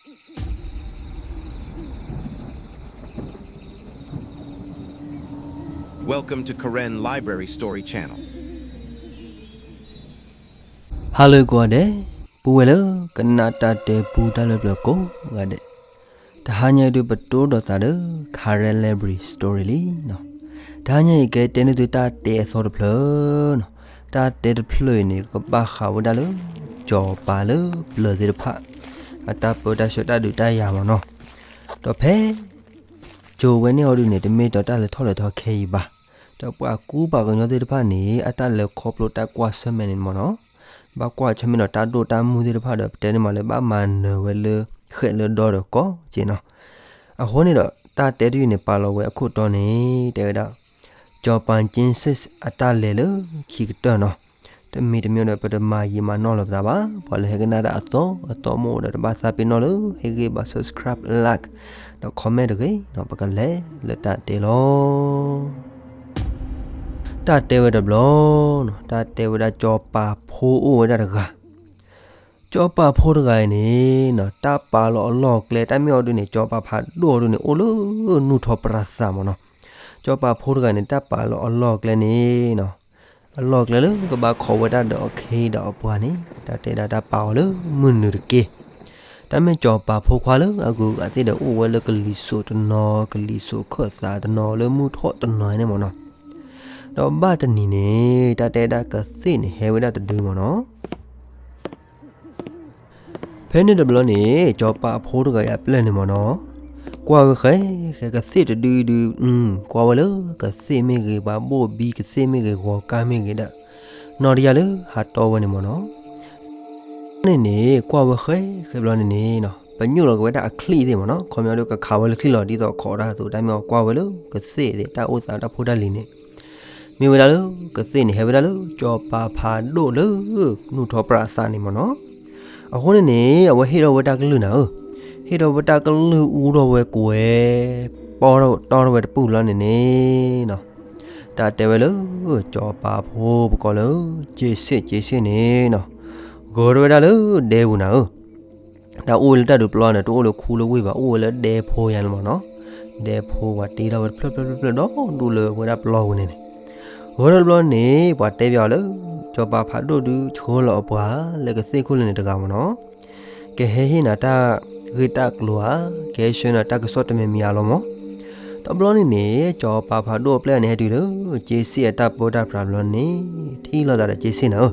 Welcome to Karen Library Story Channel. ဟါလၢကိးဂၤဒဲး, ပုၢ်ဝဲၢ်လၢကနၣ်တၢ်တဲပူတၢ်လၢပျၢၤကိးဂၤဒဲး, တဟါညါအံၤဒုးပတိၢ်ဒီးသးဒီး Karen Library Story လံနီၤ. တဟါညါအံၤကဲတဲန့ၢ်သုတၢ်တဲအသီတဖျၢၣ်နီၤ. တၢ်တဲတဖျၢၣ်အံၤန့ၣ် ကဘၣ်ဃးဝဲဒၣ်လၢ စီၤပၤလၢပျၢၤသ့ၣ်တဖၣ် အတၢ်ပၢတၢ်ဆှၢတၢ်ဒုးတၢ်ယၤမ့ၢ်နီၤ. ဒီးဖဲ ကၠိဝဲန့ၣ်အီၤဒုးန့ၣ် တမ့ၢ်ဒီးတၢ်လဲၤထီၣ်လဲၤထီခဲအံၤဘၣ်. ဒီးပှၤကူပှၤကညီသ့ၣ်တဖၣ်န့ၣ် အတၢ်လဲၤခီဖျိတၢ်ကွၢ်ဆၢၣ်မဲာ်န့ၣ်မ့ၢ်နီၤ, ဘၣ်ကွၢ်ဆၢၣ်မဲာ်ဒီးတၢ်ဒိၣ်တၢ်မုၢ်သ့ၣ်တဖၣ်ဒီး ပတဲန့ၢ်မးလၢဘၣ်မၤနၢၤဝဲလၢ ဃဲးလၢဒီဒီးကိးက့နီၤ. အဃိန့ၣ်ဒီး တၢ်တဲတယုၢ်န့ၣ်ပာ်လီၤဝဲအခိၣ်တီန့ၣ် တဲဝဲဒၣ် စီၤပၤကၠ့စ့ၣ်အတၢ်လဲၤလၢခံကတၢၢ်နီၤ. တမံၤတမံၤဒီး ပတမၤယံာ်မၤနီၢ်လီၤပသးဘၣ်. ပှၤလၢဟဲကနၣ်တၢ်အသီအသီ မ့ၢ်အိၣ်ဒီးတဘၣ်သးပ့ၤနီၣ်လၢ ဟ့ၣ်ဂံၢ်ဘါ subscribe, like ဒီး comment တဂ့ၤနီၤ. ပကလဲၤလၢတၢ်တဲလီၤ. တၢ်တဲဝဲတဘျီနီၤ, တၢ်တဲဝဲဒၣ်စီၤပၤဖိအိၣ်ဝဲဒၣ်တဂၤ စီၤပၤဖိတဂၤအံၤန့ၣ်နီၤ, တၢ်ပာ်လီၤအလီၢ်အကျဲ တၢ်မ့ၢ်အီၤဒုးန့ၣ် စီၤပၤဖးဒိၣ်အီၤဒုးန့ၣ် အိၣ်လၢနူၢ်ထီၣ်ပြးသးမ့ၢ်နီၤ. စီၤပၤဖိတဂၤန့ၣ် တၢ်ပာ်လီၤအလီၢ်အကျဲန့ၣ်နီၤ, အလီၢ်အကျဲလၢကဘၣ်ခိးဝဲဒၣ်ဒီးအခ့ဒီးအပှၤန့ၣ် တၢ်တဲဒၣ်တၢ်ပာ်အီၤလၢမုၢ်နုာ်တက့ၢ်. တၢ်မ့ၢ်စီၤပၤဖိခွါလၢအဂုၤအဂၤသ့ၣ်ဒီး အိၣ်ဝဲလၢကလံၤစိးတနီၤ ကလံၤစိးခၢၣ်သးတနီၤ လၢမုၢ်ထီၣ်တနီၤန့ၣ်မ့ၢ်နီၤ. ဒီးဘၣ်တနံၤန့ၣ် တၢ်တဲဒၣ်ကသ့ၣ်န့ၣ်ဟဲဝဲဒၣ်တဒုမ့ၢ်နီၤ. ဖဲန့ၣ်တဘျီန့ၣ် စီၤပၤဖိတဂၤအံၤအပျဲၢ်န့ၣ်မ့ၢ်နီၤ, ကွၢ်ဝဲဃဲဃဲကသ့ၣ်တဒုဒု, ကွၢ်ဝဲလၢကသ့ၣ်မ့ၢ်ဂ့ၤ ပှၤဘိၣ်ဘံကသ့ၣ်မ့ၢ်ဂ့ၤ ဂီၤကါမ့ၢ်ဂ့ၤဒီး နီၢ်တယၢ်လၢဟးတီဝဲန့ၣ်မ့ၢ်နီၤ. န့ၣ်န့ၣ် ကွၢ်ဝဲဃဲဃဲဘျီန့ၣ်န့ၣ် ပညိၣ်လီၤက့ၤဝဲဒၣ်အချံၣ်သ့ၣ်မ့ၢ်နီၤ, ခီပညီဒုးကခးဝဲလၢချံၣ်လီၤ ဒ်သိးခိးတၢ်အသိး တၢ်မ့ၢ်အီၤကွၢ်ဝဲလၢကသ့ၣ်သ့ၣ် တၢ်အိၣ်သးတၢ်ဖိတၢ်လံၤန့ၣ် မ့ၢ်ဝဲဒၣ်လၢ ကသ့ၣ်န့ၣ် ဟဲဝဲဒၣ်လၢ စီၤပၤဖးဒိၣ်လၢ နူၢ်ထီၣ်ပြးသးန့ၣ်မ့ၢ်နီၤ. အဃိန့ၣ်န့ၣ် အဝဲဟ့ၣ်ထီၣ်ဝဲတၢ်ကလုၢ်နၤဧၢ, ဟ့ၣ်ထီၣ်ဝဲတၢ်ကလုၢ်အူထီၣ်ဝဲကွဲၤ ပီထီၣ်တီထီၣ်ဝဲတပူၤလီၤန့ၣ်န့ၣ်နီၤ, တၢ်တဲဝဲလၢ စီၤပၤဖိပကိးလၢ က့စ့ၣ် က့စ့ၣ်န့ၣ်နီၤ, ဂၢၢ်ထီၣ်ဝဲဒၣ်လၢဒဲပူၤနၤဧၢ. တၢ်အိၣ်လၢတၢ်ဒုးပျီန့ၣ် တအိၣ်လၢခူလၢဝ့ၢ်ဘၣ် အိၣ်ဝဲလၢဒဲဖိယါန့ၣ်မ့ၢ်နီၤ. ဒဲဖိပှၤတ့ထီၣ်ဝဲတဖျၢၣ်ဖျၢၣ်ဖျၢၣ်ဖျၢၣ်ဒီးဒူၣ်လၢဝဲဒၣ်ပျီပူၤန့ၣ်န့ၣ်, ဂၢၢ်ထီၣ်တဘျီန့ၣ် ပှၤတဲဘၣ်အီၤလၢ စီၤပၤဖးဒိၣ်ဒုးဆှၢလီၤအပှၤလၢကသ့ၣ်ခိၣ်လၢန့ၣ်တဂၤမ့ၢ်နီၤ, ကဟဲဟ့ၣ်နၤတၢ်ဂ့ၢ်တၢ်ကျိၤဧါ, ကဟဲဆှၢနၤတၢ်ကစီၣ်တမံၤမံၤဧါလီၤမ့ၢ်. တဘျီန့ၣ်န့ၣ် စီၤပၤဖးဒိၣ်အပျဲၢ်န့ၣ် ဟဲတုၤလၢ က့စ့ၣ်အတၢ်ပၢတၢ်ပြးတဘျီန့ၣ် ထံၣ်လိာ်သးဒီးက့စ့ၣ်နၤဧၢ.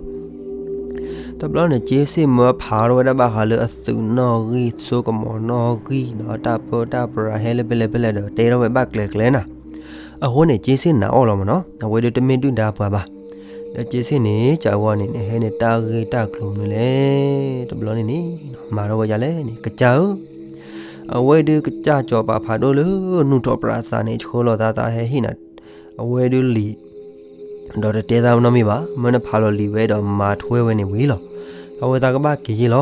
တဘျီန့ၣ် က့စ့ၣ်မၢဖးထီၣ်ဝဲဒၣ်ဘၣ်ဃးလၢအသုးနီၣ်ဂံၢ် စိကမီၤနီၣ်ဂံၢ်ဒီး တၢ်ပၢတၢ်ပြးဟဲလၢဖဲလဲၣ်ဖဲလဲၣ်ဒီး တဲထီၣ်ဝဲဘၣ်ကျဲၤကျဲၤနၤ. အဃိန့ၣ် က့စ့ၣ်နာ်အီၤလီၤမ့ၢ်နီၤ, အဝဲဒုးတမ့ၢ်ဒုၣ်ဒါပှၤဘၣ်. ဒီးက့စ့ၣ်န့ၣ် ကးဝီန့ၣ် နဟဲန့ၣ်တၢ်ဂ့ၢ်တၢ်ကျိၤမနုၤလဲၣ်. တဘျီန့ၣ်န့ၣ် မၤထီၣ်ဝဲဒ်လဲၣ်န့ၣ် ကစၢ်ဧၢ, အဝဲဒုးကစၢ်စီၤပၤဖးဒိၣ်လၢ နူၢ်ထီၣ်ပြးသးန့ၣ် ဆှၢလီၤသးသးဟဲဟ့ၣ်နၤ အဝဲဒုးလံာ် ဒီးတတဲသးနီတမံၤဘၣ်, မၢနဖးလီၤလံာ်ဝဲဒီးမၤထွဲဝဲန့ၣ်ဝံၤလီၤ. အဝဲသးကဘၣ်က့ၤယ့ၢ်လီၤ.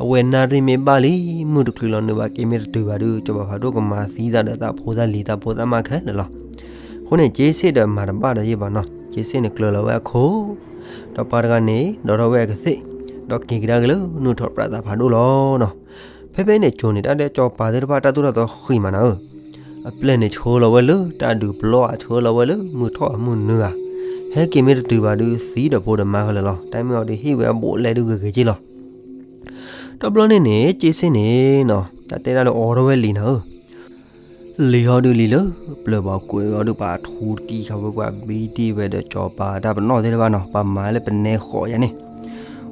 အဝဲနၣ်ရံၣ်မ့ၢ်ဘၣ်လံ မုၢ်တချုးလီၤနုာ်ဘၣ်က့ၤမ့ၢ်တတုၤဘၣ်ဒုး စီၤပၤဖးဒိၣ်ကမၤသံသးဒီးသးဖိသးလံၤသးဖိသးမါခဲလၢာ်လီၤ. အဃိန့ၣ် က့စ့ၣ်ဒီးမၤတဘၣ်ဒီးယ့ၢ်ဘၣ်နီၤ, က့စ့ၣ်န့ၣ်ကျၢၤလီၤဝဲအခိၣ်, ဒီးပှၤတဂၤန့ၣ် ဒိးထီၣ်ဝဲအကသ့ၣ်, ဒီးက့ၤကဒါက့ၤလၢ နူၢ်ထီၣ်ပြးသးဖးဒိၣ်လီၤနီၤ. ဖဲဖဲန့ၣ်ကၠိန့ၣ် တၢ်ဒဲးစီၤပၤသ့ၣ်တဖၣ်တၢ်သိၣ်တၢ်သီဃံးမးနၤဧၢ, အပျဲၢ်န့ၣ်ဆှၢလီၤဝဲလၢတၢ်ဒုးပျီဧါ, ဆှၢလီၤဝဲလၢမုၢ်ထီၣ်အမုၢ်နုၤဧါ, ဟဲက့ၤမ့ၢ်တတုၤဘၣ်ဒုးသံဒီးဖိဒီးမါခဲလၢာ်လီၤ. တၢ်မ့ၢ်အီၤဒုးဟ့ၣ်ဝဲအဘူးအလဲဒုးဂ့ၤဂ့ၤက့လီၤ. တဘျီန့ၣ်န့ၣ် က့စ့ၣ်န့ၣ်နီၤ တၢ်တဲဒၣ်လၢအိးထီၣ်ဝဲလံာ်နၤဧၢ, လံာ်ဟီဒုးလံာ်လၢပျၢၤဘၣ်ကွဲးအီၤဒုးပှၤထူတကံၢ်ခါဝဲပှၤဘံဒံၣ်ဝဲဒီးစီၤပၤတၢ်ပနီၣ်သ့ၣ်တဖၣ်နီၤ, ပှၤမၤလၢပနဲဃိးယၤန့ၣ်,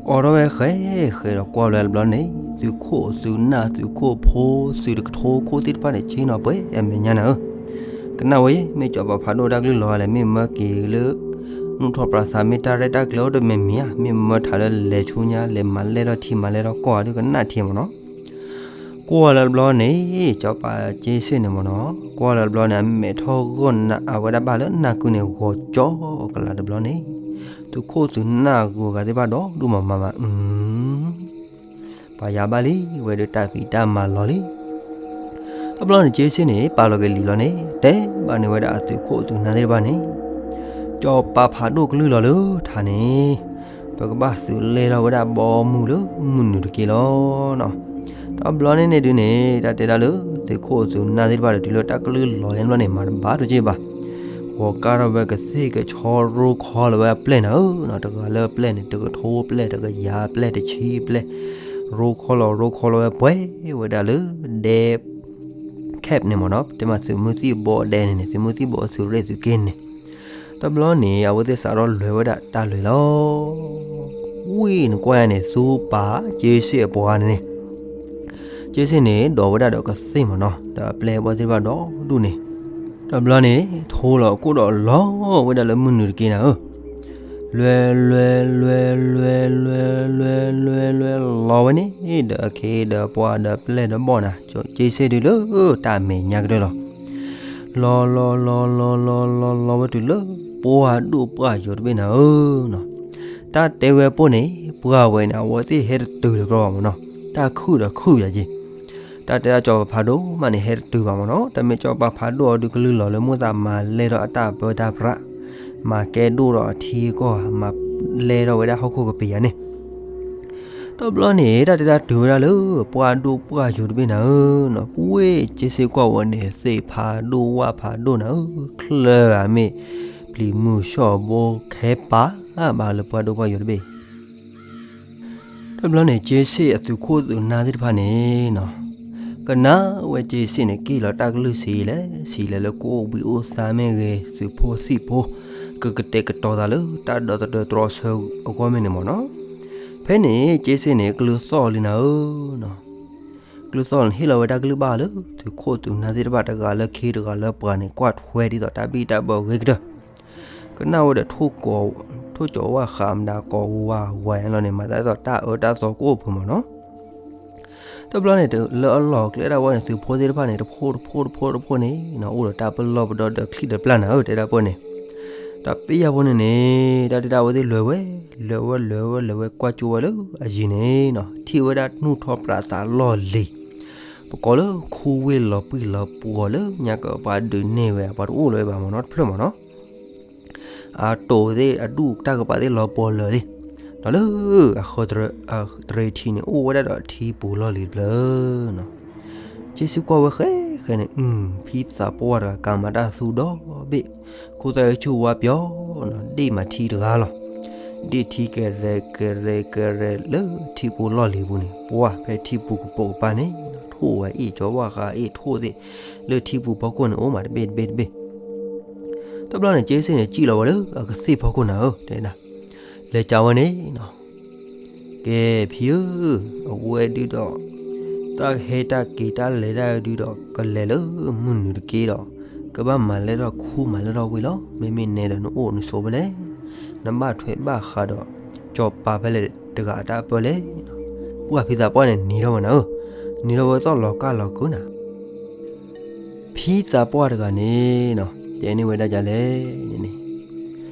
အိးထီၣ်ဝဲဃဲဃဲဒီးကွၢ်လၢတဘျီန့ၣ် သုးခိၣ်သုးနၢ်သုးခိၣ်ဖိ သုးတကထိခိၣ်သ့ၣ်တဖၣ်န့ၣ် ဆ့ၣ်နီၤပှဲၤအမဲာ်ညါနၤဧၢ, ကနၣ်ဝဲ မ့ၢ်စီၤပၤဖးဒိၣ်တၢ်ကလုၢ်လီၤလဲၣ်, မ့ၢ်မၢက့ၤလၢ နူၢ်ထီၣ်ပြးသးမ့ၢ်တၢ်ရဲၣ်တၢ်ကျဲၤအိၣ်တမံၤမံၤဧါ, မ့ၢ်မၢထးလၢလဲၤဆူညါ လဲၤမၤလဲၢ်ထီၣ်ထံမၤလဲၢ်ထီၣ်ကီၢ်ဧါဒုးကနၣ်ထံမ့ၢ်နီၤ. ကွၢ်လၢတဘျီန့ၣ် စီၤပၤက့စ့ၣ်န့ၣ်မ့ၢ်နီၤ, ကွၢ်လၢတဘျီန့ၣ် အမဲာ်ထီၣ်ဂီၢ်နးအဝဲဒၣ်ဘၣ်လၢနၢ်ကုန့ၣ် ဂီၤကၠီကလာ်တဘျီန့ၣ်, သုးခိၣ်သုးနၢ်ဂုၤဂၤသ့ၣ်တဖၣ်ဒီးဒူၣ်မးမးမး အု ပှၤယၤဘၣ်လံ, ဝဲဒုးတၢ်ဖံးတၢ်မၤလီၤလံ. တဘျီန့ၣ် က့စ့ၣ်န့ၣ် ပာ်လီၤက့ၤလံာ်လီၤန့ၣ် တဲဘၣ်န့ၢ်ဝဲဒၣ်အသုးခိၣ်သုးနၢ်သ့ၣ်တဖၣ်န့ၣ်, စီၤပၤဖးဒိၣ်ကလုၢ်လီၤလၢထးန့ၣ်, ပကဘၣ်သုးလဲၢ်ထီၣ်ဝဲဒၣ်ဘီမုၢ်လၢမုၢ်နုာ်တက့ၢ်လီၤနီၤ. တဘျီန့ၣ်န့ၣ်ဒုးန့ၣ် တၢ်တဲဒၣ်လၢ သုးခိၣ်သုးနၢ်သ့ၣ်တဖၣ်ဒီး တုၤလၢတၢ်ကလုၢ်လီၤညါတဘျီန့ၣ် မၤတဘၣ်တက့ၢ်ဘၣ်. ဂီၤကါထီၣ်ဝဲကသ့ၣ်ကဆီ ရိခီလီၤဝဲအပျဲၢ်နၤဧၢ, တဂၤလၢပျဲၢ်န့ၣ် တကထိပျဲၢ် တကယၤပျဲၢ် တဆံပျဲၢ်, ရိခီလီၤ ရိခီလီၤဝဲပှဲၤဝဲဒၣ်လၢဒဲ camp န့ၣ်မ့ၢ်နီၤ, တဲမးသုးမုၢ်သံၣ်ဘိအဒဲန့ၣ်န့ၣ် သုးမုၢ်သံၣ်ဘိအသုးရ့ၣ်သုးက့န့ၣ်. တဘျီန့ၣ် အဝဲသ့ၣ်စးထီၣ်လဲၤဝဲဒၣ်တၢ်လဲၤလီၤ. ဝံၤနကွၢ်ယၤန့ၣ် သူပာ်က့စ့ၣ်အပှၤန့ၣ်န့ၣ်, က့စ့ၣ်န့ၣ် ဒိးဝဲဒၣ်ဒီးကသ့ၣ်မ့ၢ်နီၤ, ဒီးအပျဲၢ်အဘီၣ်သ့ၣ်တဖၣ်ဒီဒူၣ်န့ၣ်, တဘျီန့ၣ် ထိလီၤအခိၣ်ဒီးလီၤဝဲဒၣ်လၢမုၢ်နုာ်တက့ၢ်နၤဧၢ. လွဲလွဲလွဲလွဲလွဲလွဲလွဲလွဲလီၤဝဲန့ၣ် ဒီးအခ့ဒီးပှၤဒီးပျဲၢ်ဒီးဘီၣ်နၤ, က့စ့ၣ်ဒုးလၢတၢ်မဲာ်ညါကတၢၢ်လီၤ. လီၤလီၤလီၤလီၤလီၤလီၤလီၤဝဲတုၤလၢ ပှၢ်ဒိၣ်ပှၢ်ယိာ်တဘ့ၣ်နၤဧၢနီၤ. တၢ်တဲဝဲပိၢ်န့ၣ် ပှၢ်ဝဲန့ၣ် အဝဲသ့ၣ်ဟဲတတုၤလၢၤကျီဘၣ်မ့ၢ်နီၤ, တၢ်ခုၣ်ဒီးခုၣ်ယၤက့ၤ. တၢ်တဲဒၣ်စီၤပၤဖးဒိၣ်မးန့ၣ် ဟဲတတုၤဘၣ်မ့ၢ်နီၤ, တမ့ၢ်စီၤပၤဖးဒိၣ်အီၤဒုးကလုၢ်လီၤလၢမိၣ်သးမၤလဲၢ်ထီၣ်အတၢ်ပၢတၢ်ပြး, မၤကဲဒိၣ်ဒီးအထံအကီၢ် မၤလဲၢ်ထီၣ်ဝဲဒၣ်ဟီၣ်ခိၣ်ကပံာ်ယၤန့ၣ်. တဘျီန့ၣ် တၢ်တဲဒၣ်တုၤဝဲဒၣ်လၢ ပှၢ်ဒိၣ်ပှၢ်ယိာ်တဘ့ၣ်နၤဧၢနီၤ, ပှ့က့စ့ၣ်ကွၢ်ဝဲန့ၣ် သ့ၣ်ဖးဒိၣ်ဝၣ်ဖးဒိၣ်နၤဧၢ, ချၢဂၤမ့ၢ် ပျံၤမုၢ်ဆှီၣ်ဘိခဲပာ်ဘၣ်လၢပှၢ်ဒိၣ်ပှၢ်ယိာ်တဘ့ၣ် တဘျီန့ၣ် က့စ့ၣ်အသုးခိၣ်သုးနၢ်သ့ၣ်တဖၣ်န့ၣ်နီၤ, ကနၣ်ဝဲက့စ့ၣ်န့ၣ် က့ၢ်လီၤတၢ်ကလုၢ်ဆံးလဲၣ်ဆံးလဲၣ်လၢကအိၣ်ဘှံးအိၣ်သါမ့ၢ်ဂ့ၤ သုးဖိသံၣ်ဖိ ကကတဲာ်ကတီၤသးလၢတၢ်ဒီသဒၢတြီဆၢအဂီၢ်မ့ၢ်န့ၣ်မ့ၢ်နီၤ. ဖဲန့ၣ် က့စ့ၣ်န့ၣ် ကျုသီၣ်လံနၤဧၢနီၤ, ကျုသီၣ်န့ၣ် ဟ့ၣ်လီၤဝဲတၢ်ကလုၢ်ဘၣ်လၢ သုးခိၣ်သုးနၢ်သ့ၣ်တဖၣ် တဂၤလၢခ့တဂၤလၢပှၤန့ၣ် ကွၢ်ထွဲဒ်သိးတၢ်ဘံၣ်တၢ်ဘၢအဂ့ၤကတၢၢ် ကနၣ်ဝဲဒီး ထိၣ်ကီးဝၣ်ဃးမတၤ ကိးဝးဝးလီၤန့ၣ် မၤသးဒ်သိးတၢ်အၢတၢ်သီကအိၣ်ဖုးမ့ၢ်နီၤ. တဘျီန့ၣ် လၢအလီၢ်ကျဲဒၣ်ဝဲန့ၣ် သုးဖိသ့ၣ်တဖၣ်န့ၣ် တဖိတဖိတဖိတဖိန့ၣ် အိၣ်ဒီးတၢ်ပလီၢ်ပဒီဒီးချံၣ်ဒီးပျၢ်နၤဧၢ တဲဒၣ်ပှၤန့ၣ်, တၢ်ပ့ၢ်ယၢ်ဖိန့ၣ်န့ၣ် တၢ်တဲဒၣ်အဝဲသ့ၣ်လဲၤဝဲ, လဲၤဝဲလဲၤဝဲလဲၤဝဲကွၢ်ကၠိဝဲလၢအယံၤန့ၣ်နီၤ ထံၣ်ဝဲဒၣ်နူၢ်ထီၣ်ပြးသးလီၢ်လံၤ ပကိးလၢခူဝ့ၢ်လီၤပှံၢ်လီၤပှီၤလၢညါကပၤဒုးန့ၢ်ဝဲအပှၤတအိၣ်လၢၤဘၣ်မ့ၢ်နီၤ တဖျၢၣ်မ့ၢ်နီၤ. အတိာ်သ့ၣ်အဒူၣ်တၢ်ကပၤသ့ၣ်လီၤပှီၤလၢာ်လံ, ဒီးလၢ အတရံးထံးန့ၣ် အိၣ်ဝဲဒၣ်ဒီးထံပူၤလီၢ်လံၤတဖျၢၣ်နီၤ. က့စ့ၣ်ကွၢ်ဝဲဃဲဃဲန့ၣ် ဖံသးပှၢ်တဂၤ ကၤမၤတၢ်သူဒီဘ့ၣ်, ခိၣ်သၣ်ဆူၣ်ဝါပၠီနီၤ ဒ့ၣ်မၤထံတဂၤလီၤ. ဒ့ၣ်ထံကရဲးကရဲးကရဲးလၢထံပူၤလီၢ်လံၤပူၤန့ၣ် ပှၢ်ဖဲထံပူၤကပိာ်ကပၤန့ၣ် ထိၣ်ဝဲအ့ၣ်ကၠီဝၣ်ဃးအ့ၣ်ထိၣ်သ့ၣ် လၢထံပူၤဖီခိၣ်န့ၣ် အိၣ်မးတဘ့ၣ်တဘ့ၣ်တဘ့ၣ် တဘျီန့ၣ် က့စ့ၣ်န့ၣ် စံၣ်လီၤဝဲလၢအကသ့ၣ်ဖီခိၣ်နၤဧၢ တဲဒၣ်, လဲၤကးဝဲန့ၣ်နီၤ. ကဲဖံဧၢ, အဝဲဒုးဒီး တၢ်ဟဲတၢ်က့ၤတၢ်လဲၤတၢ်ဒုးဒီး ကလဲၤလၢမုၢ်နုာ်တက့ၢ်ဒီး ကဘၣ်မၤလဲၢ်ထီၣ်ခူမၤလဲၢ်ထီၣ်ဝ့ၢ်လီၤ. မ့မ့ၢ်နဲဒီးနအိၣ်နဆိးဖဲလဲၣ်, နဘၣ်ထွဲဘၣ်ဃးဒီး စီၤပၤဖဲလဲၣ်တဂၤအတၢ်အပၢၢ်လဲၣ်. ပှၢ်ဖံသးပှၢ်န့ၣ်နံၤထီၣ်ဝဲနၤဧၢ, နံၤထီၣ်ဝဲသီၣ်လီၤကၢ်လီၤကုၤနၤ ဖံသးပှၢ်တဂၤန့ၣ်နီၤ တဲန့ၢ်ဝဲဒၣ်ဒ်လဲၣ်န့ၣ်န့ၣ်,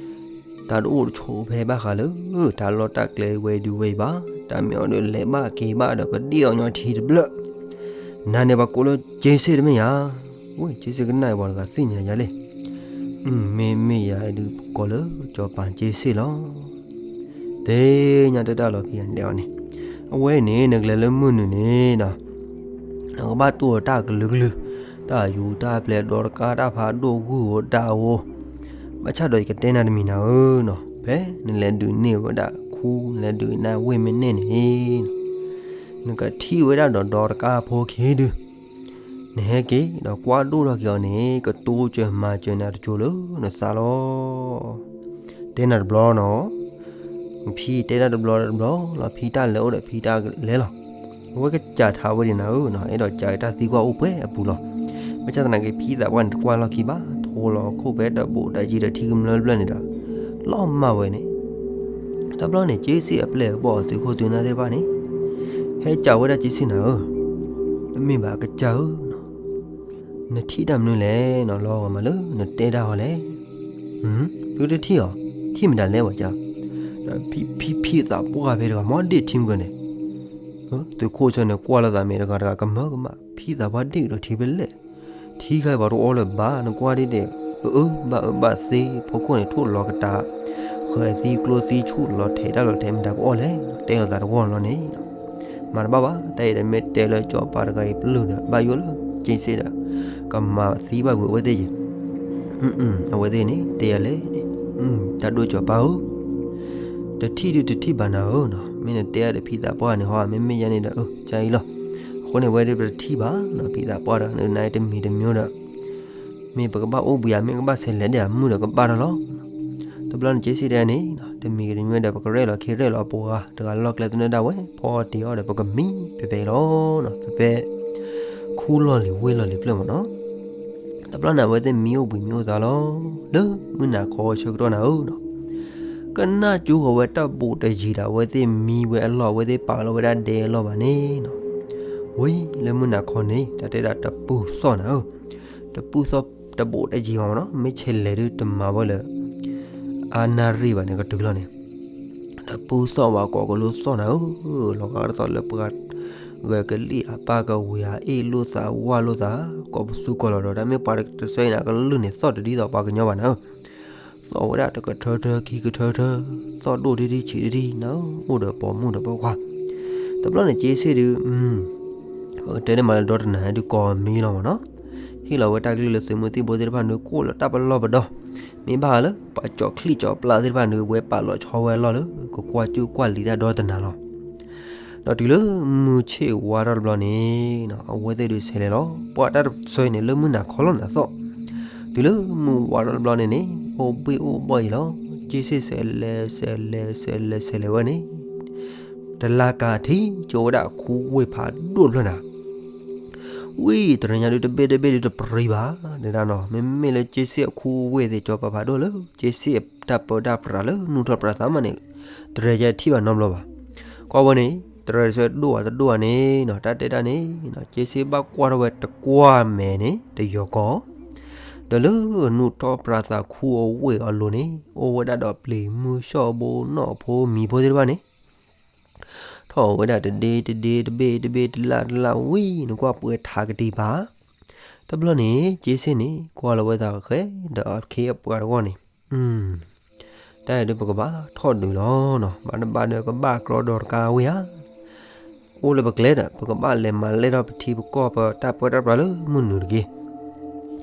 တၢ်တအိၣ်တဆိးဖဲဘၣ်ဃးလၢ တၢ်လီၢ်တၢ်ကျဲဝဲဒုးဝဲအံၤဘၣ်, တၢ်မ့ၢ်အီၤဒုးလဲၤဘၣ်က့ၤဘၣ်ဒီးကဒ့ၣ်အီၤညီထံတဘျၢၣ်, နၤန့ၣ်ပှၤကိးလၢက့စ့ၣ်တမ့ၢ်ဧါ, ဝဲက့စ့ၣ်ကနၣ်အံၤပှၤတဂၤသ့ၣ်ညါယၤလဲၣ်, မ့မ့ၢ်ယၤဒုးပကိးလၢစီၤပၤက့စ့ၣ်လီၤ သ့ၣ်ညါတၢ်တၢ်လီၤက့ၤယၤဒဲးအီၤန့ၣ်, အဝဲအံၤန့ၣ် နကလဲၤလၢမုၢ်နုာ်န့ၣ်ဒီး နကဘၣ်တိၢ်ဒီးတၢ်ကလုာ်ကလုာ်, တၢ်ယူးတၢ်ပျဲၤဒီးတကါ တၢ်ဖးဒိၣ်ဂုၢ်ဧိၤဒၣ်ဧိၤ, ဘၣ်ဆၣ်ဒီးယကတဲနၤတမံၤနၤဧၢနီၤ, ဖဲနလဲၤဒုးန့ၢ်ဝဲဒၣ်ခူ နလဲၤဒုးန့ၢ်ဝ့ၢ်မ့ၢ်န့ၢ်န့ၣ် နကထံၣ်ဝဲဒၣ်ဒီးဒီးတကါဖိခံဒု နဟဲက့ၤဒီးကွၢ်ဒိၣ်ထီၣ်က့ၤအီၤန့ၣ် ကတိစၢၤမၤစၢၤနၤတစိၤလၢနသးလီၤ. တဲနၤတဘျီနီၤ, ဖံတဲတၢ်တဘျီတဘျီလီၤ, ဖံတၢ်လဲၤအိၣ်ဒီးဖံတၢ်လဲၤလီၤ. အဝဲကစးထီၣ်ဝဲဒၣ်နၤဧၢနီၤ, အဲၣ်ဒိးစးက့ၤတၢ်သံကွၢ်အိၣ်ပှဲၤအပူၤလီၤ. ဘၣ်ဆၣ်သနာ်က့ ဖံသးပှၢ်န့ၣ်တကွၢ်လီၢ်ခံဘၣ်, ထိလီၤခိၣ်ဖဲတၢ်ဘိးတၢ်ယံၤဒီးထံကမျၢၢ်တဖျၢၣ်န့ၣ်ဒီး လီၤမၢ်ဝဲန့ၣ် တဘျီန့ၣ် က့စ့ၣ်အပျဲၢ်အဘီၣ်အသုးခိၣ်သုးနၢ်သ့ၣ်တဖၣ်န့ၣ် ဟဲစံးဝဲဒၣ်က့စ့ၣ်နၤဧၢ, တမ့ၢ်ဘၣ်ကစၢ်ဧၢနီၤ, နထံၣ်တၢ်မနုၤလဲၣ်နီၤ, လီၤဂာ်မးလၢနတဲတၢ်အီၤလဲၣ်. သုတထံၣ်အီၤ, ထံၣ်မတၤလဲၣ်ဝဲကၢ်, ဒီးဖံဖံသးပှၢ်ဖဲတဂၤ မ့ၢ်ဒ့ၣ်ထံမုၢ်ကန့ၣ် သုးခိၣ်ဆၢန့ၣ် ကွၢ်လိာ်သးမဲာ်တဂၤတဂၤ ကမၢကမၣ်, ဖံသးပှၢ်ဒ့ၣ်ဒီးထံဖဲလဲၣ်, ထံခါအံၤပှၤတအီလၢၤဘၣ်, နကွၢ်ဒ်ဒဲး, အအၢဘၣ်အၢဘၣ်သ့ ဖီခိၣ်န့ၣ် ထိၣ်လီၤကတၢၢ်, ဃဲၤသံကျိသံဆူၣ်လီၤထဲးတၢ်လီၤထဲးမတၤကအီၣ်လဲၣ်, တဲလိာ်သးတဂီၢ်လီၤန့ၣ်, မၤတဘၣ်ဘၣ်, တၢ်အံၤဒီးမ့ၢ်တဲလၢစီၤပၤတဂၤအံၤပျုၢ်ဒီး ဘၣ်ယိၣ်လၢက့စ့ၢ်ဒီး ကမၤသံဘၣ်ကွံာ်အဝဲသ့ၣ်ယဲၢ်. အဝဲသ့ၣ်န့ၣ် တဲယၤလဲၣ်န့ၣ်, တၢ်ဒိၣ်စီၤပၤဧၢ, တထံၣ်ဒုတထံၣ်ဘၣ်နၤဧၢနီၤ, မ့ၢ်နတဲအီၤဒီးဖံသးပှၢ်န့ၣ်ဟီ မ့မ့ၢ်ယၤန့ၣ်ဒီး အကါအံၤလီၤ. အဃိန့ၣ် အဝဲဒၣ်ပတထံၣ်ဘၣ်နီၤ, ဖံသးပှၢ်တဂၤန့ၣ် နတမံၤတမံၤဒီး မ့ၢ်ပကဘၣ်အိၣ်ဘှံးဧါ, မ့ၢ်ကဘၣ်ဆဲးလဲၤဒၣ်ဧါ, မုၢ်ဒီးကဘၣ်ထီၣ်လီၤ. တဘျီန့ၣ် က့စ့ၢ်တဲန့ၣ်, တမံၤကတမံၤဒီး ပကရဲၣ်လီၤခ့ရဲၣ်လီၤပှၤ, တဂၤလီၢ်ကျဲသနၢၣ်ဒၣ်ဝဲ, ဖီတ့ၢ်အီၤဒီး ပကမံဖဲဖဲအံၤလီၤ, ဖဲဖဲ ခူလီၢ်လံၤဝ့ၢ်လီၢ်လံၤဖျၢၣ်မ့ၢ်နီၤ. တဘျီန့ၣ် အဝဲသ့ၣ်မံအိၣ်ဘှံးမံအိၣ်သါလီၤ, လၢမုၢ်နၤခီဆၢကတီၢ်နၤဧၢနီၤ, ကနၣ်ကၠိဃီၤဝဲတၢ်ဘူးတယံၤဒီး အဝဲသ့ၣ်မံဝဲအလီၢ်, အဝဲသ့ၣ်ပာ်လီၤဝဲဒၣ်ဒဲအလီၢ်ဘၣ်န့ၣ်နီၤ. ဝံၤလၢမုၢ်နၤခီန့ၣ် တၢ်တဲဒၣ်တပူၤသီၣ်နၤဧၢ, တပူၤသီၣ်တဘူးတယံၤမ့ၢ်နီၤ, မ့ၢ်ဆဲးလဲၤဒုတမၤဝဲလၢ အါနၣ်ရံၣ်ဘၣ်န့ၣ် ကတုၤလီၤန့ၣ် တပူၤသီၣ်ဝဲကိးကလိသီၣ်နၤဧၢ, လီၤဂာ်တသီၣ်လၢပှၤဂၤကလံၣ်အပၢ်ကဝံၤဧါ, အ့ၣ်လိာ်သးဝၣ်လိာ်သး, ကိးပသူကိးလီၤဒီး တၢ်မ့ၢ်ပှၤတစဲအံၤန့ၣ် အကလုၢ်န့ၣ်သီၣ်တဒ်သိးပှၤကညီဘၣ်နၤဧၢ. သီၣ်ဝဲဒၣ်တကထၢထၢခံကထၢထၢ, သီၣ်ဒိၣ်တထံၣ်ဆံးတထံၣ်နၤဧၢ, အိၣ်ဒီးပိာ်မုၣ်ဒီးပိာ်ခွါ. တဘျီန့ၣ် က့စ့ၢ်ဒု ပကတဲန့ၣ်မးလၢဒီတနၤဒုးကိးမံလီၤမ့ၢ်နီၤ, ဟ့ၣ်လီၤဝဲတၢ်ကလုၢ်လၢသုးမုၢ်သံၣ်ဘိသ့ၣ်တဖၣ်န့ၣ် ကိးလၢတၢ်ပလီၢ်ပဒီ, မ့ၢ်ဘၣ်ဃးလၢပှၤကၠီၤချံၣ်ကၠီၤပျၢ်သ့ၣ်တဖၣ်န့ၣ် ဝဲပာ်လီၤဆီဝဲအလီၢ်လၢ ကကွၢ်ကၠူၣ်ကွၢ်လံၤတၢ်ဒီတနၤလီၤ. ဒီးတုၤလၢမုၢ်ဆ့ၣ်ဝါထီၣ်တဘျီန့ၣ် အဝဲသ့ၣ်ဒုးဆဲးလဲၤလီၤ, ပှၤတၢ်တဆၢအံၤန့ၣ် လၢမုၢ်နၤခီလီၤနၤသီၣ်, တုၤလၢမုၢ်ဝါထီၣ်တဘျီန့ၣ်န့ၣ် အိၣ်ဘှံးအိၣ်ဘှီၣ်အံၤလီၤ. က့စ့ၢ်ဆဲးလဲၤဆဲးလဲၤဆဲးလဲၤဆဲးလဲၤဝဲန့ၣ် တလါကါထံၣ်ကၠိဝဲဒၣ်အခူဝ့ၢ်ဖးဒိၣ်တဖျၢၣ်နၤ, ဝံၤတရ့ညါဒုး တဘ့ၣ်တဘ့ၣ်ဒုးတပြံဘၣ်, ဒ်နီၤ မ့မ့ၢ်လၢက့စ့ၢ်အခူဝ့ၢ်သ့ၣ် ကၠီၤပၤဖးဒိၣ်လၢ က့စ့ၢ်တၢ်ပၢတၢ်ပြးလၢနူၢ်ထီၣ်ပြးသးမးန့ၣ် တရ့ညါထံၣ်ဘၣ်နီတဘျီဘၣ်. ကွၢ်ဝဲန့ၣ် တရ့တဆၢဒိၣ်ဧါတဒိၣ်ဧါန့ၣ်နီၤ တၢ်တဲတၢ်န့ၣ်နီၤ က့စ့ၢ်ဘၣ်ကွၢ်ထီၣ်ဝဲတကွၢ်မဲာ်န့ၣ် တယီၤကီၢ် ဒီးလၢနူၢ်ထီၣ်ပြးသးခူအဝ့ၢ်အလိၤန့ၣ် အိၣ်ဝဲဒၣ်ဒီးပျံၤမုၢ် ဆှီၣ်ဘိ နီၣ်ဖိ မံၤဖိသ့ၣ်တဖၣ်န့ၣ် ထီၣ်ဝဲဒၣ်တဒ့တဒ့ တဘ့ၣ်တဘ့ၣ် တလၣ်တလၣ် ဝံၤနကွၢ်ပှဲၤထးကတံၤဘၣ်. တဘျီန့ၣ် က့စ့ၢ်န့ၣ် ကွၢ်လီၤဝဲသးဃဲဒီးအခ့အပှၤတဂီၢ်န့ၣ် တၢ်အံၤဒုးပကဘၣ်ထီၣ်ဒုးလီၤနီၤ ဘၣ်တဘၣ်ဒီးကဘၣ်ကြီဒီးတကါဝ့ၢ်ဧါ အိၣ်လၢပကျဲဒီး ပကဘၣ်လဲၤမၤလဲၢ်ထီၣ်ပထံပကီၢ်ပတၢ်ပၢတၢ်ပြးလၢမုၢ်နုာ်တက့ၢ်.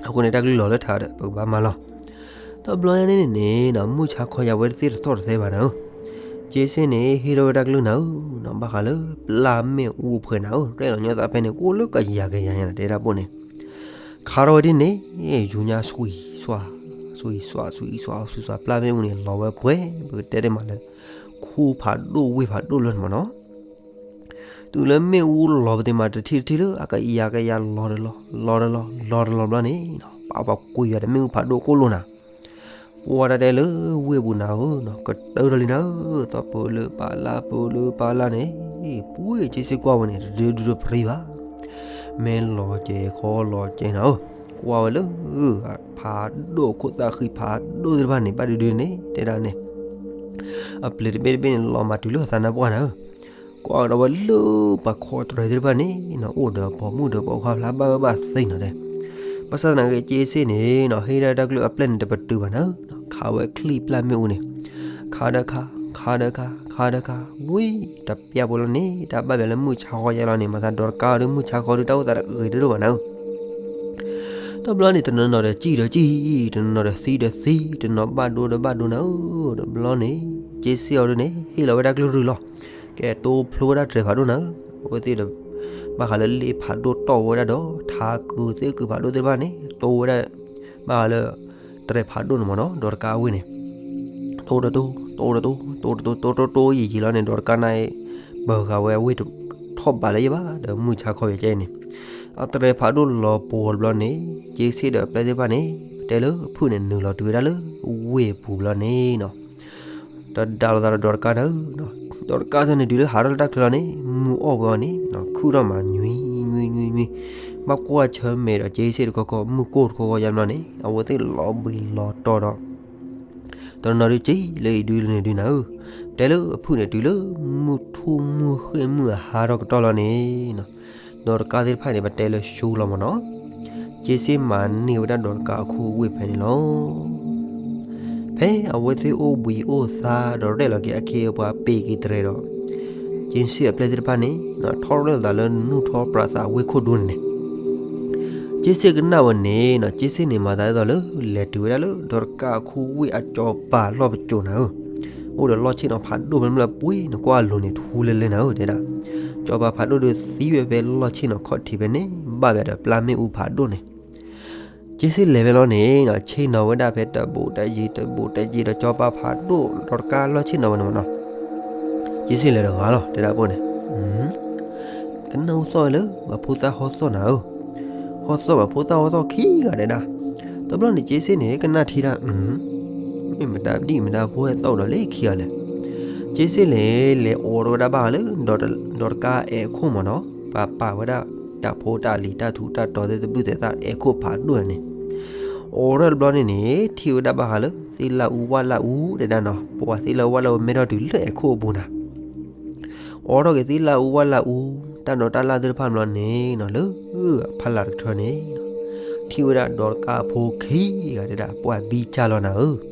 အဃိန့ၣ် တၢ်ကလုၢ်လီၤလၢထးဒီး ပကဘၣ်မၤလီၤ. တဘျီညါန့ၣ်န့ၣ်နီၤ မုၢ်ဆါခီယၤဝဲတသ့ၣ်တသီၣ်တသဲဘၣ်နၤဧၢ, က့စ့ၢ်န့ၣ် ဟ့ၣ်ထီၣ်ဝဲတၢ်ကလုၢ်နၤဧၢနီၤ ဘၣ်ဃးလၢပျၢ်မ့ၣ်အူအဖှဲးနၤဧၢ ရဲၣ်လီၤညီသးဖဲန့ၣ် ကအိၣ်လၢကယၤကယၤညါနၤ တဲဒၣ်ပိၢ်န့ၣ် ခါထီၣ်ဝဲဒ်န့ၣ် ယူၤညါ ဆွံ ဆွါ ဆွံ ဆွါ ဆွံ ဆွါ ဆွံ ဆွါ ပျၢ်မ့ၣ်အူန့ၣ် လီၤဝဲပှဲၤ ပကတဲတ့ၢ်မးလၢ ခူဖးဒိၣ်ဝ့ၢ်ဖးဒိၣ်လၢန့ၣ်မးနီၤ တုၤလၢမ့ၣ်အူလီၤပသ့ၣ်မး တထံၣ်တထံၣ်လၢအကယၤကယၤ လီၤတလီၤ လီၤတလီၤ လီၤတလီၤဘျီန့ၣ်နီၤ ပှၤပှၤကွံာ်ယွၤဒီးမ့ၣ်အူဖးဒိၣ်ကိၣ်လိာ်နၤ ပှၤတၢ်တဲလၢဝ့ၢ်ပူၤနၤဧၢနီၤ ကတၢၢ်ထီၣ်လံနၤဧၢ သီၣ်ပၢလၢပာ်လၢ် ပၢလၢပာ်လၢ်န့ၣ် ပှ့ၤက့စ့ၢ်ကွၢ်ဝဲန့ၣ် တဒုဒုတပြံဘၣ် မ့ၢ်လီၤကဲၤခီလီၤကဲၤနၤဧၢ ကွၢ်ဝဲလၢ ဖးဒိၣ်ခိၣ်သၣ်ဃံဖးဒိၣ်သ့ၣ်တဖၣ်န့ၣ် ဘၣ်ဒုဒုန့ၣ် တဲဒၣ်န့ၣ် အပျ့ၤတဘ့ၣ်တဘ့ၣ်န့ၣ် လီၤမးတုၤလၢအသးနါပှၢ်နၤဧၢ ကွၢ်ဒီးဝဲလၢပှၤခီတြဲၤသ့ၣ်တဖၣ်န့ၣ်နီၤ အိၣ်ဒီးပိာ်မုၣ်ဒီးပိာ်ခွါဖျါဘၣ်အၢဘၣ်သီနီၤဒဲး ဘၣ်ဆၣ်သနာ်က့ က့စ့ၢ်န့ၣ်နီၤ ဟ့ၣ်ဒၣ်တၢ်ကလုၢ်အပျဲၢ်န့ၣ် တပတုာ်ဘၣ်နၤဧၢ ခးဝဲချံပျၢ်မ့ၣ်အူန့ၣ် ခးဒီးခး ခးဒီးခး ခးဒီးခး ဝံၤတပျၢ်ဖိလီၤန့ၣ် တၢ်ဘၣ်ဘၣ်လၢမုၢ်ဆါဃီယါလီၤန့ၣ် မၤသးဒီးတကါအီၤဒုး မုၢ်ဆါဃီဒုး တၢ်အိၣ်သးတဂ့ၤတဒိၣ်ဘၣ်နၤဧၢ တဘျီန့ၣ် တနီၤနီၤဒီးစံၣ်ဒီးစံၣ် တနီၤနီၤဒီးသံဒီးသံ တနီၤဘၣ်ဒိဒီးဘၣ်ဒိနၤဧၢ တဘျီန့ၣ် က့စ့ၢ်အီၤဒုးန့ၣ် ဟ့ၣ်လီၤဝဲတၢ်ကလုၢ်ရူၢ်လီၤ ကဲတိဖျိဝဲဒၣ်တြဲၤဖးဒိၣ်နၤဧၢ အဝဲသ့ၣ်ဒီး ဘၣ်ဃးလၢလ့ဖးဒိၣ်တီၢ်ဝဲဒၣ်ဒီး ထးကုာ်သ့ၣ်ကုာ်ဖးဒိၣ်သ့ၣ်တဖၣ်န့ၣ် တိဝဲဒၣ် ဘၣ်ဃးလၢ တြဲၤဖးဒိၣ်န့ၣ်မ့ၢ်နီၤ ဒီးတကါဝ့ၢ်န့ၣ် တိတတိ တိတတိ တိတတိ တိတတိယံာ်ယံာ်လီၤန့ၣ် ဒီးတကါန့ၣ် ပၢၤဃာ်ဝဲအဝ့ၢ်ထီၣ်ဘးလၢယဲဘၣ် ဒီးမုၢ်ဆါခီယဲကဲအံၤန့ၣ် အတြဲၤဖးဒိၣ်လီၤပှီၤတဘျီန့ၣ် က့စ့ၢ်ဒီးအပျဲၢ်သ့ၣ်တဖၣ်န့ၣ် ပတဲလၢအဖုၣ်န့ၣ် နုာ်လီၤတုၤဝဲဒၣ်လၢဝ့ၢ်အပူၤတဘျီန့ၣ်နီၤ တဒါလိာ်သးဒီးဒီးတကါနၤဧၢ ဒီးတကါသၢန့ၣ် တုၤလၢဟးထီၣ်လၢတၢ်ချၢလီၤန့ၣ် မုၢ်အီၣ်ဝဲအီၤန့ၣ် ခုၣ်ထီၣ်မး ညွံ ညွံ ညွံ ညွံ ဘၣ်ကွၢ်ဆၢမဲာ်ဒီးက့စ့ၢ်တခီခီ မုၢ်ကိၢ်တခီခီယါဘျီန့ၣ် အဝဲသ့ၣ်လီၤဘှံးလီၤတီၤဒီး တနီၤနီၤဒုးက့လၢအံၤဒုးန့ၣ်ဒုးနၤဧၢ တဲလၢအဖုၣ်န့ၣ် တုၤလၢမုၢ်ထူၣ်မုၢ်ဃ့ၢ်မုၢ်အဟါထီၣ်ကတီၢ်လီၤန့ၣ် ဒီးတကါသ့ၣ်တဖၣ်န့ၣ် ပတဲလၢဆူလီၤမ့ၢ်နီၤ က့စ့ၢ်မၤန့ၢ်ဝဲဒၣ်ဒီးတကါအခိၣ်ဝ့ၢ်ဖဲန့ၣ်လီၤ. ဖဲအဝဲသ့ၣ်အိၣ်ဘှံးအိၣ်သါဒီးရဲၣ်လီၤက့ၤအခ့အပှၤပ့ၤက့ၤတြဲၤဒီး က့စ့ၢ်အပျဲၢ်သ့ၣ်တဖၣ်န့ၣ် ထီၣ်ရဲၣ်လိာ်သးလၢနူၢ်ထီၣ်ပြးသးဝ့ၢ်ခိၣ်ဒိၣ်န့ၣ်န့ၣ် က့စ့ၣ်ကနၣ်ဝဲန့ၣ်နီၤ က့စ့ၣ်န့ၣ်မၤသးဒ်သိးလၢ လဲၤတုၤဝဲဒၣ်လၢဒီတကါအခိၣ်ဝ့ၢ်အစီၤပၤလီၢ်ပစိာ်နၤဧၢ, အိၣ်ဒီးလီၢ်ဆ့ၣ်နီၤဖးဒိၣ်ဖဲန့ၣ်ဘျီပှ့ၤန့ၣ်ကွၢ်လိၤန့ၣ်ထူလၢလၢနၤဧၢတဲဒၣ်, စီၤပၤဖးဒိၣ်ဒီးသံဝဲဖဲလီၢ်ဆ့ၣ်နီၤခီၣ်ထံးဖဲန့ၣ် ဘၣ်ဝဲဒီးပျၢ်မ့ၣ်အူဖးဒိၣ်န့ၣ် က့စ့ၣ်လဲၤဖဲလီၤန့ၣ်နီၤ ဆ့ၣ်နီၤဝဲဒၣ်ဖဲတဘူးတယံၤတဘူးတယံၤဒီးစီၤပၤဖးဒိၣ်ဒီတကါလီၢ်ဆ့ၣ်နီၤဝဲန့ၣ်မ့ၢ်နီၤ က့စ့ၣ်လဲၤတဂၤလီၤ တဲဒၣ်ပိၢ်န့ၣ်, ကနၣ်အိၣ်သီၣ်ဝဲလၢ ပှၤဖိသၣ်ဟီၣ်သီၣ်နၤဧၢ, ဟီၣ်သီၣ်ပှၤဖိသၣ်ဟီၣ်သီၣ်ခံဂၤတဲဒၣ်, တဘျီန့ၣ်က့စ့ၣ်န့ၣ် ကနၣ်ထံတၢ်, မ့ၢ်မတၤဒံၣ်မတၤဖိဟဲသီၣ်ဒီးလၢခံဂၤလဲၣ်, က့စ့ၣ်န့ၣ် လဲၤအိးထီၣ်ဝဲဒၣ်ဘၣ်ဃးလၢ ဒီတကါအဲၤခိၣ်မ့ၢ်နီၤ, ပှၤပာ်ဝဲဒၣ် တၢ်ဖိတၢ်လံၤတၢ်ထူးတၢ်တီၤသ့ၣ်တဘျုးသဲးသၣ်အဲၤခိၣ်ဖးဒိၣ်န့ၣ်, အိးထီၣ်တဘျီန့ၣ်န့ၣ် ထံၣ်ဝဲဒၣ်ဘၣ်ဃးလၢ သ့ၣ်လၣ်အူဝၣ်လၣ်အူတဲဒၣ်နီၤ, ပှၤသ့ၣ်လၣ်အူဝၣ်လၣ်အူမဲထီၣ်တုၤလၢအဲၤခိၣ်အပူၤနၤ အိးထီၣ်က့ၤသ့ၣ်လၣ်အူဝၣ်လၣ်အူ, တၢ်ဒီးတၢ်လၣ်သ့ၣ်တဖၣ်ဘျီန့ၣ်နီၤ လၢအဖီလာ်တကထၢန့ၣ်, ထံၣ်ဝဲဒၣ်ဒီတကါဖိခံဂၤတဲဒၣ် ပှၤဘံကၢ်လီၤနၤဧၢ,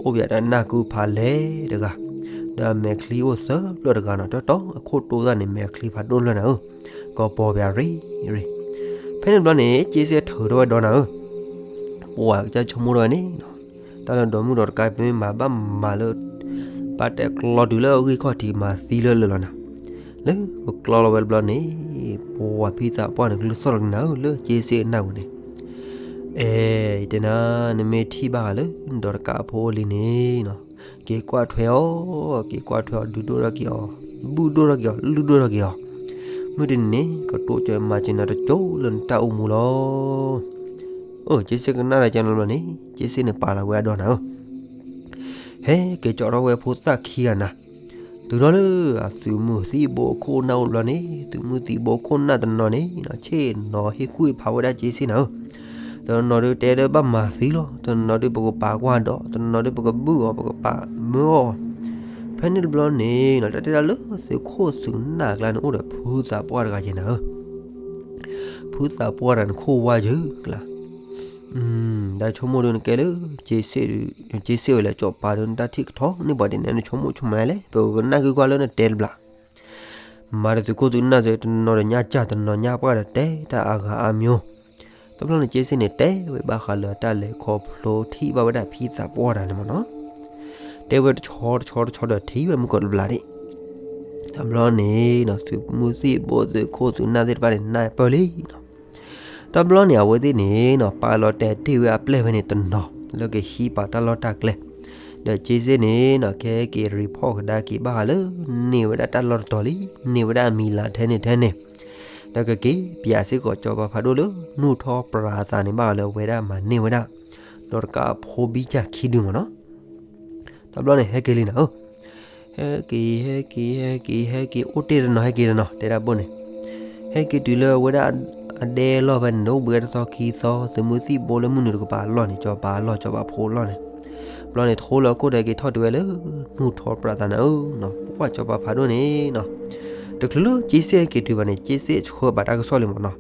အိၣ်ပယီၤတၢ်နၢ်ကုဖးလဲၢ်တဂၤ, ဒီးအမဲာ်ချံအိၣ်သၢဖျၢၣ်တဂၤနီၤ တီတီအခိၣ်တိသၣ်န့ၣ် မဲာ်ချံဖးဒိၣ်ဖျၢၣ်နၤဧၢ, ကီၢ်ပီၤပယီၤရ့ရ့, ဖဲန့ၣ်ဘျီန့ၣ် က့စ့ၣ်ထုးထီၣ်ဝဲဒီးနၤဧၢ ပှၤကစၢ်ဆိကမိၣ်ထီၣ်ဝဲန့ၣ်, တၢ်လၢဒီမုၣ်ဒီတကါပမ့ၢ်မၤဘၣ်မၤလၢ ပာ်တဲကျီတုၤလၢအဂံၢ်ခီၣ်ထံးမၤသံလၢလၢာ်လီၤနၤ, လၢကကျီလီၤဝဲတဘျီန့ၣ်, ပှၤဖံသးပှၢ်န့ၣ်ကလုၢ်သီၣ်လီၤနၤဧၢ လၢက့စ့ၣ်အနၢ်ပူၤန့ၣ်, အဲ, ယတဲနၤ နမ့ၢ်ထံၣ်ဘၣ်ဃးလၢ ဒီတကါအဖိအလံၤန့ၣ်နီၤ, က့ၤကွၢ်ထွဲအီၤ, က့ၤကွၢ်ထွဲအီၤ ဒုးဒိၣ်ထီၣ်က့ၤအီၤ, ဘုၣ်ဒိၣ်ထီၣ်က့ၤအီၤ လုၢ်ဒိၣ်ထီၣ်က့ၤအီၤ, မုၢ်တနံၤန့ၣ် ကတိစၢၤမၤစၢၤနၤတကၠိလၢနတၢ်အိၣ်မူလီၤ. အိၣ် က့စ့ၣ်ကနၣ်ဒီးကန့ၣ်ဘျီန့ၣ် က့စ့ၣ်န့ၣ်ပာ်လီၤဝဲအဒီနၤဧၢ, ဟဲက့ၤကၠီထီၣ်ဝဲဖိသၣ်ခံဂၤနၤ, တုၤထီၣ်လၢအသုးမုၢ်သံၣ်ဘိအခိၣ်နၢ်အိၣ်တဘျီန့ၣ်, သုးမုၢ်သံၣ်ဘိခိၣ်နၢ်တနီၤန့ၣ် ဆ့ၣ်နီၤဟ့ၣ်ကူၣ်ဖးဝဲဒၣ်က့စ့ၣ်နၤဧၢ, တနီၤဒုးတဲလၢဘၣ်မၤသံလီၤ, တနီၤဒုးပကပာ်ကွၢ်ဒီး, တနီၤဒုးပကဘုၣ်အီၤ ပကပာ်မၢအီၤ, ဖဲန့ၣ်တဘျီန့ၣ်နီၤ တၢ်တဲဒၣ်လၢသုးခိၣ်သုးနၢ်အကျါန့ၣ် အိၣ်ဒီးဖုသးပှၢ်တဂၤက့ၤနၤဧၢ ဖုသးပှၢ်တဂၤန့ၣ်ခိၣ်ဝါယၢ်ကျါ, တၢ်ဆိကမိၣ်ဒုးနကဲလၢ က့စ့ၣ်ဝဲလဲၤကၠီပၤဒီး နတၢ်ထံၣ်ကထီၣ်န့ၢ်ပှၤဒ်န့ၣ် နဆိကမိၣ်ဆိကမးလဲၣ် ပကကနၣ်ကွၢ်ကွၢ်လၢနတဲတဘျီ, မၤဒီးသုးခိၣ်သုးနၢ်စ့ၢ် တနီၤဒီးညါကၢ် တနီၤညါပှၢ်ဒီးတဲတၢ်အါဂၤအါမျိုး, တဘျီန့ၣ်က့စ့ၣ်န့ၣ် တဲဝဲဘၣ်ဃးလၢတၢ်လဲၤခီဖျိထံၣ်ဘၣ်ဝဲဒၣ်ဖံသးပှၢ်တဂၤန့ၣ်မ့ၢ်နီၤ, တဲဝဲတဆီတဆီတဆီဒီးထံၣ်ဝဲမုၢ်ကီးတဘျီဒၣ်, တဘျီန့ၣ်နီၤ သုးမုၢ်သံၣ်ဘိသုးခိၣ်သုးနၢ်သ့ၣ်တဖၣ်န့ၣ် နၢ်ပၢၢ်လံနီၤ တဘျီန့ၣ် အဝဲသ့ၣ်န့ၣ်နီၤ ပာ်လီၤတဲာ်တ့ၢ်ဝဲအပျဲၢ်ဖဲန့ၣ်တနီၤ လၢကဟံးပာ်တၢ်လီၢ်တၢ်ကျဲ, ဒီးက့စ့ၣ်န့ၣ်နီၤ ကဟဲက့ၤ report ကဒါက့ၤဘၣ်ဃးလၢ န့ၢ်ဝဲဒၣ်တၢ်လီၢ်တတီၤလံ, န့ၢ်ဝဲဒၣ်အမံၤလၢထဲန့ၣ်ထဲန့ၣ်, ဒီးကက့ၤပျးစ့ၢ်ကီးစီၤပၤဖးဒိၣ်လၢ နူၢ်ထီၣ်ပြးအသးန့ၣ် ဘၣ်ဃးလၢအဝဲဒၣ်မၤန့ၢ်ဝဲဒၣ် ဒီးတကးအဖိဘံကၢ်ခံဒုမ့ၢ်နီၤ တဘျီန့ၣ် ဟဲက့ၤလံနၤဧၢ, ဟဲက့ၤ ဟဲက့ၤ ဟဲက့ၤ ဟဲက့ၤ အိၣ်တ့ၢ်တနီၤ ဟဲက့ၤတနီၤ တဲဒၣ်ဘိန့ၣ်, ဟဲက့ၤတုၤလၢအဝဲဒၣ်အဒဲလီၢ်ဖဲန့ၣ် အိၣ်ဘှံးတသီခံသီ သုးမုၢ်သံၣ်ဘိလၢမုၢ်နုာ်တကပၤအလီၢ်န့ၣ် စီၤပၤအလီၢ် စီၤပၤဖိအလီၢ်န့ၣ်, တဘျီန့ၣ် ထိလၢအခိၣ်ဒီးက့ၤထီၣ်တုၤဝဲလၢ နူၢ်ထီၣ်ပြးသးနၤဧၢ, ပှၢ်စီၤပၤဖးဒိၣ်န့ၣ်နီၤ, တချုးလၢက့စ့ၣ်ဟဲက့ၤတုၤဘၣ်န့ၣ် က့စ့ၣ်ဆှၢဘၣ်တၢ်ကစီၣ်လံမ့ၢ်နီၤ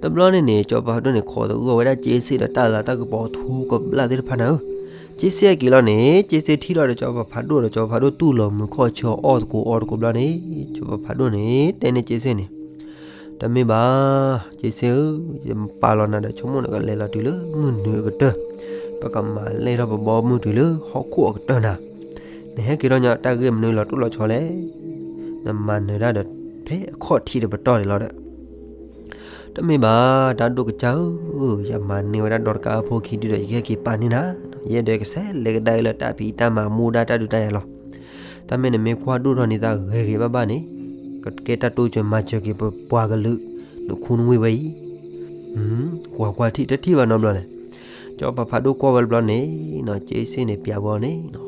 တဘျီန့ၣ်န့ၣ် စီၤပၤဖးဒိၣ်န့ၣ် ခိးသဂၢၢ်ဝဲဒၣ်က့စ့ၣ်ဒီးတၢ်လၤတၢ်ကပီၤထူကဘျၣ်သ့ၣ်တဖၣ်နၤဧၢ, က့စ့ၣ်ဟဲက့ၤလီၤန့ၣ် က့စ့ၣ်ထံၣ်လီၤဒီးစီၤပၤဖးဒိၣ်ဒီး စီၤပၤဖးဒိၣ်တူၢ်လိာ်မုာ်ခီၣ်ဆၢအီၣ်သကိးအီသကိးဘျီန့ၣ် စီၤပၤဖးဒိၣ်န့ၣ် တဲန့ၢ်က့စ့ၣ်န့ၣ်, တမ့ၢ်ဘၣ်, က့စ့ၣ်ဧၢ, ယပာ်လီၤနၤဒီးဆိကမိၣ်နကလဲၤလီၤတုၤလၢမုၢ်နုာ်အကတၢၢ်, ပကမၤလဲၢ်ထီၣ်ပဘီမုၢ်တုၤလၢဟီၣ်ခိၣ်အကတၢၢ်နၤ, နဟဲက့ၤထီၣ်ညီတၢ်ဂ့ၢ်မနုၤလီၤတိၢ်လီၤဆီလဲၣ်, နမၤနၢၤတၢ်ဒီးဖဲအခီၣ်ထံးတပတီၢ်န့ၣ်လီၤဒီး တမ့ၢ်ဘၣ် တၢ်ဒိၣ်ကစၢ်ဧၢ, ယမၤန့ၢ်ဝဲဒၣ်ဒီတကးအဖိခံဒုဒီး ယကဟဲက့ၤပာ်န့ၢ်နၤ, ယဲဒီးကဆဲးလဲၤကဒါအံၤလၢတၢ်ဖံးတၢ်မၤမူဒါတၢ်ဒုးတၢ်ယၤလီၤ. တၢ်မ့ၢ်နမ့ၢ်ကွၢ်ဒိၣ်ထီၣ်န့ၢ်သးဂ့ၤဂ့ၤဘၣ်ဘၣ်န့ၣ်, ကကဲတၢ်တိစၢၤမၤစၢၤက့ၤပပှၤကလုာ် နခူနဝ့ၢ်ဝဲအံၤ, ကွၢ်ကွၢ်ထံၣ်တထံၣ်ဘၣ်နီတဘျီလဲၣ်. စီၤပၤဖးဒိၣ်ကွၢ်ဝဲတဘျီန့ၣ်နီၤ က့စ့ၣ်န့ၣ်ပျးဝဲအီၤန့ၣ်နီၤ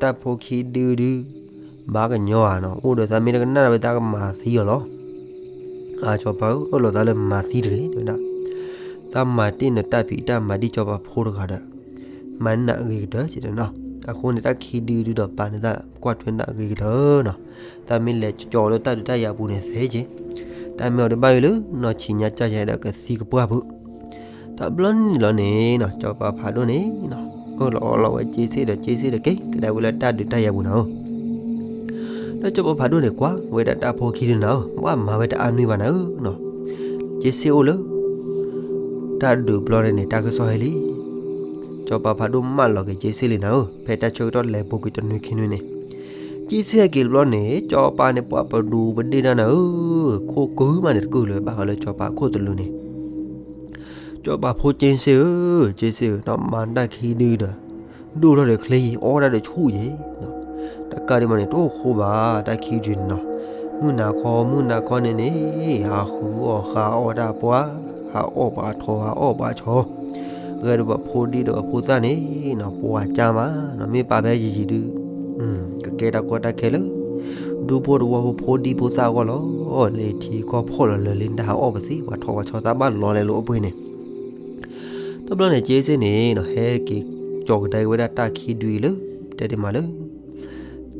တၢ်ဖိခံဒုဒု ဘၣ်ကညီဧါနီၤ အိၣ်ဒီးသးမ့ၢ်တကနၣ်ဒီးဝဲသးကမၤသံအီၤလီၤ. အစီၤပၤဧၢ အိၣ်လီၤသးလၢမၤသံတဂ့ၤ တဲဝဲဒၣ်, သးမၤတ့ၢ်နတၢ်ဖံးတၢ်မၤဒ်စီၤပၤဖိတဂၤဒီး မၤန့ၢ်နၤအဂ့ၤကတၢၢ်က့ၤဒီးနီၤ. အဃိန့ၣ် တၢ်ခံဒုဒုဒီးပာ်န့ၢ်သးကွၢ်ထွဲနၤအဂ့ၤကတၢၢ်နီၤ. သးမ့ၢ်လဲၤကၠီလၢတၢ်ဒုးတၢ်ယၤပူၤန့ၣ်သ့က့ၤ, တၢ်မ့ၢ်အီၤတဘၣ်အံၤလၢနီၢ်ဆံးညါကၢ်ယၤဒီးကသံကပှၢ်ဖုး တဘျီန့ၣ်လီၤန့ၣ်နီၤ စီၤပၤဖးဒိၣ်န့ၣ်နီၤ အၢၣ်လီၤအီလီၤဝဲက့စ့ၣ်ဒီး က့စ့ၣ်ဒီးက့ၤကဒါဝဲလၢတၢ်ဒုးတၢ်ယၤပူၤနၤဧၢ. ဒီးစီၤပၤဖးဒိၣ်န့ၣ်ကွၢ်ဝဲဒၣ်တၢ်ဖိခံဒုနၤဧၢ, ပှၤမၤဝဲတအါနွံဘၣ်နၤဧၢနီၤ, က့စ့ၣ်အိၣ်လၢ တၢ်ဒုးပျီန့ၣ်န့ၣ် တၢ်ကစီၣ်ဟဲလံ. စီၤပၤဖးဒိၣ်မၢလီၤက့ၤက့စ့ၣ်လံနၤဧၢ, ဖဲတၢ်ဆၢကတီၢ်လဲၤပူၤကွံာ်တနွံခံနွံန့ၣ်, က့စ့ၣ်ဟဲက့ၤတဘျီန့ၣ် စီၤပၤန့ၣ်ပှၤပဒူပဒ့ၣ်တၢ်နၤဧၢ, ခိၣ်ကုမးန့ၣ်တကုၢ်လၢၤ ဘၣ်ဃးလၢစီၤပၤခိၣ်သလုးန့ၣ် စီၤပၤဖိက့စ့ၣ်ဧၢ, က့စ့ၣ်ဧၢ, နမၤတၢ်ခံဒုဒီး ဒိၣ်ထီၣ်ဒီးချ့ယံၤ အီၣ်တၢ်ဒီးဆူၣ်ယံၤ, တကးဒံးဘၣ်န့ၣ် တအိၣ်ဃိဘၣ်တၢ်ခံဒုန့ၣ်နီၤ, မုၢ်နၤခီ မုၢ်နၤခီန့ၣ်န့ၣ် ဟးဃုအီၣ်ဃုအီၣ်တၢ်ပှၤ, ဟးအီၣ်ပှၤထိး ဟးအီၣ်ပှၤဆီ, ဂဲၤဒီးပှၤဖိဒံဒီးပှၤဖိသၣ်န့ၣ်နီၤ ပှၤကါမးနီၤ, မ့ၢ်ပာ်ဖဲယံာ်ယံာ်ဒုး ကကဲတၢ်ကီတၢ်ခဲလၢ ဒူဖိတဝီဖိ ဖိဒံဖိသၣ်အဂီၢ်လီၤ. လဲၤထံကီၢ်ဖီၣ်လီၤလၢာ်လံ တၢ်ဟးအီၣ်ပသံ ပှၤထိးပှၤဆီသၣ်ဘၣ်လီၤလဲၤလိာ်အိၣ်ပှ့ၤန့ၣ်, တဘျီန့ၣ် က့စ့ၣ်န့ၣ်နီၤ ဟဲက့ၤကၠီၤကဒါက့ၤဝဲဒၣ်တၢ်ခံဒုအံၤလၢ တဲဒ်မးလၢ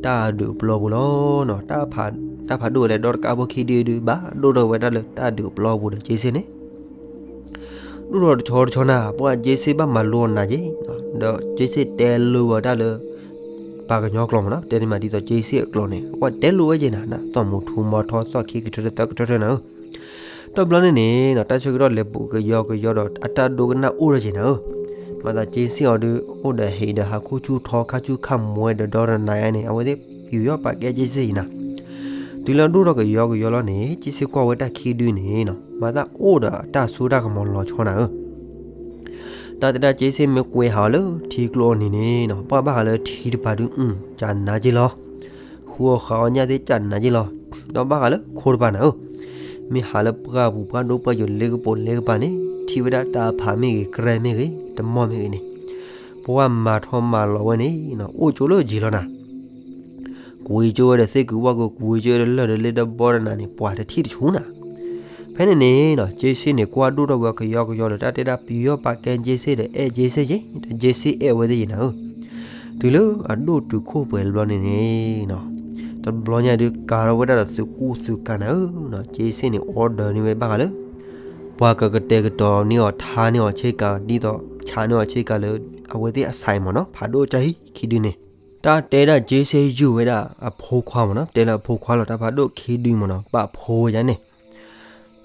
တၢ်ဒုးပျီပူၤလီၤနီၤ, တၢ်ဖးဒိၣ်ဝဲလၢဒီတကးဖိခံဒုဒုး ဘၣ်ဒိၣ်ထီၣ်ဝဲဒၣ်လၢတၢ်ဒုးပျီပူၤဒီး က့စ့ၣ်န့ၣ် ဒိၣ်ထီၣ်တဆီတဆီနၤ ပှၤက့စ့ၣ်ဘၣ်မၤလိအီၤနၤက့ၤ, ဒီးက့စ့ၣ်တဲလိဝဲဒၣ်လၢ ပှၤကညီကျိာ်မးနီၤ, တဲန့ၣ်မးဒ်သိးက့စ့ၣ်အကျိာ်န့ၣ် ပှၤတဲလိဝဲက့ၤနၤ သီၣ်မူထူမီၤထီ သီၣ်ခံကထၢထၢ သၢကထၢထၢနၤဧၢ. တဘျီန့ၣ်န့ၣ်နီၤ တၢ်ဆၢကတီၢ်လဲၤပူၤကယီကယီဒီး အတၢ်ဒိကနၣ်အိၣ်ထီၣ်က့ၤနၤဧၢ, မၤသးက့စ့ၣ်အီၤဒုး အိၣ်ဒီးဟံးဒီးဟးခူၣ်ဆူၣ်ထီ ခါဆူၣ်ခါမွဲဒီးဒီတနၤအံၤန့ၣ် အဝဲသ့ၣ်ပျူၤယီၣ်ပာ်ကဲက့စ့ၣ်အံၤနၤ တုၤလၢဒိၣ်ထီၣ်ကယီကယီလီၤန့ၣ် က့စ့ၣ်ကွၢ်ဝဲတၢ်ခံဒုန့ၣ်နီၤ မၤသးအိၣ်ဒီးတၢ်စိတၢ်ကမီၤလီၤဆီနၤဧၢ. တၢ်တဲဒၣ်က့စ့ၣ်မ့ၢ်ကွဲဟးအီၤလၢထံကျိအနံၤန့ၣ်နီၤ ပှၤဘၣ်ဃးလၢထံတပၤဒုး ကနၤက့ၤလီၤ, ဃုအီၣ်ဃုအီၣ်ညၣ်သ့ၣ်ကနၤက့ၤလီၤ, ဒီးဘၣ်ဃးလၢခိတပၤနၤဧၢ, မ့ၢ်ဟးလၢပှၢ်ပူၤပှၢ်ဒိၣ်ပှၢ်ယိာ်လ့ကပိာ်လ့ကပၤန့ၣ် ထံၣ်ဝဲဒၣ်တၢ်ဖးမ့ၢ်ဂ့ၤ ကြဲမ့ၢ်ဂ့ၤ တမီၢ်မ့ၢ်ဂ့ၤန့ၣ် ပှၤမၤထီၣ်မၤလီၤဝဲန့ၣ်နီၤ အိၣ်ကၠိလၢကၠ့လီၤနၤ ကွံာ်ကၠိဝဲဒီးသ့ၣ်ကုၤဝၣ်ကုၤ ကွံာ်ကၠိဒီးလၢၢ်ဒီးလ့ဒီးဘီဒီးနၤန့ၣ် ပှၤတထံၣ်တဆူၣ်နၤ. ဖဲန့ၣ်န့ၣ်နီၤ က့စ့ၣ်န့ၣ် ကွၢ်ဒိၣ်ထီၣ်ဝဲကယီကယီဒီး တၢ်တဲဒၣ်ပျူၤယီၣ်ပာ်ကဲက့စ့ၣ်ဒီး အဲၣ်က့စ့ၣ်က့ၤ ဒီးက့စ့ၣ်အဲၣ်ဝဲသ့ၣ်ယံၤနၤဧၢ. တုၤလၢအဒိၣ်တုာ်ခိၣ်ပှဲၤတဘျီန့ၣ်န့ၣ်နီၤ တဘျီညါဒုးကၤထီၣ်ဝဲဒၣ်ဒီးသုးကူသုးကၤနၤဧၢနီၤ က့စ့ၣ်န့ၣ် order န့ၢ်ဝဲဘၣ်ဃးလၢ ပှၤကကတဲာ်ကတီၤန့ၢ်အီၤ ထါန့ၢ်အီၤဆ့ကၤ ဒ်သိးဆးန့ၢ်အီၤဆ့ကၤလၢ အဝဲသ့ၣ်အ site မ့ၢ်နီၤ ဖးဒိၣ်ကၢဟံၣ်ခံဒုန့ၣ် တၢ်တဲဒၣ်က့စ့ၣ်ယုၢ်ဝဲဒၣ်အဖိခွါမ့ၢ်နီၤ တဲလၢအဖိခွါလီၤ တၢ်ဖးဒိၣ်ခံဒုမ့ၢ်နီၤ ပာ်ဖှိၣ်ဝဲဒၣ်န့ၣ်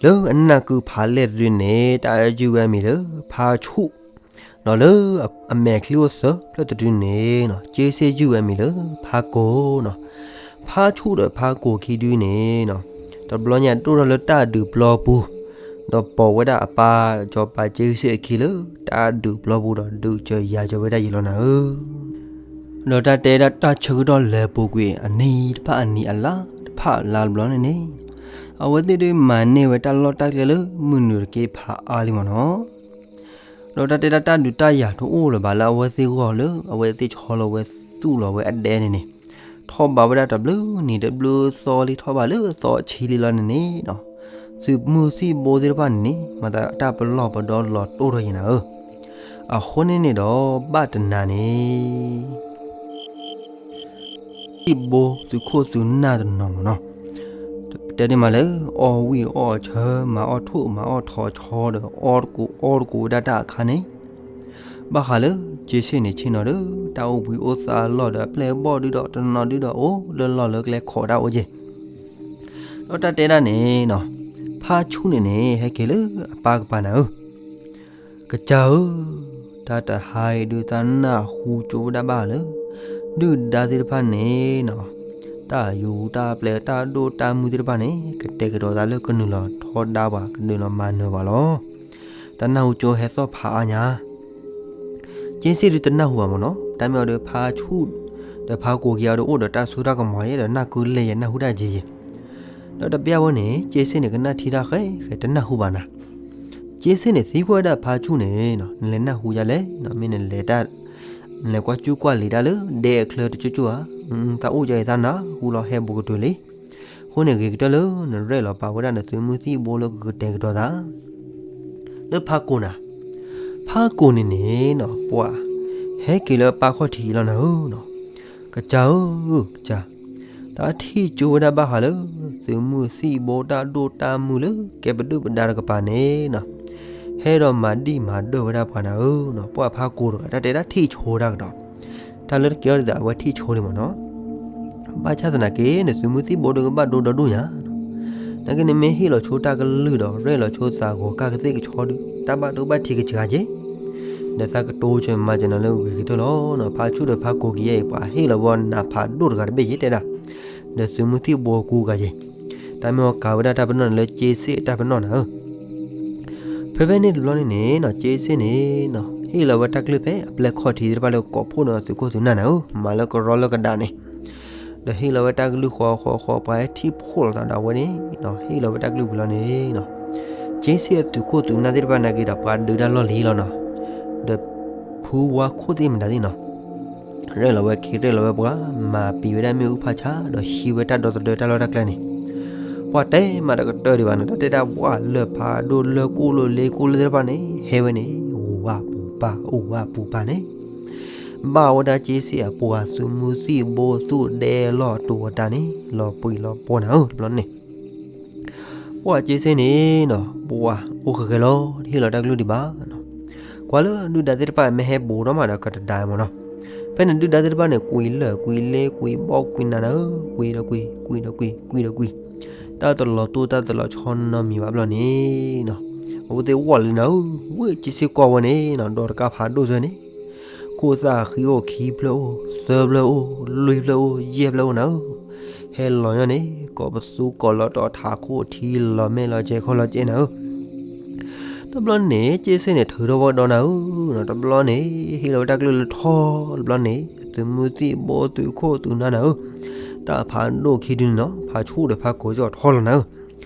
လၢအနၢ်ကုဖးလဲၢ်တဒုန့ၣ် တၢ်ယုၢ်ဝဲအမံၤလၢ ဖါဆူၣ် ဒီးလၢအမဲာ်ချံအိၣ်သၢဖျၢၣ်တဒုန့ၣ်နီၤ က့စ့ၣ်ယုၢ်ဝဲအမံၤလၢ ဖါကိၢ်နီၤ ဖါဆူၣ်ဒီးဖါကိၢ်ခံဒုန့ၣ်နီၤ တဘျီညါဒိၣ်ထီၣ်လၢတၢ်ဒုးပျီပူၤ ဒီးပိာ်ဝဲဒၣ်အပၢ်စီၤပၤက့စ့ၣ်အခံလၢ တၢ်ဒုးပျီပူၤဒီးဒုးစၢၤယၤစၢၤဝဲဒၣ်ယံၤလီၤနၤဧၢ. ဒီးတၢ်တဲဒၣ်တၢ်ဆၢကတီၢ်လဲၤပူၤကွံာ်အနံၤတဖၣ်အနံၤအလါတဖၣ်အလါတဘျီန့ၣ်န့ၣ် အဝဲသ့ၣ်ဒုးမၤန့ၢ်ဝဲတၢ်လီၢ်တၢ်ကျဲလၢမုၢ်နုာ်တက့ၢ်ဖးအါလံမ့ၢ်နီၤ ဒီးတၢ်တဲဒၣ်တၢ်ဒုးတၢ်ယၤတအိၣ်လၢၤဘၣ်လၢအဝဲသ့ၣ်ဂီၢ်လၢအဝဲသ့ၣ်ဆီလီၤဝဲသူၣ်လီၤဝဲအဒဲန့ၣ်န့ၣ် ထီၣ်ဘးဝဲဒၣ်တဘျုးနံၤတဘျုးသီလံ ထီၣ်ဘးလၢသီဆံလံလီၤန့ၣ်န့ၣ်နီၤ သုးမုၢ်သံၣ်ဘိသ့ၣ်တဖၣ်န့ၣ်န့ၣ် မၤသးတၢ်ပလီၢ်ပဒီလီၤတိၢ်ထီၣ်ယံၤနၤဧၢ. အဃိန့ၣ်န့ၣ်ဒီးဘၣ်တနၤန့ၣ် သံၣ်ဘိသုးခိၣ်သုးနၢ်တနီၤမ့ၢ်နီၤ တဲဒ်မးလၢ အီၣ်ဝံၣ်အီၣ်ဆၢ မၤအီၣ်ထိၣ်မၤအီၣ်ထိးဆီဒီး အီၣ်တကူးအီတကူးဝဲဒၣ်တၢ်အခါန့ၣ် ဘၣ်ဃးလၢက့စ့ၣ်န့ၣ်ဆ့ၣ်နီၤဒီး တၢ်အိၣ်ဘှံးအိၣ်သါအလီၢ်ဒီးအပျဲၢ်အဘီၣ်ဒုဒီးတနီၤဒုဒီးအိၣ်လၢလီၢ်လၢကျဲခိးတၢ်အိၣ်က့ၤ ဒီးတၢ်တဲဒၣ်န့ၣ်နီၤ ဖါဆူၣ်န့ၣ်န့ၣ် ဟဲက့ၤလၢအပၢ်ကပၤနၤဧၢ ကစၢ်ဧၢ, တၢ်တဟါအံၤဒုးတၢ်နၢ်ဟူကၠိဝဲဒၣ်ဘၣ်လၢ ဒုၣ်ဒါသ့ၣ်တဖၣ်န့ၣ်နီၤ တၢ်ယူၤတၢ်ပျဲၤတၢ်ဒိၣ်တၢ်မုၢ်သ့ၣ်တဖၣ်န့ၣ် ကတဲာ်ကတီၤသးလၢကနုာ်လီၤထီဒါပှၤ ကနုာ်လီၤမၤနၢၤပှၤလီၤ. တၢ်နၢ်ဟူကၠိဟဲသီၣ်ဖးအါညါ က့စ့ၣ်ဒုးတနၢ်ဟူဘၣ်မ့ၢ်နီၤ တၢ်မ့ၢ်အီၤဒီးဖါဆူၣ် ဒီးဖါကိၢ်က့ၤအီၤဒီးအိၣ်ဒီးတၢ်စိတၢ်ကမီၤယဲဒီးနၢ်ကုလဲၢ်ယဲ နၢ်ဟူတၢ်က့ၤယဲ ဒီးတပျၢ်ဝဲန့ၣ် က့စ့ၣ်န့ၣ် ကနၣ်ထံတၢ်ဃဲဃဲတနၢ်ဟူဘၣ်နၤ က့စ့ၣ်န့ၣ် သံကွၢ်ဝဲဒၣ်ဖါဆူၣ်န့ၣ်နီၤ နလဲၤနၢ်ဟူယါလဲၣ်နီၤ မ့ၢ်နလဲၤတၢ် နလဲၤကွၢ်ကူၣ်ကွၢ်လံာ်တၢ်လၢဒဲအချၢတကၠိၢ်ကၠိၢ်ဧါ, တၢ်အိၣ်ကဲအသးနၢ်ဟူလီၤဟဲဘူးကတုၤလံ. အဃိန့ၣ် ဂ့ၤကတၢၢ်လၢနရဲၣ်လီၤပာ်ဝဲဒၣ်နသုးမုၢ်သံၣ်ဘိလၢကကတဲာ်ကတီၤသး လၢဖါကိၢ်နၤ, ဖါကိၢ်န့ၣ်န့ၣ်နီၤ ပှၤ ဟဲက့ၤလၢပၢ်ခီၣ်ထံးအံၤလီၤနၤဧၢနီၤ, ကစၢ်ဧၢ, ကစၢ်, တၢ်ထံၣ်ကၠိဝဲဒၣ်ဘၣ်ဃးလၢ သုးမုၢ်သံၣ်ဘိတၢ်ဒိၣ်တၢ်မုၢ်လၢကဲပဒုၣ်ပဒါတကပၤန့ၣ်နီၤ, ဟဲဒီးမၤဒံၣ်မၤဒၢၣ်ဝဲဒၣ်ပှၤနၤဧၢနီၤ, ပှၤဖါကိၢ်တဂၤ တၢ်တဲဒၣ်ထံၣ်ကၠိတၢ်ကဒီး, တၢ်လၢတကဲထီၣ်ဒ်သိးအဝဲထံၣ်ကၠိလံမ့ၢ်နီၤ ဘၣ်ဆၣ်သနာ်က့န့ၣ် သုးမုၢ်သံၣ်ဘိဒီးကဘၣ်ဒိဒီဒူၣ်ညါ, နာ်က့န့ၣ်မ့ၢ်ဟ့ၣ်လီၤဆိတၢ်ကလုၢ်ဒီး ရဲၣ်လီၤဆိသးဂီၤကၢ်ကသ့ၣ်ကဆီဒုး တၢ်ဘၣ်ဒိဘၣ်ထံးကစှၤက့ၤ, ဒီးသးကတိၤစၢၤမၤစၢၤနၤလၢဂ့ၤကတၢၢ်လီၤ. ဖးဆူၣ်ဒီးဖးကိးကယဲၢ်အံၤ ပှၤဟ့ၣ်လီၤဝဲနးဖးဒိၣ်တဂၤတဘ့ၣ်ယဲတဲဒၣ်, ဒီးသုးမုၢ်သံၣ်ဘိကူကၤယဲ, တၢ်မ့ၢ်အီၤကၤဝဲဒၣ်တၢ်ပနီၣ်န့ၣ်လၢကၠ့စ့ၣ်တၢ်ပနီၣ်နၤဧၢ. ဖဲဖဲန့ၣ်တဘျီန့ၣ်န့ၣ်နီၤ ကၠ့စ့ၣ်န့ၣ်နီၤ ဟ့ၣ်လီၤဝဲတၢ်ကလုၢ်ဖဲအပျဲၢ်ခီၣ်ထံးသ့ၣ်တဖၣ်လၢကိးဖှိၣ်န့ၣ်သုးခိၣ်သုးနၢ်နၤဧၢ, မၤလၢကရီလၢကဒါန့ၣ်, ဒီးဟ့ၣ်လီၤဝဲတၢ်ကလုၢ်ဃီဃီဃီ ပှၤဟဲထံၣ်ဖှိၣ်လိာ်သးဒီးအဝဲန့ၣ်နီၤ ဟ့ၣ်လီၤဝဲတၢ်ကလုၢ်ဝံၤလီၤန့ၣ်နီၤ, ကၠ့စ့ၣ်အသုးခိၣ်သုးနၢ်သ့ၣ်တဖၣ်နာ်က့ဒီး ပှၤဒုးတၢ်လီၢ်လံၤလီၤနီၤ, ဒီးဖုဝါခိၣ်သ့ၣ်မတၤသ့ၣ်နီၤ ရဲၣ်လီၤဝဲခ့ရဲၣ်လီၤဝဲပှၤ မၤပံၤဝဲဒၣ်မ့ၣ်အူဖးဆါ ဒီးဟံးဝဲတၢ်ဒီသဒၢတၢ်လီၢ်တၢ်ကျဲန့ၣ်, ပှၤတဲမးတကတၢၢ်ဒံးဘၣ်နီၤ တၢ်တဲတၢ်ဘှၣ်လၢၢ်ဖးဒိၣ်လၢၢ်ကိၣ်လၢၢ်လ့ကိၣ်လၢၢ်သ့ၣ်တဖၣ်န့ၣ် ဟဲဝဲန့ၣ် အိၣ်ဝဲပူၤပာ် အိၣ်ဝဲပူၤပာ်န့ၣ်, ဘၣ်ဝဲဒၣ်ကၠ့စ့ၣ်အပှၤသုးမုၢ်သံၣ်ဘိသူၣ်ဒဲလီၢ်တိၤအတၢ်န့ၣ် လီၤပှံၤလီၤပှီၢ်နၤဧၢ တဘျီန့ၣ် ပှၤကၠ့စ့ၣ်န့ၣ်နီၤ ပှၤအိၣ်ဃဲၤဃဲၤလီၤ တဟ့ၣ်လီၤတၢ်ကလုၢ်ဒံးဘၣ်နီၤ, ကွၢ်လၢဒုၣ်ဒါသ့ၣ်တဖၣ်မ့ၢ်ဟဲဘူးထီၣ်မးဒီးကတဒါမ့ၢ်နီၤ, ဖဲန့ၣ်ဒုၣ်ဒါသ့ၣ်တဖၣ်န့ၣ် ကွံာ်လၢာ်ကွံာ်လ့ကွံာ်ဘီကွံာ်နးနၤဧၢ, ကွံာ်ဒီးကွံာ် ကွံာ်ဒီးကွံာ် ကွံာ်ဒီးကွံာ်, တၢ်တလီၤတိၢ်တၢ်တလီၤဆီနီတမံၤဘၣ်ဘျီန့ၣ်နီၤ, အဝဲသ့ၣ်ဝီၢ်လၢနၤဧၢ, ဝ့ၢ်ကၠ့စ့ၣ်ကွၢ်ဝဲန့ၣ်နီၤ ဒီးတကးဖးဒိၣ်စၢၤန့ၣ် ခိၣ်သၣ်ဃံအိၣ်ခံဖျၢၣ်အိၣ် သၢဖျၢၣ်အိၣ် လွံၢ်ဖျၢၣ်အိၣ် ယဲၢ်ဖျၢၣ်အိၣ်နၤဧၢ, ဟဲလီၤညီန့ၣ် ကိးပသူကိးလီၤတီၤထးခိၣ်ထံလီၤမဲာ်လီၤကဲခီလီၤကဲနၤဧၢ, တဘျီန့ၣ် ကၠ့စ့ၣ်န့ၣ်ထုးထီၣ်ဝဲဒီးနၤဧၢ, တဘျီန့ၣ် ဟ့ၣ်လီၤဝဲတၢ်ကလုၢ်လၢထီ တဘျီန့ၣ် သုးမုၢ်သံၣ်ဘိသုးခိၣ်သုးနၢ်နၤဧၢ, တၢ်ဖးဒိၣ်ခံဒုန့ၣ်နီၤ ဖးဆူၣ်ဒီးဖးကိးကီးထီလီၤနၤဧၢ,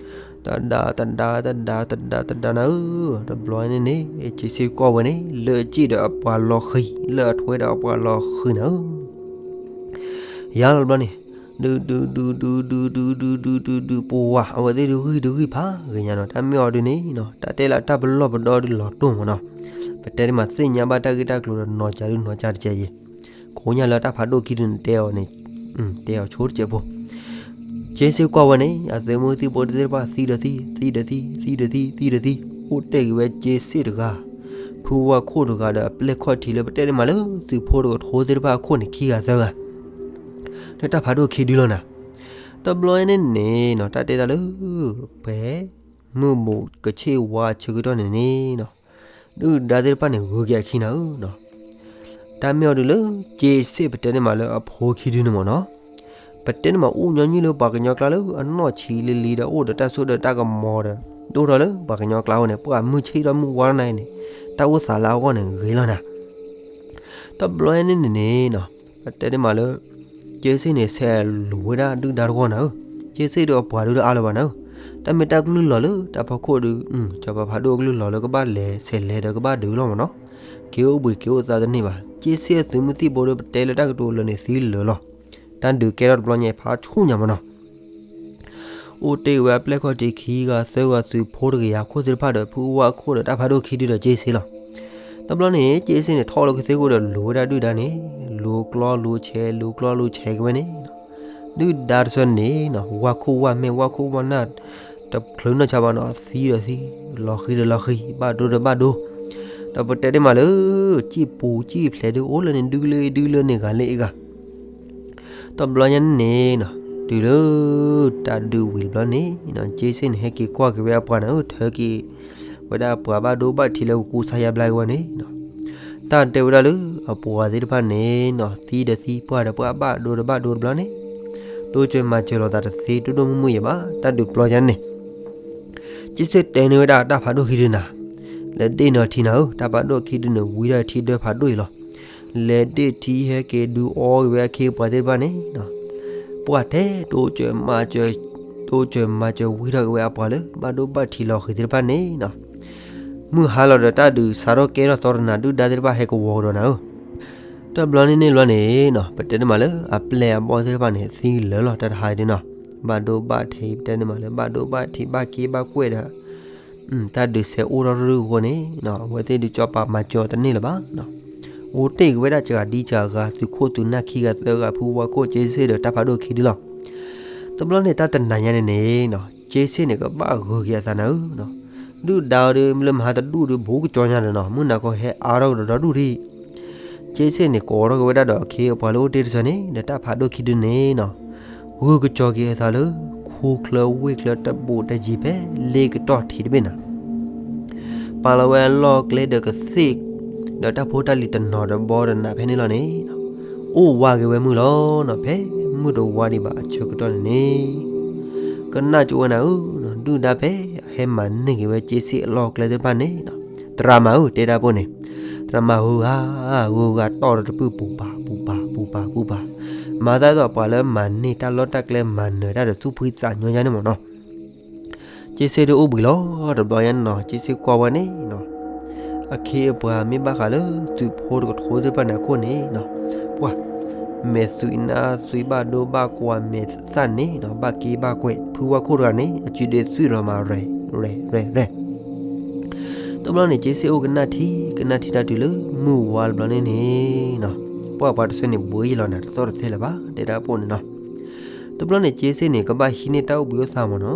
တဒါတဒါတဒါတဒါတဒါနၤဧၢ, တဘျီန့ၣ်န့ၣ် ကၠ့စ့ၣ်ကွၢ်ဝဲန့ၣ် လၢအစ့ၣ်ဒီးအပှၤလီၤဃံၤ လၢအထွဲဒီးအပှၤလီၤဃံၤနၤဧၢ ယၤလီၤတဘျီန့ၣ် ဒုးဒုးဒုးဒုးဒုးဒုးဒုးဒုးဒုးဒုးဒုး ပဝၤ အဝဲသ့ၣ်ဒုးဂံၢ်ဒုးဂံၢ်ဖးဂ့ၤညါနီၤ, တၢ်မ့ၢ်အီၤဒုးန့ၣ်နီၤ တၢ်တဲလၢတၢ်ပလီၢ်ပဒီဒုးလီၤတိၢ်မးနီၤ, ပတဲဒ်မးသ့ၣ်ညါဘၣ်တၢ်ဂ့ၢ်တၢ်ကျိၤဒီးနီၤကၠးဒုးနီၤကၠးတကဲးယဲၢ်, ခိးညါလၢတၢ်ဖးဒိၣ်ခံဒုးန့ၣ်တဲအီၤန့ၣ် တဲအီၤဆိတကဲးဖိ ကၠ့စ့ၣ်ကွၢ်ဝဲန့ၣ် အသုးမုၢ်သံၣ်ဘိသ့ၣ်တဖၣ်သံဒီးသံ သံဒီးသံ သံဒီးသံ သံဒီးသံ အိၣ်တ့ၢ်က့ၤဝဲကၠ့စ့ၣ်တဂၤ ဖုဝါခိၣ်တဂၤဒီးအပျဲၢ်ခီၣ်ထံးလၢပတဲဒ်မးလၢသုးဖိတကထိသ့ၣ်တဖၣ်အခိၣ်န့ၣ် ခံဂၤသၢဂၤ လၢတၢ်ဖးဒိၣ်ခံဒုလီၤနၤ, တဘျီန့ၣ်န့ၣ်နီၤ တၢ်တဲတၢ်လၢ ဖဲ မုၢ်ဘူးကဆ့ၣ်ဝါဆၢကတီၢ်န့ၣ်န့ၣ်နီၤ ဒုၣ်ဒါသ့ၣ်တဖၣ်န့ၣ် ဂုၤက့ၤအခံနၤဧၢနီၤ, တၢ်မ့ၢ်အီၤဒုးလၢ ကၠ့စ့ၣ်ပတဲန့ၣ်မးလၢအဖိခံဒုန့ၣ်မးနီၤ, ပတဲန့ၣ်မးအိၣ်ညီနုၢ်လၢပှၤကညီကျါလၢအနီၢ်ဆံးလံၤလံၤဒီး အိၣ်ဒီးတၢ်စိတၢ်ကမီၤဒီး ဒိၣ်ထီၣ်လၢပှၤကညီကျါအဂီၢ်န့ၣ် ပှၤမုၢ်ဆ့ၣ်ထီၣ်မုၢ်ဝါထီၣ်နၤအံၤန့ၣ် တၢ်အိၣ်သးလၢအဂီၢ်န့ၣ်ဂ့ၤလီၤနၤ တဘျီန့ၣ်န့ၣ်နီၤ ပတဲန့ၣ်မးလၢ ကၠ့စ့ၣ်န့ၣ် ဆဲးလူၤဝဲဒၣ်ဒုၣ်ဒါတဂီၢ်နၤဧၢ, ကၠ့စ့ၣ်ဒီးအပှၤဒုးတအါလၢၤဘၣ်နၤဧၢ, တၢ်မ့ၢ်တၢ်ကလုၢ်လီၤလၢတၢ်ဖီခိၣ်ဒုး စီၤပၤဖးဒိၣ်အကလုၢ်လီၤလၢကဘၣ်လဲၤဆဲးလဲၤဒီးကဘၣ်ဒုးလီၤမးနီၤ, က့ၤအိၣ်ဘှံးက့ၤအိၣ်သါတန့ၢ်ဘၣ်, ကၠ့စ့ၣ်အသုးမုၢ်သံၣ်ဘိဒီးပတဲလၢတၢ်ကတိၤလၢာ်န့ၣ်သံလၢာ်လီၤ, တၢ်ဒုးကဲထီၣ်တဘျီညါဖးဆူၣ်ညါမးနီၤ အိၣ်တ့ၢ်ဝဲအပျဲၢ်ခီၣ်ထံးခံဂၤသၢဂၤသုးဖိတကယၤခိၣ်သ့ၣ်တဖၣ်ဒီးဖုဝါခိၣ်ဒီးတၢ်ဖးဒိၣ်ခံဒုဒီးကၠ့စ့ၣ်လီၤ, တဘျီန့ၣ် ကၠ့စ့ၣ်န့ၣ်ထီၣ်လၢကသ့ၣ်ခိၣ်ဒီးလူၤဝဲဒၣ်ဒုၣ်ဒါန့ၣ် လူၤကျီလူၤဆဲးလူၤကျီလူၤဆဲးက့ၤဝဲန့ၣ် ဒုၣ်ဒါတဆၢန့ၣ်နီၤ ဝၣ်ခိၣ်ဝၣ်မဲာ်ဝၣ်ခိၣ်ဝၣ်နၢ် တချုးနီၢ်ဆါဘၣ်နီၤ သံဒီးသံ လီၤဃံၤဒီးလီၤဃံၤ ဘၣ်ဒိဒီးဘၣ်ဒိ ဒီးပတဲဒ်မးလၢ ကၠံၣ်ပူၤကၠံၣ်ဖျဲးဒုးအိၣ်လၢန့ၣ် ဒုးလၢဒုးလၢန့ၣ်ဂၤလၢအဂၤ တဘျီညါန့ၣ်နီၤ တုၤလၢ တၢ်ဒုးဝံၤတဘျီန့ၣ်နီၤ ကၠ့စ့ၣ်န့ၣ် ဟဲက့ၤကွၢ်က့ၤဝဲအပှၤန့ၣ် ထၢက့ၤ ဝဲဒၣ်အပှၤဘၣ်ဒိဘၣ်ထံးလၢကကူစါယါဘျါက့ၤဝဲန့ၣ်နီၤ တၢ်တဲဝဲဒၣ်လၢ အပှၤသ့ၣ်တဖၣ်န့ၣ်နီၤ သံဒီးသံပှၢ်ဒီးပှၢ်ဘၣ်ဒိဒီးဘၣ်ဒိတဘျီန့ၣ် တိစၢၤမၤစၢၤလိာ်သးတသ့ဒိၣ်ဒိၣ်မုၢ်မုၢ်ယဲၢ်ဘၣ် တၢ်ဒုးပျီညါန့ၣ် ကၠ့စ့ၣ်တဲန့ၢ်ဝဲဒၣ်တၢ်ဖးဒိၣ်ခံဒုနၤ လဲၤဒ့ၣ်နီၤထံနၤဧၢ တၢ်ဖးဒိၣ်ခံဒုန့ၣ် ဝံထီၣ်ထံဒၢဖးဒိၣ်အံၤလီၤ. လဲၤဒ့ၣ်ထံဟဲက့ၤဒုးအီက့ၤဝဲအခ့အပှၤသ့ၣ်တဖၣ်န့ၣ် ပှၢ်ထဲ တိစၢၤမၤစၢၤ တိစၢၤမၤစၢၤဝံထီၣ်က့ၤဝဲအပှၤလၢ ဘၣ်ဒိဘၣ်ထံးလီၤဃံၤသ့ၣ်တဖၣ်န့ၣ် မုၢ်ဟါလီၤဒီးတၢ်ဒုးစးထီၣ်ကဲထီၣ်သီတနၤ ဒုၣ်ဒါသ့ၣ်တဖၣ်ဟဲကဝီၤကဒီးနၤဧၢ တဘျီန့ၣ်န့ၣ်ဘျီန့ၣ်နီၤ ပတဲန့ၣ်မးလၢ အပျဲၢ်အဘီၣ်သ့ၣ်တဖၣ်န့ၣ် သံလၢာ်လီၤ တၢ်တဟါအံၤန့ၣ်နီၤ ဘၣ်ဒိဘၣ်ထံး ပတဲန့ၣ်မးလၢ ဘၣ်ဒိဘၣ်ထံး ဘၣ်က့ဘၣ်ကွဲၢ်ဒီး တၢ်ဒုးဆဲးအိၣ်ထီၣ်ရူၢ်အဃိန့ၣ် အဝဲသ့ၣ်ဒုးကၠီပာ်မၤစၢၤတန့ၢ်လၢၤဘၣ်. အိၣ်တ့ၢ်က့ၤဝဲဒၣ်စှၤဒံစှၤဂၤ သုးခိၣ်သုးနၢ်ခံဂၤသၢဂၤ ဖုဝါခိၣ် ကၠ့စ့ၣ်ဒီးတၢ်ဖးဒိၣ်ခံဒုလီၤ. တဘျီန့ၣ် တၢ်တနၤညါန့ၣ်န့ၣ် ကၠ့စ့ၣ်န့ၣ် ကဘၣ်ဂုၤက့ၤအသးနၤဧၢ ဒုၣ်ဒါအီၤဒီး လၢမဟါတဒူၣ်ဒီး ဘူးကကၠီညါဒီးနီၤ မုၢ်နၤခီဟဲအါထီၣ်ကဒီးဒီဒူၣ်ထံၣ် ကၠ့စ့ၣ်န့ၣ် ကိးထီၣ်က့ၤဝဲဒၣ်ဒီးအခ့အပှၤလၢအိၣ်တ့ၢ်တဆၢန့ၣ် ဒီးတၢ်ဖးဒိၣ်ခံဒုန့ၣ်နီၤ ဂုာ်ကစီၤက့ၤအသးလၢ ခူချၢဝ့ၢ်ချၢတဘူးတယံၤဖဲလ့ကတီၢ်ထံးတဘ့ၣ်နၤ, ပာ်လီၤဝဲအလီၢ်ကျဲဒီးကသ့ၣ် ဒီးတၢ်ဖိတၢ်လံၤတနီၤဒီးဘီဒီးနးဖဲန့ၣ်လီၤန့ၣ်, အိၣ်ဝးက့ၤဝဲမုၢ်လီၤနီၤ. ဖဲမုၢ်တဝါဒံးဘၣ်အဆၢကတီၢ်န့ၣ်န့ၣ်, ကနၣ်ကၠိဝဲနၤဧၢ, ဒုၣ်ဒါဖဲဟဲမၤန့ၢ်က့ၤဝဲက့စ့ၣ်အလီၢ်ကျဲသ့ၣ်တဖၣ်န့ၣ်, သရၣ်မၤဧၢ တဲဒၣ်ပိၢ်န့ၣ်, သရၣ်မၤဧၢဧါ, ဂုၤဂၤတီၢ်ဒီးတပုၢ်ပူၤပာ်ပူၤပာ်ပူၤပာ်ပူၤပာ်, မၤသးဒ်သိးပှၤလၢမၤန့ၢ်တၢ်လီၢ်တၢ်ကျဲမၤနၢၤတၢ်ဒီးသူၣ်ဖှံသးညီညါန့ၣ်မ့ၢ်နီၤ. က့စ့ၣ်ဒုးအိၣ်ဘှံးလီၤတဘျီညါန့ၣ်နီၤ, က့စ့ၣ်ကွၢ်ဝဲန့ၣ်နီၤ, အခ့အပှၤမ့ၢ်ဘၣ်ဃးလၢသုးဖိတကထိသ့ၣ်တဖၣ်န့ၣ်အခိၣ်န့ၣ်နီၤ, ပှၤ မဲာ်သွံးနါသွံးဘၣ်ဒိဘၣ်ကွၢ်မဲာ်သၣ်န့ၣ်နီၤ, ဘၣ်က့ဘၣ်ကွဲး ဖုဝါခိၣ်တဂၤန့ၣ် အစုဒ့သွံၣ်လီၤမး ရဲၣ်ရဲၣ်ရဲၣ် တဘျီန့ၣ် က့စ့ၣ်အိၣ်ကနၣ်ထံ ကနၣ်ထံတၢ်တုၤလၢမုၢ်ဝါတဘျီန့ၣ်န့ၣ်နီၤ, ပှၤပှၤတဆၢန့ၣ် ဘှံးယံာ်လီၤနၤ တသီၣ်တသဲလၢၤဘၣ် တဲဒၣ်ပိၢ်န့ၣ်နီၤ. တဘျီန့ၣ် က့စ့ၣ်န့ၣ် ကဘၣ်ဟံးန့ၢ်တၢ်အိၣ်ဘှံးအိၣ်သါမ့ၢ်နီၤ,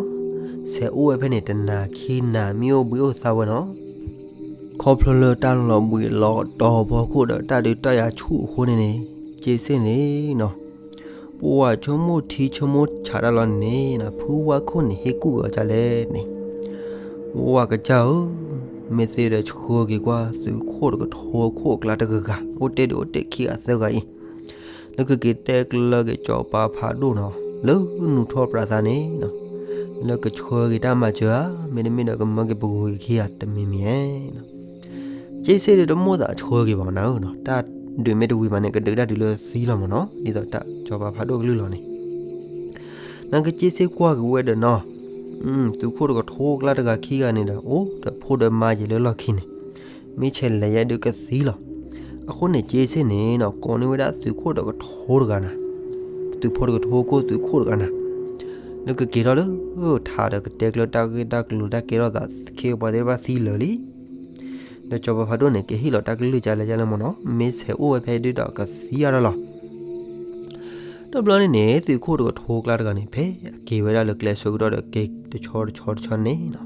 ဆဲးအိၣ်ဝဲဖဲန့ၣ် တနၤခံနၤမ့ၢ်အိၣ်ဘှံးအိၣ်သါဝဲနီၤ, ခီဖျိလၢတၢ်လီၤဘှံးလီၤတီၤဖီခိၣ်ဒီးတၢ်ဒုးတၢ်ယၤဆူၣ်အဃိန့ၣ်န့ၣ်, က့စ့ၣ်န့ၣ်နီၤ, ပှၤဆိကမိၣ်ထံဆိကမိၣ်ဆးတၢ်လီၤန့ၣ်န့ၣ်, ဖုဝါခိၣ်န့ၣ် ဟ့ၣ်ကူၣ်ဝဲအီၤဒ်လဲၣ်န့ၣ်, ဝါကစၢ်ဧၢ, မ့ၢ်သ့ဒီးဆှၢက့ၤကွၢ်သုးခိၣ်တကထိခိၣ်အကျါတဂၤဂၤ အိၣ်တ့ၢ်ဒံးအိၣ်တ့ၢ်ခံဂၤသၢဂၤအံၤ လၢကက့ၤတဲကျၢၤက့ၤစီၤပၤဖးဒိၣ်နီၤ, လၢနူၢ်ထီၣ်ပြးသးန့ၣ်နီၤ, လၢကဆှၢက့ၤတၢ်မၤစၢၤဧါ, မ့တမ့ၢ်ဒီးကမၢက့ၤပဂီၤက့ၤခံဂၤတမံၤမံၤဧါနီၤ. က့စ့ၣ်ဒုးတမိၣ်သးဆှၢက့ၤဘၣ်နၤဧၢနီၤ, တၢ်ဒုးမ့ၢ်တဝံၤဘၣ်န့ၣ် ကဒုးတၢ်ဒုးလၢသံလီၤမ့ၢ်နီၤ, ဒ်သိးတၢ်စီၤပၤဖးဒိၣ်ကလုၢ်လီၤန့ၣ် နက့စ့ၣ်ကွၢ်က့ၤဝဲဒီးနီၤ, သုးခိၣ်တကထိအကျါတဂၤခံဂၤန့ၣ်ဒီး အိၣ်ဒီးဖိဒီးမါယံာ်လၢလီၢ်ခံန့ၣ်, မ့ၢ်ဆဲးလဲၤယဲဒုးကသံလီၤ. အဃိန့ၣ် က့စ့ၣ်န့ၣ်နီၤ ကိးန့ၢ်ဝဲဒၣ်သုးခိၣ်တကထိတဂၤနၤ, သုးဖိတကထိခိၣ်သုးခိၣ်တဂၤနၤ, လၢကက့ၤထီၣ်လၢထးဒီးကတဲကျၢၤတၢ်ဂ့ၢ်တၢ်ကျိၤတၢ်ကဲထီၣ်သး ခ့ပှၤသ့ၣ်တဖၣ်သံလၢာ်လံ ဒီးစီၤပၤဖးဒိၣ်န့ၣ် ကဟ့ၣ်လီၤတၢ်ကလုၢ်ကလဲၤကလဲၤလၢမ့ၢ်နီၤ, မ့ၢ်ဆဲးအိၣ်ဝဲဖဲဒုးဒီးကသံအါထီၣ်လီၤ. တဘျီန့ၣ်န့ၣ် သုးခိၣ်တကထိအကျါတဂၤန့ၣ် ဖဲအက့ၤဝဲဒၣ်လၢကျဲအဆၢကတီၢ်ဒီး က့ၤတဆီတဆီတဆီန့ၣ်နီၤ,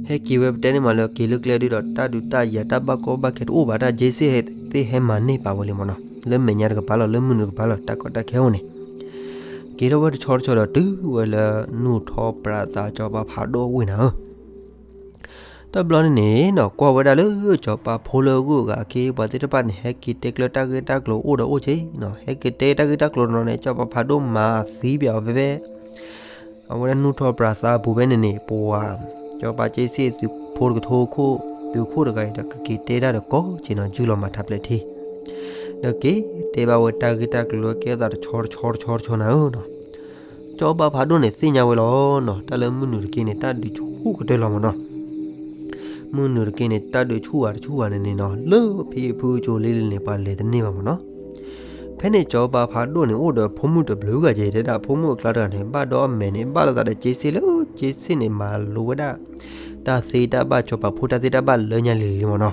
ဟဲက့ၤဝဲပတဲန့ၣ်မးလၢက့ၤလၢကျဲဒုးဒီး တၢ်ဒုးတၢ်ယၤတၢ်ဘၣ်ကီဘၣ်ခဲတအိၣ်ဘၣ် တၢ်က့စ့ၣ်သ့ၣ်ဟဲမၤန့ၢ်ပာ်ဝဲလံမ့ၢ်နီၤ, လၢမဲာ်ညါတကပၤလီၤ လၢမုၢ်နုာ်တကပၤလီၤ တၢ်ကီတၢ်ခဲအိၣ်န့ၣ် က့ၤထီၣ်ဝဲတဆီတဆီဒီးတုၤဝဲလၢနူၢ်ထီၣ်ပြးသးစီၤပၤဖးဒိၣ်အဝ့ၢ်နၤဧၢ တဘျီန့ၣ်န့ၣ်နီၤ ကွၢ်ဝဲဒၣ်လၢစီၤပၤဖိလၢအဂုၤအဂၤအခ့အပှၤသ့ၣ်တဖၣ်န့ၣ် ဟဲက့ၤတဲကျၢၤတၢ်ဂ့ၢ်တၢ်ကျိၤအိၣ်ဒီးအိၣ်က့နီၤ, ဟဲက့ၤတဲတၢ်ဂ့ၢ်တၢ်ကျိၤတနီၤန့ၣ် စီၤပၤဖးဒိၣ်မၤသံပၠးအီၤဖဲဖဲ အဝဲဒၣ်နူၢ်ထီၣ်ပြးသးအပူၤဖဲန့ၣ်န့ၣ် ပှၤ စီၤပၤက့စ့ၣ်သုးဖိတကထိခိၣ် သုးခိၣ်တဂၤအံၤဒီး ကက့ၤတဲတၢ်ဒီးကိးက့နီၤ ယူၢ်လီၤမၤထးပျဲးထံ ဒီးက့ၤတဲဘၣ်ဝဲတၢ်ဂ့ၢ်တၢ်ကျိၤလၢကဲသးတဆီတဆီတဆီတဆီနၤဧၢနီၤ, စီၤပၤဖးဒိၣ်န့ၣ်သ့ၣ်ညါဝဲလီၤနီၤ, တၢ်လၢမုၢ်နုာ်တက့ၢ်န့ၣ် တၢ်ဒုးဆူၣ်ကတၢၢ်လီၤမ့ၢ်နီၤ, မုၢ်နုာ်တက့ၢ်န့ၣ် တၢ်ဒုးဆူၣ်ဂၤတဆူၣ်ဂၤန့ၣ်န့ၣ်နီၤ လၢဖံအဖုကၠိလ့လ့န့ၣ် ပှၤလဲၤတန့ၢ်ဘၣ်မ့ၢ်နီၤ, ဖဲန့ၣ်စီၤပၤဖးဒိၣ်န့ၣ် အိၣ်ဒီးဖိမုၣ်တဘျုးဂၤက့ၤ တဲဒၣ်ဖိမုၣ်အကျါတဂၤန့ၣ် ဘၣ်ဒီးအမဲာ်န့ၣ် ဘၣ်လိာ်သးဒီးက့စ့ၣ်လၢ က့စ့ၣ်န့ၣ် မၤလိဝဲဒၣ် တၢ်သ့တၢ်ဘၣ် စီၤပၤဖိတၢ်သ့တၢ်ဘၣ်လၢညါလံၤလံၤမ့ၢ်နီၤ,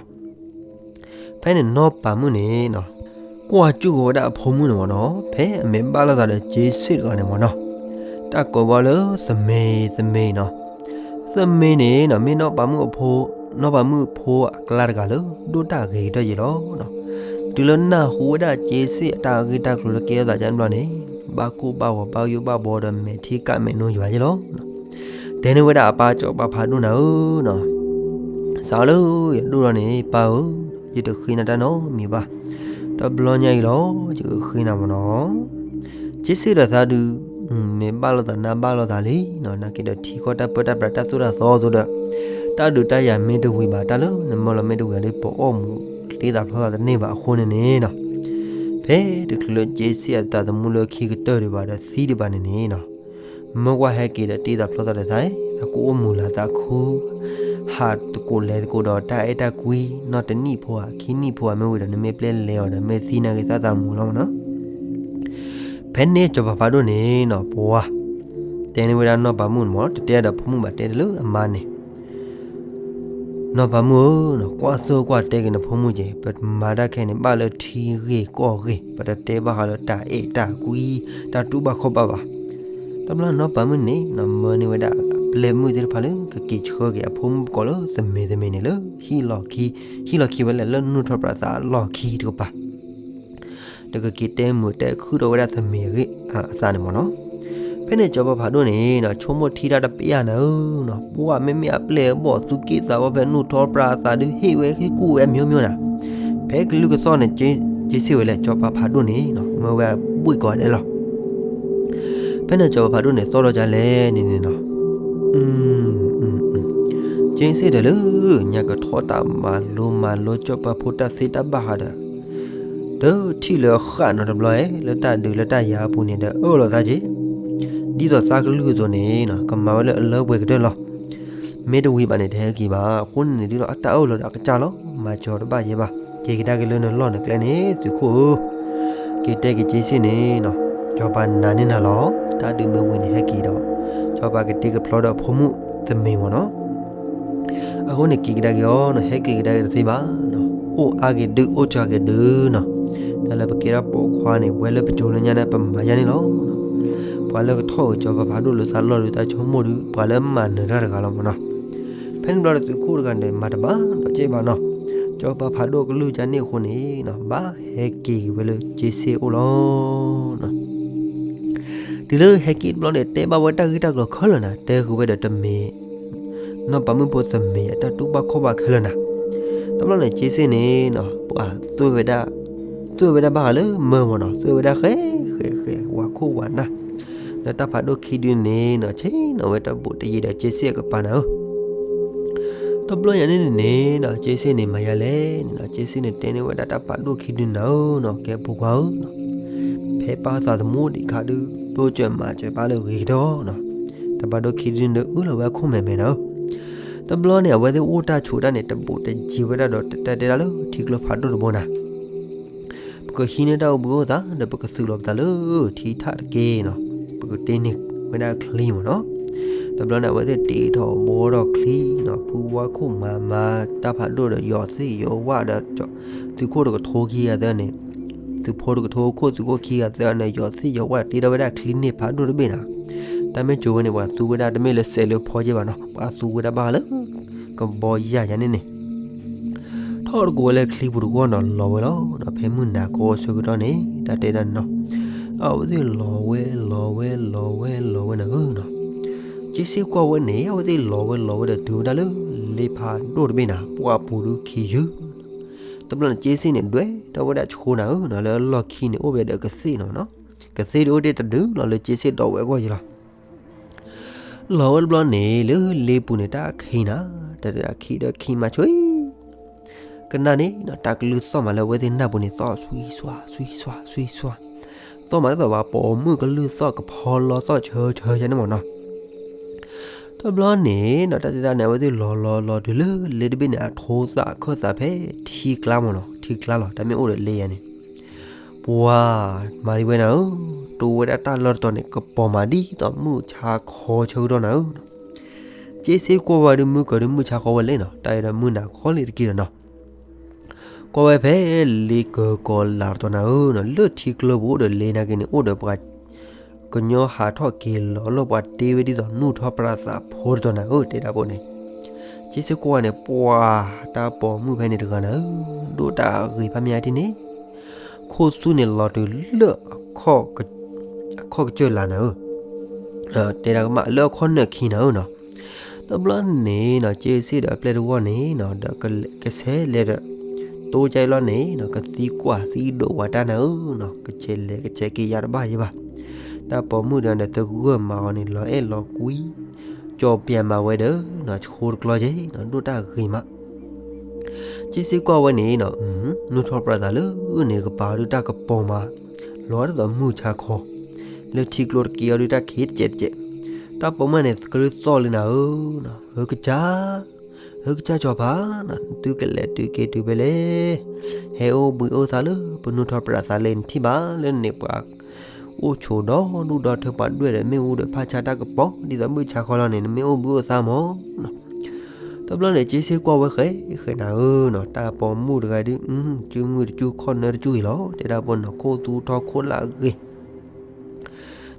ဖဲန့ၣ်နီၢ်ပၤမုၣ်န့ၣ်နီၤ ကွၢ်ကၠူၣ်ဝဲဒၣ်အဖိမုၣ်န့ၣ်မ့ၢ်နီၤ ဖဲအမဲာ်ဘၣ်လိာ်သးဒီးက့စ့ၣ်တဂၤန့ၣ်မ့ၢ်နီၤ, တၢ်ကိးဘၣ်လၢသမ့ၤ သမ့ၤနီၤ, သမ့ၤန့ၣ်နီၤ မ့ၢ်နီၢ်ပၤမုၣ်အဖိ နီၢ်ပၤမုၣ်ဖိအကျါတဂၤလၢ ဒိၣ်တၢ်ဂ့ၤကတၢၢ်ယံၤလီၤ. တုၤလၢနၢ်ဟူဝဲဒၣ်က့စ့ၣ်အတၢ်ဂ့ၢ်တၢ်ကျိၤလၢကဲထီၣ်သးဒ်န့ၣ်ဘျီန့ၣ် ဘၣ်ကိၢ်ဘၣ်ဂီၤ ဘၣ်ယိၣ်ဘၣ်ဘှီဒီးမဲာ်ထံကၣ်မဲာ်နိယွၤယံၤလီၤ. တဲန့ၢ်ဝဲဒၣ်အပၢ်စီၤပၤဖးဒိၣ်နၤဧၢ, စးလၢယဒိၣ်ထီၣ်န့ၣ် ပၢ်ဧၢ, ယတဃ့နၤတၢ်နီတမံၤဘၣ်. တဘျီညါအံၤလီၤ ယကဃ့နၤမ့ၢ်နီၤ. က့စ့ၣ်ဒီးသးဒုး မ့ၢ်ဘၣ်လိာ်သးနါဘၣ်လိာ်သးလံနီၤ, နာ်က့ဒီးထံကီၢ်တၢ်ပၢတၢ်ပြးတၢ်သိၣ်တၢ်သီအသိးဒီး တၢ်ဒုးတၢ်ယၤမ့ၢ်တဝံၤဘၣ် တၢ်လၢနမၢလီၤမ့ၢ်တဝံၤဒီး ပအီၣ်မူးတ့သးဖျီသးတန့ၢ်ဘၣ်အဃိန့ၣ်န့ၣ်နီၤ, ဖဲတချုးလၢက့စ့ၣ်အသးသမူလၢခံကတၢၢ်ဒံးဘၣ်ဒီးသံဒံးဘၣ်န့ၣ်န့ၣ်နီၤ မၢကွၢ်ဟဲက့ၤဒီးတ့သးဖျီသးဒီးသး သးကအိၣ်မူးလၢသးခု ဟးသကိးလဲၤသကိးဒီးတၢ်အဲၣ်တၢ်ကွံ နီၢ်တနံၣ်ဖိဧါ ခံနံၣ်ဖိဧါ မ့ၢ်ဝံၤဒီးနမ့ၢ်ပျဲလဲၤအီၤဒီး မ့ၢ်သံနာ်က့သးသမူးလီၤမ့ၢ်နီၤ. ဖဲန့ၣ်စီၤပၤဖးဒိၣ်န့ၣ်နီၤ ပှၤ တဲန့ၢ်ဝဲဒၣ်နီၢ်ပၤမုၣ်န့ၣ်မ့ၢ် တတဲဒီးဖိမုၣ်ဘၣ် တဲလၢအမါန့ၣ် နီၢ်ပၤမုၣ်ဧၢ, ကွၢ်သိၣ်ကွၢ်တဲက့ၤနဖိမုၣ်က့ၤ, ပမၤတၢ်ခဲအံၤန့ၣ် ဘၣ်လၢထံဂ့ၢ်ကီၢ်ဂ့ၢ်, ပတတဲဘၣ်ဃးလၢတၢ်အဲၣ်တၢ်ကွံ တၢ်တူၢ်ဘၣ်ခီၣ်ဘၣ်ဘၣ်. တဘျီနီၢ်ပၤမုၣ်န့ၣ် မၢန့ၢ်ဝဲဒၣ်အပျဲၢ်မုၣ်သ့ၣ်တဖၣ်လၢ ကက့ၤဆှၢက့ၤအဖိမုၣ်ကိးလၢသမ့ၤသမ့ၤန့ၣ်လၢ ဟံၣ်လီၢ်ခံ, ဟံၣ်လီၢ်ခံဝဲလဲၣ် လၢနူၢ်ထီၣ်ပြးသးအလီၢ်ခံတကပၤ ဒီးကက့ၤတဲမုာ်တဲခုၣ်ထီၣ်ဝဲဒၣ်သမ့ၤအဂ့ၢ်အသးန့ၣ်မ့ၢ်နီၤ. ဖဲန့ၣ်စီၤပၤဖးဒိၣ်န့ၣ်နီၤ ဆိကမိၣ်ထံတၢ်တပျၢ်နၤဧၢနီၤ, ပှၢ်မ့မ့ၢ်အပျဲၢ်အဘီၣ်သူၣ်က့သးဝီဖဲနူၢ်ထီပြးအသးဒုးဟ့ၣ်ဝဲဟ့ၣ်ကူၣ်ဝဲအမျိုးမျိုးနၤ, ဖဲကလုၢ်ကသီၣ်န့ၣ် က့စ့ၣ်ဝဲလဲၣ် စီၤပၤဖးဒိၣ်န့ၣ်နီၤ မၢဝဲဘှ့ၣ်ကိးဂၤဒဲးလီၤ. ဖဲန့ၣ်စီၤပၤဖးဒိၣ်န့ၣ်သီၣ်ထီၣ်ကလဲၣ်န့ၣ်န့ၣ်နီၤ က့စ့ၣ်ဒီးလၢ ညါကထီၣ်တၢ်မၤလိမၤလိ စီၤပၤဖိတၢ်သ့တၢ်ဘၣ်ဃးဒီး တထံၣ်လၢအဃၣ်နီတဘျီဧဲ လၢတၢ်ဒုးလၢတၢ်ယၤအပူၤန့ၣ်ဒီး အၢၣ်လီၤသးက့ၤ ဒ်သိးသးကလုၢ်အသိးန့ၣ်နီၤ ကမၤဝဲလၢအလၢပှဲၤကတၢၢ်လီၤ. မ့ၢ်တဝံၤဘၣ်န့ၣ် တဟဲက့ၤဘၣ်. အဃိန့ၣ်န့ၣ်ဒုးလီၤ အတၢ်အၢၣ်လီၤဒီးအကစၢ်လီၤ. မၤစၢၤတဘၣ်ယဲဘၣ်. က့ၤကဒါက့ၤလၢနလီၢ်နကျဲန့ၣ် သုးခိၣ်ဧၢ, က့ၤတဲက့ၤက့စ့ၣ်န့ၣ်နီၤ စီၤပၤနာ်န့ၢ်နၤလီၤ. တၢ်ဒုးမ့ၢ်ဝံၤန့ၣ်ဟဲက့ၤဒီး စီၤပၤကတ့ကဖျီဒီးအဖိမုၣ်သမံးမ့ၢ်နီၤ အဃိန့ၣ်က့ၤကဒါက့ၤအီၤနီၤ ဟဲက့ၤကဒါက့ၤတသ့ဘၣ်နီၤ အိၣ်အါက့ၤဒုး အိၣ်စှၤက့ၤဒုးနီၤ တၢ်လၢပကဲထီၣ်ပိာ်ခွါန့ၣ် ဝဲလၢပစိၤလၢညါန့ၣ် ပမၤယါန့ၣ်လီၤ. ပှၤလၢကထီၣ်က့ၤစီၤပၤဖးဒိၣ်လၢသးလီၢ်ဒုး တၢ်ဆိကမိၣ်ဒုး ပှၤလၢမၤနၢၤတၢ်တဂၤလီၤမ့ၢ်နီၤ. ဖဲန့ၣ်ဘျီဒီးသုးခိၣ်တဂၤန့ၣ် မၤတဘၣ်ဒီးက့ၢ်ဘၣ်နီၤ စီၤပၤဖးဒိၣ်ကလုၢ်ကန့ၣ်အဃိန့ၣ်နီၤ ဘၣ်ဟဲက့ၤဝဲလၢက့စ့ၣ်အိၣ်လီၤ. တုၤလၢဟဲက့ၤတဘျီန့ၣ် တဲဘၣ်ဝဲတၢ်ဂ့ၢ်တၢ်ကျိၤခဲလၢာ်နၤ တဲဃုာ်ဝဲဒီးတမ့ၢ် နီၢ်ပၤမုၣ်ဖိသမံးအတၢ်တူၢ်ဘၣ်ခီၣ်ဘၣ်ခဲလၢာ်နၤ. တဘျီန့ၣ် က့စ့ၣ်န့ၣ်နီၤ ပှၤသွဲၣ်ဝဲဒၣ် သွဲၣ်ဝဲဒၣ်ဘၣ်ဃးလၢမၢမ့ၢ်နီၤ သွဲၣ်ဝဲဒၣ်ဃဲဃဲဃဲ ဝၤခိၣ်ဝၤနၢ် လၢတၢ်ဖးဒိၣ်ခံဒုန့ၣ်နီၤ ဆ့ၣ်နီၤဝဲတၢ်ဘူးတယံၤဒီးက့စ့ၣ်အကပၤနၤဧၢ တဘျီညါန့ၣ်န့ၣ်နီၤ က့စ့ၣ်န့ၣ်မၤယါလဲၣ်န့ၣ်နီၤ က့စ့ၣ်န့ၣ်တဲန့ၢ်ဝဲဒၣ် တၢ်ဖးဒိၣ်ခံဒုနၤဧၢနီၤ ကဲဖိခွါဧၢနီၤ ဖဲပၢ်သးသမူဒံးခါဒုး ဒိၣ်စၢၤမၤစၢၤပၢ်လၢဂ့ၤကတၢၢ်နီၤ တၢ်ဖးဒိၣ်ခံဒုန့ၣ် အၢၣ်လီၤဝဲအခိၣ်မဲာ်မဲာ်နၤဧၢ တဘျီန့ၣ် အဝဲသ့ၣ်အိၣ်တၢ်ဆိးတၢ်န့ၣ် တဘူးတယံၤဝဲဒၣ်ဒီး တတဲတဲဒၣ်လၢထံကျိဖးဒိၣ်တဘိနၤ ပကဟံးန့ၢ်တၢ်အိၣ်ဘှံးအိၣ်သါ ဒီးပကသုးလီၤပသးလၢထံထၣ်တက့ၢ်နီၤ ပကတ့န့ၢ်ဝဲဒၣ်ချံမ့ၢ်နီၤ တဘျီန့ၣ် အဝဲသ့ၣ်တ့ထီၣ်ဘှီထီၣ်ချံနီၤ ဖုဝါခိၣ်မၤမၤတၢ်ဖးဒိၣ်ဒီး ယီၤသ့ၣ်ယီၤဝၣ်ဒီး သုးခိၣ်တကထိခံဂၤသၢန့ၣ် သုးဖိတကထိခိၣ် သုးခိၣ်ခံဂၤသၢန့ၣ် ယီၤသ့ၣ်ယီၤဝၣ်တ့ထီၣ်ဝဲဒၣ်ချံန့ၢ်ဖးဒိၣ်တဘ့ၣ်နၤ တၢ်မ့ၢ်ကိၤဝဲန့ၣ် ပှၤသူဝဲဒၣ်တမ့ၢ်လၢစဲးလၢဖီက့ၢ်ဘၣ်နီၤ ပှၤသူဝဲဒၣ်ဘၣ်လၢ ကဘီယၢ်ယၤန့ၣ်န့ၣ် ထီၣ်တကိးဝဲလၢချံပူၤတဂီၢ်နီၤ လီၤဝဲလီၤဒီး ဖဲမုၢ်နၤကီဆၢကတီၢ်န့ၣ် တၢ်တဲဒၣ်နီၤ အဝဲသ့ၣ်လီၤဝဲ လီၤဝဲ လီၤဝဲ လီၤဝဲနၤဧၢနီၤ က့စ့ၣ်ကွၢ်ဝဲန့ၣ် အဝဲသ့ၣ်လီၤဝဲလီၤဝဲဒီးတုၤဝဲဒၣ်လၢ လ့ဖးဒိၣ်တဘ့ၣ်နၤ ပှၢ်ပူၤဒုးခံယုၢ် တဘျီန့ၣ် က့စ့ၣ်န့ၣ် ဒွဲၣ်ထီၣ်ဝဲဒၣ်ဆှိနၤဧၢနီၤ လၢအလီၢ်ခံန့ၣ် အိၣ်ဝဲဒီးကသ့ၣ်နီၤနီၤ ကသ့ၣ်ဒုးအိၣ်တ့ၢ်တဒုလီၤ လၢက့စ့ၣ်ဒိးဝဲအဂီၢ်ယံၤလီၤ လီၤဝဲတဘျီန့ၣ် လၢလ့ပူၤန့ၣ် တၢ်ခံနၤ တၢ်ခံဒီးခံမၤဆိ ကနၣ်န့ၣ်နီၤ တၢ်ကလုၢ်သီၣ်မးလၢအဝဲသ့ၣ်နၢ်ပူၤန့ၣ် သီၣ်ဆွံဆွါ ဆွံဆွါ ဆွံဆွါ သီၣ်မးဒ်သိးပှၤပိာ်မုၣ်ကလုၢ်သီၣ်ကဖီလီသီၣ်ဆၢဆၢယါန့ၣ်မ့ၢ်နီၤ တဘျီန့ၣ်နီၤ တၢ်တဲဒၣ်န့ၣ် အဝဲသ့ၣ်လီၤလီၤလီၤတုၤလၢလ့တဘ့ၣ်န့ၣ် အထိသၣ်အခၢၣ်သးဖဲထံကျါမ့ၢ်နီၤ ထံကျါလီၤ တၢ်မ့ၢ်အိၣ်ဒီးလ့ယါန့ၣ် ပှၤ မၤဒ်ဝဲနၤဧၢ, တိဝဲဒၣ်တၢ်လီၢ်တတီၤန့ၣ် ကပီၤမးဒ်သိးမုၢ်ဆါခီဆၢကတီၢ်နၤဧၢ. က့စ့ကွၢ်ဝဲဒုး မုၢ်ကီၤဒုးမုၢ်ဆါခီဝဲလဲၣ်နီၤ, တၢ်အံၤဒီးမုၢ်နၤခီလံတက့ၢ်ဒီးနီၤ. ကွၢ်ဝဲဖဲလ့ကၢၤကီၤလၤတတီၤနၤဧၢနီၤ, လၢထံကျၢၤပူၤအိၣ်ဒီးလ့နာ်က့န့ၣ် အိၣ်ဒီးပှၤ ကညီဟးထီၣ်က့ၤလီၤလၢပှၤတ့ဝဲဒ်သိးနူၢ်ထီၣ်ပြးသးဖိတတီၤနၤဧၢ, တဲဒၣ်ဖိန့ၣ်. က့စ့ကွၢ်ဝဲန့ၣ် ပှၤ တၢ်ပိာ်မုၣ်ဖဲန့ၣ်တဂၤနၤဧၢ, ဒိၣ်တၢ်ဂ့ၤဖးမ့ၢ်အါထံၣ်န့ၣ် ခိၣ်သူန့ၣ်လီၤတုၤလၢ အခီၣ်ကစၢၢ်လါနၤဧၢ, တဲဒၣ်ကမၣ်လၢအခီၣ်နၢၣ်ခံနၤဧၢနီၤ. တဘျီန့ၣ်နီၤ က့စ့ဒီးအပျဲၢ်တဝီၢ်န့ၣ်နီၤ ဒီးကဆဲးလဲၤဒီး တိကၢ်အလီၢ်န့ၣ်နီၤ ကသံကွၢ်သံဒိးဝဲတၢ်နၤဧၢနီၤ, ကဆဲးလဲၤကဆဲးက့ၤယၤတဘၣ်ယဲဘၣ်. တၢ်ပိာ်မုၣ်တဂၤန့ၣ် သဂၢၢ်မးအီၤန့ၣ် လီၤအဲၣ်လီၤကွံ ကၠီၤပျးမးဝဲဒီးနီၤ ဆှိတကျီယဲနီၤ ဒိၣ်တၢ်ဂ့ၤမး. က့စ့ကွၢ်ဝဲန့ၣ်နီၤ နူၢ်ထီၣ်ပြးသးလၢန့ၣ်ကပၤအီၤဒုးတၢ်ကပီၤမး လီၤဒ်သိးမုၢ်ဆါခီ, လၢထံကျိတက့ၢ်အီၤဒုးတၢ်ခံးတစဲးတစဲး, တၢ်ပိာ်မုၣ်န့ၣ် ကလုၢ်သီၣ်လံနၤဧၢနီၤ, ဧၢကစၢ် ဧၢကစၢ်စီၤပၤနီၤ သုကလဲၤတုၤက့ၤတုၤဖဲလဲၣ်, ဟဲအိၣ်ဘှံးအိၣ်သါလၢပနူၢ်ထီၣ်ပြးသးလၢနထံၣ်ဘၣ်လၢန့ၣ်ပှၤ အိၣ်ဆိးဒီဒူၣ်ဒီထၢပှၤဒွဲၣ်ဒီးမ့ၣ်အူဒီးဖးဆါတၢ်ကပီၤ ဒ်သိးမုၢ်ဆါခီလီၤန့ၣ် နမ့ၢ်အိၣ်ဘှံးအိၣ်သါမးနီၤ. တဘျီန့ၣ် က့စ့ကွၢ်ဝဲဃဲဃဲနၤဧၢနီၤ, တၢ်ပိာ်မုၣ်တဂၤဒုး စုမုၢ်တစူၢ်ခီၣ်နၢတစူၢ်အံၤလီၤ, တဲဒၣ်ပိာ်နီၤ ခိၣ်သူထီၣ်ခိၣ်လၢအဂ့ၤ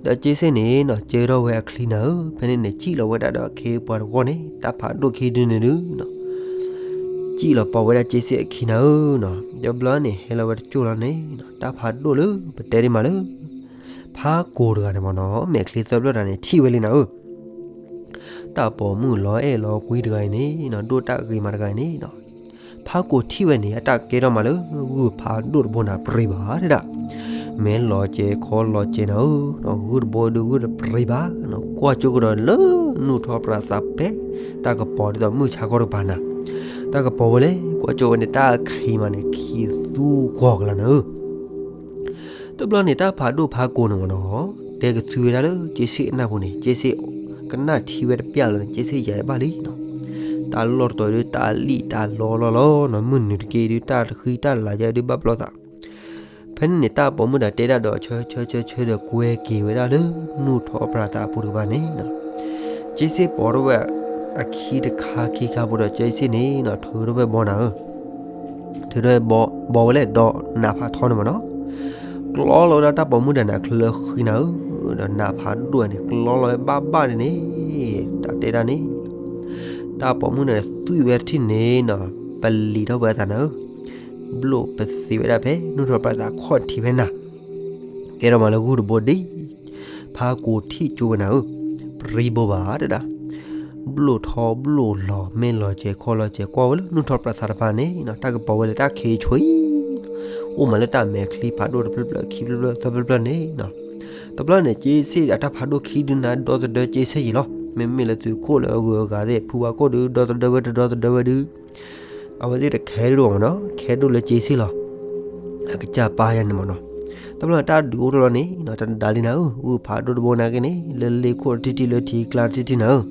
ဒီးက့စ့န့ၣ်နီၤ ကၢထီၣ်ဝဲအချံနၤဧၢ, ဖဲန့ၣ်န့ၣ် စံၣ်လီၤဝဲဒၣ်ဒီးအခ့အပှၤတဂီၢ်န့ၣ် တၢ်ဖးဒိၣ်ခံဒုန့ၣ်ဒုးနီၤ, စံၣ်လီၤပိာ်ဝဲဒၣ်က့စ့အခံနၤဧၢနီၤ. တဘျီန့ၣ် ဟဲလီၤဝဲတကၠိၢ်လီၤန့ၣ်နီၤ တၢ်ဖးဒိၣ်လၢပတဲဒ်မးလၢ ဖးကိာ်တဂၤန့ၣ်မ့ၢ်နီၤ မဲာ်ချံသၢဖျၢၣ်တဂၤန့ၣ် ထံၣ်ဝဲလံနၤဧၢ, တၢ်ပိာ်မုၣ်လီၤအဲၣ်လီၤကွံတဂၤအံၤန့ၣ်နီၤ ဒိၣ်တၢ်ဂ့ၤမးတဂၤအံၤန့ၣ်နီၤ, ဖးကိာ်ထံၣ်ဝဲန့ၣ် အတၢ်ကဲထီၣ်မးလၢ ဂုၢ်ဖးဒိၣ်တဘိနၤပြံၤဘၣ်တဲဒၣ်, မဲာ်လီၤစဲၤခီလီၤစဲၤနၤဧၢ, ဂုၢ်တဘိဒုးဂုၢ်တပြံၤဘၣ်နီၤ, ကွၢ်ကၠိကဒီးလၢနူၢ်ထီၣ်ပြးသးဖဲ တၢ်ကပီၤဒ်သိးမုၢ်ဆါခီတကပၤနၤ, တၢ်ကပီၤဝဲလဲၣ် ကွၢ်ကၠိဝဲန့ၣ် တၢ်ခံမးန့ၣ် ခံသူဂီၤကလီၤနၤဧၢ. တဘျီန့ၣ် တၢ်ဖးဒိၣ်ဖးကိာ်န့ၣ်မ့ၢ်နီၤ တဲကသူဝဲဒၣ်လၢ က့စ့ၣ်အနၢ်ပူၤန့ၣ် က့စ့ၣ်ကနၣ်ထံဝဲတပျၢ်လီၤန့ၣ် က့စ့ၣ်ယၤဘၣ်လံနီၤ, တၢ်လီၢ်တတီၤဒုး တၢ်လံၣ်တၢ်လီလီၢ်လီၤနီၤ, မုၢ်နုာ်တက့ၢ်ဒုး တၢ်ဃံတၢ်လၤယဲဒုးဘၣ်ပျီသး ဖဲန့ၣ်န့ၣ် တၢ်ပိာ်မုၣ်တဂၤတဲဒၣ်ဒီးဆၢဆၢဆၢဆၢဒီးကွဲက့ၤဝဲဒၣ်လၢ နူၢ်ထီၣ်ပြးသးအပူၤတကပၤန့ၣ်နီၤ, က့စ့ၣ်ပိာ်ထီၣ်ဝဲ အခံတခါခံခါဖိဒီး က့စ့ၣ်န့ၣ်နီၤ ထုးထီၣ်ဝဲဘီနၤဧၢ, ထုးထီၣ်ဝဲဘီဝဲလဲၣ်ဒီးနးဖးထီန့ၣ်မ့ၢ်နီၤ, ကျီလီၤဝဲဒၣ်တၢ်ပိာ်မုၣ်တဂၤန့ၣ် အချၢဃံနၤဧၢ, ဒီးနးဖးဒိၣ်န့ၣ် ကျီလီၤဝဲဘၣ်ဘၣ်န့ၣ်န့ၣ်, တၢ်တဲဒၣ်န့ၣ် တၢ်ပိာ်မုၣ်န့ၣ်သွံၣ်ဝဲတထံၣ်န့ၣ်နီၤ, ပလံၤထီၣ်ဝဲအသးနၤဧၢ, ဘျိၣ်ပသ့ဝဲဒၣ်ဖဲ နူၢ်ထီၣ်ပြးသးခီၣ်ထံးဖဲနၤ, ကဲထီၣ်မးလၢဂုၢ်တဘိဒ် ဖးကိာ်ထံၣ်ကၠိဝဲနၤဧၢ, ပြံဘိဘၣ်တဲဒၣ်, ဘျိၣ်ထီဘျိၣ်လီၤ မဲာ်လီၤစဲၤခီလီၤစဲၤ ကွၢ်ဝဲလၢနူၢ်ထီၣ်ပြးသးတဖၣ်န့ၣ်နီၤ, တၢ်ကပီၤဝဲလၢတၢ်ခံးဆှံ အိၣ်မးလၢတၢ်မဲာ်ချံဖးဒိၣ်တဖျၢၣ်ဖျၢၣ် ခံဖျၢၣ်ဖျၢၣ်သၢဖျၢၣ်ဖျၢၣ်န့ၣ်နီၤ, တဘျီန့ၣ် က့စ့ၣ်အတၢ်ဖးဒိၣ်ခံဒုနၤ ဒီသဒၢက့စ့ၣ်ယံၤလီၤ, မ့မ့ၢ်လၢသုးခိၣ်လၢအဂုၤအဂၤသ့ၣ် ဖုဝါခိၣ်ဒုး ဒီသဒၢဝဲတဒီသဒၢဝဲဒုး အဝဲသ့ၣ်တခဲဒိၣ်မ့ၢ်နီၤ, ခဲဒိၣ်လၢက့စ့ၣ်လီၤ, အကစၢ်ပၢ်ယၤန့ၣ်မ့ၢ်နီၤ, တဘျီန့ၣ် တၢ်ဒုးအိၣ်ထီၣ်လီၤန့ၣ်နီၤ, တဒါလံနၤဧၢ, ဂုၢ်ဖးဒိၣ်တဘိနာ်က့န့ၣ် လၢလ့ခိၣ်တထံၣ်ထံၣ် လၢထံကျါတထံၣ်ထံၣ်နၤဧၢ,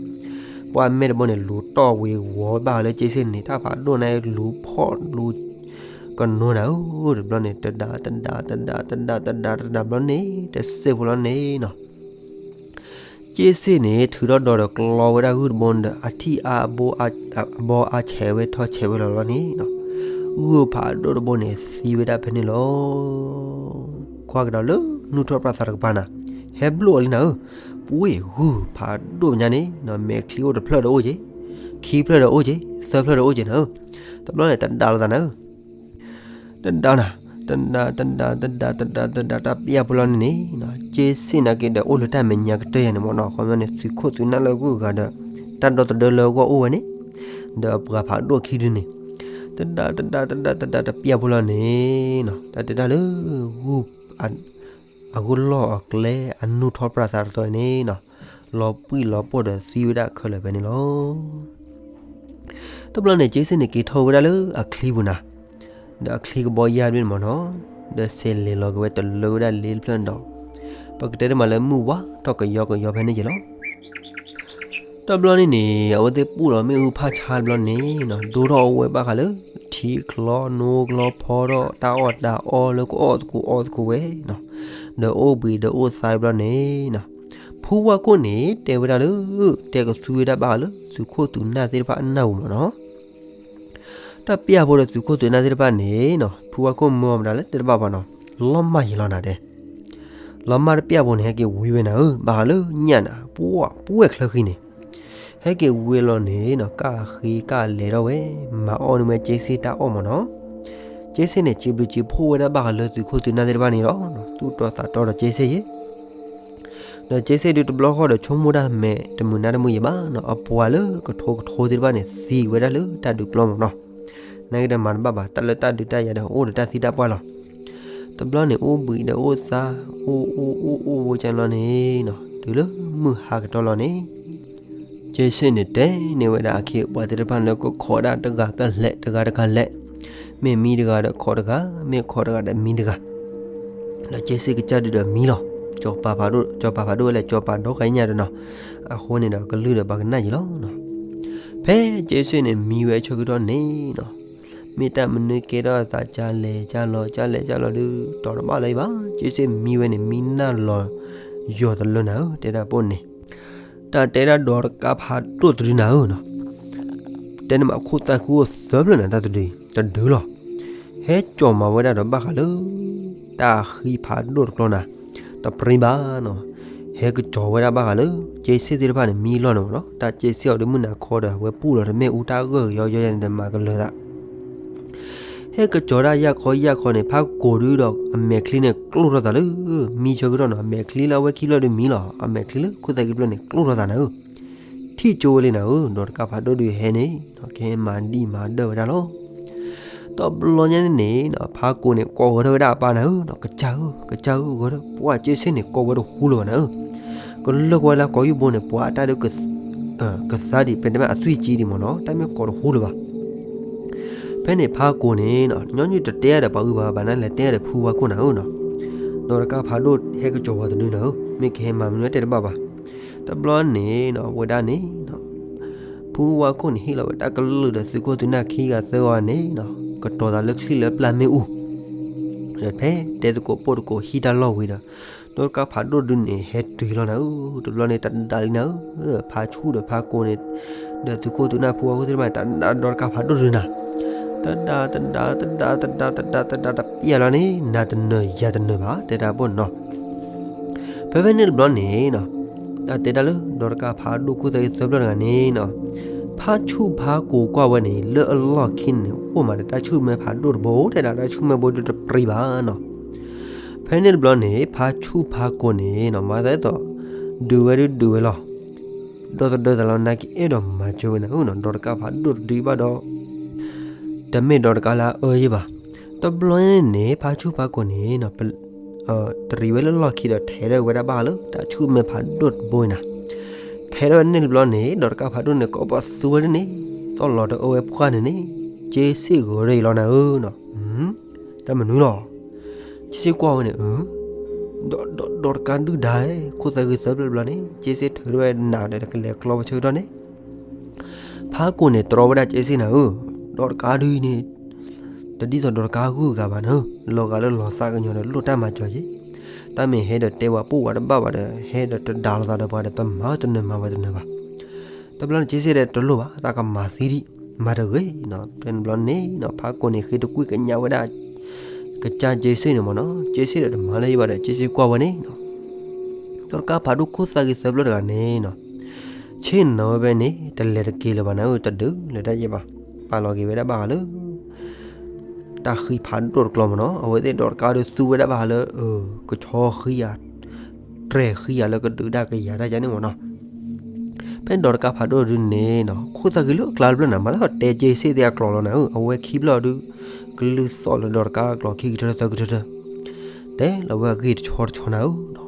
ပှၢ်မဲာ်တဘိန့ၣ် လူၤတီၢ်ဝ့ၤဝီၤဘၣ်လၢက့စ့ၣ်န့ၣ် တၢ်ဖးဒိၣ်န့ၣ် လူၤဖီၣ်လူၤကနိနၤဧၢ, တဘျီန့ၣ် တဒါတဒါတဒါတဒါတဒါတဒါဘျီန့ၣ် တစဲးဖိလီၤန့ၣ်နီၤ က့စ့ၣ်န့ၣ် ထုးထီၣ်ဒီးဒီးကျီဝဲဒၣ်ဂုၢ်တဘိန့ၣ်ဒီး အထံၣ်အါအဘီအါဆဲးဝဲထီၣ်ဆဲးဝဲလီၤလီၤန့ၣ်နီၤ, ဂုၢ်ဖးဒိၣ်တဘိန့ၣ် သံဝဲဒၣ်ဖဲန့ၣ်လီၤ. ကွၢ်ကဒီးလၢနူၢ်ထီၣ်ပြးသးတကပၤနၤ, ဟဲဘျိၣ်အီၤလံနၤဧၢ, ပှ့ၢ်ဂုၢ်ဖးဒိၣ်ညါန့ၣ်နီၤ, မဲာ်ချံအိၣ်တဖျၢၣ်ဒီးအိၣ်က့ၤ, ခံဖျၢၣ်ဒီးအိၣ်က့ၤ, သၢဖျၢၣ်ဒီးအိၣ်က့ၤနၤဧၢ, တဘျီန့ၣ် တဒါလိာ်သးနၤဧၢ တဒါနၤ, တဒါ တဒါ တဒါ တဒါ တဒါ တဒါ တပျၢ်ဖိလီၤန့ၣ်န့ၣ်နီၤ, က့စ့ၣ်နာ်က့ဒီးအိၣ်လၢတၢ်မဲာ်ညါကတၢၢ်ယၤန့ၣ်မ့ၢ်နီၤ, ခီပညီန့ၣ် သုးခိၣ်သုးနၢ်လၢအဂုၤအဂၤဒီး တၢ်ဒီသဒၢလၢအဂီၢ်အိၣ်ဝဲန့ၣ်, ဒီးအပှၤဖးဒိၣ်ခံဒုန့ၣ်, တဒါ တဒါ တဒါ တဒါ တပျၢ်ဖိလီၤန့ၣ်နီၤ, တၢ်တဲတၢ်လၢ ဂုၢ် အဂုၢ်လီၢ်အကျဲ အနူၢ်ထီၣ်ပြးသးတတီၤန့ၣ်နီၤ, လီၤပှံၢ်လီၤပှီၢ်ဒီးသံဝဲဒၣ်ခဲလၢာ်ဖဲန့ၣ်လီၤ. တဘျီန့ၣ် က့စ့ၣ်န့ၣ်က့ၤထီၣ်ဝဲဒၣ်လၢအချံပူၤနၤ, ဒီးအချံကဘီယၢ်ဒ်န့ၣ်မ့ၢ်နီၤ, ဒီးဆဲးလဲၤလီၤက့ၤဝဲတလၢဝဲဒၣ်လ့တဖျၢၣ်န့ၣ်ဒီး, ပကတဲတမးလၢမုၢ်ဝါထီၣ်ကယီကယီဖဲန့ၣ်က့ၤလီၤ. တဘျီန့ၣ်န့ၣ် အဝဲသ့ၣ်ပူၣ်လီၤမ့ၣ်အူဖးဆါတဘျီန့ၣ်နီၤ, ဒိၣ်ထီၣ်အိၣ်ဝဲဘၣ်ဃးလၢ ထံချီ နိကျီ ဖီထီၣ်တၢ်အီၣ်တၢ်အီလၢကအီၣ်သကိးအီသကိးဝဲနီၤ, ဒီးအိၣ်ဘှံးဒီးအိၣ်သါတဘျီန့ၣ်နီၤ, ဖုဝါခိၣ်န့ၣ်တဲဝဲဒၣ်လၢ တဲကသူဝဲဒၣ်ဘၣ်ဃးလၢသုးခိၣ်သုးနၢ်သ့ၣ်တဖၣ်အနၢ်ပူၤမ့ၢ်နီၤ တၢ်ပျၢ်ဖိဒီးသုးခိၣ်သုးနၢ်သ့ၣ်တဖၣ်န့ၣ်နီၤ, ဖုဝါခိၣ်မၢအီၤမတၤလဲၣ်တဲတဘၣ်ဘၣ်နီၤ, လီၤမၢ်ယံၤလီၤနၤဒဲး, လီၤမၢ်တပျၢ်ဖိန့ၣ် ဟဲက့ၤဝံဝဲနၤဧၢ, ဘၣ်ဃးလၢညၣ်နၤ, ပှၢ်ပှဲၢ်ချၢဃံန့ၣ်, ဟဲက့ၤဝံလီၤန့ၣ်နီၤ, ကၣ်ဃ့ကၣ်လဲၤထီၣ်ဝဲ, မၤအီၣ်န့ၢ်ဝဲက့စ့ၣ်တၢ်အီၣ်မ့ၢ်နီၤ, က့စ့ၣ်န့ၣ် စံးဘျုးစံးဖှိၣ်ဝဲဒၣ်ဘၣ်ဃးလၢသုးခိၣ်သုးနၢ်သ့ၣ်တဖၣ်န့ၣ်လီၤ, သူၣ်တီသးတီဒီးက့စ့ၣ်ယဲ ဒီးက့စ့ၣ်ဒုးတဘျီဃီဒီးဆိကမိၣ်တၢ်မဲာ်တမုာ်နါတမုာ်ယံၤဘၣ်နီၤ, အပှၤလၢကထိကထိသ့ၣ်တဖၣ်န့ၣ် သံဝဲဒၣ်လၢတၢ်ဒုးပျီမ့ၢ်နီၤ, နာ်က့ဒီးမၤတဘၣ်ဘၣ်, တၢ်လၢတၢ်ဒုးတၢ်ယၤဒီးအိၣ်ဒီးတၢ်သံတၢ်ပှၢ်လီၤ. တဘျီန့ၣ်အိၣ်ဘှံးဒီးအိၣ်သါ, အိၣ်အိၣ်အိၣ်အိၣ်ဝဲကလီၤန့ၣ်နီၤ, တုၤလၢမုၢ်ဟါကတီၢ်လီၤန့ၣ် က့စ့ၣ်န့ၣ်တဲန့ၢ်ဝဲဒၣ်အခ့အပှၤသ့ၣ်တဖၣ်လၢကခိးဒၣ်တဂၤကလဲာ်တဂၤတဂၤလဲာ်, မ့ၢ်မံတဂၤဒီးခိးတဂၤ, မ့ၢ်ခိးတဂၤဒီးမံတဂၤ, ဒီးက့စ့ၣ်ကစၢ်ဒုးဒီးမံလီၤ. စီၤပၤဖးဒိၣ်, စီၤပၤဖးဒိၣ်ဝဲလဲၣ်, စီၤပၤဒီဂၤညါဒီးနီၤ, အဃိန့ၣ်ဒီးကလုၢ်ဒီးပှၤကနၣ်ယံၤလီၤ. ဖဲက့စ့ၣ်န့ၣ်မံဝဲအဆၢကတီၢ်န့ၣ်နီၤ, မ့ၢ်တၢ်မနုၤကဲထီၣ်အသးကလဲၤကလီၤ ကလဲၤကလီၤဒုး တီၤတဘၣ်လၢၤဘၣ်, က့စ့ၣ်မံဝဲန့ၣ် မံနၢ်လီၤယီၤတလၢနၤဧၢ, တဲဒၣ်ပိၢ်န့ၣ် တၢ်တဲဒၣ်ဒီးတကးဖးဒိၣ်တဒုနၤဧၢနီၤ, တဲန့ၣ်မးခိၣ်သၣ်ဃုအိၣ်သၢဖျၢၣ်နၤ တၢ်တဒု, တဒုလီၤ. ဟဲကၠီၤမၤဝဲဒၣ်ဒီးဘၣ်ဃးလၢ တၢ်ဃံဖးဒိၣ်တကျီနၤ, တပြံဘၣ်နီၤ, ဟဲကကၠီၤဝဲဒၣ်ဘၣ်ဃးလၢ က့စ့ၣ်သ့ၣ်တဖၣ်န့ၣ် မံလီၢ်န့ၣ်မ့ၢ်နီၤ, တၢ်က့စ့ၣ်အီၤဒုးမုၢ်နၤခီဒီး ဝဲပူၣ်လီၤတမ့ၢ်အူတၢ်ဂၢၢ်ကယီယီယၤန့ၣ်ဒီးမၤကလၢၤသး ဟဲကစီၤဒၣ်ယၢ်ခီယၢ်ခီန့ၣ် ဖးကိာ်ဒုဒီးအမဲာ်ချံန့ၣ်ကျိၣ်ထီၣ်သးလၢ မံဆၢကတီၢ်နီၤ, အမဲာ်ချံလၢအဝဲခံဖျၢၣ်ဒုမံလီၤ, အမဲာ်ချံလၢခိၣ်သၣ်ခံဖျၢၣ်န့ၣ် ကျိၣ်ထီၣ်သးနၤဧၢ. ထံၣ်ကၠိဝဲလံနၤဧၢ, ဒီးတကးဖးဒိၣ်ဒုဟဲန့ၣ် ကဟဲမၤဒံၣ်မၤဒၢၣ်ဝဲဒၣ်လီၤ. တဘျီညါန့ၣ်န့ၣ် ဖးကိာ်န့ၣ် ကိးဂီၤထီၣ်ဝဲဒၣ်အပၢ်နၤဧၢ, ကစၢ်ဧၢ, ကစၢ်ဧၢ, ဂီၤထီၣ် ပှၢ်ကၠ့စ့ၣ်န့ၣ် ကိးဝဲတဟူလၢၤဘၣ်နၤဧၢ. ကလၢာ်ကွၢ်လၢကိးယူၢ်ဘိန့ၣ် ပှၤအတၢ်ဒုး ကသါဒံး ပတဲမ့ၢ်အသွံၣ်ကံဒံးမ့ၢ်နီၤ, တၢ်မ့ၢ်ကိးတဟူလၢၤဘၣ်. ဖဲန့ၣ်ဖးကိာ်န့ၣ် ညီနုၢ်တတဲဒီးပှၤအုၣ်ဘၣ်ဘၣ်နၤ, လဲၤတဲဒီးဖုဝါခိၣ်နၤဧၢနီၤ. ဒီးတကးဖးဒိၣ်ဟဲကစီၤဝဲတဒုနၤဧၢ, မ့ၢ်ကဟဲမၤမနုၤတဲတဘၣ်ဘၣ်. တဘျီန့ၣ် ဝဲဒၣ်န့ၣ် ဖုဝါခိၣ်န့ၣ်ဟ့ၣ်လီၤဝဲတၢ်ကလုၢ်ဒီးသုးခိၣ်သုးနၢ်ခံဂၤသၢဂၤန့ၣ် ကတီၤသးလၢချံလၢပျၢ်မ့ၣ်အူ, ဒီးဖဲတဲသကိးပိာ်သကိးဟံးတၢ်လီၢ်ဝံၤဒီး ဒီးတကးဖးဒိၣ်တဒုန့ၣ် ဟဲတုၤလီၤနၤဧၢ, တဘျီန့ၣ် တဒါလံနၤဧၢ, ဖးဆူၣ်ဒီးဖးကိာ်န့ၣ် ဒီးသုးခိၣ်သုးနၢ်ဖုဝါခိၣ်သ့ၣ်တဖၣ်န့ၣ် တဒါဒီးတကးဖးဒိၣ်တဒုနၤ, တဒါ တဒါ တဒါ တဒါ တဒါ တဒါ တပျၢ်လီၤန့ၣ် နၤတနၢၤယၤတနၢၤဘၣ် တဲတၢ်ပိာ်နီၤ. ဖဲဖဲန့ၣ်တဘျီန့ၣ် တၢ်တဲတၢ်လၢ ဒီးတကးဖးဒိၣ်ခိၣ်သၣ်ဂ့ၤသၢဖျၢၣ်တဂၤန့ၣ်နီၤ, ဖးဆူၣ်ဖးကိာ်ကွၢ်ဝဲန့ၣ် လၢအလီၢ်ခံန့ၣ် အိၣ်မးဒီးတၢ်ဆူၣ်မဲဖးဒိၣ်တဘိ တဲဒၣ်တၢ်ဆူၣ်မဲဘိဒုတပြံဘၣ်နီၤ. ဖဲန့ၣ်တဘျီန့ၣ် ဖးဆူၣ်ဖးကိာ်န့ၣ်နီၤ မၤသးဒ်သိး ဒုးဝဲဒုဒုးဝဲလီၤ. ဒီသဒၢသးလီၤ နာ်က့အဲၣ်ဒိးမၤစၢၤဝဲနၤဧၢနီၤ, ဒီးတကးဖးဒိၣ်တဒုဘၣ်ဒီး တမ့ၢ်ဒီးတကးလၢအအၢယ့ၢ်ဘၣ်. တဘျီန့ၣ်န့ၣ် ဖးဆူၣ်ဖးကိာ်န့ၣ် တရံးဝဲလၢလီၢ်ခံဒီး ထဲးထီၣ်ဝဲဒၣ်ဘၣ်ဃးလၢ တၢ်ဆူၣ်မဲဖးဒိၣ်တဘိအံၤနၤ. ထဲးထီၣ်ဝဲန့ၣ်တဘျီန့ၣ် ဒီးတကးဖးဒိၣ်န့ၣ် ကိးပသူဝဲဒၣ်န့ၣ် သီၣ်လီၤတအၢဝဲပှၢ်န့ၣ်န့ၣ် ကၠ့စ့ၣ်ဂီၤရံးလီၤနၤဧၢနီၤ. တၢ်မနုၤလီၤ. ကၠ့စ့ၣ်ကွၢ်ဝဲန့ၣ် အၢ ဒီးတကးဒုၣ်ဒါဧၢ, ခိၣ်သၣ်ဂ့ၤသၢဖျၢၣ်တဘျီန့ၣ် ကၠ့စ့ၣ်ထုးထီၣ်ဝဲနးဒီးကလဲၤကျီပဆၢကတီၢ်န့ၣ် ဖးကိာ်န့ၣ်တြီဝဲဒၣ်ကၠ့စ့ၣ်နၤဧၢ, ဒီးတကးဒုအံၤန့ၣ် တဒ်သိးဒီးတကးဂုၤဂၤဘၣ်နၤဧၢ, လီၤဂာ်လၢလီၤသးကညီၤဒီးလိၣ်တၢ်မၤစၢၤက့ၤ, တၢ်မ့ၢ်ဟဲဒီးတဲဝဲပိာ်ဝဲတဘၣ်ဘၣ်ဒီး ဟဲဒီးတဒါလိာ်သးဒီးပှၤဒီး ပမၤတနၢၤမၤဝဲတနၢၤဘၣ်. တဘျီန့ၣ် ကၠ့စ့ၣ်ဒီးတလိၣ်ဘၣ် သးကမၤသံဒံး မၤတဂ့ၤနီၤ. ဖဲန့ၣ်တဘျီန့ၣ်နီၤ ဖးကိာ်န့ၣ်ဃ့တကွံၢ်ကညးဝဲဒၣ် ကစၢ်ကၠ့စ့ၣ်န့ၣ်မ့ၢ်နီၤ, ကၠ့စ့ၣ်ဒီးတမၤလၢၤယံၤဘၣ်ဒီး ကၠ့စ့ၣ်ကွၢ်ဝဲန့ၣ်နီၤ ဒီးတကးဖးဒိၣ်ခိၣ်သၣ်ဂ့ၤသၢဖျၢၣ်တဂၤန့ၣ်နီၤ ဆ့ၣ်နီၤဝဲဖဲန့ၣ် တလဲၤတက့ၤလၢၤဘၣ်နၤဧၢ, တဒုးလၢၤတၢ်ယံၤဘၣ်, ပာ်လီၤက့ၤဝဲဒၣ်ဘၣ်ဃးလၢ တၢ်ဃံဖးဒိၣ်တကျီမ့ၢ်နီၤ, အဝဲသ့ၣ်ဒီးတကးဒီးသူဝဲဒၣ်ဘၣ်ဃးလၢ ကဆီဃံဧါ, တြဲၤဃံဧါလၢကဒုးတၢ်ကယၤတၢ်ယါန့ၣ်မ့ၢ်နီၤ. ဖဲဒီးတကးဖးဒိၣ်ဒုန့ၣ်နီၤ ခိၣ်သၣ်ဂ့ၤလၢအကျါတဖျၢၣ်နၤ မၤသးတဲကၠ့စ့ၣ်သ့ၣ်အကျိာ်လီၤနၤဧၢ, အဝဲခံဖျၢၣ်ဒု ကလုၢ်သီၣ်လၢဒီးတကးအကျိာ်ခံကထၢသၢကထၢထၢ တဲလီၤဝဲအဂ့ၢ်တဆီတဆီနၤဧၢနီၤ.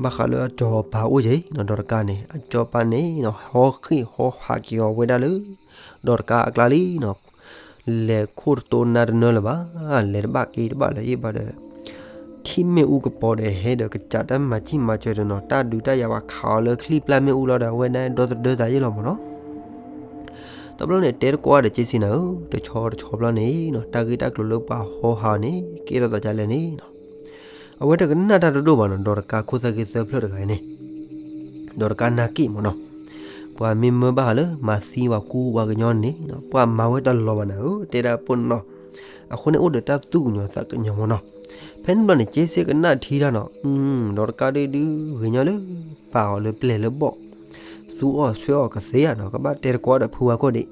ဘၣ်ဃးလၢအစီၤပၤအိၣ်က့ၤနီၤ ဒီးတကးန့ၣ် အစီၤပၤန့ၣ်နီၤ ဟီဃ့ၢ်ဟီဟးက့ၤအီၤဝဲဒၣ်လၢ ဒီးတကးအကျါလံနီၤ, လဲၤခိၣ်တတိနါတနၢလၢၤဘၣ်, လဲၤတဘၣ်က့ၤတဘၣ်လၢၤယံၤဘၣ်ဒီး ထံၣ်မ့ၣ်အူကပီၤဒီးဟဲဒီးကစးတၢ်မၤစံၣ်မၤစၢၤဒီးနီၤ တၢ်ဒုးတၢ်ယၤဝဲခးအီၤလၢချံပျၢ်မ့ၣ်အူလီၤဒီး အဝဲဒၣ်ဒီသဒၢသးယ့ၢ်လီၤမ့ၢ်နီၤ. တဘျီန့ၣ် တဲတကိးဒီးကၠ့စ့ၣ်နၤဧၢ, တဆီတဆီဘျီန့ၣ်နီၤ တၢ်ဂ့ၢ်တၢ်ကျိၤလၢပှၤဟီဟးန့ၣ် ကဲထီၣ်သးဒ်လဲၣ်န့ၣ်နီၤ အဝဲတကနၣ်တၢ်တဒိၣ်ဘၣ်နီၤ ဒီးတကးခိၣ်သၣ်ဂ့ၤသၢဖျၢၣ်တဂၤအံၤန့ၣ် ဒီးတကးနာ်က့ၢ်မ့ၢ်နီၤ, ပှၤမ့ၢ်မၢဘၣ်ဃးလၢ မၤသံပှၤကူပှၤကညီန့ၣ် ပှၤမၤဝဲတလီၤဘၣ်နၤဧၢ, တဲဒၣ်ပိာ်နီၤ, အဃိန့ၣ်အိၣ်ဒီးတၢ်သူၣ်ကညီၤသးကညီၤမ့ၢ်နီၤ. ဖဲန့ၣ်တဘျီန့ၣ် ကၠ့စ့ၣ်ကနၣ်ထံတၢ်နီၤ, ဒီးတကးဒုဒုဂ့ၤညီလၢ ပာ်အီၤလၢပျဲၢ်လၢဘီၣ်, သူအီၣ်ဆွဲအီၣ်ကသ့ဧါနီၤ, ကဘၣ်တဲတကိးဒီးဖုဝါခိၣ်ဒံး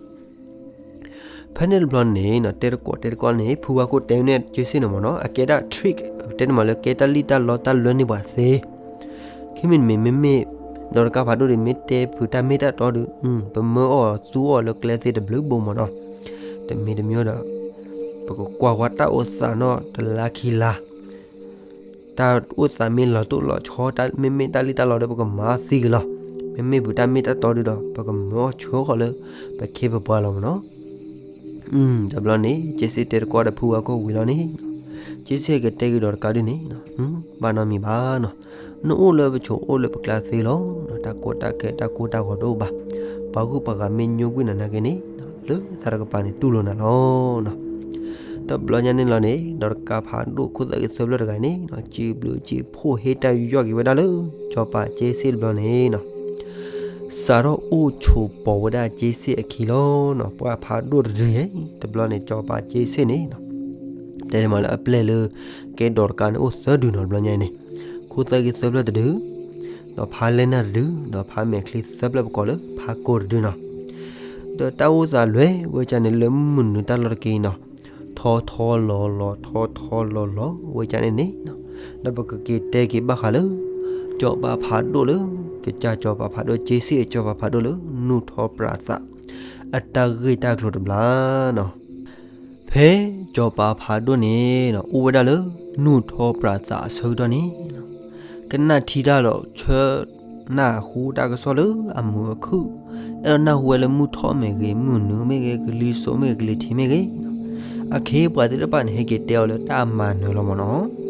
ဖဲန့ၣ်တဘျီန့ၣ်နီၤ တဲတကိးတဲတကိးန့ၣ် ဖုဝါခိၣ်တဲန့ၢ်ကၠ့စ့ၣ်န့ၣ်မ့ၢ်နီၤ အကဲဒၣ် trick တဲန့ၢ်မးလၢကဲတၢ်လံၣ်တၢ်လီတၢ်လၢန့ၢ် ပှၤသ့, ခံမံၤတမံၤမ့မ့ၢ် ဒီးတကးဖးဒိၣ်ဒုး မ့ၢ်တဲဖုးတၢ်မ့ၢ်တၢ်တီဒုး ပမၢအီၣ်သူအီၣ်လၢကျဲသ့တဘျုးဘိမ့ၢ်နီၤ, တမံၤတမံၤဒီး ပကကွၢ်ဝဲတၢ်အိၣ်သးနီၣ်တလါခံလါ တၢ်အိၣ်သးမ့ၢ်လီၤတိၢ်လီၤဆီ မ့မ့ၢ်တၢ်လံၣ်တၢ်လီဒီး ပကမၤသံက့ၤလီၤ. မ့မ့ၢ်ဖုးတၢ်မ့ၢ်တၢ်တီဒုးဒီး ပကမၢအီၣ်ဆှၢဃီၤလၢ ပခ့ပပှၤလီၤမ့ၢ်နီၤ. တဘျီန့ၣ် ကၠ့စ့ၣ်တဲတကိးဒီးဖုဝါခိၣ်ဝံၤလီၤန့ၣ်, ကၠ့စ့ၣ်ကတဲက့ၤဒီးတကးဒုးန့ၣ်, ဘၣ်နီတမံၤဘၣ်နီၤ, နအိၣ်လၢပဆိးအိၣ်လၢပကျါသ့လီၤ. တၢ်ကီတၢ်ခဲတၢ်ကိၢ်တၢ်ဂီၤတအိၣ်ဘၣ်. ပှၤဂုၤပှၤဂၤမ့ၢ်ညိကွံာ်နၤနာ်က့န့ၣ်, လၢသးတကပၤန့ၣ်တူၢ်လိာ်နၤလီၤ. တဘျီညါန့ၣ်လီၤန့ၣ် ဒီးတကးဖးဒိၣ်ခိၣ်သၣ်ဂ့ၤသၢဖျၢၣ်တဂၤန့ၣ်, စံးဘျုးစံးဖှိၣ်ဟ့ၣ်တၢ်ယူးယီၣ်က့ၤဝဲဒၣ်လၢ စီၤပၤကၠ့စ့ၣ်တဘျီန့ၣ် စးထီၣ်အိၣ်ဆိးပိာ်ဝဲဒၣ်ကၠ့စ့ၣ်အခံလီၤ. ပှၤဖးဒိၣ်တဒုယဲၢ် တဘျီန့ၣ် စီၤပၤကၠ့စ့ၣ်န့ၣ် တဲန့ၣ်မးလၢအပျဲၢ်လၢ ကဲဒီးတကးန့ၣ်အိၣ်သၢဒုနီၤ တဘျီညါန့ၣ်, ခိၣ်သၣ်ဂ့ၤသၢဖျၢၣ်တဒု, ဒီးဖးလဲၢ်နၢ်တဒု, ဒီးဖးမဲာ်ချံသၢဖျၢၣ်ပကိးလၢဖးကိာ်တဒုနီၤ. ဒီးတၢ်အိၣ်သးလွဲၢ်ဝဲကန့ၣ်လၢမုၢ်နုာ်တၢ်လီၢ်တက့ၢ်နီၤ, ထ ထီထီလီၤလီၤ ထီထီလီၤလီၤ ဝဲဒၣ်န့ၣ်န့ၣ်, ဒီးပကက့ၤတဲက့ၤဘၣ်ဃးလၢ စီၤပၤဖးဒိၣ်လၢ ကစၢ်စီၤပၤဖးဒိၣ် က့စ့ၣ်စီၤပၤဖးဒိၣ်လၢ နူၢ်ထီၣ်ပြးသး အတၢ်ဂ့ၢ်တၢ်ကျိၤတဘျီနီၤ. ဖဲစီၤပၤဖးဒိၣ်န့ၣ် အိၣ်ဝဲဒၣ်လၢ နူၢ်ထီၣ်ပြးသးအဆၢကတီၢ်န့ၣ် ကနၣ်ထံတၢ်ဒီးဆၢ နၢ်ဟူတၢ်ကစီၣ်လၢအမုာ်အခုၣ်, အဲၣ်ဒိးနၢ်ဟူဝဲလၢမုၢ်ထီၣ်မ့ၢ်ဂ့ၤ, မုၢ်နုာ်မ့ၢ်ဂ့ၤ, ကလံၤစိးမ့ၢ်ဂ့ၤ, ကလံၤထံးမ့ၢ်ဂ့ၤ, အခ့အပှၤသ့ၣ်တဖၣ်န့ၣ် ဟဲက့ၤတဲအီၤလၢတၢ်မၤနၢၤလီၤမ့ၢ်နီၤ.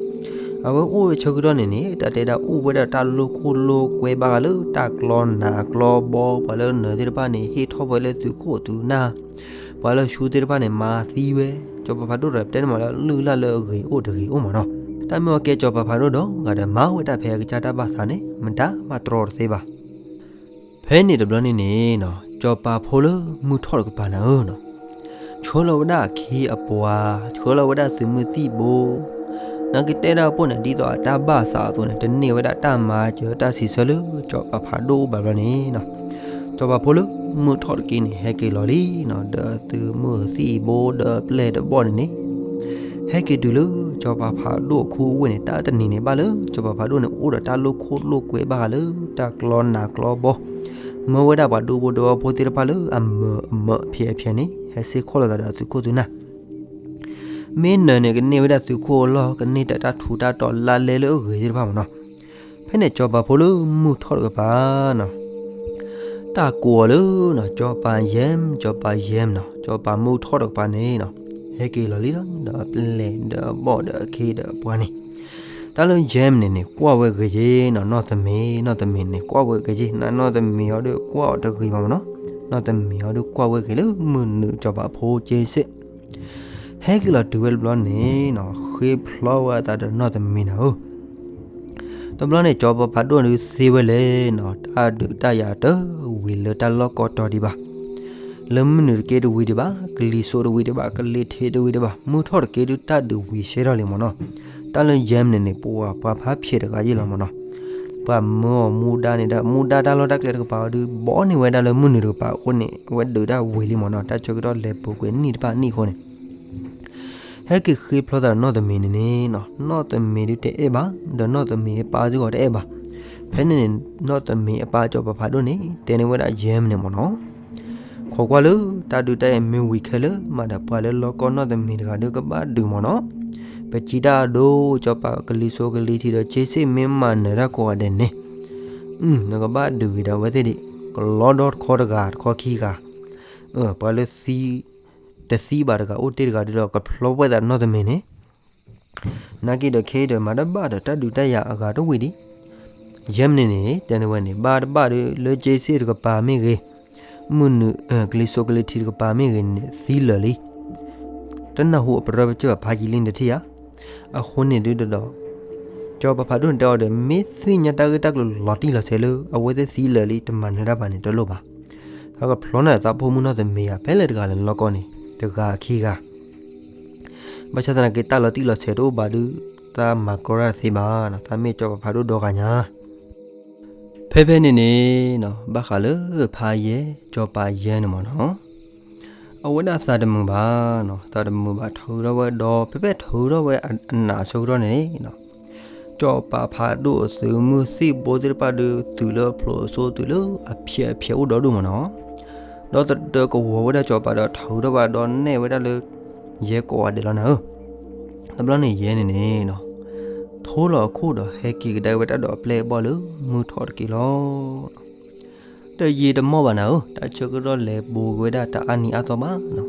အဝဲအိၣ်ဝဲဆၢကတီၢ်န့ၣ်န့ၣ် တၢ်တဲဒၣ်အိၣ်ဝဲဒၣ်တၢ်လိာ်ခိၣ်လိာ်ကွဲဘၣ်ဃးလၢတၢ်ကျီနးကျီဘီ, ပှၤလၢနၢၤသ့ၣ်တဖၣ်န့ၣ် ဟ့ၣ်ထီၣ်ဝဲလၢသုးခိၣ်သုးနၢ်, ပှၤလၢဆူသ့ၣ်တဖၣ်န့ၣ် မၤသံဝဲ, စီၤပၤဖးဒိၣ်ဒီးတဲန့ၣ်မးလၢလုၢ်လၢ်လၢအဂ့ၤအိၣ်တဂ့ၤအိၣ်မ့ၢ်နီၤ. တၢ်မ့ၢ်အီၤကဲစီၤပၤဖးဒိၣ်ဒီး ဂၤဒီးမၤဝဲဒၣ်ဖဲအကစၢ်တၢ်ဘၣ်သးန့ၣ် မတၤမၤတြီတသ့ဘၣ်. ဖဲန့ၣ်တဘျီန့ၣ်န့ၣ်နီၤ စီၤပၤဖိလၢမုၢ်ထီၣ်တကပၤနၤဧၢနီၤ, ဆှၢလီၤဝဲဒၣ်အခ့အပှၤ, ဆှၢလီၤဝဲဒၣ်သုးမုၢ်သံၣ်ဘိ, နာ်က့တဲဒၣ်အပိၢ်န့ၣ် ဒ်သိးအတၢ်ဘၣ်သးအသိးန့ၣ် တန့ၢ်ဝဲဒၣ်တၢ်မၤစၢၤတၢ်စံးဆၢလၢစီၤပၤဖးဒိၣ်အိၣ်ဘၣ်ဘျီန့ၣ်နီၤ, စီၤပၤဖိလၢမုၢ်ထီၣ်တက့ၢ်န့ၣ် ဟဲက့ၤလီၤလံနီၤ, ဒီးသုးမုၢ်သံၣ်ဘိဒီးပျဲၢ်တဘီၣ်န့ၣ်န့ၣ် ဟဲက့ၤတုၤလၢစီၤပၤဖးဒိၣ်အခိၣ်ဝ့ၢ်န့ၣ် တၢ်တနံၤန့ၣ် ဘၣ်လၢစီၤပၤဖးဒိၣ်န့ၣ် အိၣ်ဒီးတၢ်လိာ်ခိၣ်လိာ်ကွဲဘၣ်ဃးလၢတၢ်ကျီနးကျီဘီ, မၢဝဲဒၣ်ပှၤဒူဖိသဝီဖိသ့ၣ်တဖၣ်လၢအမၢအမၢအဖျဲးအဖျဲးန့ၣ် ဟဲစ့ၢ်ကီးလိာ်သးဒီးအသုးခိၣ်သုးနၢ် မ့ၢ်နၢၤန့ၣ် ကန့ၢ်ဝဲဒၣ်သုးခိၣ်အလီၢ်, ကန့ၢ်တၢ်ထူးတၢ်တီၤလါလဲလၢအဂ့ၤသ့ၣ်တဖၣ်မ့ၢ်နီၤ. ဖဲန့ၣ်စီၤပၤဖိလၢမုၢ်ထီၣ်တကပၤနီၤ, တၢ်ကိးအီၤလၢနီၤ စီၤပၤယဲၢ်, စီၤပၤယဲၢ်နီၤ, စီၤပၤမုၢ်ထီၣ်တကပၤန့ၣ်နီၤ, ဟဲက့ၤလီၤလံလီၤ, ဒီးအပျဲၢ်ဒီးအဘီၣ်ဒီးအခ့ဒီးအပှၤန့ၣ်, တၢ်လၢယဲၢ်န့ၣ်န့ၣ် ကွၢ်ဝဲဂ့ၤယ့ၤနီၤ, နီၢ်သမံး, နီၢ်သမံးန့ၣ် ကွၢ်ဝဲဂ့ၤယ့ၤ, နီၢ်သမံးအီၤဒီးကွၢ်အီၤတဂ့ၤဘၣ်မ့ၢ်နီၤ, နီၢ်သမံးအီၤဒီးကွၢ်ဝဲဂ့ၤလၢမုၢ်နုာ်စီၤပၤဖိက့စ့ၢ် ဟဲက့ၤလီၤတုၤဝဲတဘျီန့ၣ်နီၤ, ဃ့ဖျီဝဲအသးဒီးနီၢ်သမံးနၤဧၢ, တဘျီန့ၣ် စီၤပၤဖးဒိၣ်ဒုးသ့ဝဲလဲၣ်နီၤ, တၢ်ဒုးတၢ်ယၤတဝံၤလၢတၢ်လီၢ်ကီတီၤဒံးဘၣ်, လၢမုၢ်နုာ်တက့ၢ်တဝံၤဒံးဘၣ်, ကလံၤစိးတဝံၤဒံးဘၣ်, ကလံၤထံးတဝံၤဒံးဘၣ်, မုၢ်ထီၣ်တက့ၢ်ဒုးတၢ်ဒုးဝံၤရှဲထီၣ်လံမ့ၢ်နီၤ, တၢ်လၢယဲၢ်န့ၣ်န့ၣ် ပှၤပှၤဖးဖျဲးတဂၤယ့ၢ်လီၤမ့ၢ်နီၤ, ပှၤမၢအီၤမူဒါန့ၣ်ဒီး မူဒါတၢ်လီၢ်တၢ်ကျဲတကပၤအီၤဒုး ဘီန့ၢ်ဝဲဒၣ်လၢမုၢ်နုာ်တကပၤအဃိန့ၣ် အဝဲဒုးတၢ်ဝံၤလံမ့ၢ်နီၤ, တၢ်ဆၢကတီၢ်လဲၤပူၤကွံာ်နံၣ်တဖၣ်နံၣ်အဃိန့ၣ် ဟဲက့ၤဃ့ဖျီသးဒီးနီၢ်သမံးန့ၣ်န့ၣ်နီၤ, နီၢ်သမံးဒုးတအဲၣ်ဘၣ်, ဒီးနီၢ်သမံးအပၢ်စ့ၢ်ကီးတအဲၣ်ဘၣ်. ဖဲန့ၣ်န့ၣ် နီၢ်သမံးအပၢ်စီၤပၤဖးဒိၣ်န့ၣ် တဲန့ၢ်ဝဲဒၣ်ယဲၢ်မံးန့ၣ်မ့ၢ်နီၤ, ခိးကွၢ်လၢတၢ်ဒုးတၢ်ယၤမ့ၢ်ဝံၤခဲလၢာ်မးဒီး ပှၤလၢလီၢ်ကီၢ်နီၢ်သမံးတဂၤဒုးကဘၣ်ဒုးမ့ၢ်နီၤ. ပစံးတၢ်အဒိ စီၤပၤကလံၤစိးကလံၤထံးဒီးက့စ့ၣ်မ့ၢ်မၤနၢၤတၢ်ကိးဂၤဒဲးန့ၣ် နကဘၣ်ဒုးဂ့ၤဒီးအဝဲသ့ၣ်ဒံး, ကလီဒီတခီတဂၤတခီခံဂၤ, ပှၤလၢသံ တသံဘၣ်တဂၤအိၣ်တ့ၢ်တဂၤဒုးဒီး ကဖျီဝဲသးနီၢ်သမံးန့ၣ် နာ်က့ဒီးခဲအံၤဒီး မၤတဘၣ်ဒီးတၢ်ဒုးတၢ်ယၤအဂၤတဝံၤဒံး. ယဲၢ်မံးနံးန့ၣ် တဲန့ၢ်ဝဲန့ၣ် ဘၣ်တဘၣ်ဒီး လၢက့စ့ၣ်တကပၤမ့ၢ်ဂ့ၤ, မုၢ်နုာ် ကလံၤစိးကလံၤထံးတကပၤမ့ၢ်ဂ့ၤန့ၣ် သံလၢာ်လံ. တနၢ်ဟူအပရၢပစၢၢ်ဘၣ်ဖးယံာ်လံတထံၣ်ဧါ. အဃိန့ၣ်ဒုးဒီး စီၤပၤဖးဒိၣ်န့ၣ်တဲအီၤဒီး မ့ၢ်သ့ၣ်ညါတၢ်ဂ့ၢ်တၢ်ကျိၤလီၤတံၢ်လီၤဆဲးလၢ အဝဲသ့ၣ်သံလၢာ်လံ တမၤနၢၤတၢ်ဘၣ်န့ၣ် တလိၣ်ဘၣ်. သးကဖျီန့ၢ်သးဖိမုၣ်နီၢ်သမံးဧါ ဖဲလဲၣ်တဂၤလဲၣ်လီၢ်ကီၢ်န့ၣ် တဂၤခံဂၤ ဘၣ်ဆၣ်သနာ်က့ တၢ်လီၤတံၢ်လီၤဆဲးတအိၣ်ဘၣ်ဒီး သးမၤကီတၢ်တသ့ဘၣ်, သးမ့ၢ်စီၤပၤဖးဒိၣ်ဒီဂၤညါ. ဖဲဖဲန့ၣ်န့ၣ် ဘၣ်ဃးလၢဖးယဲၢ် စီၤပၤယဲၢ်န့ၣ်မ့ၢ်နီၤ, အဝဲဒၣ်သးတမုာ်ဘၣ်, သးတမုာ်ဘၣ်ထုးထီၣ်ဝဲဒီး ဖဲဖဲထုးထီၣ်ဝဲအနးအဆၢကတီၢ်န့ၣ်န့ၣ် စီၤပၤဖးဒိၣ်အသုးမုၢ်သံၣ်ဘိသ့ၣ်တဖၣ်ဒီး သုးလၢအဖျိးအစိ သုးလၢအဖျဲးအဖျဲးအိၣ်ဒီဒူၣ်မ့ၢ်နီၤ, ဒီးတဒၢကဝီၤဝဲဒၣ်စီၤပၤဒီးထုးထီၣ်ဘၣ်ဒီးနဲၣ်ဝဲဒၣ်လၢ ယဲၢ်ကိးဂၤဒဲးလီၤနၤဧၢ. တဘျီန့ၣ်ယဲၢ်န့ၣ်န့ၣ် ထိလီၤအခိၣ်ဒီးဟဲက့ၤကဒါဝဲတၢ်ဒီးအပျဲၢ်အဘီၣ်လၢမုၢ်ထီၣ်တက့ၢ်လီၤ. တယံာ်တမီၢ်ဘၣ်နၤဧၢ, တၢ်ဆၢကတီၢ်လဲၤပူၤက့ၤဝဲဒၣ်တအါနံၤအါသီဘၣ်နီၤ,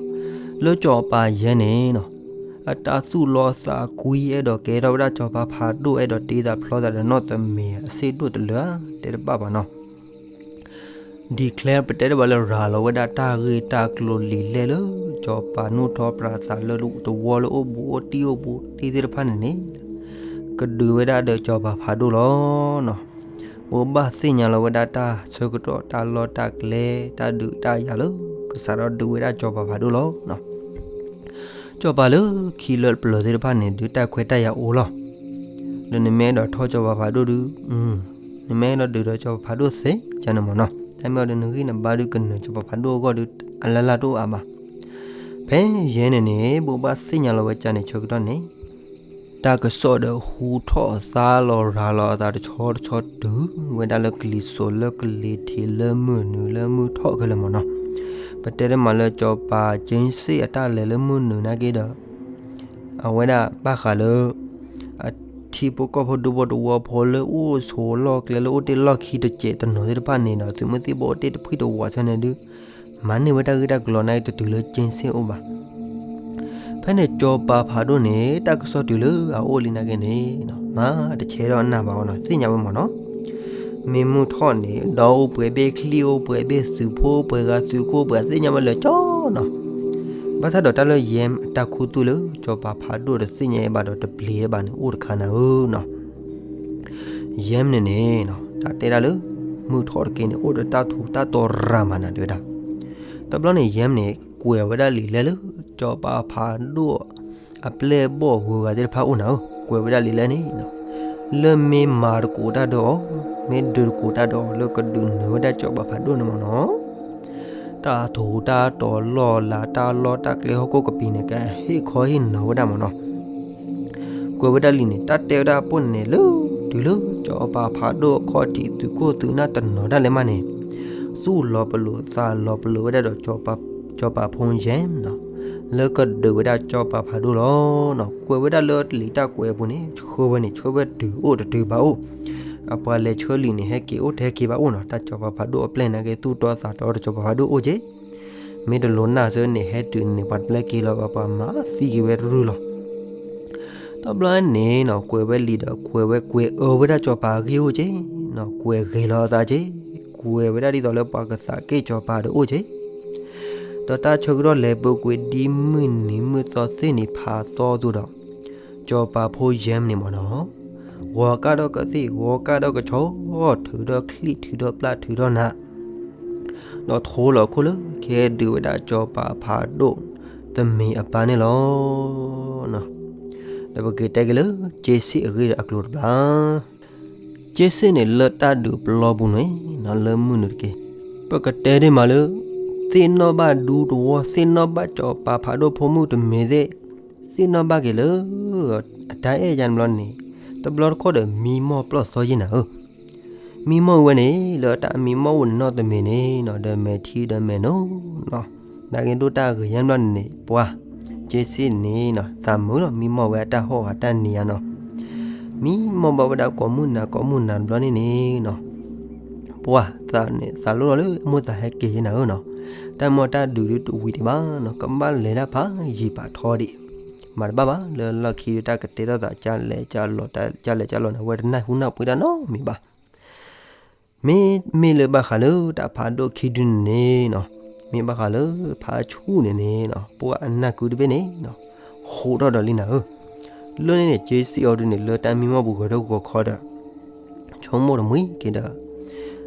လၢစီၤပၤယဲၢ်န့ၣ်နီၤ အတၢ်သူၣ်လီသးကွံ အဲၣ်ဒိးကဲထီၣ်ဝဲဒၣ်စီၤပၤဖးဒိၣ် အဲၣ်ဒိးတ့သးဖျီသးဒီးနီၢ်သမံးအစ့ၣ်ဒိၣ်တလၢာ်ဧါ တဲတဘၣ်ဘၣ်နီၤ. declare ပတဲတဘၣ်လၢရၤလီၤဝဲဒၣ်တၢ်ဂ့ၢ်တၢ်ကျိၤလံာ်လဲၢ်လၢ စီၤပၤနူၢ်ထီၣ်ပြးသးလၢတဝီလၢအိၣ်ဘူးအိၣ်တံၢ်အိၣ်ဘူးတ့ၢ်သ့ၣ်တဖၣ်န့ၣ်န့ၣ် ကဒုးဝဲဒၣ်ဒီးစီၤပၤဖးဒိၣ်လီၤနီၤ. ပဘၣ်သ့ၣ်ညါလီၤဝဲဒၣ်တၢ်ဆၢကတီၢ်တၢ်လီၢ်တၢ်ကျဲ တၢ်ဒုးတၢ်ယၤလၢ ကစးထီၣ်ဒုးဝဲဒၣ်စီၤပၤဖးဒိၣ်လီၤနီၤ. စီၤပၤလၢခံလၢပျၢၤသ့ၣ်တဖၣ်န့ၣ် ဒုးတၢ်ခွဲးတၢ်ယာ်အိၣ်လီၤ. ဒီးနမ့ၢ်အဲၣ်ဒိးထီၣ်စီၤပၤဖးဒိၣ်ဒုး နမ့ၢ်အဲၣ်ဒိးဒုးဒီးစီၤပၤဖးဒိၣ်သ့ ကန့ၣ်မ့ၢ်နီၤ, တၢ်မ့ၢ်အီၤဒီးနဂံၢ်နဘါဒုးကနၢၤစီၤပၤဖးဒိၣ်အဂီၢ်ဒုး အလၢ်လၢ်တအိၣ်အါဘၣ်. ဖဲယဲၢ်န့ၣ်န့ၣ် ဘိးဘၣ်သ့ၣ်ညါလီၤဝဲကန့ၣ်ဆၢကတီၢ်န့ၣ် တၢ်ကစီၣ်ဒီးဟူထီၣ်သါလီၤရၤလီၤအသးတဆီတဆီတုၤ ဝဲဒၣ်လၢကလံၤစိးလၢကလံၤထံးလၢမုၢ်နုာ်လၢမုၢ်ထီၣ်ခဲလၢာ်မ့ၢ်နီၤ. ပတဲတမးလၢစီၤပၤကၠ့စ့ၣ်အတၢ်လဲၤလၢမုၢ်နုာ်နာ်က့ဒီး အဝဲဒၣ်ဘၣ်ဃးလၢ အထံဖိကီၢ်ဖိဒူဖိတဝီဖိလၢအိၣ်ဆိးလီၢ်ကျဲလၢအိၣ်တ့ၢ်လီၢ်ခံတစဲးတနီၤသ့ၣ်တဖၣ်န့ၣ်ဒီး သုးမုၢ်သံၣ်ဘိအိၣ်တ့ၢ်တဖှံၣ်တဝးဆၢန့ၣ်ဒုး မၤန့ၢ်ဝဲတၢ်ဂ့ၢ်တၢ်ကျိၤနာ်က့တတုၤလၢကၠ့စ့ၣ်အိၣ်ဘၣ်. ဖဲန့ၣ်စီၤပၤဖးဒိၣ်န့ၣ် တၢ်ကစီၣ်တုၤလၢအအိၣ်လံနာ်က့န့ၣ် မၤတဆဲးထီၣ်နၢ်ဘၣ်အီၤနီၤ သ့ၣ်ညါဝဲမ့ၢ်နီၤ. မ့ၢ်မုၢ်ထီၣ်န့ၣ် ဒီးအိၣ်ပှဲၤဘ့ၣ်ချံၣ်အိၣ်ပှဲၤဘ့ၣ်သုးဖိပှဲၤဂၤသုးခိၣ်ပှဲၤသ့ၣ်ညါဝဲလၢာ်ကၠီနီၤ. ဘၣ်ဆၣ်ဒီးတၢ်လၢယဲၢ်အတၢ်ခူသူၣ်လၢ စီၤပၤဖးဒိၣ်တသ့ၣ်ညါအီၤဘၣ်ဒီးတပျံၤအီၤဘၣ်န့ၣ် အိၣ်တခါနၤဧၢနီၤ. ယဲၢ်န့ၣ်န့ၣ် တၢ်တဲဒၣ်လၢ မုၢ်ထီၣ်တက့ၢ်န့ၣ် အိၣ်ဒီးတၢ်ထူးတၢ်တီၤရၤမးနၤတဲဝဲဒၣ်. တဘျီန့ၣ် ယဲၢ်န့ၣ် ကွဲးဝဲဒၣ်လံာ်လဲၢ်လၢ စီၤပၤဖးဒိၣ် အပျဲၢ်အဘီၣ်ဂုၤဂၤသ့ၣ်တဖၣ်အိၣ်နၤဧၢ ကွဲးဝဲဒၣ်လံာ်လဲၢ်န့ၣ် လၢမ့ၢ်မၤတကိးတၢ်ဒီးအီၤ မ့ၢ်ဒုးတကိးတၢ်ဒီးအီၤ လၢကဒုးနၢၤဝဲဒၣ်စီၤပၤဖးဒိၣ်န့ၣ်မ့ၢ်နီၤ. တၢ်ထူးတၢ်တီၤလီၢ်လၤတၢ်လီၢ်တၢ်ကျဲဟီၣ်ခိၣ်ကပံာ်န့ၣ် ကဟ့ၣ်ခီဟ့ၣ်နီၤဝဲဒၣ်မ့ၢ်နီၤ. ကွဲးဝဲဒၣ်လံာ်န့ၣ် တၢ်တဲဝဲဒၣ်ပိၢ်န့ၣ်လၢ တုၤလၢစီၤပၤဖးဒိၣ်အခီၣ်ထံးသုးခိၣ်သုးနၢ်တနီၤဒၣ်လဲာ်မးန့ၣ် သူၣ်လီၤပလိာ်သးလီၤပလိာ်ဝဲဒၣ်ဒီး စီၤပၤဖိယဲၢ်နီၤ လၢကဒုးဝဲဒၣ်စီၤပၤဖးဒိၣ်လီၤနီၤ. ကွဲးဝဲဒၣ်လၢလံာ်တၢ်ကွဲးအပူၤန့ၣ် ဆှၢဝဲန့ၣ် ဆှၢဝဲတုၤအိၣ်တတုၤဘၣ်အိၣ် အပှၤလဲၤဆှၢလံာ်န့ၣ် ဟဲက့ၤအိၣ်တဟဲက့ၤဘၣ်အိၣ်နီၤ. တၢ်စီၤပၤဖးဒိၣ်အပျဲၢ်နာ်က့ သူၣ်တီသးတီဒီးစီၤပၤဖးဒိၣ်အိၣ်က့ၤ မ့ၢ်တလိၤနၢ်ဆၢန့ၣ် ဟဲတုၤန့ၣ် ပှၤတပျဲက့ၤလီၤ ပှၤမၤသံက့ၤဝဲတရုၢ်လီၤ. တဘျီန့ၣ်နီၤ ကွဲးဝဲလံာ်ဒီး ကွဲးဝဲကွဲးအၢဝဲဒၣ်စီၤပၤအဂ့ၢ်အိၣ်က့ၤနီၤ ကွဲးဂ့ၤလီၤအသးက့ၤ ကွဲးဝဲဒၣ်ဒ်သိးလၢပှၤကသးက့ၤစီၤပၤဒီးအိၣ်က့ၤ ဒီးတၢ်ဆၢကတီၢ်လဲၤပူၤကွံာ်ဒ်မုၢ်နံၤမုၢ်သီသ့ၣ်နံၤဖးသီအသိးဒီး စီၤပၤဖိယဲၢ်န့ၣ်မ့ၢ်နီၤ ဂီၤကၣ်ဒီးကသ့ၣ် ဂီၤကၣ်ဒီးကဆီ ထုးဒီးချံၣ်ထုးဒီးပျၢ်ထုးဒီးနး ဒီးထိလီၤခိၣ်လၢကဟဲဒုးဝဲဒၣ်စီၤပၤဖးဒိၣ်တမံၤအပၢ်န့ၣ်လီၤ. ဒီးပက့ၤတဲက့ၤလၢ ကၠ့စ့ၣ်အဂ့ၢ်ဒီးအကျိၤတဘျီ ကၠ့စ့ၣ်န့ၣ်လၢတၢ်ဒုးပျီပူၤန့ၣ်နီၤ လၢမုၢ်နုာ်တက့ၢ် ပကတဲဒ်မးလၢ သ့ၣ်နီၣ်ဘၣ်ဒူသဝီ သ့ၣ်နီၣ်ဘၣ်စီၤပၤဖးဒိၣ်ဖိမုၣ်တမံၤသ့ၣ် သ့ၣ်နီၣ်ဘၣ်က့ၤလၢ အတၢ်အဲၣ်ယါတဘျီန့ၣ် တဘျီတခီၣ်ဒီးမံမီၢ်ပျီၢ်သီယ့ၢ်နၤဧၢ မံမီၢ်ဝဲန့ၣ် လၢတၢ်မံမီၢ်အိၣ်န့ၣ်နီတမံၤန့ၣ်နီၤ ဒီးမဲာ်ထံဒီးမဲာ်နိနီၤ နာ်က့ဒိၣ်တၢ်ဂ့ၤယါတဘျီန့ၣ်န့ၣ် ပှၤ ကၠ့စ့ၣ်န့ၣ်နီၤ သးမုာ်လီၤ မံမီၢ်ဝဲအတၢ်ဟီၣ်ဂၤတၢ်နံၤယါနီၤ မံမီၢ်ဘၣ်ဝဲဒၣ်ကိးမုၢ်နၤကိးမုၢ်နၤတဘျီန့ၣ်န့ၣ်နီၤ ပှၤသးန့ၣ် သးလိလီၤလၢအမိၢ်သးဟဲက့ၤယ့ၢ်နၤဧၢနီၤ တၢ်မ့ၢ်တၢ်ဒုးဒုးတဝံၤဒံးဘၣ်နီၤ ကဘၣ်လဲၤတၢ်ဖးယံာ်ပာ်ထီဒံး မၤတဘၣ်ဘၣ် လၢလီၢ်ခံဒုးတၢ်ကတဲထီၣ်သး ကလဲၤကလီၤ ကလဲၤကလီၤန့ၣ် အဝဲတနၢ်ဟူနၢ်ပှ့ၤတၢ်နီတမံၤဘၣ် မ့ မ့ၢ်လၢဘၣ်ဃးလၢတၢ်ဖးဒိၣ်ခံဒုန့ၣ်နီၤ မ့ၢ်ဘၣ်ဃးလၢဖးဆူၣ်န့ၣ်န့ၣ်နီၤ ပှၤအနၢ်ကုတဘ့ၣ်န့ၣ်နီၤ ဟူးထီၣ်ဒီးလံနၤဧၢ လၢန့ၣ်န့ၣ် ကၠ့စ့ၣ်အီၤဒုန့ၣ် လၢတၢ်မံမီၢ်ပူၤဂၢၤထီၣ်ဂီၤခီဒီး ဆိကမိၣ်တမှံၤက့ၤဒီး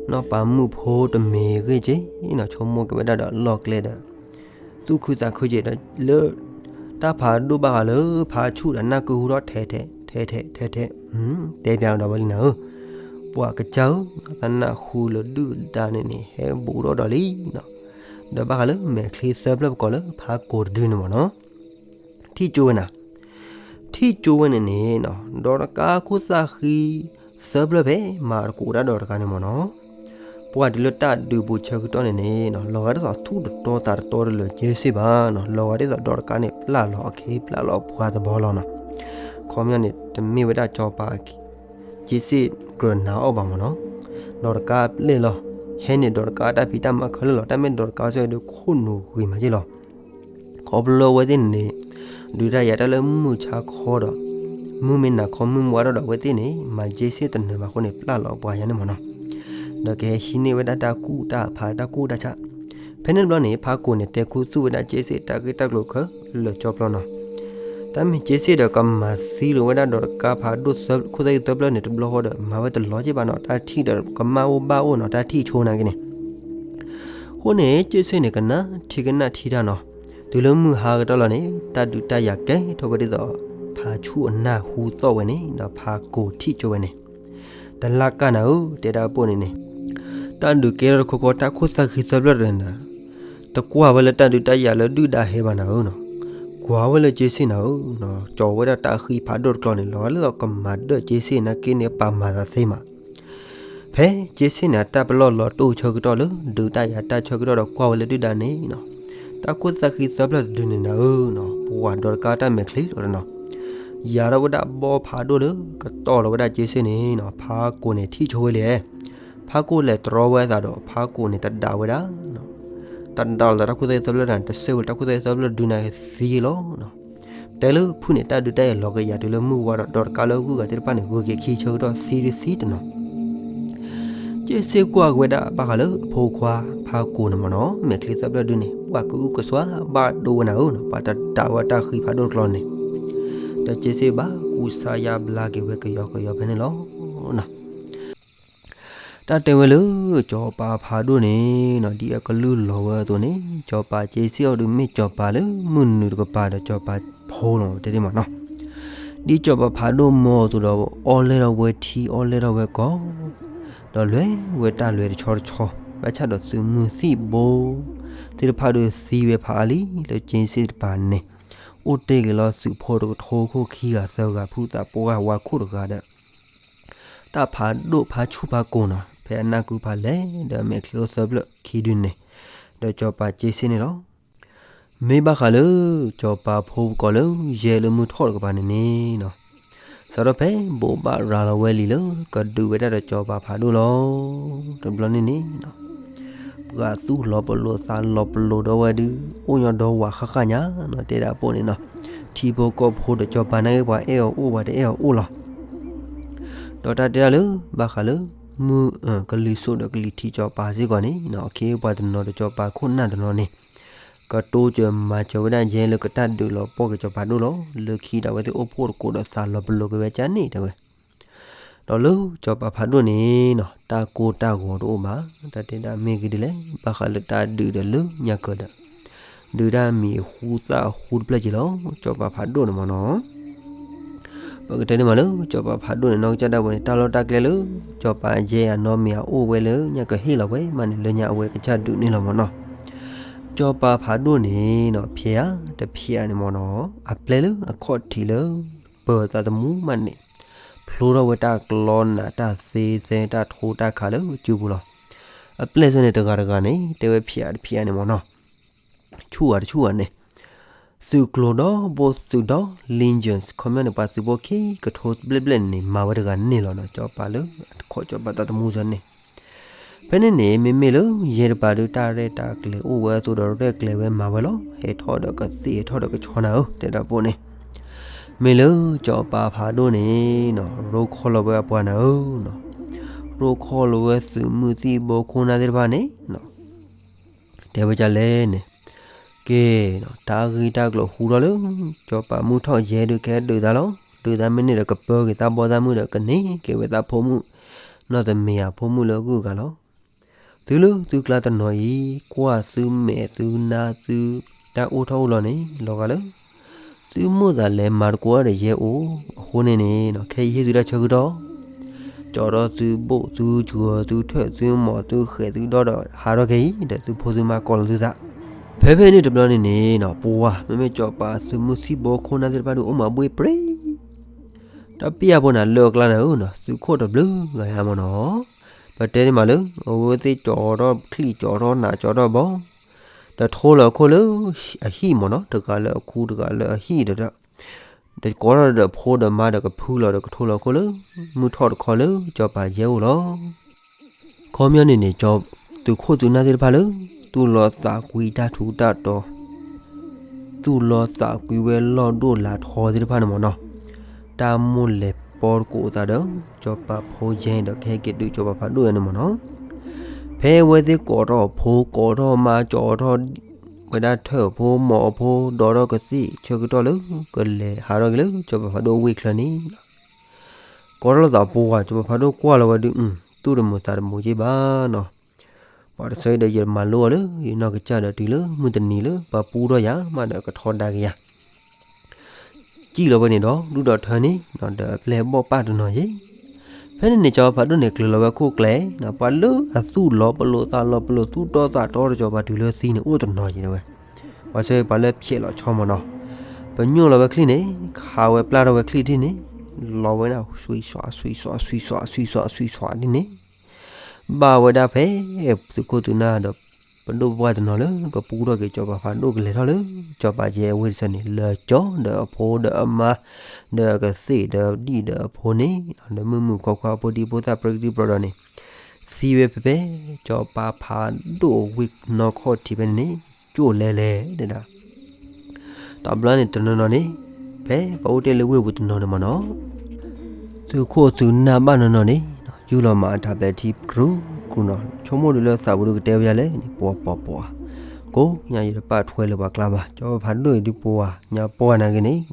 နီၢ်ပၤမုၣ်ဖိတမံၤဂ့ၢ်က့နီၤ ဆိကမိၣ်က့ၤဝဲဒၣ်ဒီးလီၢ်ကျဲဒီး သူၣ်ခုသးခုက့ၤဒီး လၢတၢ်ဖးဒိၣ်ဘၣ်ဃးလၢဖးဆူၣ်ဒီးနၢ်ကုဟူးထီၣ်ထဲထဲ ထဲထဲ ထဲထဲ တဲပၠးကဒီးဝဲလံနၤဧၢ ပှၤကစၢ်ဧၢ သနၢ်ဟူလၢဒုၣ်ဒါန့ၣ်န့ၣ် ဟဲဘူးထီၣ်ဒီးလံနီၤ ဒီးဘၣ်ဃးလၢမဲာ်ချံသၢဖျၢၣ်ပကိးလၢဖးကိာ်တဒုန့ၣ်မ့ၢ်နီၤ ထံၣ်ကၠိဝဲနၤ ထံၣ်ကၠိဝဲန့ၣ်န့ၣ်နီၤ ဒီးတကးခိၣ်သၣ်ဃံ သၢဖျၢၣ်ဖဲမၤတကိးတၢ်ဒီးတကးန့ၣ်မ့ၢ်နီၤ ပှၤတုၤလၢတၢ်ဒုးပူၤဆၢကတီၢ်န့ၣ်န့ၣ်နီၤ လီၤဂာ်ဒ်သိးသူၣ်တတီသးတတီတလၢာ်ကၠ့စ့ၣ်ဘၣ်နီၤ လီၤဂာ်ဒ်သိးဒီးတကးန့ၣ် ပျၢ်လီၤအခ့ပျၢ်လီၤပှၤသဘီလီၤနီၤ ခီပညီန့ၣ် တမ့ၢ်ဝဲဒၣ်စီၤပၤ ကၠ့စ့ၣ်ကြၢးနာ်အီၤဘၣ်မ့ၢ်နီၤ ဒီးတကးပျဲၢ်လီၤ ဟဲန့ၣ်ဒီးတကးတၢ်ဖံးတၢ်မၤခဲလၢာ်လီၤ တၢ်မ့ၢ်ဒီးတကးစ့ၢ်ဒီးခိၣ်နူာ်ဂ့ၤမးက့လီၤ ခီဖျိအဝဲသ့ၣ်န့ၣ်န့ၣ် ဒုးတၢ်ယၤတၢ်လၢမုၢ်ဆါခီဒီး မုၢ်မ့ၢ်နၤခီမုၢ်မွါထီၣ်ဒီးအဝဲသ့ၣ်န့ၣ် မၤကၠ့စ့ၣ်တနၢၤဘၣ်အဃိန့ၣ် ပျၢ်လီၤပှၤယါန့ၣ်မ့ၢ်နီၤ ဒီးကဟဲဟံးန့ၢ်ဝဲဒၣ်တၢ်ကူၣ်တၢ်ဖးတၢ်ကူၣ်တၢ်ဆး ဖဲန့ၣ်တဘျီန့ၣ် ဖးကိာ်န့ၣ်တဲခူသူၣ်ဝဲဒၣ်ကၠ့စ့ၣ်တၢ်ဂ့ၢ်တၢ်ကျိၤခဲလၢာ်ကၠီပျီနီၤ တၢ်မ့ၢ်ကၠ့စ့ၣ်ဒီးကမၤသံလိာ်ဝဲဒၣ်ဒီးတကးဖးဒိၣ်ခိၣ်သၣ်ဃံသၢဖျၢၣ်န့ၣ် တဘျီဃီဒီး မၤဝဲတလီၤက့ဘၣ်နီၤ တၢ်ထံၣ်ဒီးကမၣ်အိၣ်ဘၣ်အိၣ်နီၤ တၢ်ထံၣ်ဆိနာ်က့န့ၣ် အဃိန့ၣ် ကၠ့စ့ၣ်န့ၣ် ကနၣ်ထံကနၣ်ထံတၢ်နီၤ, တုၤလၢမုၢ်ဟါကတီၢ်လီၤန့ၣ် တၢ်ဒုးတၢ်ယၤကဲထီၣ်ဝဲဒ်သိး ဖးဆူၣ်အနၢ်ဟူသီၣ်ဝဲန့ၣ် ဒီးဖးကိာ်ထံၣ်ကၠိဝဲန့ၣ်, တလၢ်ကၢ်နၤဧၢ တဲဒၣ်ပိၢ်န့ၣ်န့ၣ်, တၢ်ဒုးကဲထီၣ်တခီခီ တၢ်ခိၣ်သၣ်ဃံသၢဖျၢၣ်တဂၤန့ၣ်ဒီး တကွၢ်ဝဲလၢတၢ်ဒုးတၢ်ယၤလၢဒုၣ်ဒါဟဲဘၣ်နၤဧၢနီၤ, ကွၢ်ဝဲလၢကၠ့စ့ၣ်နၤဧၢနီၤ, ကၠီၤဝဲဒၣ်တၢ်ဃံဖးဒိၣ်တကျီန့ၣ် လီၤဂာ်လၢကမၤဒၢၣ်ကၠ့စ့ၣ်နာ်က့န့ၣ် ပာ်မၤသးသ့မး. ဖဲကၠ့စ့ၣ်န့ၣ် အတၢ်ပလီၢ်လီၤတိၢ်ဆၢကတီၢ်လၢ ဒုးတၢ်ယၤတၢ်ဆၢကတီၢ်ဒီးကွၢ်ဝဲလၢဒုၣ်ဒါန့ၣ်နီၤ, တၢ်ခိၣ်သၣ်ဃံသၢဖျၢၣ်တဒုန့ၣ်နၤဧၢနီၤ, ပှၤဒီးတကါတၢ်မဲာ်ချံလီၤနီၤ, ယၤထီၣ်ဝဲဒၣ်ဘီဖးဒိၣ်လၢ ကတီၢ်လီၤဝဲဒၣ်ကၠ့စ့ၣ်န့ၣ်နီၤ, ဖးကိာ်န့ၣ်ထံၣ်ဆိဝဲလံ, ဖးကိာ်လဲၤတြီဝဲအသးဒီး ဖးကိာ်န့ၣ်တဒးဝဲဒၣ် တၢ်ဒၣ်လီၤသးတၢ်ခိၣ်သၣ်ဃံသၢဖျၢၣ်တၢ်န့ၣ် တစဲးဝဲလၢတၢ်ခိၣ်သၣ်ဃံသၢဖျၢၣ်ဒုးနၤသံလီၤ. တဲလၢဖုၣ်န့ၣ် တၢ်ဒုးတၢ်ယၤလီၤကယၤတုၤလၢမုၢ်ဝါဒီး ဒီးတကါလၢဂုၤဂၤသ့ၣ်တဖၣ်န့ၣ် ဂုၤက့ၤခံဆၢကတီၢ်သံဒုသံတနီၤ. ကၠ့စ့ၣ်ကွၢ်က့ၤဝဲဒၣ်ဘၣ်ဃးလၢအဖိခွါဖးကိာ်န့ၣ်မ့ၢ်နီၤ, မဲာ်ချံသၢဖျၢၣ်ဒုန့ၣ် ပှၤကအုကစွါဘၣ်ဒိဝဲနၤဧၢနီၤ, ပှၤတဒးဝဲတၢ်ဃံဖးဒိၣ်တကျီန့ၣ်. ဒီးကၠ့စ့ၣ်ဘၣ်ကူစါယါဘျါက့ၤဝဲကယီကယီဖဲန့ၣ်လီၤ. တၢ်တဲဝဲလၢ စီၤပၤဖးဒိၣ်န့ၣ်နီၤ, ဒ်အကလုၢ်လီၤဝဲအသိးန့ၣ် စီၤပၤကၠ့စ့ၣ်အီၤဒုးမ့ၢ်စီၤပၤလၢမုၢ်နုာ်တကပၤဒီးစီၤပၤဖိလီၤတဲဒ်မးနီၤ. ဒ်စီၤပၤဖးဒိၣ်မ်အသိးဒီး အီၣ်လဲၢ်ထီၣ်ဝဲထံအီၣ်လဲၢ်ထီၣ်ဝဲကီၢ် ဒီးလဲၤဝဲတၢ်လဲၤတဆီတဆီ ဘၣ်ဆၣ်ဒီးသုးမုၢ်သံၣ်ဘိ သ့ၣ်တဖၣ်ဒီးသံဝဲဖးအါလံ လၢကၠ့စ့ၣ်တပၤန့ၣ် အိၣ်တ့ၢ်က့ၤလီၤသုးဖိတကထိခိၣ်ခံဂၤသၢဂၤ ဖုသးပှၢ်ဝါခိၣ်တဂၤဒီး တၢ်ဖးဒိၣ်ဖးဆူၣ်ဖးကိာ်နီၤ, ဖဲအနၢ်ကုဖးလဲၢ်ဒီးအမဲာ်ချံအိၣ်သၢဖျၢၣ်ခံဒုန့ၣ် ဒီးစီၤပၤကၠ့စ့ၣ်န့ၣ်လီၤ. မ့ၢ်ဘၣ်ဃးလၢ စီၤပၤဖိပကိးလၢ ယဲလၢမုၢ်ထီၣ်တကပၤန့ၣ်န့ၣ်နီၤ, စးထီၣ်ဖဲဘိးဘၣ်ရၤလီၤဝဲလံလၢ ကဒုးဝဲဒၣ်ဒီးစီၤပၤဖးဒိၣ်လီၤ. တဘျီန့ၣ်န့ၣ်နီၤ ပှၤသူၣ်လီၤပလိာ်သးလီၤပလိာ်ဒီးဝဲဒုး အိၣ်ညီဒီးဝးဃၣ်ဃၣ်ညါနီၤ, တဲဒၣ်ပိၢ်န့ၣ်နီၤ, ထံဖိကီၢ်ဖိဒီးစီၤပၤနာ်က့ ပှၤအဲၣ်အီၤအိၣ် ပှၤတအဲၣ်အီၤအိၣ်လီၤ. ဒီးတၢ်တဲဒၣ်လၢ ဘၣ်ဃးလၢ မုၢ်ကလံၤစိးဒီးကလံၤထံးစီၤပၤစ့ၢ်ကီးန့ၣ်နီၤ, အခ့အပှၤတနီၤဒီးစီၤပၤခိၣ်နၢ်တနီၤန့ၣ် ကတိစၢၤမၤစၢၤဝဲဒၣ်ယဲလၢကတၢ်ဒုးလီၤပှီၢ်က့ၤစီၤပၤဒိၣ်လီၤ. လၢခံဒီးအဝဲသ့ၣ်အိၣ်ဖှိၣ်တကိးဒီးသးလီၤပလိာ်က့ၤဝဲကၢ်န့ၣ်တဲဝဲ ဒီးလၢစီၤပၤဖးဒိၣ်န့ၣ်နီၤ တၢ်ကိၢ်တၢ်ဂီၤတအိၣ်ဘၣ်. တၢ်တဲဒၣ်မ့ၢ်ဂ့ၤဒ်လဲၣ် ဘၣ်ဃးလၢတၢ်ဒုးဒီးလၢညါကၢၤဒီး ဒုးတၢ်မံၤအဃူသၣ်အဃူတဖျၢၣ်က့ၤလီၤ. စီၤပၤဖးဒိၣ်န့ၣ်မ့ၢ်နီၤ ပကတဲန့ၣ်မးလၢ စီၤပၤဖးဒိၣ်န့ၣ် နီၢ်ကစၢ်ဒၣ်ဝဲန့ၣ် တၢ်လီၢ်တၢ်ကျဲလၢ စီၤပၤယဲအနီၢ်မ့ၢ်အအိၣ်ဝဲလၢညါကၢၤဟ့ၣ်လီၤဝဲမးန့ၣ် လၢညါအဝဲကစၢ်ဒုးန့ၢ်လီၤမ့ၢ်နီၤ. စီၤပၤဖးဒိၣ်န့ၣ်နီၤ ဖျဲးဧါ တဖျဲးဧါန့ၣ်မ့ၢ်နီၤ အပျဲၢ်လၢအခီၣ်ထံးလၢ ပၢၤသးသမူမးန့ၣ် ဖျိထီၣ်ဝဲတၢ်ကျီနးတၢ်သ့သဲတၢ်ထိတၢ်ခးလၢစုပူၤလီၤ. အပျဲၢ်စ့ၢ်န့ၣ် တဂၤတဂၤန့ၣ် တဲဝဲဖျဲးတဖျဲးန့ၣ်မ့ၢ်နီၤ ဆူၣ်ဧါတဆူၣ်ဧါန့ၣ် သုးကျိၤဒီဘိသုးဒီ legions ခီပညီန့ၣ် ပှၤသုးဖိခံကထိဘျဲၣ်ဘျဲၣ်န့ၣ် မၤဝဲတဂၤန့ၣ်လီၤနီၤ စီၤပၤလၢအခီၣ်စီၤပၤသးသမူစ့ၢ်န့ၣ်. ဖဲန့ၣ်န့ၣ် မ့မ့ၢ်လၢယဲတပၤဒုး တၢ်ရဲၣ်တၢ်ကျဲၤအိၣ်ဝဲအသိးဒီးရဲၣ်ကျဲၤဝဲမၤဝဲလီၤ. ဟဲထီၣ်ဒီးကသ့ၣ် ဟဲထီၣ်ဒီးကဆီနၤဧၢ တဲဒၣ်ပိၢ်န့ၣ် မ့ၢ်လၢစီၤပၤဖးဒိၣ်န့ၣ်နီၤ ရိခီၣ်လီၤဝဲအပှၤနၤဧၢနီၤ ရိခီၣ်လီၤဝဲသုးမုၢ်သံၣ်ဘိခိၣ်နၢ်သ့ၣ်တဖၣ်န့ၣ်နီၤ တဲဝဲဒ်လဲၣ်န့ၣ် ကဲနီၤ တၢ်ဂ့ၢ်တၢ်ကျိၤဟူထီၣ်လၢ စီၤပၤမုၢ်ထီၣ်ယဲဒုးကဟဲဒုးသးလီၤ. ဒုးသးမ့ၢ်န့ၢ်ဒီးကပၢက့ၤသးဘီသးမုၢ်ဒီးကန့ၢ်က့ၤဝဲသးဖိမုၣ် နီၢ်သမံၤအဖိမုၣ်လၢအဂုၤအဂၤလီၤ. သုလၢသုကျါတနီၤအံၤ ကွၢ်သုမဲာ်သုနါသု တၢ်အိၣ်ထီၣ်အိၣ်လီၤန့ၣ် လီၤဂာ်လၢ သုမိၣ်သးလဲၤမၤတကိးဒီးယဲအိၣ် အဃိန့ၣ်န့ၣ်နီၤ ခဲအံၤဟ့ၣ်သုတၢ်ဆၢကတီၢ် ကၠီထီၣ်သုဘိၣ်သုစှၢၤသုထၢၣ်သုမီၤသုဃဲၤသုဒီဒီး ဟးထီၣ်ခဲအံၤ ဒီးသုဖိသုမါကိးလီၤသုသး. ဖဲဖဲန့ၣ်တဘျီန့ၣ်န့ၣ်နီၤ ပှၤ မ့မ့ၢ်စီၤပၤသုးမုၢ်သံၣ်ဘိခိၣ်နၢ်သ့ၣ်တဖၣ်ဒုးအိၣ်မးဘှ့ၣ်ပြ့ တၢ်ပျံၤအဖိန့ၣ် လၢအကျါန့ၣ်ဧၢနီၤ သုးခိၣ်တဘျုးဂၤယါမ့ၢ်နီၤ ပတဲန့ၣ်မးလၢ အဝဲသ့ၣ်ကၠီထီၣ်ချံၣ်ကၠီထီၣ်နးကၠီထီၣ်ဘီ ဒီးထိလီၤအခိၣ်လၢအဟံၣ်မ့ၢ်နီၤ တဂၤလၢအခူတဂၤလၢအဟံၣ်ဒီး ဒီးကိးထီၣ်ဒီးဖိဒီးမါဒီးကဖုလီၤဒီးကထိလီၤအခိၣ်လၢ မုၢ်ထီၣ်တခီလၢစီၤပၤယဲအိၣ်လီၤ. ခီပညီန့ၣ်န့ၣ် သုးခိၣ်သုးနၢ်သ့ၣ်တဖၣ်လၢ သူၣ်လီသးကွံတၢ်ထူးတၢ်တီၤ သူၣ်လီသးကွံဝဲလီၢ်ဒိၣ်လၤထီသ့ၣ်တဖၣ်န့ၣ်မ့ၢ်နီၤ, တၢ်မိၣ်လဲၤပီတကိးအသးဒီး စီၤပၤဖိယဲဒီးကဟဲက့ၤဒုးစီၤပၤဖးဒိၣ်ယဲန့ၣ်မ့ၢ်နီၤ. ဖဲအဝဲသ့ၣ်ကိးထီၣ်အဖိ ကိးထီၣ်မါကၠီထီၣ်ဝဲဒၣ်ထၢၣ်အဖိမီၤအဖိ ဒီးထီၣ်ကသ့ၣ်ဆၢကတီၢ်လၢ ကလဲၤဟးထီၣ်က့ၤလၢစီၤပၤဖးဒိၣ်ဝ့ၢ်ချၢန့ၣ် ကိးထီၣ်လိာ်သးပှၤ စီၤပၤဖးဒိၣ်ကွၢ်လီၤဝဲဒုး သူၣ်တမုာ်သးတမုာ်က့ဘၣ်နီၤ. ပှၤတဆၢအံၤဒီးယမၤလိအီၤလၢ ယနီၢ်ကစၢ်ဒီးတုၤလၢမုၢ်တနံၤလၢပှၤပူထီၣ်ယၤမးဒီးကထီဒါက့ၤယၤ စံၣ်လီၤဝဲန့ၣ်ဒီး ဒူၣ်ဒီးထၢန့ၣ်ဒီးအပျဲၢ်ဘီၣ်ပၢ်တနီၤယဲၢ် ဖဲန့ၣ်န့ၣ် စီၤပၤဖးဒိၣ်န့ၣ် ကျၢၤလီၤဝဲခိၣ်ကျဲ, ပှၤလၢအသူၣ်လီၤပလိာ်သးလီၤပလိာ် သူၣ်တီသးတီတစီၤပၤတုၤလၢသံန့ၣ် အိၣ်တနီၤယဲဝဲ, ပှၤဆၢပှၤလၢဖျဲးလီၤဆီမၢ်နီၤ, ပညိၣ်လီၤဝဲချံၣ်န့ၣ်, ခးဝဲပျၢ်ထီၣ်ဝဲချံၣ်ဒ်န့ၣ်, လီၤဝဲဒၣ် ဆွံသွး ဆွံသွး ဆွံသွး ဆွံသွး ဒ်န့ၣ် ဘၣ်ဝဲဒၣ်ဖဲ သုးခိၣ်သုးနၢ်ဒီး ပဒိၣ်ပပှၢ်တနီၤလၢ ကပူထီၣ်က့ၤစီၤပၤဖးဒိၣ်ကလဲၤထီၣ်လၢ စီၤပၤယဲအဝ့ၢ်တဆၢန့ၣ် လၢကၠီဒီးအဖိဒီးအမါ ဒီးအကသ့ၣ်ဒီးဒံၣ်ဒီးအဖိန့ၣ်, ဒီးမုၣ်မုၣ်ခွါခွါ ဖိဒံဖိသၣ် ပြံကတံၢ်ပြီဒီးန့ၣ်, သံဝဲဖဲဖဲ စီၤပၤဖးဒိၣ်အဝ့ၢ်နီၢ်ခီၣ်ထံးဖဲန့ၣ်န့ၣ် ကၠိၣ်လဲၤလဲၤဒၣ်. တဘျီန့ၣ်တနီၤနီၤန့ၣ်, ဖဲပှၤအိၣ်တ့ၢ်လၢဝ့ၢ်ပူၤတနီၤန့ၣ်မၢ်နီၤ, သုးခိၣ်သုးနၢ်ဘၣ်နီၤနီၤန့ၣ်, ယူၢ်လီၤမၤအတၢ်ဘျဲးထံကြူကြူနီၤ, ဆိကမိၣ်ဒုးလၢသးပူၤဒုးကတဲဝဲယၤလဲၣ်န့ၣ်, ပှၤပှၤပှၤ, ကိးညါယတပာ်ထွဲလၢပှၤကျါဘၣ်, စီၤပၤဖးဒိၣ်အံၤဒုးပှၤညါပှၢ်နၤဂ့ၤန့ၣ်,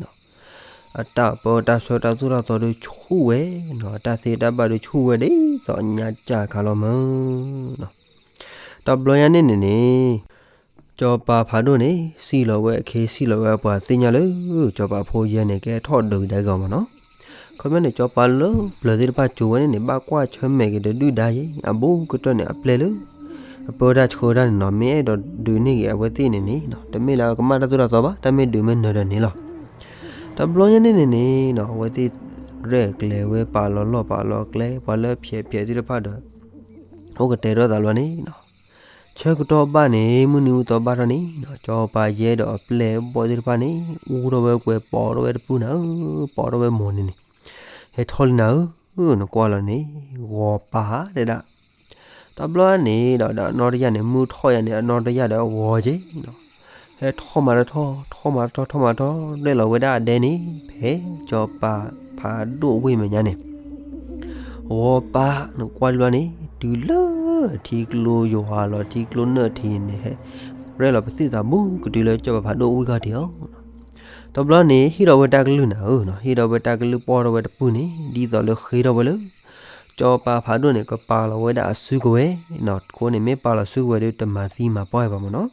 အတၢ်ပၢတၢ်ဆှၢတၢ်သိၣ်တၢ်သီဒုးဆူၣ်ဝဲနီၤ, အတၢ်သ့တၢ်ဘၣ်ဒုးဆူၣ်ဝဲဒ်သိးညါကၢ်ခါလီၤမၢ်နီၤ. တဘျီညါန့ၣ်န့ၣ်န့ၣ် စီၤပၤဖးဒိၣ်န့ၣ် စံၣ်လီၤဝဲအခ့ စံၣ်လီၤဝဲအပှၤသ့ၣ်ညါလၢ စီၤပၤဖိယဲန့ၣ် ကဲထီၣ်ဒုးကဒါက့ၤအီၤမၢ်နီၤ. ခီပညီန့ၣ် စီၤပၤလၢပျၢၤသ့ၣ်တဖၣ်ကၠိဝဲန့ၣ်န့ၣ် ဘၣ်ကွၢ်ဆၢၣ်မဲာ်က့ၤတဒုၣ်ဒါယဲ အဘူးကတၢၢ်န့ၣ် အပျဲၢ်လၢ အပၢတၢ်ဆှၢတၢ်န့ၣ်နီၤ, မ့ၢ်အဲၣ်ဒိးဒုးန့ၢ်က့ၤအဝဲသ့ၣ်န့ၣ်န့ၣ်, တမ့ၢ်လၢကမၣ်တၢ်သိၣ်တၢ်သီဘၣ်, တၢ်မ့ၢ်ဒုးမ့ၢ်နၢၤဒီးန့ၣ်လီၤ. တဘျီညါန့ၣ်န့ၣ်န့ၣ်နီၤ, အဝဲသ့ၣ်ရဲၣ်ကျဲၤဝဲပာ်လီၤလီၢ်ပာ်လီၤကျဲ ပှၤလၢဖျဲးဖျဲးသ့ၣ်တဖၣ်ဒီး အိၣ်ကတဲာ်ဒီးသးလီၤန့ၣ်နီၤ, ဆၢကတီၢ်ဘၣ်န့ၣ် မုၢ်နံၤအူသီဘၣ်ထီၣ်န့ၣ်နီၤ, စီၤပၤယဲဒီးအပျဲၢ်အဘီၣ်သ့ၣ်တဖၣ်န့ၣ် အူထီၣ်ဝဲကွဲၤ ပိာ်ထီၣ်ဝဲတပုၢ်နၤဧၢ, ပိာ်ထီၣ်ဝဲမိၢ်န့ၣ်န့ၣ်, ဟဲထီၣ်လံနၤဧၢ, နကွၢ်လီၤန့ၣ် ဂီၤပၤတဲဒၣ်. တဘျီန့ၣ်ဒီး ဒီးအနီၢ်တယၢ်န့ၣ် မုၢ်ထီၣ်ယၤန့ၣ် အနီၢ်တယၢ်ဒီးဂီၤက့ၤနီၤ, ဟဲထီၣ်မၤထီၣ် ထီၣ်မၤထီၣ် ထီၣ်မၤထီၣ် ရဲၣ်လီၤဝဲဒၣ်အဒဲန့ၣ် ဖဲစီၤပၤဖးဒိၣ်ဝ့ၢ်မဲာ်ညါန့ၣ် ဂီၤပၤနကွၢ်လံန့ၣ် တုၤလၢထံကျိယွၤလီၤ ထံကျိနၢၣ်ထံန့ၣ် ဟဲရဲၣ်လီၤပသံၣ်သးဘူးကတုၤလၢစီၤပၤဖးဒိၣ်ဝ့ၢ်ခီၣ်ထံးလီၤ. တဘျီန့ၣ် ဟ့ၣ်ထီၣ်ဝဲတၢ်ကလုၢ်နၤဧၢနီၤ, ဟ့ၣ်ထီၣ်ဝဲတၢ်ကလုၢ် ပိာ်ထီၣ်ဝဲတပုၢ်န့ၣ် ဒ်သိးလၢဃ့ထီၣ်ဝဲလၢ စီၤပၤဖးဒိၣ်န့ၣ် ကပာ်လီၤဝဲဒၣ်အစုကဝဲၤနီၤ, အဃိန့ၣ် မ့ၢ်ပာ်လီၤစုကဝဲၤဒုး တမၤသံမၤပှၢ်ဘၣ်မၢ်နီၤ.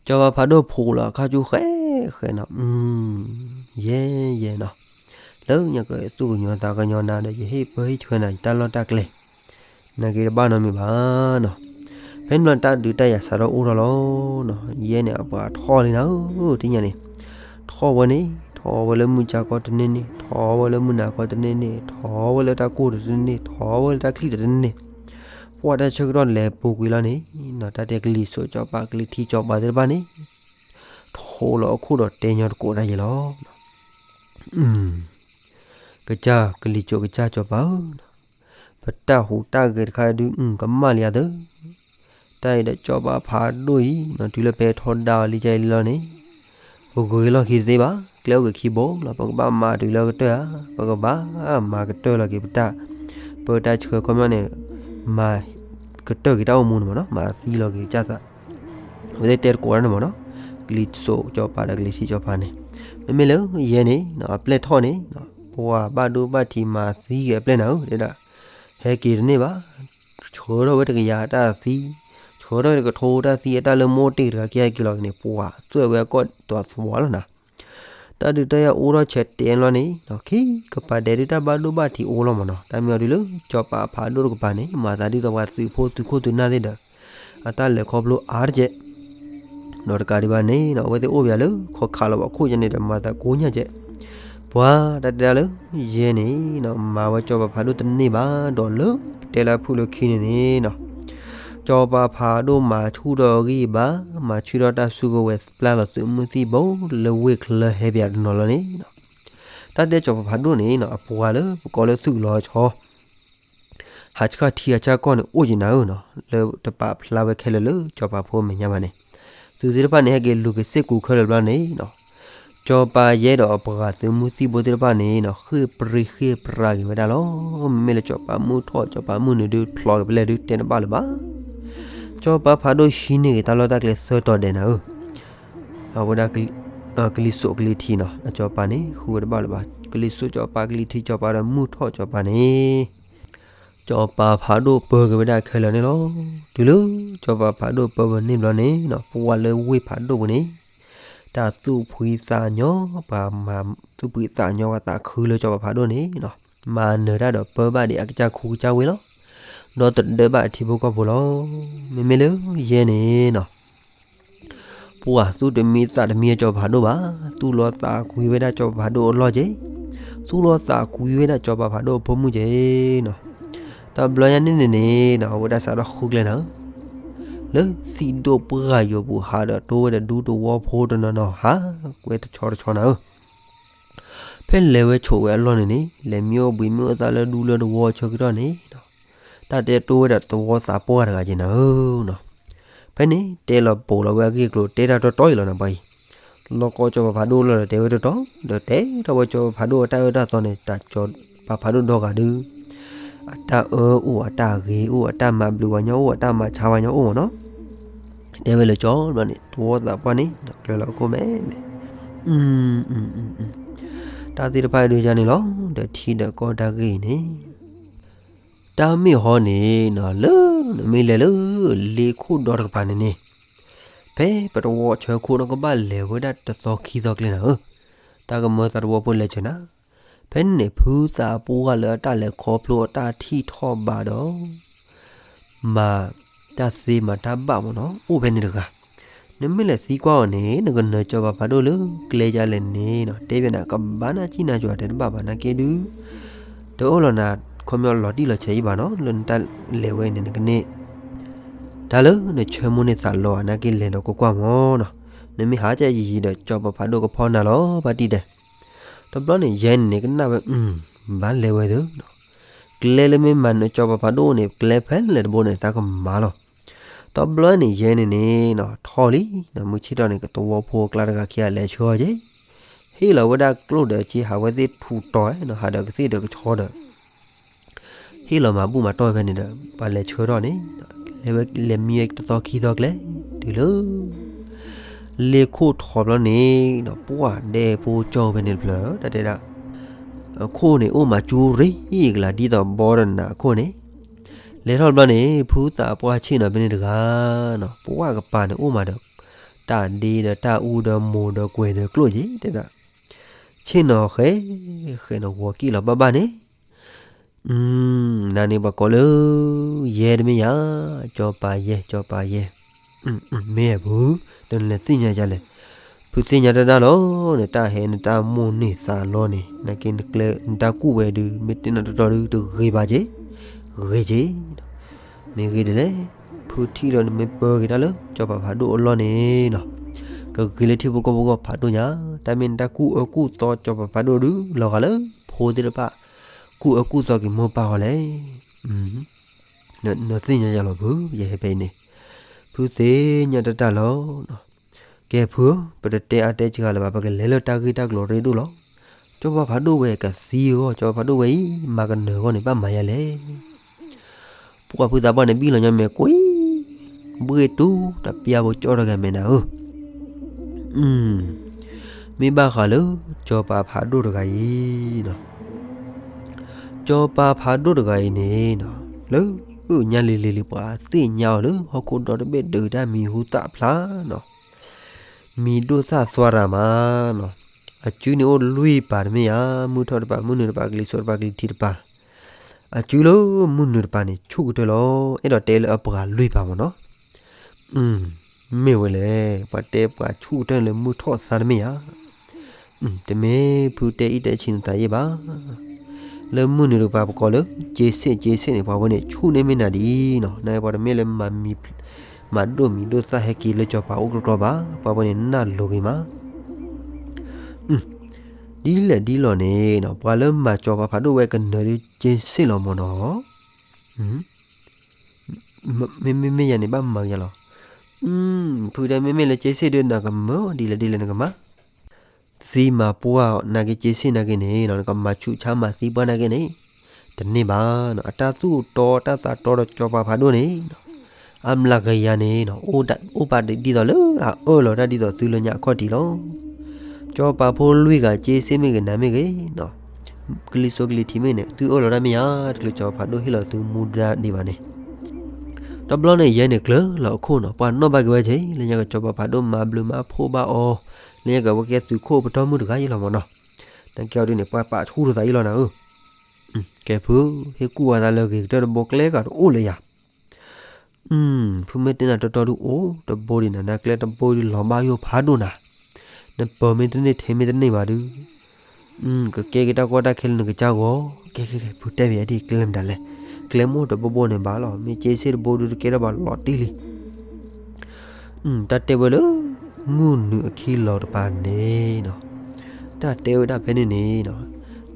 စီၤပၤဖးဒိၣ်ဖိးလီၤအခါဆူၣ်ဃဲဃဲနီၤ, ယဲ ယဲနီၤ, လၢညါကသူၣ်ကညီၤသးကညီၤနၤဒီး ယဟ့ၣ်ပၢဟ့ၣ်ဆှၢနၤ ယတၢ်လီၢ်တၢ်ကျဲ နာ်က့တဘၣ်နီတမံၤဘၣ်နီၤ. ဖဲန့ၣ်ဘျီတၢ်ဒုးတၢ်ယၤစးထီၣ်အိၣ်ထီၣ်လီၤနီၤ, ယဲန့ၣ် အပှၤထီၣ်လံနၤဧၢ, ထံၣ်ညါန့ၣ် ထီၣ်ဝဲန့ၣ် ထီၣ်ဝဲလၢမုၢ်ကၠါကီၢ်တန့ၢ်န့ၣ်, ထီၣ်ဝဲလၢမုၢ်နၤကီၢ်တန့ၢ်န့ၣ်, ထီၣ်ဝဲလၢတၢ်ကိၢ်တန့ၢ်န့ၣ်, ထီၣ်ဝဲလၢတၢ်ချံၣ်တန့ၢ်န့ၣ်, ပှၤတၢ်ဆၢကတီၢ်လဲၤပူၤကွံာ်လီၤန့ၣ်နီၤ, တၢ်တဲကလံၤစိးစီၤပၤ ကလံၤထံးစီၤပၤသ့ၣ်တဖၣ်န့ၣ် ထိးလီၤအခိၣ်ဒီးတဲညီတကိးဒၣ်ယဲလီၤ. ကစၢ်ကလံၤစိးကစၢ်စီၤပၤဧၢ, ပတၢ်ဟူးတၢ်ဂဲၤတခါဒုး ကမၣ်လံအသၢ, တၢ်အံၤဒီးစီၤပၤဖးဒိၣ်အံၤနီၤ တုၤလၢဖဲထီဒါအီၤလံကၢ်အံၤလံလီၤန့ၣ်, ပဂ့ၤလီၢ်ခံတသ့ဘၣ်, ကျဲအိၣ်က့ၤခံဘိလီၤ, ပကဘၣ်မၤတုၤလၢကတၢၢ်ဧါ, ပကဘၣ်မၤကတၢၢ်လီၤက့ၤပတၢ် ပၢတၢ်ဆှၢခီပညီန့ၣ်, မၤကတၢၢ်က့ၤတၢ်အိၣ်မူန့ၣ်မၢ်နီၤ, မၤသံလီၤက့ၤကစၢ်သး အဝဲသ့ၣ်တဲတကိးဒၣ်န့ၣ်မၢ်နီၤ, ကလံၤစိးစီၤပၤဒီးကလံၤထံးစီၤပၤန့ၣ်, မ့မ့ၢ်လၢယဲန့ၣ် အပျဲၢ်ထီၣ်န့ၣ် ပှၤဘၣ်ဒိဘၣ်ထံးမၤသံက့ၤအပျဲၢ်နၤဧၢ, တဲဒၣ် ဟဲက့ၤတန့ၢ်ဘၣ်, ဆှၢထီၣ်ဝဲတကယၤတၢ်သံ, ဆှၢထီၣ်ဝဲတကထိတၢ်သံ အတၢ်လၢမိၢ်တ့ၢ်တဂၤက့ၤဟဲက့ၤလီၤက့ၤန့ၣ် ပှၤသွဲၣ်ဝဲအကီၢ်ဒွးသဝီလီၤနၤ. တၢ်ဒုးတၢ်ယၤအိၣ်ထီၣ်ဆဲးတဲလီၤန့ၣ် ခံကပၤဒဲးဒုးတၢ်ဘၣ်ဒိဘၣ်ထံးအိၣ်လီၤမၢ်နီၤ, တၢ်မ့ၢ်အီၤဒုးလၢ စီၤပၤဖးဒိၣ်တကပၤန့ၣ် မၤသးဒ်သိးပှၤသုးဖိသုးခိၣ်သုးနၢ်သ့ၣ်ဒီး အတၢ်လဲၤခီဖျိအါတကဲး ဒီးတကးဒံးဘၣ်န့ၣ်နီၤ အဝဲသ့ၣ်အိၣ်ပယၤလၢ ခီခးလီၤပှၤခိၣ်ယဲန့ၣ်ဒီး မၤသးကိးညါကဲး, ပှၤတၢ်တဲဒၣ်လၢ ယဲန့ၣ်နီၤ မၤဝဲစီၤပၤဖးဒိၣ်တန့ၢ်ဘၣ်, ဒီးလၢပတဲလၢဖုၣ်လၢခံန့ၣ်န့ၣ်နီၤ စီၤပၤဖးဒိၣ်မၤဆူၣ်ထီၣ်အဂံၢ်အဘါ, မၤဆူၣ်ထီၣ်တၢ်စုကဝဲၤ ပျၢ်လီၤသုးမုၢ်သံၣ်ဘိလၢဝ့ၢ်ချၢဟဲပယၤတနီၤလီၤန့ၣ်နီၤ, တၢ်တဲစီၤပၤဖးဒိၣ်န့ၣ်နီၤ အပှၤလၢပကိးလၢသုးလီၤဆီ ဟးဆှၣ်ထံဟးဆှၣ်ကီၢ်န့ၣ် အိၣ်က့ၤနၤဧၢနီၤ, လၢတပာ်ဖျါဝဲခဲလၢာ်လၢစီၤပၤဖိအမဲာ်ညါဘၣ်န့ၣ်, သုးသ့ၣ်တဖၣ်န့ၣ် ဟဲက့ၤလူၤက့ၤစ့ၢ်ကီးခဲလၢာ်ဘျီန့ၣ်နီၤ, စီၤပၤယဲဒီးအပှၤသုးမုၢ်သံၣ်ဘိသ့ၣ်တဖၣ်န့ၣ်နီၤ ဃ့ၢ်ပြံဃ့ၢ်ပြါက့ၤဝဲဒၣ်လီၤ. မ့မ့ၢ်လၢစီၤပၤမုၢ်ထီၣ် စီၤပၤမုၢ်နုာ်ဒုးဖျိးက့ၤပလဲၣ်ဒုးတဲတဘၣ်လၢၤဘၣ်. စီၤပၤဖးဒိၣ်ဟံးန့ၢ်က့ၤတၢ်လီၢ်တၢ်ကျဲသၢတီၤဒဲးနၤဧၢ အဝဲဒၣ် ကလံၤစိးကလံၤထံးနီၤ အစီၤပၤန့ၣ် ဃုဝဲတဘၣ်လၢၤဘၣ်. ကလံၤစိးစီၤပၤ ကလံၤထံးစီၤပၤဒီးမုၢ်ထီၣ်စီၤပၤန့ၣ် စီၤပၤဖးဒိၣ်ပၢက့ၤဝဲဒၣ်ခဲလၢာ်န့ၣ်လီၤ. တုၤလၢစီၤပၤဖးဒိၣ်ပၢဝဲန့ၣ်ဘျီန့ၣ်နီၤ ပှၤလၢဝ့ၢ်ဖးဒိၣ်ပူၤန့ၣ် တၢ်သူၣ်ဖှံသးညီ ပှၤမၤသူၣ်ဖှံသးညီပှၤသးခုလၢစီၤပၤဖးဒိၣ်န့ၣ်နီၤ မၤနၢၤတၢ်ဒီးပၢဘၣ်ဒံးအကစၢ်ခူကစၢ်ဝ့ၢ်လီၤ. ဒီးတဒၢဘၣ်အထံဖိကီၢ်ဖိလီၤ. မ့မ့ၢ်လၢယဲန့ၣ်နီၤ ပှၤသူၣ်တမံသးတမံအကၠီၤပၤဖးဒိၣ်ဘၣ်, သူၣ်လီသးကွံဝဲဒၣ်ကၠီၤပၤဖးဒိၣ်အလီၢ်က့ၤ, သူၣ်လီသးကွံဝဲဒၣ်ကၠီၤပၤဖးဒိၣ်အဖိမုၣ်က့ၤနီၤ. တဘျီညါန့ၣ်န့ၣ်နီၤ အဝဲဒၣ်စးထီၣ်ဃုကျဲနၤဧၢ, လၢသံၣ်ဒိၣ်ပှၢ်ယိာ်ပူၤဟးဒီးတိဝဲဒီးဒူသဝီဖိတနီၤနီၤ ဟးကွဲတဆီတဆီနၤဧၢ. ဖဲလဲၤဝဲဆိးဝဲအလီၢ်န့ၣ်န့ၣ် လဲၤမံအိၣ်ဘှံးမံအိၣ်သးလၢဒူလၢသဝီဆၢကတီၢ်န့ၣ်နီၤ, တၢ်တဲတိဝဲဒၣ်သဝီသးပှၢ်တဂၤက့ၤနၤဧၢနီၤ. ဖဲန့ၣ်တဲလီၤပိာ်လီၤဝဲအဂ့ၢ်အကျိၤ တဲတၢ်တီတီအံၤလီၤနၤပှၤအံၤ, လီၤကီကၠီၤပၤဖးဒိၣ်လီၤဒီးတဲဝဲတီတီ, ဒီးတဲထီၣ်ဝဲကၠီၤပၤဖးဒိၣ်အတၢ်အၢတၢ်သီန့ၣ် တၢ်ကၠီၤပၤဖးဒိၣ်ဒီဂၤဒု အတၢ်အၢအိၣ် အတၢ်ဂ့ၤအိၣ် အတၢ်မၤဘျုးဝဲညီအိၣ် အတၢ်မၤဆါဝဲညီအိၣ်မ့ၢ်နီၤ. တဲဝဲလၢကၠီဘျီန့ၣ် သဝီသးပှၢ်န့ၣ် ကျၢၤလီၤအခိၣ်မဲမဲ, တၢ်သ့ၣ်တဖၣ်ဒုးယါန့ၣ်လီၤ, ဒီးထံဒီးကီၢ်တၢ်ဂ့ၢ်အံၤန့ၣ် တၢ်မ့ၢ်ဟီန့ၣ်နီၤ လၢနမ့ၢ်လဲၤလၢလ့ခိၣ်ဒီတကပၤန့ၣ်န့ၣ်, ဖဲပတဝီဆၢခိၣ်နီၣ်ကဘၣ်လဲၤဝဲဒၣ်တသီခံသီကျဲနၤဧၢ, တၢ်ကမၢသးတဝီဖိလဲၤဆၢနၤ, ဖဲန့ၣ်န့ၣ် ဖုသးပှၢ်လၢအတၢ်လဲၤခီဖျိအတၢ်ထံၣ်ထီၣ်ဘးဒီး မၤတၢ်သ့မၤတၢ်ဘၣ်မ့ၢ်နီၤ အိၣ်ဖဲန့ၣ်တဂၤ, နမ့ၢ်လဲၤသံကွၢ်အီၤန့ၣ် နကနၢၤကၠီၤပၤဖးဒိၣ်လၢကျဲယါလဲၣ်န့ၣ်နီၤ တဲဘၣ်နၤ ကဘၣ်နၢ်ကံၣ်နၢ်ကၠီၤတဲတဘၣ်ဘၣ်နာ်က့ဒုး တအိၣ်လီၤနၤ ခီပညီလီၤတံၢ်လီၤဆဲးအံၤဘၣ်နီၤ လၢနတၢ်လဲၤဝဲန့ၣ် နကန့ၢ် တၢ်လၢနဆၢမိၣ်န့ၢ်သးလီၤ နာ်က့လဲၤဒီးကွၢ်ကွၢ်မ့ၢ်နီၤ, နမ့ၢ်ဟးကယံာ်ယံာ်ဒီး ကၠီၤပၤဖးဒိၣ်ကဖီနၤလီၤ ပှၤတံၢ်တဲ တဘျီန့ၣ် ယဲန့ၣ်န့ၣ် ကနၣ်ဝဲ ဘၣ်လဲၤဝဲသ့နီၤ, ကျဲလၢမ့ၢ်မၤနၢၤကၠီၤပၤဖးဒိၣ်န့ၣ် ကျဲဖဲလဲၣ်တဘိန့ၣ် သးကမၤလီၤ. တဘျီန့ၣ် ယဲန့ၣ်န့ၣ်နီၤ ထီၣ်လံ, မုၢ်ဆ့ၣ်ထီၣ်န့ၣ် ကသဝီဖိအကျါတဂၤခံဂၤလဲၤဆှၢအီၤက့ၤ, ဟ့ၣ်လီၤဝဲဒၣ်ကျိၣ်ဒီးစ့ ဟးဝဲသ့ၣ်ထူးတီၤနီၤ ဟးဒီးကသ့ၣ်ဒီးကဆီဒီး ဟ့ၣ်လီၤမၤဘူၣ်မၤတီၢ်ဖဲန့ၣ်ဒီး ပှၤလဲၤဆှၢထီၣ်န့ၣ် လဲၤဝဲလဲၤမံဝဲတသီခံသီကျဲ တုၤလၢ လ့ခိၣ်ထီဘျီန့ၣ်နီၤ ပှၢ်ဒဲဖိကၠီဖဲန့ၣ်တဖျၢၣ် တၢ်တဲဒၣ် အခိၣ်န့ၣ် အိၣ်မၤကၠူရ့ကလၤဒ်သိးဘီဒီးနၤအခိၣ်န့ၣ်, လဲၤထီၣ်ဘျီန့ၣ် ဖုသးပှၢ်ဆ့ၣ်နီၤဖဲန့ၣ်တဂၤနီၤ ပှၢ်ကပၤန့ၣ် အိၣ်မးဒီး တၢ်ဒ့ဒီးတၢ်အူဒီးမိၢ်ဒီးကွဲၤဒီးကျိၣ်က့ၤ တဲဒၣ် ဆ့ၣ်နီၤဃဲ ဃဲနဂီၤကံၣ်လီၤဘၣ်ဘၣ်န့ၣ် နၤန့ၣ်ပှၤကိးလၢ ယဲတမ့ၢ်ယၤ, ကၠီၤပၤယဲ ကၠီၤပၤယဲ, မ့ၢ်ဖု, ဒီးနလဲၤသ့ၣ်ညါယၤလဲၣ်, ဖုသ့ၣ်ညါတၢ်တၢ်လီၤ, နတၢ်ဟဲနတၢ်မိၣ်န့ၢ်သးလီၤန့ၣ် နာ်က့နကျဲနတၢ်ကူၣ်ဝဲဒုး မ့ၢ်တ့ၢ်နတတီၤဒုး တဂ့ၤဘၣ်က့ၤ, ဂ့ၤက့ၤ, မ့ၢ်ဂ့ၤဒ်လဲၣ်, ဖုထံၣ်ဒီးနမ့ၢ်ပၢက့ၤတၢ်လၢ ကၠီၤပၤဖးဒိၣ်အလီၢ်န့ၣ်နီၤ, ကဂ့ၤလၢထံဖိကီၢ်ဖိဂီၢ်ဖးဒိၣ်ညါ, တၢ်မ့ၢ်နတၢ်ကူၣ်အၢကူၣ်သီကၠီၤပၤဖးဒိၣ်ဒုး လီၤဂာ်လၢ ဖိသ့ၣ်တဖၣ် ကူၣ်အၢကူၣ်သီက့ၤမိၢ်ပၢ်ဃီလဲၣ်. နသ့ၣ်ညါယၤလီၤဖု, ယဟဲဖဲအံၤန့ၣ်, ဖုသ့ၣ်ညါတၢ်တၢ်လီၤ. ကဲဖုဧၢ, ပတတဲအါတဲစှၤလၢၤဘၣ်, ပကလဲၤလၢတၢ်ဂ့ၢ်တၢ်ကျိၤရ့ဒိၣ်လီၤ. ကၠီၤပၤဖးဒိၣ်ဝဲကသံအဂီၢ်, ကၠီၤပၤဖးဒိၣ်ဝဲအံၤ မၤကနၢၤအဂီၢ်န့ၣ် ဘၣ်မၤယၤလဲၣ်. ပှၤဖုသးပှၢ်န့ၣ်ဘံၣ်လီၤညီမ့ၢ်ကွံ, ဘှ့ၣ်တူၢ်တပျၢ်ဖိကၠီတဂၤမဲာ်နၤဧၢ. မ့ၢ်ဘၣ်ဃးလၢ ကၠီၤပၤဖးဒိၣ်တဂၤအံၤလီၤ. ကၠီၤပၤဖးဒိၣ်တဂၤအံၤန့ၣ်နီၤ, လၢညါလံၤလံၤလံၤ ပှၤသ့ၣ်ညါအီၤလၢ ဟီၣ်ခိၣ်ဒီတဘ့ၣ်ဒုးတၢ်မံၤဟူသၣ်ဖျါနီၤ, မံၤဒိၣ်သၣ်သွါရၤမးနီၤ, အစုန့ၣ်အိၣ်လွံၢ်ပၤတမ့ၢ်ဧါ, မုၢ်ထီၣ်တပၤ, မုၢ်နုာ်တပၤ, ကလံၤစိးတပၤ, ကလံၤထံးတပၤ, အစုလၢမုၢ်နုာ်တပၤန့ၣ် ဆူၣ်ကတၢၢ်လီၤ, အဲၣ်ဒိးတဲလၢအပှၤလွံၢ်ပၤမ့ၢ်နီၤ. မ့ၢ်ဝဲလဲၣ်, ပှၤတဲပှၤဆူၣ်ကတၢၢ်လၢမုၢ်ထီၣ်သါတမ့ၢ်ဧါ. တမ့ၢ်ဖုတဲအံၤတဲဆံးနသးယ့ၢ်ဘၣ်. လၢမုၢ်နုာ်တကပၤပကိးလၢ က့စ့ၣ် က့စ့ၣ်န့ၣ် ပှၤဝဲန့ၣ် ဆူၣ်န့ၢ်မ့ၢ်နၤဒ်နီၤ, နပှၤတမ့ၢ်လၢ မၤဒိၣ်မံၤဒိၣ်သၣ်ဟဲက့ၤလၢကၠီၤပၤအိၣ်ကြီကြီဘၣ်, ပှၤဝဲန့ၣ်နၢ်လိၤဂ့ၤမး. ဒ်လဲၣ်ဒ်လီၤန့ၣ်နီၤ, ပှၤလၢမၤကၠီၤပၤဖးဒိၣ်ဝဲကနၢၤဒ်က့စ့ၣ်လီၤမ့ၢ်နီၤ. မ့မ့ၢ်ယၤန့ၣ် ဘၣ်မၤယၤလီၤ. ဖုတဲမ့မ့ၢ်လၢက့စ့ၣ်ဒ်နကမၢ ဒ်လဲၣ်ဒ်လဲၣ်နကမၤ သံမၤပှၢ်နာ်က့ က့စ့ၣ်နာ်က့န့ၣ် နကမၤဆူၣ်ဆါမၤသံပှၢ်နာ်က့န့ၣ် တန့ၢ်ဘၣ်နီၤ. အတၢ်သူၣ်တီတၢ်သးတီဒီးကၠီၤပၤဖးဒိၣ်န့ၣ် အမျးကယၤန့ၣ် အိၣ်ဘၣ်ဒ်သိးလၢအအၢၣ်လီၤတၢ်ဒ်သိးသုလၢညါအခီၣ်ထံးလီၤ. ကၠီၤပၤဖိလွံၢ်ဂၤ က့စ့ၣ်မ့ၢ်ဂ့ၤ နၤမ့ၢ်ဂ့ၤ ကလံၤစိးကလံၤထံးမ့ၢ်ဂ့ၤန့ၣ် သုအၢၣ်လီၤတၢ်မ့ၢ်ယၤ တချုးကၠီၤပၤဖးဒိၣ်ဟ့ၣ်လီၤသုမူဒါဒံးဘၣ်န့ၣ် တဘျီန့ၣ် ယဲန့ၣ်ကျၢၤလီၤအခိၣ်နီၤ ပှၤနီၣ်ဘၣ်က့ၤဝဲက့ၤ လၢညါကၠီၤပၤဖးဒိၣ်မၤဘျုးမၤဖှိၣ်ဘၣ်အီၤ လၢညါကဝဲကဲသုးခိၣ်ပတီၢ်မုၢ်တဂၤယဲလီၤမ့ၢ်နီၤ. နကဲအီၤဒ်န့ၣ် ပှၤပာ်ဆူၣ်ထီၣ်သးယဲလီၤနၤဧၢ. ကဲဖု, ဟ့ၣ်ကူၣ်ဝဲသးလၢဂ့ၤကတၢၢ်တဘိကျဲဂၤတအိၣ်လၢယၤ. ဖုမ့ၢ်တဲနၤတီတီဒုးအိၣ်တဘိဒံးနၤ နကျဲတဘိဒုးလီၤဘၣ်ယိၣ်ဖးဒိၣ်နၤ, နပၢၤမ့ၢ်တန့ၢ် ထဲမ့ၢ်တန့ၢ်ဘၣ်ဒုး ကကဲက့ၤတၢ်ကီတၢ်ခဲလၢနကစၢ်ဂီၢ်, ကဲကဲကဲ ဖုတဲဘၣ်ယၤဒ်ကျဲမတၤလဲၣ်, ကျဲမိၢ်တဘိဘိန့ၣ်ဘၣ်လီၤ, မ့ၢ်က့စ့ၣ်တဘိဒုးတကဲထီၣ်ဘၣ်လီၤတံၢ်လံ. တၢ်တဲဝဲလၢ မုၢ်နုာ်အခံလီၤတပၤန့ၣ်နီၤ, တၢ်တဲဝဲဒၣ်ဖဲန့ၣ်န့ၣ်နီၤ,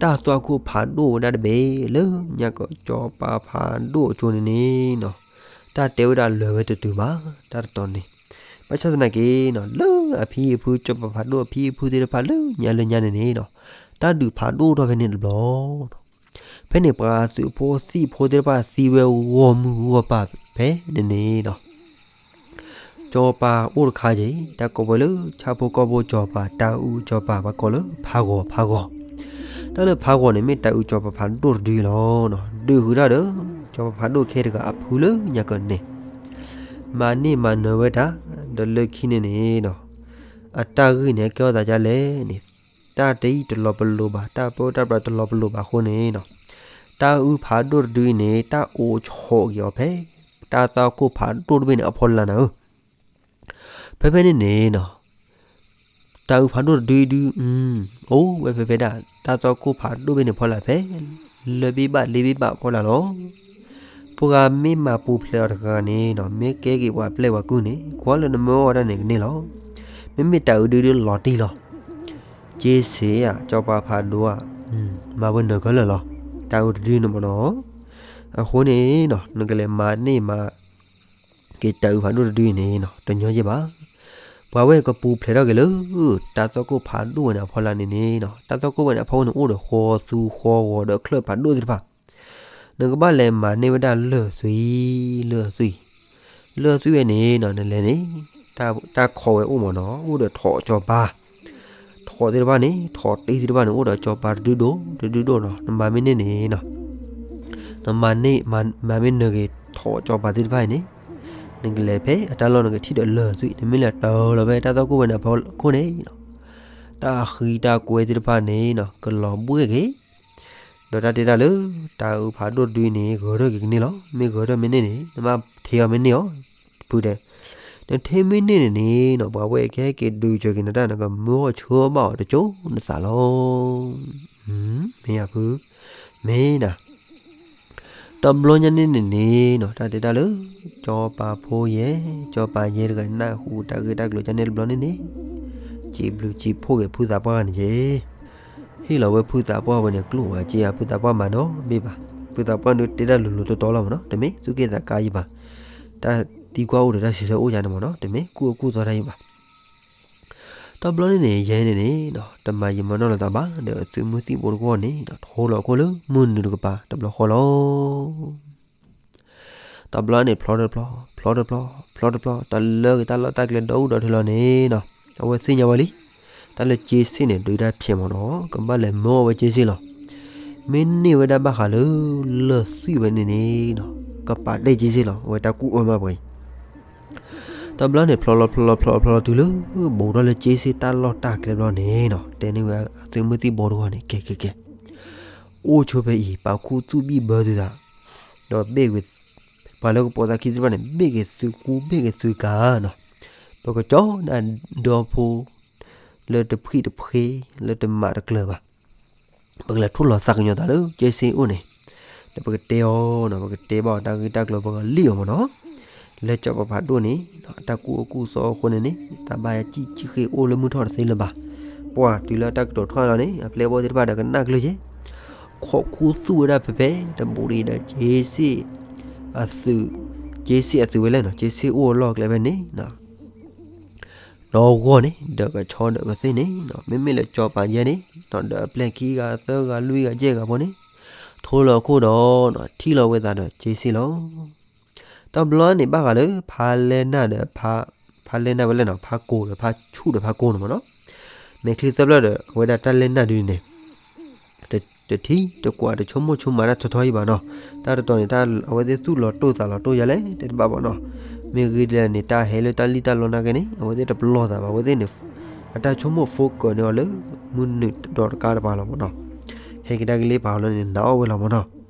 တၢ်သွၣ်ခိၣ်ဖးဒိၣ်ဝဲဒၣ်တဘ့ၣ်လၢညါကီၢ်စီၤပၤဖးဒိၣ်အကၠိန့ၣ်န့ၣ်နီၤ, တၢ်တဲဝဲဒၣ်လၢာ်ဝဲတတုၤဘၣ် တၢ်တတီၤန့ၣ်, ဘၣ်ဆၣ်သနာ်က့နီၤ လၢအဖံအဖု စီၤပၤဖးဒိၣ်အဖံအဖုသ့ၣ်တဖၣ်လၢညါလၢညါန့ၣ်န့ၣ်နီၤ, တၢ်ဒုးဖးဒိၣ်ထီၣ်ဖဲန့ၣ်တဘျီနီၤ, ဖဲန့ၣ်ပှၤသုးဖိသံၣ်ဖိသ့ၣ်တဖၣ်သံဝဲဂီၢ်မုၢ်ဂီၢ်ပၤဖဲန့ၣ်န့ၣ်နီၤ, စီၤပၤအိၣ်တခါက့ၤ တၢ်ကိးဝဲလၢဆၣ်ဖိကီၢ်ဖိစီၤပၤ တၢ်အုစီၤပၤ ပှၤကိးလၢဖးဂီၤ ဖးဂီၤ, တၢ်လၢဖးဂီၤန့ၣ် မ့ၢ်တၢ်အုစီၤပၤဖးဒိၣ်တဒုလီၤ. ဒုးဃုာ်တၢ်ဒီး စီၤပၤဖးဒိၣ်ခဲတဂၤအဖုလၢညါကီၢ်န့ၣ် မၤန့ၢ်မၤနၢၤဝဲတၢ် ဒီးလၢခံန့ၣ်န့ၣ်နီၤ, အတၢ်ဂ့ၢ်န့ၣ် ကဲထီၣ်သးဒ်လဲၣ်န့ၣ်, တၢ်တယံာ်တလီၤပလိာ်ဘၣ်, တၢ်ပၢတၢ်ပြးတလီၤပလိာ်ဘၣ်အဃိန့ၣ်နီၤ, တၢ်အုဖးဒိၣ်တဒုအံၤန့ၣ် တၢ်အိၣ်ဆိးက့ၤအီၤဖဲ တၢ်သွၣ်ခိၣ်ဖးဒိၣ်တဘ့ၣ်န့ၣ်အဖီလာ်နၤဧၢ, ဖဲဖဲန့ၣ်န့ၣ်နီၤ တၢ်အုဖးဒိၣ်တဒုဒု အိၣ်ဝဲဖဲဖဲဒၣ် တၢ်သွၣ်ခိၣ်ဖးဒိၣ်ဘ့ၣ်န့ၣ်ဖီလာ်ဖဲ လၢဘ့ၣ်ဘၣ်လ့ဘ့ၣ်ဘၣ်ဖီလာ်လီၤ. ပှၤမ့ၢ်မၤပူၤဖျဲးအီၤတဂၤန့ၣ်နီၤ မ့ၢ်ကဲက့ၤပှၤပျဲၢ်ပှၤကုၢ်န့ၣ် ကွၢ်လၢနမၢအီၣ်ဝဲဒၣ်န့ၣ်ကန့ၢ်လီၤ. မ့မ့ၢ်တၢ်အုဒုဒုလီၤတံၢ်လီၤ. က့စ့ဧါ စီၤပၤဖးဒိၣ်ဧါ, မၤဝဲနၢၤခဲလၢာ်လီၤ. တၢ်အုတဒုန့ၣ်မ့ၢ်နီၤ. အဃိန့ၣ်နီၤ နကလဲၤမၤန့ၢ်မၤ က့ၤတၢ်အုဖးဒိၣ်တဒုအံၤန့ၣ်နီၤ တညီယဲၢ်ဘၣ်. ပှၤဝဲကပူၤဖျဲးထီၣ်က့ၤလၢ တၢ်သွၣ်ခိၣ်ဖးဒိၣ်ဝဲန့ၣ်အဖီလာ်န့ၣ်န့ၣ်နီၤ တၢ်သွၣ်ခိၣ်ဝဲန့ၣ်အဖီခိၣ်န့ၣ် အိၣ်ဒီးဃီသူဃီဂီၤဒီးချၢၣ်ဖးဒိၣ်သ့ၣ်တဖၣ် နကဘၣ်လဲၤမၤန့ၢ်ဝဲဒၣ်လၢၢ်သွံၣ်, လၢၢ်သွံၣ်, လၢၢ်သွံၣ်ဝဲန့ၣ်နီၤ နလဲၤန့ၣ် တၢ်ခီၣ်ဝဲအိၣ်မ့ၢ်နီၤ အိၣ်ဒီးထိးစီၤပၤ, ထိးသ့ၣ်တဖၣ်န့ၣ် ထိးတ့သ့ၣ်တဖၣ်န့ၣ် အိၣ်ဒီးစီၤပၤတဒုဒိၣ် တဒုဒိၣ်နီၤ နမၤမ့ၢ်န့ၢ်န့ၣ်နီၤ နမၤန့ၢ် မၤမ့ၢ်နၢၤက့ၤထိးစီၤပၤသ့ၣ်တဖၣ်အံၤန့ၣ် နကလဲၤဖဲအတၢ်လီၢ်နကထံၣ်ဒီးလၢၢ်သွံၣ် နမ့ၢ်လဲၤတၢၤလီၤဖဲတၢ်သွၣ်ခိၣ်ဝဲန့ၣ်အဖီခိၣ်န့ၣ်နီၤ တၢ်ဃံတၢ်ကွဲသ့ၣ်တဖၣ်န့ၣ်နီၤ ကလီၤဘှ့ၣ်က့ၤ ဒီးတၢ်တဲတၢ်လၢ တၢ်အုဖးဒိၣ်တဒုအံၤန့ၣ် ဂဲၤထီၣ်က့ၤကန့ၢ်လီၤ. မ့ၢ်ဂဲၤထီၣ်မ့ၢ်န့ၢ်န့ၣ် နဘၣ်ထဲအီၤမ့ၢ်န့ၢ်အီၤ ဖုတဲ နထဲမ့ၢ်န့ၢ်န့ၣ်န့ၣ်နီၤ ပှၤဝဲကဟဲက့ၤဒုးစၢၤက့ၤနတၢ် နကမၢအီၣ်ဆၢဘၣ်အီၤတကၠိနသးလီၤ. မ့ၢ်ဧါဖု, မ့ၢ်နၤ တဘျီညါန့ၣ်န့ၣ်န့ၣ်နီၤ တၢ်တဲတၢ်လၢ စီၤပၤဖိယဲၢ်, စီၤပၤယဲၢ်တဂၤနၢ်ဟူတၢ်ဂ့ၢ်တၢ်ကျိၤကန့ၣ်တဘျီန့ၣ်န့ၣ်, စံးဘျုးစံးဖှိၣ်က့ၤဖုသးပှၢ်န့ၣ်က့ၤ, ဟ့ၣ်လီၤဝဲဖုသးပှၢ်ဝဲန့ၣ်ကျိၣ်ဝဲစ့ဧါ ဖုသးပှၢ်မၤနီတဘ့ၣ်ဘၣ်. ဖုသးပှၢ်ဒုးတဲတၢ်လိၤလိၤတီတီလီၤမ့ၢ်နီၤ, တမ့ၢ်သူၣ်က့ၣ်သးကါယံၤဘၣ်. တၢ်သံကွၢ်အိၣ်ဒီးတၢ်စံးဆၢအိၣ်ယါန့ၣ်မ့ၢ်နီၤ, တမ့ၢ်ကူၣ်အၢကူၣ်သီတၢ်ယံၤဘၣ်. တဘျီန့ၣ်န့ၣ် ယဲၢ်န့ၣ်န့ၣ်နီၤ တမၤယံာ်မၤနီၢ်လိာ်သးဘၣ် ဒီးသုးမုၢ်သံၣ်ဘိတဂီၢ်န့ၣ်နီၤ ထိလီၤခိၣ်လၢမုၢ်နုာ်တကပၤတဘျီဃီလီၤ. တဘျီန့ၣ် ဖျီတဖျီ, ဖျီတဖျီ, ဖျီတဖျီ, တၢ်လၢက့ၤတၢ်လီၢ်တၢ်ကျဲဒီးအိၣ်ဒီးထုးလီၤန့ၣ်နီၤ အဝဲသ့ၣ်ညါဝဲလံ. တၢ်လၢက့စ့ၣ်န့ၣ် ဒုးတၢ်ဖျဲးမ့ၢ်နီၤ ကဘၣ်လဲၤမၢအီၣ်ဝဲက့စ့ၣ်လီၤ. မ့ၢ်န့ၢ်ဝဲဒၣ်ဘၣ်ဃးလၢ လၢၢ်သွံၣ်ဝဲန့ၣ်န့ၣ်နီၤ ကပာ်တဲက့စ့ၣ်လီၤ အဝဲတၢ်ကူၣ်အၢမးပှဲၤအံၤ တဘျီန့ၣ် ဖျီလီၤဖျီလီၤဖျီလီၤဖျီလီၤတုၤလၢ ဘူးထီၣ်လၢက့စ့ၣ်တၢ်လီၢ်တၢ်ကျဲဘျီန့ၣ်နီၤ တဲန့ၢ်ဝဲသုးမုၢ်သံၣ်ဘိတဂီၢ်န့ၣ် ကဲကဲကဲ အိၣ်ဆိဖဲအံၤ ပာ်ခူသူၣ်ဘံၣ်ဘၢသုသး ဒီးဘ့ၣ်က့ၤ ပှၤလၢကပိာ်သးခံသ့ၣ်တဖၣ်န့ၣ် ဘ့ၣ်က့ၤသုကူဘ့ၣ်က့ၤသုကၤနီၤ ပကကၠီနၤဒီဖိ လၢတဖှံၣ်တဖှ့ လၢတမၤတကျၢၤဘၣ် ပကလဲၤထိၣ်လီၤသးကညီၤသးလၢက့စ့ၣ်အိၣ်န့ၣ် ဒီးပကတဲအီၤနီၤ ပကတဲဘၣ်အီၤတၢ်ဂ့ၢ်တၢ်ကျိၤ ပကလံၣ်အီၤမ့ၢ်နီၤ လၢစီၤပၤဖးဒိၣ်န့ၣ် တၢ်ကူၣ်အၢကူၣ်သီအဃိန့ၣ်န့ၣ် တၢ်ဘၣ်ယၤကံၣ်ကံၣ်ဃ့အိၣ်လၢမုၢ်ထီၣ်တသ့လၢၤဘၣ်. ပှၤတုၤလၢတၢ်ကတိၤထီၣ်လီၤန့ၣ် အပျဲၢ်ဘီၣ်သ့ၣ်တဖၣ်ဒီးကနၣ်ကျၢၤက့ၤ ခိးခူသူၣ်ဝဲဒၣ်ဖဲဖဲ တဘူးဒံးဒီးက့စ့ၣ်အသုး က့စ့ၣ်အသုးဝဲလဲၣ်နီၤ က့စ့ၣ်အိၣ်အလီၢ်အကျဲဖဲန့ၣ် ဒီဂီၢ်န့ၣ် ဒီးကဆီဒီးကသ့ၣ်န့ၣ်နီၤ မ့မ့ၢ်လၢစီၤပၤယဲၢ်န့ၣ်နီၤ ဒီးအပျဲၢ်ခံဂၤသၢဂၤလွံၢ်ဂၤယဲၢ်ဂၤဖိန့ၣ် ထိလီၤခိၣ်ဒီးနီၤ ထံၣ်လီၤဝဲသးဒီးက့စ့ၣ်လီၤ. တဘျီန့ၣ်ဘၣ်ဃးလၢ ဖါလဲၢ်နၢ်ဒီး ဖါလဲၢ်နၢ်ဝဲလဲၣ်နီၤ ဖါကိၤဒီးဖါဆူၣ်ဒီးဖါကိၤန့ၣ်မ့ၢ်နီၤ မဲာ်ချံသၢဖျၢၣ်ဒီး အဝဲဒၣ်တၢ်လဲၢ်နၢ်ဒုန့ၣ် တထံၣ်တကွၢ်တဆိကမိၣ်ဆိကမးတၢ်ထီထီအံၤဘၣ်နီၤ တၢ်တတီၤန့ၣ် အဝဲသ့ၣ်သူၣ်လီၤတိၢ်သးလီၤတိၢ်ယါလဲၣ် တဲတဘၣ်ဘၣ်နီၤ မ့ၢ်ဂ့ၤဒ်လဲၣ်န့ၣ် တၢ်ဟဲလၢတၢ်လံၣ်တၢ်လီနာ်က့န့ၣ် အဝဲသ့ၣ်တပလီၢ်သးဘၣ် အဝဲသ့ၣ်န့ၣ် အတၢ်ဆိကမိၣ် focus န့ၢ်အီၤလၢ မုၢ်နုာ်ဒီးတကးတပၤလီၤမ့ၢ်နီၤ ဟဲကဒါက့ၤလၢပှၤဟီလီၤန့ၣ် နာ်အီၣ်ဝဲလီၤမၢ်နီၤ.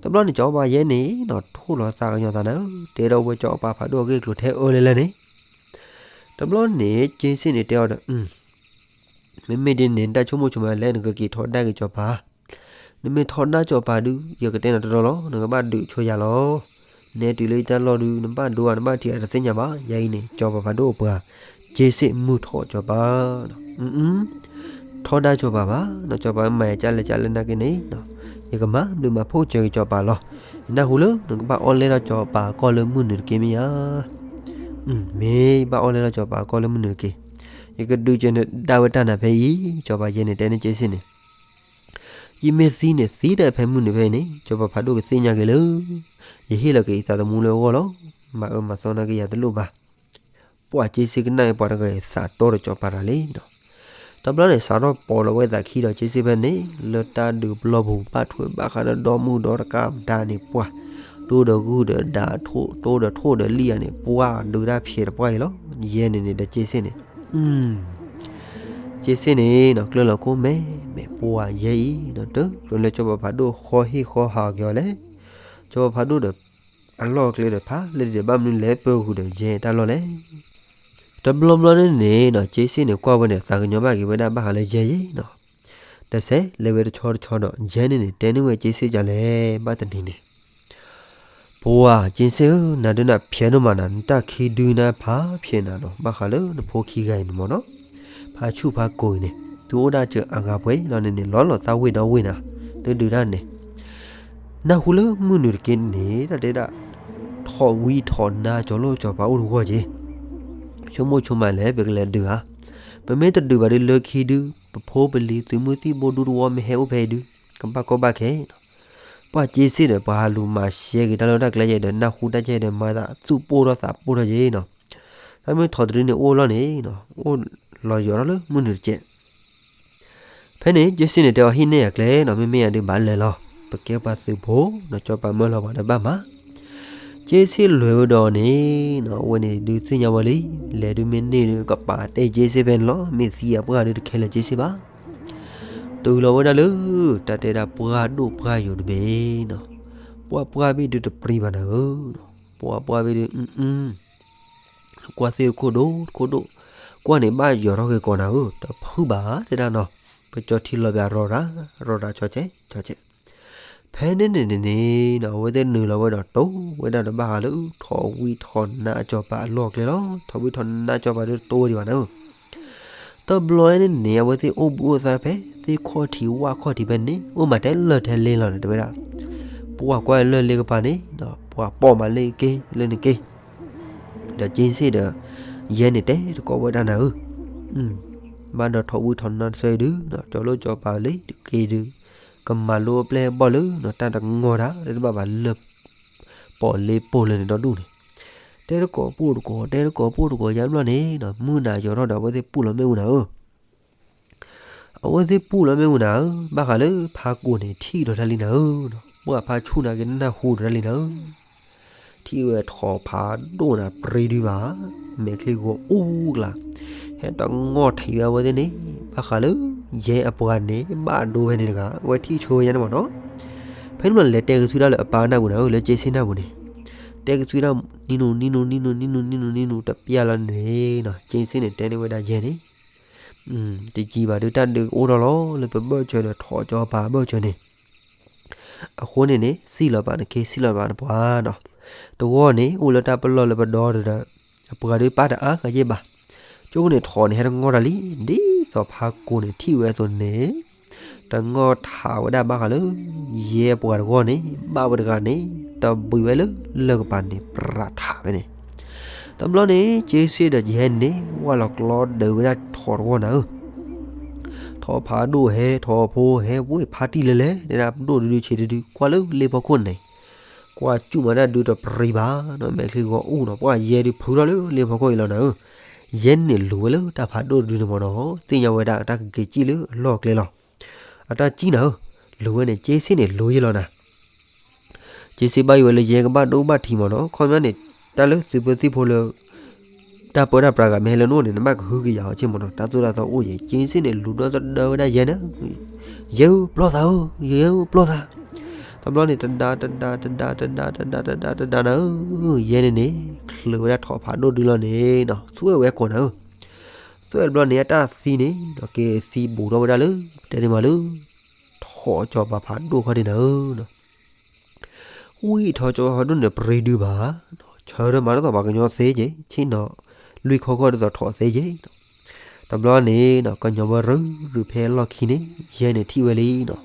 တဘျီန့ၣ် စီၤအီပၤယဲန့ၣ်နီၤ ထိၣ်လီၤသးကညီၤသးနၤဧၢ, တဲထီၣ်ဝဲစီၤအီပၤဖးဒိၣ်အဂ့ၢ်အကျိၤထဲအၢလဲၣ်လဲၣ်န့ၣ် တဘျီန့ၣ် က့စ့ၣ်န့ၣ်တဲအီၤဒီး မ့မ့ၢ်ဒ်န့ၣ် နတၢ်ဆိကမိၣ်ဆိကမးလဲၣ် နကက့ၤထီဒါက့ၤစီၤပၤ, နမ့ၢ်ထီဒါစီၤပၤဒုး ယကတဲနၤတီတီလီၤ နကဘၣ်ဒုးဆိယၤလီၤ. နဲတုၤလၢယတၢ်လီၢ်ဒုး နဘၣ်ဒိဧါ နဘၣ်ထံးဧါ တသ့ၣ်ညါဘၣ်. ယၤအံၤန့ၣ် စီၤပၤဖးဒိၣ်အပှၤ က့စ့ၣ်မုၢ်ထီၣ်စီၤပၤ ထီဒါစီၤပၤဘၣ်, စီၤပၤမၤယၤကၢ်လဲၣ်ကၢ်လဲၣ်နာ်က့န့ၣ်, ယကမၤဘျုးမၤဖှိၣ်စၢၤက့ၤစီၤပၤလီၤ. ယနၢ်ဟူလၢနကဘၣ်အီၣ်လဲၢ်ထီၣ်စီၤပၤအကီၢ်လၢမုၢ်နုာ်တက့ၢ်မ့ၢ်ဧါ. မ့ၢ်ဘၣ်အီၣ်လဲၢ်ထီၣ်စီၤပၤအကီၢ်လၢမုၢ်နုာ်တက့ၢ်. ယကဒုးကဲနဒၣ်ဝဲတၢ်နၤဖဲအံၤ, စီၤပၤယဲန့ၣ်တဲန့ၢ်က့စ့ၣ်န့ၣ် ယမ့ၢ်သံန့ၣ် သံတၢ်ဖဲမုၢ်နုာ်ဖဲအံၤန့ၣ် စီၤပၤဖးဒိၣ်ကသ့ၣ်ညါက့ၤလၢ ယဟ့ၣ်လီၤက့ၤယသးသမူလၢအဂီၢ်လီၤ. မၤအၢမၤသီနာ်က့ယၤတလိၣ်ဘၣ်. ပှၤက့စ့ၣ်ကနၣ်အံၤပှၤတဂၤအံၤသးတီဒီးစီၤပၤတၢ်လံဒီး တဘျီန့ၣ် စးထီၣ်ပိာ်လီၤဝဲသးခံဒီးက့စ့ၣ်ဖဲန့ၣ် လၢတၢ်ဒုးပျီပူၤ ဘၣ်ထွဲဘၣ်ဃးဒီးဒီမုၢ်ဒီတကးမတၤန့ၣ် ပှၤတိၢ်ဒီးဂုၢ်ဒီးဒါ တိၢ်ဒီးထိၣ်ဒီးလံၣ်ဧါန့ၣ် ပှၤဒုးတၢ်ဖျဲးတပှၢ်အံၤလီၤ. ယဲန့ၣ်န့ၣ်ဒီးက့စ့ၣ်န့ၣ် က့စ့ၣ်န့ၣ်နီၤ ကျၢၢ်လီၤခိၣ်မဲာ်မဲာ် ပှၤယဲအံၤနီၤ တကျိၤလၢစီၤပၤဖးဒိၣ်ဃီဟ့ၣ်ဃီဟးက့ၤအီၤလဲၣ်. စီၤပၤဖးဒိၣ်ဒီး အလီၢ်အကျဲဒီးဖးလဲၢ်ဒံးဒီး ဘၣ်မနုၤလဲၣ်ပၢဃုာ်ဒီးယဲတၢ်လီၢ်လဲၣ်. တဘျီဘျီန့ၣ်န့ၣ်နီၤ က့စ့ၣ်န့ၣ်ကွၢ်ဝဲန့ၣ် သးကညီၤဘၣ်က့ၤဝဲဒၣ်ဘၣ်ဃးလၢယဲအံၤနီၤ တဆဲးလဲၤဝဲတဆီတဆီဒီး ယဲန့ၣ်န့ၣ် တဲန့ၢ်ဝဲက့စ့ၣ်ဒ်လဲၣ် ဘၣ်တနံၤန့ၣ် ပှၤက့စ့ၣ်ဧၢ, နၤဒုးနဖျဲးဒိၣ်မးနၤ နတၢ်ခံဒုနဖးဖျဲးနၤနီၤ ဘၣ်ဃးလၢနဖိခံဂၤအံၤန့ၣ်မ့ၢ်နီၤ ဖးဆူၣ်ဖးကိာ်အံၤန့ၣ် သုအိၣ်ဒၣ်စၢၤအဂၤပှဲၤလီၤန့ၣ်န့ၣ် လီၤလီၤသးဝ့ၢ်ဒီးဝ့ၢ်နၤ သုဒုးတၢ်န့ၣ် နၢ်ဟူလၢမုၢ်နုာ်တက့ၢ်န့ၣ် တၢ်တဲဒၣ် ထီၣ်ဝံထီၣ်နါစီၤလိၣ်စီၤပၤအိၣ်တဂီၢ်က့ၤ ဆိကမိၣ်ဆိကမးလဲၣ် ပကလဲၤဒုးဧါ. ပမ့ၢ်တဒုးဘၣ်ဒုးလၢခံဒု ပဖိပလံၤသုးမုၢ်သံၣ်ဘိ ဒူသဝီမ့ၢ်ဟဲအိၣ်ဖဲအံၤဒု ကဘၣ်ကီဘၣ်ခဲနီၤ. ပှၤက့စ့ၣ်ဒီး ပှၤဟးလူၤမၤရှဲက့ၤတၢ်လၢတၢ်ကျဲယဲဒီး နၢ်ဟူတၢ်ကဲဒီး မၤသးသူၣ်ပိၢ်ထီၣ်သးပိၢ်ထီၣ်က့ၤနီၤ. တၢ်မ့ၢ်ထီၣ်တဒုန့ၣ်အိၣ်လီၤန့ၣ် အိၣ်လီၤယိာ်ထီၣ်လၢမုၢ်နုာ်တကဲး ဖဲန့ၣ် က့စ့ၣ်န့ၣ်တဲအီၤ ဟံးန့ၢ်ယၤကျဲနီၤ မ့မ့ၢ်ယၤဒုးဘၣ်လဲၤလီၤ ပကဲပှၤသုးဖိနီၤ စီၤပၤမၢလီၤပှၤဒီးဘၣ်မၤ က့စ့ၣ်လဲၤဝဲဒီးန့ၣ်နီၤ အဝဲန့ၣ်ဒုးသ့ၣ်ညါဝဲလံ လဲၤဒုးမ့ၢ်န့ၢ်ဒုး ကပာ်တဲက့စ့ၣ်ဖဲန့ၣ်လီၤ မ့ၢ်သံအပှၢ်ဒုးတခဲလၢာ်က့စ့ၣ်ဘၣ် တုၤလီၤဝဲဒၣ်လၢ တၢ်တဲဒၣ်ပှၢ်ဒိၣ်ပှၢ်ယိာ်တဘ့ၣ်နီၤ ပှၢ်ပှၢ်ဘ့ၣ်ဒုးတပြံဘၣ်နၤဧၢ, ပှၢ်ပှၢ်ဘ့ၣ်ဒုး ကွၢ်သ့ၣ်ခိၣ်ဒိၣ်ခိၣ်ဒိၣ်, ကွၢ်န့ၣ်ဘၣ်ယိာ်ထီၣ်က့ၤကီးနၤဧၢ, တဖုဘၣ်တဲဒၣ်နီၤ, ပကၠီထံလီၤဘၣ်ရီတၢ်, ရီတၢ်ဆီဆဲးဆီဆဲး, ဖဲန့ၣ်န့ၣ်န့ၣ်နီၤ အဝဲသ့ၣ်နုာ်လီၤဝဲဒီးတိဝဲဒၣ်ဒီးဘၣ်ဃးလၢ ထီၣ်ဝံထီၣ်နါအစီၤပၤအလီၢ်အကျဲလီၤ. ထီၣ်ဝံထီၣ်နါအစီၤပၤဒုးတတိဝဲဒံးဘၣ်နၤဧၢ တဘျီန့ၣ်န့ၣ် အဝဲသ့ၣ်အိၣ်ဘှံးအိၣ်သါဖဲ သ့ၣ်ခီၣ်ထံးဝၣ်ခီၣ်ထံးဖဲန့ၣ် အိၣ်မးတဲလၢာ်ထဲလ့လီၤန့ၣ် တဲဝဲဒၣ်, ပှၤကွၢ်လၢလ့ကပၤန့ၣ် ပှၤပိာ်မးလၢက့ၤလၢန့ၣ်က့ၤ, ဒီးက့စ့ၣ်ဒီး ယဲန့ၣ်တဲတကိးဝဲဒၣ်နၤဧၢ, ဘၣ်ဒီးထီၣ်ဝံထီၣ်နါတဆၢအံၤဒုး ကၠီလိၣ်ကၠီပၤလၢတက့ၤဒုး ကမၤလိအပျဲၢ်အဘီၣ်လၢ တၢ်တငီၢ်တၢ် တဘၣ်ဘၣ်လၢ ပိာ်လ့ပိာ်လၢန့ၣ်ဒီဒူၣ်န့ၣ်, တဲတကိးပိၢ်တကိး တဲတကိးပိၢ်တကိး ယါဘျီန့ၣ် မုၢ်နၤယိာ်ထီၣ်ဒီး အဝဲသ့ၣ်ပူၣ်လီၤမ့ၣ်အူနၤဧၢ, အဝဲသ့ၣ်ပူၣ်လီၤမ့ၣ်အူနၤဧၢ, ဘၣ်ဃးလၢဖးကိာ်န့ၣ် ထံၣ်ဒီးတၢ်လံနၤဧၢ, ပှၤဖးဆူၣ်နၤက့ၤနၢ်ဟူဒီးတၢ်လံနၤဧၢ, ထံၣ်ဝဲထီၣ်ဖးဒိၣ်နၤပြံဒုးဘၣ်, မဲာ်ချံဂီၤအူကျါ, ဟဲတငီၢ်ထံးဝဲအဝဲသ့ၣ်န့ၣ်, ဘၣ်ဃးလၢ ယဲအပှၤန့ၣ် ဘၣ်ဒိဝဲန့ၣ်တဂၤ အဝဲထံၣ်ဆိဝဲယါန့ၣ်မ့ၢ်နီၤ, ဖဲန့ၣ်မးလဲၤတဲက့ၤဆူဒၣ်လၢအပၢ်နၢ်ပူၤနၤဧၢ, လၢက့စ့ၣ်နၢ်ပူၤန့ၣ်, တဲက့ၤဆူဒၣ် နံၤနူၤ နံၤနူၤ နံၤနူၤ နံၤနူၤ နံၤနူၤ တပျၢ်လီၤန့ၣ်နီၤ, က့စ့ၣ်န့ၣ်တဲန့ၢ်ဝဲဒၣ်ယဲန့ၣ် တယံာ်ဘၣ်ဒုးတၢ်ဒုးအိၣ်ထီၣ်လီၤ လၢပဘၢၣ်စၢၤဒီးထီၣ်ကၠီပၤဘၢၣ်စၢၤန့ၣ်, အဃိန့ၣ်န့ၣ် စံၣ်လီၤပာ်နခ့ စံၣ်လီၤပာ်နပှၤနီၤ, တဂီၢ်န့ၣ် အိၣ်လၢတၢ်ပလီၢ်လၢပဒီဒီး အပှၤဒုးပၢ်တအါဂၤယဲၢ်ဘၣ်, ကၠိန့ၣ်ထီၣ်န့ၣ် ဟဲတငီၢ်တၢ်လံ, ဒ်သိးဖးကိာ်န့ၣ်ထံၣ်ဝဲအသိးန့ၣ် တငီၢ်ထးဝဲဒၣ်ဘၣ်ဃးလၢ ယဲပှၤတဂီၢ်န့ၣ် ဘၣ်ဝဲတဂၤန့ၣ် တဘှံးဝဲလၢလၢၢ်ကပၤန့ၣ် ပြးထးဝဲန့ၣ်, တဘျီန့ၣ် က့စ့ၣ်ဒီးယဲန့ၣ် ဝၢ်လီၤကျီဒၢးဝဲဒၣ်ထီၣ်တဂီၢ်နၤဧၢ, ထီၣ်ဖးဒိၣ်ဟဲ ထီၣ်ဖိဟဲ ဝ့ၢ်ဖးတံၢ်လဲၤလဲၤ တဲဒၣ်ဒိၣ်တဒုဆံးတဒု ကွၢ်လၢလ့ဖီခိၣ်န့ၣ်, ကွၢ်စူၣ်မးတၢ်ဒုးတပြံဘၣ်နီၤ, မဲာ်ချံဂီၤအူနီၤ, ပှၤယဲဒုးဖုးထီၣ်လၢလ့ဖီခိၣ်အံၤလီၤနၤဧၢ, ယဲန့ၣ်လူၤဝဲလၢတၢ်ဖးဒိၣ်တဒုန့ၣ်မ့ၢ်နီၤ, သ့ၣ်ညါဝဲဒၣ်တၢ်ကက့ၤစံၣ်လၢအလီၢ်အကျဲလီၤ, အတၢ်စံၣ်နၤဧၢ, လူၤဝဲန့ၣ် က့စ့ၣ်န့ၣ်လူၤယဲလီၤနၤ က့စ့ၣ်ဘၣ်ယိၣ်ဝဲလၢယဲကဘၣ်ဒိဘၣ်ထံးမ့ၢ်နီၤ, ခီပညီန့ၣ် တၢ်လၢသုးပၢသံၣ်ဖိလၢ တၢ်ပၢတၢ်ပြးဂၤမ့ၢ်ဟဲလၢနအိၣ်န့ၣ် နဘၣ်ကဟုကယာ်အီၤဆ့ၣ်မးနီၤ, တၢ်သိၣ်တၢ်သီအိၣ်ယဲၢ်, က့စ့ၣ်န့ၣ် လူၤဒီသဒၢဝဲဒၣ်ယဲၢ်န့ၣ်, ယဲၢ်ဧၢ ပျီသးဧၢ, ယဲၢ်ဧၢ ပျီသး. တဘျီန့ၣ် တဒါတဒါတဒါတဒါတဒါတဒါနၤဧၢ, ယဲၢ်န့ၣ်န့ၣ် ချုးဝဲဒၣ်ထိးဖးဒိၣ်ဒုလီၤန့ၣ်နီၤ, သွဲၣ်ဝဲကိးနၤဧၢ. သွဲၣ်တဘျီန့ၣ် အတၢ်သံန့ၣ်နီၤ က့ၤသံဘူးထီၣ်ဝဲဒၣ်လၢ တဲဒ်မးလၢ ထိးစီၤပၤဖးဒိၣ်ခီၣ်ဒံးနၤဧၢနီၤ. ဝံၤထိးစီၤပၤဖးဒိၣ်န့ၣ် ပရ့ဒုဘၣ်, ဆၢထၢၣ်မၤတၢ်သိးပှၤကညီသ့က့ၤ ဆ့ၣ်နီၤလွံၢ်ခီၣ်ခီၣ်ဒ်သိးထိးသ့က့ၤနီၤ. တဘျီန့ၣ်နီၤ ကညီဝဲရူၤရူၤဖဲလီၢ်ခံန့ၣ် ယဲၢ်န့ၣ်ထံၣ်ဝဲလံနီၤ,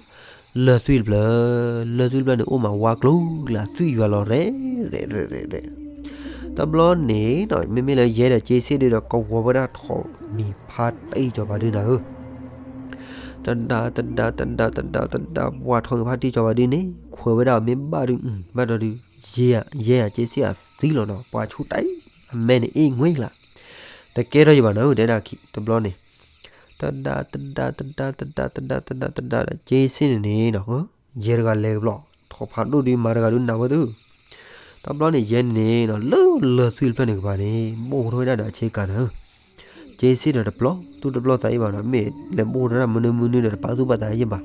လၢၢ်သွံၣ်တဖျၢၣ်, လၢၢ်သွံၣ်တဖျၢၣ်န့ၣ် အိၣ်မးဝါကျိၤကျါ သွံၣ်ယွၤလီၤရဲၣ်ရဲၣ်ရဲၣ်ရဲၣ်. တဘျီန့ၣ်နီၤ မ့မ့ၢ်လၢယဲၢ်ဒီးက့စ့ၣ်ဒုဒီး ကဝီၤဝဲဒၣ်ထိးမံၤဖါတံၢ်စီၤပၤဒုနၤဧၢ. တဒါတဒါတဒါတဒါတဒါ ပှၤထိးမံၤဖါတံၢ်စီၤပၤဒုန့ၣ် ခွဲးဝဲဒၣ်အီၤမ့ၢ်ဘၣ်ဒု, ဘၣ်ဒီးဒု ယဲၢ်ဧါ ယဲၢ်ဧါ က့စ့ၣ်အသံလီၤနီၤ, ပှၤဆူၣ်တၢ်အံၤ အမဲာ်န့ၣ်အ့ၣ်ငွ့ကျါ, တကဲထီၣ်ယဘၣ်နၤဧၢ တဲဒၣ်ခံ တဘျီန့ၣ် တဒါတဒါတဒါတဒါတဒါတဒါတဒါတဒါဒီး က့စ့ၣ်န့ၣ်န့ၣ်နီၤ ယဲၢ်တဂၤလဲၤကဘျီ, ထိးဖးဒိၣ်ဒုမၤတဂၤဒုနၤဝဲသု. တဘျီန့ၣ် ယဲၢ်န့ၣ်န့ၣ်နီၤ လၢလၢၢ်သွံၣ်တဖျၢၣ်န့ၣ်ကပၤန့ၣ် ဘိၣ်ထီၣ်ဝဲဒၣ်ဒီးအဆ့ကၤနၤဧၢ. က့စ့ၣ်ဒီးတပျီသူၣ်တပျီသးအံၤဘၣ်နီၤ, မ့ၢ်လဲၤဘိၣ်ထီၣ်ဒၣ်မနုၤမနုၤဒီး တပာ်သူၣ်ပာ်သးအံၤဘၣ်.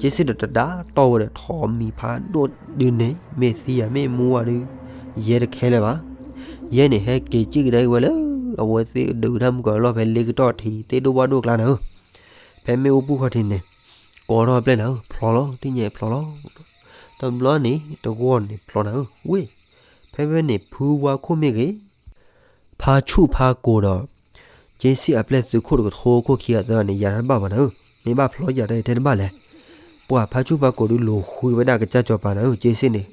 က့စ့ၣ်ဒီးတဒါတီၢ်ဝဲဒီးထိးမံၤဖးဒိၣ်ဒုန့ၣ် မ့ၢ်သံဧါ မ့ၢ်မူဧါဒု ယဲၢ်တခဲလၢာ်ဘၣ်. ယဲၢ်န့ၣ်ဟဲက့ၤစံၣ်ကဒါက့ၤဝဲလၢ အဝဲသ့ၣ်ဒုးတၢ်မုၢ်ကီၤလီၢ်ဖဲလ့ကတီၢ်ထံး သ့ၣ်ဒိၣ်ဝၣ်ဒိၣ်ကျါနၤဧၢ. ဖဲမ့ၣ်အူပူၤခီၣ်ထံးန့ၣ် ကိးထီၣ်အပျဲၢ်နၤဧၢ, ဖျီလီၤ တံၢ်ညဲၣ်ဖျီလီၤ. တဘျီန့ၣ် တဂီၢ်န့ၣ်ဖျီနၤဧၢ, ဝ့ၢ် ဖဲဖဲန့ၣ် ဖုဝါခိၣ်မ့ၢ်ဂ့ၤ ဖါဆူၣ်ဖါကိၤဒီး က့စ့ၣ်အပျဲၢ်သုးခိၣ်တကထိခိၣ်ခံဂၤသၢဂၤန့ၣ် ယၤတၢ်တဘၣ်ဘၣ်နၤဧၢ, မ့ၢ်ဘၣ်ဖျီယၤတၢ်အံၤထဲတဘၣ်လဲၣ်. ပှၤဖါဆူၣ်ဖါကိၤဒုးလူၤဃုဝဲဒၣ်ကစၢ်စီၤပၤနၤဧၢ, က့စ့ၣ်န့ၣ်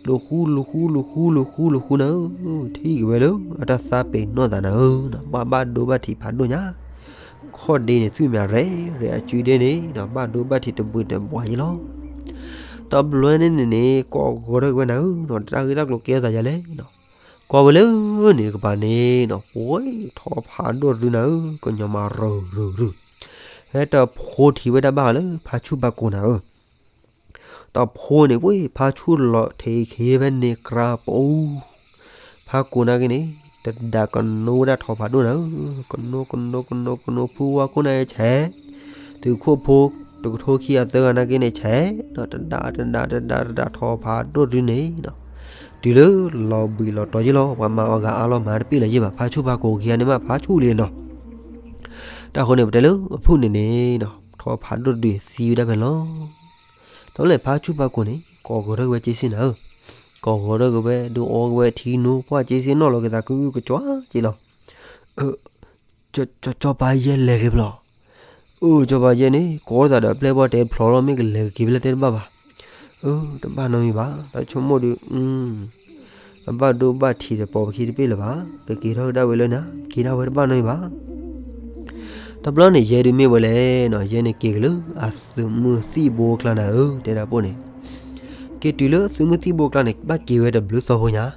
လူၤဃု လူၤဃု လူၤဃု လူၤဃု လူၤဃုနၤဧၢ, ထံၣ်က့ၤဝဲလၢအတၢ်သးပ့ၤနီၣ်သးနၤဧၢ, ဘၣ်ဘၣ်ဒိဘၣ်ထံးဖးဒိၣ်ညါ, ခီၣ်ဒ့န့ၣ် သွံၣ်မးရဲၣ်ရဲၣ် အစုဒ့န့ၣ် ဘၣ်ဒိဘၣ်ထံးတဘှံးတဘှါယံလီၤ. တဘျီန့ၣ်န့ၣ်န့ၣ် ကိးဂီၤထီၣ်က့ၤဝဲနၤဧၢ, တၢ်ဂ့ၢ်တၢ်ကျိၤကဲထီၣ်သးယၤလဲၣ် ကွၢ်ဝဲလၢန့ၣ်တကပၤန့ၣ်နီၤ ပှဲၤထိးဖးဒိၣ်တဒုနၤဧၢ, ကညီမးရူၤရူၤရူၤ, ဟဲတဖိထံၣ်ဝဲဒၣ်ဘၣ်ဃးလၢဖါဆူၣ်ဖါကိၤနၤဧၢ. တဖိန့ၣ် ပှဲၤဖါဆူၣ်လီၤထံးခံဖဲန့ၣ်ကြၢးပူၤ, ဖါကိၤနာ်က့န့ၣ် တဒၣ်ကနိဝဲဒၣ်ထိးဖးဒိၣ်နၤဧၢ, ကနိကနိကနိကနိ ဖုဝါခိၣ်နာ်က့ဆဲး သုးခိၣ်ဖိ တကထိခံဂၤသၢဂၤနာ်က့န့ၣ်ဆဲး, ဒီးတဒၣ်တဒၣ်တဒၣ်တဒၣ်ထိးဖးဒိၣ်တဒုန့ၣ်နီၤ, တုၤလၢလီၤဘှံးလီၤတီၤယ့ၢ်လီၤ, ပှၤမၤအီၤဂၤအါလီၤ မၤတပ့ၢ်လၢၤယ့ၢ်ဘၣ်, ဖါဆူၣ်ဖါကိၤခံဂၤန့ၣ်မး ဖါဆူၣ်လံနီၤ. တၢ်ဃိန့ၣ် ပတဲလၢအဖုၣ်န့ၣ်န့ၣ်နီၤ ထိးဖးဒိၣ်တဒုသံဝဲဒၣ်ဖဲလီၤ. တၢ်လဲၣ် ဖါဆူၣ်ဖါကိၤန့ၣ် ကိးဂီၤထီၣ်က့ၤဝဲက့စ့ၣ်နၤဧၢ, ကိးဂီၤထီၣ်က့ၤဝဲ ဒုးအီက့ၤဝဲထံနူ ပှၢ်က့စ့ၣ်နီၣ်လီၤက့ၤသးကကကၠီက့လီၤ. စီၤပၤယဲၢ်လဲၤက့ၤဖဲလဲၣ်. အၢ စီၤပၤယဲၢ်န့ၣ် ကိးထီၣ်သးဒီးအပျဲၢ်ဘီၣ်တဲဖျီလီၤ, မ့ၢ်ကလဲၤကက့ၤဖဲလဲၣ်တဲတဘၣ်ဘၣ်. အၢ တဘၣ်နီတမံၤဘၣ်, တၢ်ဆိကမိၣ်ဒုး အဘၣ်ဒိဘၣ်ထံးဒီးပိာ်ပခံတပ့ၢ်လၢၤဘၣ်, ကက့ၤထီၣ်ကဒါဝဲလၢနၤ, က့ၤဒၣ်ဝဲတဘၣ်နီတမံၤဘၣ်. တဘျီန့ၣ် ယဲၢ်ဒုးမ့ၢ်ဝဲလဲၣ်နီၤ, ယဲၢ်န့ၣ်က့ၤက့ၤလၢအသုးမုၢ်သံၣ်ဘိကျါနၤဧၢ, တဲဒၣ်ပိၢ်န့ၣ် က့ၤတုၤလၢသုးမုၢ်သံၣ်ဘိကျါန့ၣ် ဘၣ်က့ၤဝဲတဘျုးသီဖိညါ,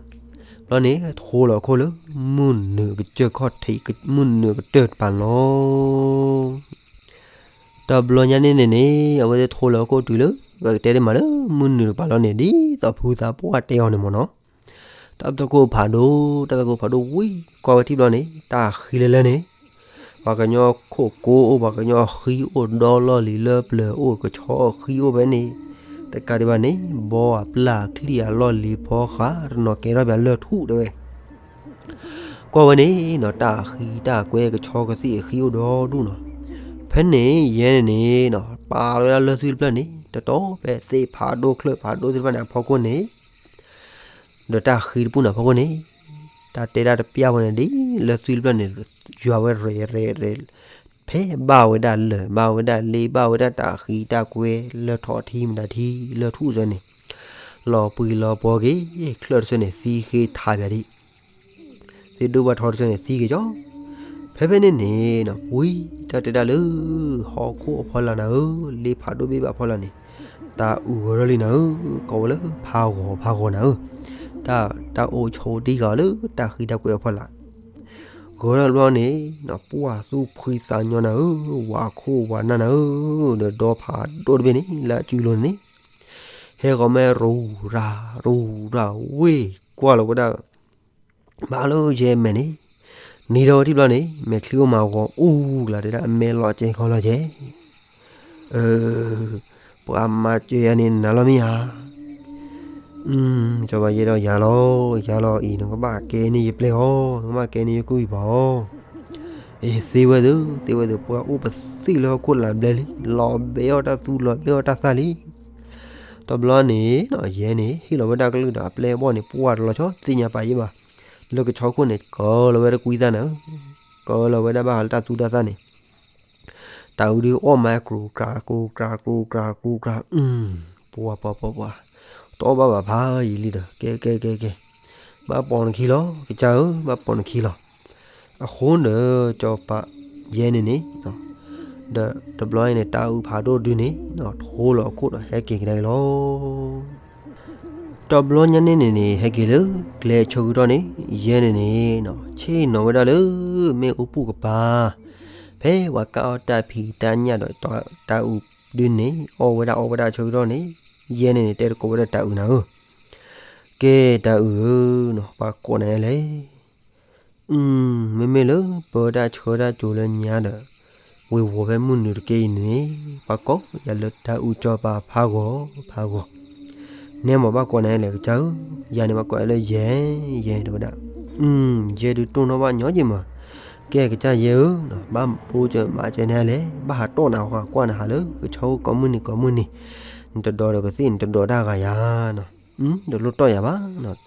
တဘျီန့ၣ် ထိလီၤခိၣ်လၢ မုၢ်နုာ်ကစၢၢ်ခီၣ်ထံး မုၢ်နုာ်ကတၢၢ်တပၤလီၤ. တဘျီညါန့ၣ်န့ၣ်န့ၣ် အဝဲသ့ၣ်ထိလီၤခိၣ်တုၤလၢ ပကတဲဒ်မးလၢ မုၢ်နုာ်တပၤလီၤန့ၣ် ဒ်သိးဖုသးပှၢ်တဲအီၤန့ၣ်မ့ၢ်နီၤ, တၢ်သကိးဖးဒိၣ် တၢ်သကိးဖးဒိၣ်ဝံၤ ကွၢ်ဝဲထံၣ်ဘျီန့ၣ် တၢ်ဃံလၢလၢန့ၣ် ပှၤကညီခိၣ်ကိအိၣ် ပှၤကညီအဃံအိၣ် ဒီလီၢ်လံၤလၢပျၢၤအိၣ် ကဆီအဃံအိၣ်ဖဲန့ၣ်, တကးဒံးဘၣ်န့ၣ် ဘီအပျၢ်အချံၣ်အလီၢ်လံၤဖီဃး တနီၤကဲထီၣ်ပှၤလၢၢ်ထူၣ်တဲဝဲ. ကွၢ်ဝဲန့ၣ်နီၤ တၢ်အဃံတၢ်ကွဲ ကဆီကသံၣ်အဃံအိၣ်ဒီဒူၣ်နီၤ. ဖဲန့ၣ်ယဲန့ၣ်န့ၣ်နီၤ ပာ်လီၤဝဲဒၣ်လၢၢ်သွံၣ်တဖျၢၣ်န့ၣ် တတီၤဖဲသ့ၣ်ဖးဒိၣ်ချၢၣ်ဖးဒိၣ်သ့ၣ်တဖၣ်န့ၣ်အဖီခိၣ်န့ၣ် ဒီးတၢ်ဃံတပူၤန့ၣ်အဖီခိၣ်န့ၣ် တၢ်တဲဒၣ်တပျၢ်ဝဲန့ၣ် ဒ်လၢသွံၣ်တဖျၢၣ်န့ၣ် ယွၤဝဲရဲၣ်ရဲၣ်ရဲၣ် ဖဲဘၣ်ဝဲဒၣ်လၢၢ် ဘၣ်ဝဲဒၣ်လ့ ဘၣ်ဝဲဒၣ်တၢ်ဃံတၢ်ကွဲ လၢၢ်ထီၣ်ထံမတၤထံ လၢၢ်ထူၣ်စၢန့ၣ် လီၤပှံၤလီၤပှီၤက့ၤ ချၢၣ်တစၢန့ၣ် သံဃ့ထးပၠးဒံး သ့ၣ်ဒိၣ်ဘၣ်ထီတစၢန့ၣ် သံက့ၤကၠီ ဖဲဖဲန့ၣ်န့ၣ်နီၤ ဝံၤတၢ်တဲဒၣ်လၢ ဟီၣ်ခိၣ်အဖီလာ်နၤဧၢ, လ့ဖးဒိၣ်ဘ့ၣ်ဘၣ်ဖီလာ်န့ၣ် တၢ်အုၣ်ဂီၤထီၣ်လံနၤဧၢ, ကိးဝဲလၢဖးဂီၤဖးဂီၤနၤဧၢ, တၢ် တၢ်အိၣ်ဆိးတံၢ်ဃာ်လၢတၢ်ဃံတၢ်ကွဲအဖီလာ် ဂီၤထီၣ်တဘျီန့ၣ်နီၤ ပှၢ်သူၣ်ဖှံသးညီနၤဧၢ, ဝၤခိၣ်ဝၤနၢ်နၤဧၢ, ဒီးဒီဖးဒိၣ်တဘ့ၣ်န့ၣ် လၢအစုလိၤန့ၣ် ဟဲဂီၤမ့ၢ်ရူၤရၤ ရူၤရၤ ဝ့ၢ်ကွၢ်လီၤဝဲဒၣ် ဘၣ်လၢယဲမဲာ်န့ၣ်, နံၤဒီးဝဲတံၢ်ဘျီန့ၣ် မဲာ်ချံအိၣ်မးဂီၤအူကလးတဲဒၣ် အမဲာ်လီၤကဲခီလီၤကဲ, အၢ, ပှၤမၤစၢၤယၤန့ၣ်နၤလီၤမ့ၢ်ဧါ. စီၤပၤယဲဒီးယၤလီၤ, ယၤလီၤအံၤ နကဘၣ်ကဲန့ၢ်ယပျဲၢ်အီၤ, နကဘၣ်ကဲန့ၢ်ယကူၣ်အံၤပှၤအီၤ. အ့ သ့ဝဲသ့ၣ်, သ့ဝဲသ့ၣ် ပှၤအိၣ်ပသံၣ်လၢဟီၣ်ခိၣ်လၢဘျဲလံ, လီၤဘဲအီၣ်တၢ်သူ လီၤဘဲအီၣ်တၢ်သၣ်လံ. တဘျီန့ၣ်နီၤ ယဲန့ၣ် ဟ့ၣ်လီၤဝဲဒၣ်ကလုၢ်ဒီးအပျဲၢ်အဘီၣ်န့ၣ် ပှၤတလီၤဆီသ့ၣ်ညါပာ်ယဲဘၣ်, လၢကဆီခိၣ်န့ၣ် ကၢလီၤဝဲဒၣ်ကွံသၣ်နၤဧၢ, ကၢလီၤဝဲဒၣ်ဘၣ်ဃးလၢတၢ်သူတၢ်သၣ်န့ၣ် တၤအုးဒုးအီၣ်မး ကြူကြၤ ကြူကြၤ ကြူကြၤ ကြူကြၤ, ပှၤ ပှၤ ပှၤ ပှၤ, တအီၣ်ဘၣ်ဘၣ်ဖးယံာ်လံဒီး ကဲ ကဲ ကဲ ကဲ, ဘၣ်ပိာ်နခံလီၤ ကစၢ်ဧၢ, ဘၣ်ပိာ်နခံလီၤ. အဃိန့ၣ် စီၤပၤယဲန့ၣ်န့ၣ် ဒီးတဘျီအံၤန့ၣ် တၤအုးဖးဒိၣ်ဒုန့ၣ် ထိလီၤအခိၣ်ဒီးဟဲက့ၤကဒါက့ၤလီၤ. တဘျီညါန့ၣ်န့ၣ်န့ၣ် ဟဲက့ၤလၢ ကျဲဆၢကတီၢ်န့ၣ် ယဲန့ၣ်န့ၣ် ဆ့ၣ်နီၤဝဲဒၣ်လၢ မ့ၣ်အူပူၤကပၤ, ဖဲပှၤကၢ်အီၣ်တၢ်ဖံးတၢ်ညၣ်ဒီး တၤအုးဒုန့ၣ် အီၣ်ဝဲဒၣ်အီဝဲဒၣ်ဆၢကတီၢ်န့ၣ် ယဲန့ၣ်န့ၣ် တဲတကိးဝဲဒၣ်တၤအုးနၤဧၢ, ကဲတၤအုးဧၢ, ပှၤကိးနၤလဲၣ်. မ့မ့ၢ်လၢပၢတၢ်ဆှၢတၢ်ကၠိၤလၢညါဒီး ဝ့ၤဝီၤဖဲမုၢ်နုာ်တက့ၢ်အံၤန့ၣ် ပှၤကိးယၤလၢတၤအုးစီၤပၤဖးဂီၤ ဖးဂီၤ, နဲမ့ၢ်ဘၣ်ကိးနၤလဲၣ်ကစၢ်ဧၢ, ယၤန့ၣ်ဘၣ်ကိးယၤလၢယဲ, ယဲတဲဝဲဒၣ်, ယဲဒုးတိၢ်နီၣ်ဘၣ်ညီက့ၤမး, ကဲကစၢ်ယဲဧၢ, ဘၣ်ပိစၢၤမၤစၢၤနၤလဲၣ်, ဘၣ်ဟးတီၢ်နၤဃီကွၢ်နၤဟးလၢ ကဆီအိၣ်ကိးမုၢ်နံၤကိးမုၢ်နံၤ, နတဒီးဒီးကသ့ၣ် နတဒီးတၢ်ဂၤယၤနီၤ, တလိၣ်တီၢ်ယၤဘၣ်နီၤ,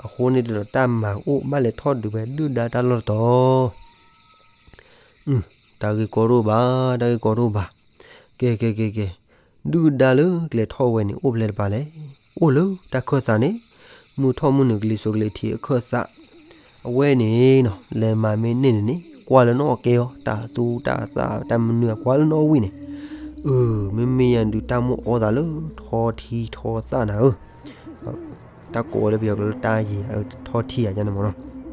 အဃိန့ၣ်ဒီးတၢ်မၤအိၣ်ဘၣ်လဲၤထီၣ်ဒုးဝဲဒုၣ်ဒါတၢ်လီၢ်တတီၤ တၢ်ဂ့ၢ်ကီတအိၣ်ဘၣ်, တၢ်ဂ့ၢ်ကီတအိၣ်ဘၣ်, ကဲ ကဲ ကဲ ကဲ, ဒုၣ်ဒါလၢကျဲၤထီၣ်ဝဲန့ၣ် အိၣ်ဖဲလဲၣ်တပၤလဲၣ်, အိၣ်လၢတၢ်ခၢၣ်သးန့ၣ်, မုၢ်ထီၣ်မုၢ်နုာ်ကလံၤစိးကလံၤထံးအခၢၣ်သး, အဝဲန့ၣ်နီၤ လဲၤမၤမ့ၢ်န့ၢ်န့ၣ်န့ၣ် ကွၢ်လၢနအိၣ်ကဲအီၤ တၢ်သူတၢ်သၣ်တၢ်မနုၤအကွၢ်လၢနအိၣ်ဝံၤန့ၣ်, အၢ မ့မ့ၢ်ယၤဒုးတၢ်မိၣ်အီသးလၢထီထံထီသၣ်နၤဧၢ, တၢ်ကိးဝဲလၢပယီၤကျိာ်လၢတၢ်ယံၤ ထီထံယၤန့ၣ်မ့ၢ်နီၤ,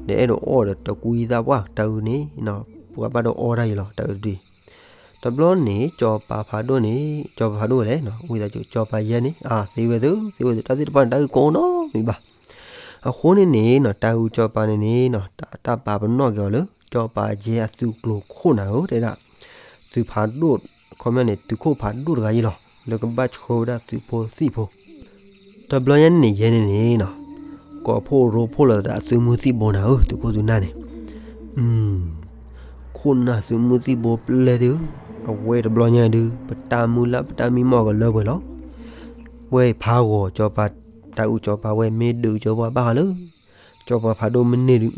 ဒီးအဲၣ်ဒိးအီၣ်ဒီးတကွံသၣ်ပှၢ်တၤအုးန့ၣ်, ပှၤဘၣ်ဒီးအီတၢ်ယံၤလီၤ တၤအုးတဒု, တဘျီန့ၣ် စီၤပၤဖးဒိၣ်န့ၣ် စီၤပၤဖးဒိၣ်ဝဲလဲၣ်, ဝံသးစူၤ စီၤပၤယဲန့ၣ် အါ သ့ဝဲသ့ၣ် သ့ဝဲသ့ၣ် တၢ်သ့ၣ်တဖၣ်န့ၣ် တၢ်ဂ့ၢ်ကီနီတမံၤဘၣ်, အဃိန့ၣ်န့ၣ်နီၤ တၤအုးစီၤပၤန့ၣ်န့ၣ်နီၤ တၢ်ပာ်ပနီၣ်က့ၤအီၤလၢ စီၤပၤယဲအသုးကျိၤခိၣ်နၤဧၢ တဲဒၣ်, သုးဖးဒိၣ် ခီပညီန့ၣ် သုးခိၣ်ဖးဒိၣ်တဂၤအံၤလီၤ လၢကဘၣ်ဆှၢဝဲဒၣ်သုးဖိသံၣ်ဖိ, တဘျီညါန့ၣ်န့ၣ် ယဲန့ၣ်န့ၣ်နီၤ ကိးဖှိၣ်ရိဖှိၣ်လီၤသးဒီးအသုးမုၢ်သံၣ်ဘိနၤဧၢ သုးခိၣ်သုးနၢ်န့ၣ်, ခိၣ်နၢ်သုးမုၢ်သံၣ်ဘိပျဲၢ်သ့ၣ်ဧၢ, အဝဲတဘျီညါဒုး ပတၢ်မုၢ်လၢ်ပတၢ်မံမီၢ်ကလၢပှဲၤလီၤ, ဝဲဖးဂီၤစီၤပၤ တၤအုးစီၤပၤဝဲ မ့ၢ်ဒုးကၠီပှၤဘၣ်ဃးလၢ စီၤပၤဖးဒိၣ်မ့ၢ်န့ၢ်ဒုး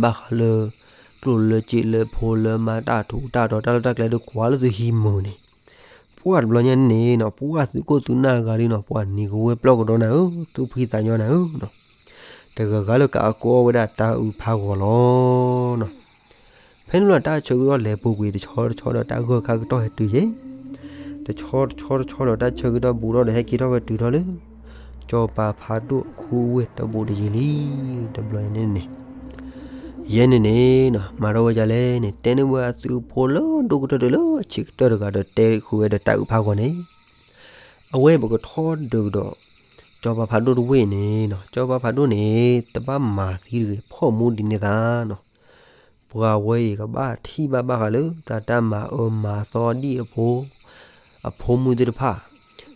ဘၣ်ဃးလၢ ကျိၣ်လၢစ့လၢဖိလၢမါတၢ်ထူးတၢ်တီၤတၢ်လီၢ်တၢ်ကျဲဒုးကွၢ်လၢသုဟံးမုာ်န့ၣ်, ပှၤတဘျီညါန့ၣ်နီၤ ပှၤသုးခိၣ်သုးနၢ်ဂၤဒုးနီၤ ပှၤနံၤကဝဲပျီၢ်ကဒီးနၤဧၢ သူၣ်ဖှံသးညီနၤဧၢနီၤ, တဂၤဂၤလၢကအကိးဝဲဒၣ်တၤအုးဖးဂီၤလီၤနီၤ, ဖဲန့ၣ်လီၤတၢ်ဆၢကတီၢ်လဲၤပူၤကွံာ်တဆီတဆီဒီးတၢ်ဂၢၢ်ခါကတီၢ်ဟဲတုၤယဲၢ်, တဆီတဆီတဆီဒီးတၢ်ဆၢကတီၢ်ဘူးထီၣ်ဒီးဟဲက့ၤထီၣ်ဝဲတုၤထီၣ်လၢ စီၤပၤဖးဒိၣ်အခူအဝ့ၢ်တဘူးတယံၤလံ, တဘျီန့ၣ်န့ၣ်, ယဲန့ၣ်န့ၣ်နီၤ မၤထီၣ်ဝဲဒ်လဲၣ်န့ၣ် တဲန့ၢ်ဝဲအသုးဖိလၢဒိၣ်ကတၢၢ်တလၢအဆံးကတၢၢ်တဂၤဒီးတဲဃုာ်ဝဲဒီးတၤအုးဖးဂီၤန့ၣ်, အဝဲပကထီၣ်ဒုးကဒီး စီၤပၤဖးဒိၣ်တဝ့ၢ်န့ၣ်နီၤ စီၤပၤဖးဒိၣ်န့ၣ် တဘၣ်မၤသံတဂ့ၤ ဖီၣ်မူဒ်န့ၣ်သးနီၤ, ပှၤဝဲအံၤကဘၣ်ထံၣ်ဘၣ်ဘၣ်ဃးလၢ တၢ်တၢ်မၤအၢမၤသီဒ်အဖိ, အဖိမုၣ်သ့ၣ်တဖၣ်,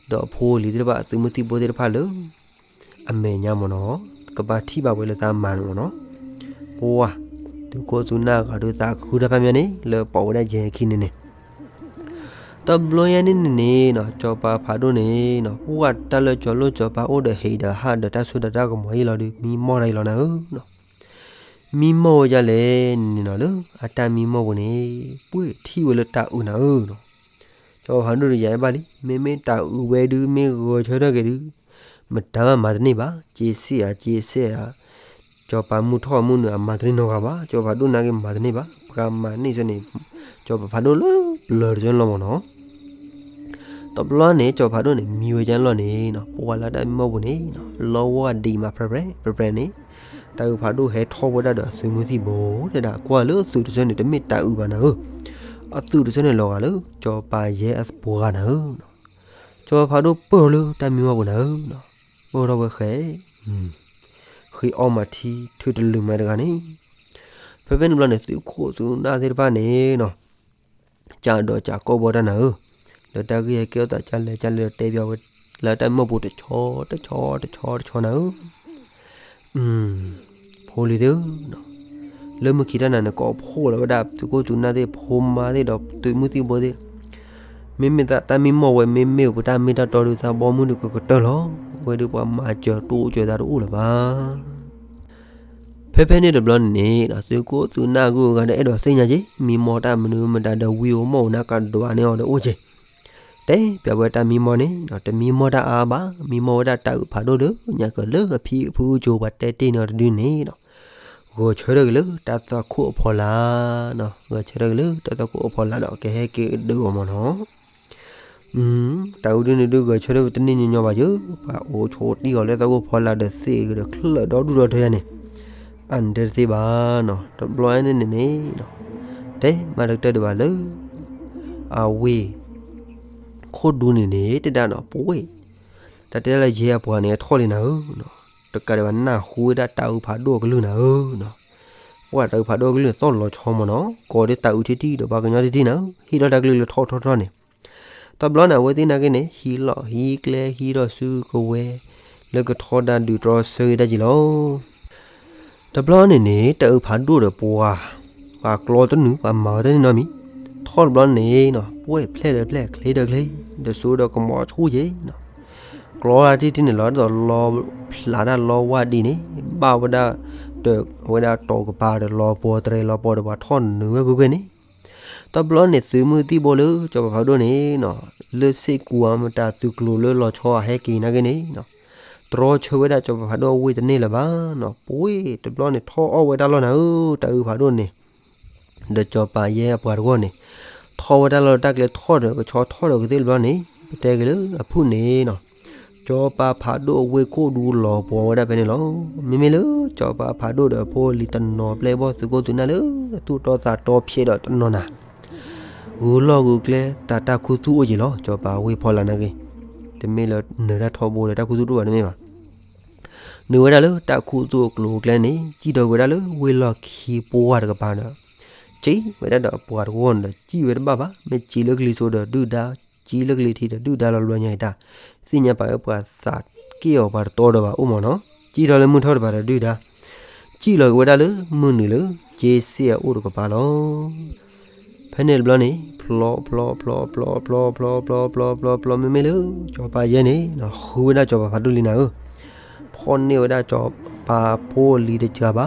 ဒီးအဖိအလံၤသ့ၣ်တဖၣ် အသုးမုၢ်သံၣ်ဘိသ့ၣ်တဖၣ်လၢ အမဲာ်ညါမ့ၢ်နီၤ, ကဘၣ်ထံၣ်ဘၣ်ဝဲလၢတၢ်မၤန့ၣ်မ့ၢ်နီၤ, ပှၤ သုးခိၣ်သုးနၢ်ဂၤဒုးသးခုတၢ်ဖးမ့ၢ်န့ၣ် လၢပိာ်ဝဲဒၣ်ယဲခံန့ၣ်န့ၣ် တဘျီညါန့ၣ်န့ၣ်နီၤ စီၤပၤဖးဒိၣ်န့ၣ်နီၤ ပှၤတၢ်လၢစီၤလိၣ်စီၤပၤအိၣ်ဒီးဟံးဒီးဟးဒီးတၢ်စိတၢ်ကမီၤအံၤလီၤဒုး မံမီၢ်တၢ်အံၤလီၤနၤဧၢနီၤ, မံမီၢ်ဝဲဒ်လဲၣ်န့ၣ်နီၤ လၢအတၢ်မံမီၢ်ပူၤန့ၣ် ပှ့ၤထံၣ်ဝဲလၢတၤအုးနၤဧၢနီၤ, စီၤပၤဖးဒိၣ်ဒီးယၤအဲၣ်ဘၣ်လံ မ့မ့ၢ်တၤအုးဝဲဒုး မ့ၢ်ဂဲၤဆၢထၢၣ်က့ၤဒုး မတၤမၤမၤတန့ၢ်ဘၣ် က့ၤစ့ၢ်ဧါက့ၤစ့ၢ်ဧါ စီၤပၤမုၢ်ထီၣ်မုၢ်နုာ်အမၤတန့ၢ်နီတဂၤဘၣ် စီၤပၤဖးဒိၣ်နာ်က့ၤမၤတန့ၢ်ဘၣ် ပှၤမၤန့ၢ်ဆၢန့ၣ် စီၤပၤဖးဒိၣ်လၢပျၢၤတဆၢန့ၣ်လီၤမ့ၢ်နီၤ, တဘျီန့ၣ် စီၤပၤဖးဒိၣ်န့ၣ် မံဝဲဒ်န့ၣ်လီၤန့ၣ်နီၤ ပှၤလၢတၢ်မံမီၢ်ပူၤန့ၣ်နီၤ လီဝါဒံးမးပြဲပြဲ ပြဲပြဲန့ၣ် တၤအုးဖးဒိၣ်ဟဲထီၣ်ဝဲဒၣ်ဒီးအသုးမုၢ်သံၣ်ဘိ တဲဒၣ်ကွၢ်လၢအသုးတဆၢန့ၣ် တမ့ၢ်တၤအုးဘၣ်နၤဧၢ, အသုးတဆၢန့ၣ်လီၤဂာ်လၢ စီၤပၤယဲအပှၤဂၤနၤဧၢနီၤ, စီၤပၤဖးဒိၣ်ပၢၢ်လၢတၢ်မံမီၢ်ပူၤနၤဧၢနီၤ, ပၢၢ်ထီၣ်ဝဲဃဲ ဃ့အီမၤထံ ထုးတလုာ်မးတဂၤန့ၣ်, ဖဲဖဲန့ၣ်ဘျီန့ၣ် သုးခိၣ်သုးနၢ်သ့ၣ်တဖၣ်န့ၣ်နီၤ ကဒီးကကိးဘီတၢ်နၤဧၢ, လၢတၢ်ဂ့ၢ်ဟဲကဲထီၣ်သးကလဲၣ်ကလဲၣ်ဒီးတဲပၠးဝဲ လၢတၢ်မံမီၢ်ပူၤတဆီတဆီတဆီတဆီနၤဧၢ, ဖိလံၤသ့ၣ်ဧၢ, လၢမုၢ်ခံတၢ်နၤန့ၣ် ကိးဖှိၣ်လီၤဝဲဒၣ်သုးခိၣ်သုးနၢ်သ့ၣ် ဖိမါသ့ၣ်ဒီးသုးမုၢ်သံၣ်ဘိသ့ၣ်, မ့မ့ၢ်သးတၢ်မံမီၢ်ဝဲ မ့မ့ၢ်ပတၢ်မ့ၢ်တၢ်တီဒုး သးဘီမုၢ်ဒုးကကတၢၢ်လီၤ, ဝဲဒုးပှၤမၤစၢၤတိစၢၤသးတအိၣ်လၢၤဘၣ်. ဖဲဖဲန့ၣ်တဘျီန့ၣ်န့ၣ် သုးခိၣ်သုးနၢ်ဂုၤဂၤဒီးအဲၣ်ဒိးသ့ၣ်ညါက့ၤ မံမီၢ်တၢ်မနုၤမတၤဒီးဝံဧိၤမီၢ်ဧိၤန့ၣ် ကဒွးန့ၢ်အီၤဒီးအိၣ်က့ၤ, တဲပၠးဝဲတၢ်မံမီၢ်န့ၣ် တမံမီၢ်တၢ်အါဘၣ်, မံမီၢ်ဝဲဒၣ်တၢ်အုးဖးဒိၣ်ဒီး ညါကလၢအဖံအဖုကၠိၤပှၤတဲတ့ၢ်န့ၢ်အီၤတဒုန့ၣ်ဒီး ဂဲၤဆၢထၢၣ်က့ၤလၢတၢ်သွၣ်ခိၣ်အဖီလာ်, ဂဲၤဆၢထၢၣ်က့ၤလၢတၢ်သွၣ်ခိၣ်အဖီလာ်ဒီးကဟဲက့ၤကဒုးအီၤမ့ၢ်နီၤ. တၢ်အုးဒုန့ၣ်ဒုးဂဲၤဆၢထၢၣ်ဝဲတန့ၢ်ညီညီဘၣ်ယဲ, ပှၤအိၣ်ဆိးတံၢ်အီၤလၢတၢ်သွၣ်ခိၣ်ဖီလာ်ဒီးသ့ၣ်ကဒီးချၢၣ်ဒီဒူၣ်ဒီထၢယါန့ၣ်, အန့ၣ်တဲတသ့ဘၣ်နီၤ. တဘျီန့ၣ်န့ၣ်န့ၣ် တဲမးတကတၢၢ်ဒံးဘၣ်လၢ အဝ့ၢ် ခိၣ်ဒူန့ၣ်န့ၣ် တဲဒၣ်နီၤ ပဝဲၢ် တၢ်တဲလၢယဲအပှၤန့ၣ် ထီၣ်လံနၤဧၢ, တကးဒံးဘၣ်နၢ်ဟူဝဲဒၣ်တၢ်အုးဖးဒိၣ်အကလုၢ်နၤဧၢနီၤ. ပှၤတၢ်အုးဖးဒိၣ်အကလုၢ်န့ၣ် သီၣ်လီၤဆီမ့ၢ်နီၤ, ကိးဒ်တၢ်အုးထံထံဒီးပှၤကညီထံထံနၤဧၢ, ဟံးထီၣ်တၢ်ကလုၢ်လၢထီၣ်ထီၣ်ထီၣ်န့ၣ်, တဘျီန့ၣ် အဝဲသ့ၣ်နာ်က့န့ၣ် ဟံးလီၢ်ဟံးကျဲဟံးထီၣ်စုကဝဲၤ လၢကထီဒါဒုးတြီဆၢက့ၤတၢ်က့ၤလီၤ. တဘျီန့ၣ်န့ၣ် တၢ်အုးဖးဒိၣ်ဒီးပှၤ ပှၤကျီတနုာ် ပှၤမၤဝဲတန့ၢ်နီတမံၤ, ထီၣ်တဘျီန့ၣ်နီၤ ပှဲၢ်ဖျဲၣ်ဒီးဖျဲၣ် ချ့ဒီးချ့, ဒီးစိဒီးကမီၤဆူၣ်က့ၤနီၤ, ကျီတၢ်ထံထံန့ၣ်လီၤ ဒ်သိးလီၤဖျးတၢ်လီဝါဒ်န့ၣ်, ဘၣ်ဝဲဒၣ် ဒီးအဝဲဒၣ်တီၤကပၤဒီးလီၤပှီၤတြဲၤလီၤပှီၤဒီး ပှၤထီၣ်နုာ်ဝဲကွ့ၢ်ကွ့ၢ်န့ၣ်, တဘျီန့ၣ် သုးမုၢ်သံၣ်ဘိလၢစီၤပၤဖးဒိၣ်န့ၣ်နီၤ လၢစ့ၢ်ကီးမတၤသုးကျိၤလၢလီၤဆီအဟဲက့ၤနာ်က့န့ၣ်နီၤ, တြီဆၢဝဲဒၣ်စီၤပၤဖးဒိၣ်အဝ့ၢ်တန့ၢ်လၢၤဘၣ်နီၤ, ပှဲၤတဘျီန့ၣ် ထီၣ်အီၣ်ဝဲတၢ်လီၢ်နၤဧၢ, တၢ်အုးဖးဒိၣ်န့ၣ် ဒီးစီၤပၤယဲအပှၤတဂီၢ်န့ၣ် ထီၣ်ဝဲတၢ်လီၢ်တၢ်ကျဲ ထီၣ်ဒီးကဆီထီၣ်ဒီးကသ့ၣ်တဘျီန့ၣ် ပတဲက့ၤလၢအဖုၣ်န့ၣ်နီၤ, စီၤပၤဖးဒိၣ်အဝ့ၢ်ခိၣ်ဒူလီၤပှီၤဝဲဒၣ်ဖဲန့ၣ်လီၤ. မ့မ့ၢ်လၢစီၤပၤဖးဒိၣ်ဒီးအဖိအလံၤတနီၤ ပျဲၢ်ဘီၣ်သုးခိၣ်သုးနၢ်လၢအသူၣ်တီသးတီဖျဲးဒီးတနီၤနၤ ဂုာ်လီၢ်ဂုာ်ကျဲ တၢ်တၢ်ခူသူၣ်အိၣ်က့ၤလီၤ. စီၤပၤဝ့ၢ်ဖီလာ်နာ်က့ တမ့ၢ်လၢနၢၤတၢ်ထီဘိဒီးတၢ်ခူသူၣ်တအိၣ်ဘၣ်တမ့ၢ်ဘၣ်. နုာ်ဝဲဒၣ်လၢတၢ်ခူသူၣ်အကျိၤအကျဲန့ၣ် စံၣ်ထီၣ်က့ၤဝဲဒၣ်လၢဝ့ၢ်လီၢ်ခံပှၢ်တကပၤဒီး စံၣ်ဝဲဒၣ်ဒီးအပှၤတဂီၢ်န့ၣ်ဒီး စံၣ်ဝဲတဘၣ်ဘၣ်. မ့ၢ်စံၣ်လၢကလံၤစိးဒီးဒုၣ်ဒါ, စံၣ်လၢကလံၤထံးဒီးဒုၣ်ဒါလီၤလွဲညါအံၤတၢ်, သ့ၣ်ညါပာ်ဝဲပှၤသးက့ၣ်အီၤပှၤတတီဒီးဘၣ်အိၣ်မ့ၢ်နီၤ. စံၣ်ထီၣ်လၢမုၢ်ထီၣ်တပၤဒီးဒုၣ်ဒါ စံၣ်လီၤက့ၤဝဲဒၣ်လၢမုၢ်နုာ်လၢက့စ့ၣ်အအိၣ်တကပၤလီၤ. ဖဲန့ၣ်တဘျီန့ၣ် ဖျီဖျီဖျီဖျီဖျီဖျီဖျီဖျီဖျီဖျီ မ့မ့ၢ်လၢ စီၤပၤယဲန့ၣ် ဃုဝဲဒၣ်စီၤပၤဖးဒိၣ်လံနၤဧၢ, ဖီၣ်န့ၢ်ဝဲဒၣ်စီၤပၤဖိအလံၤ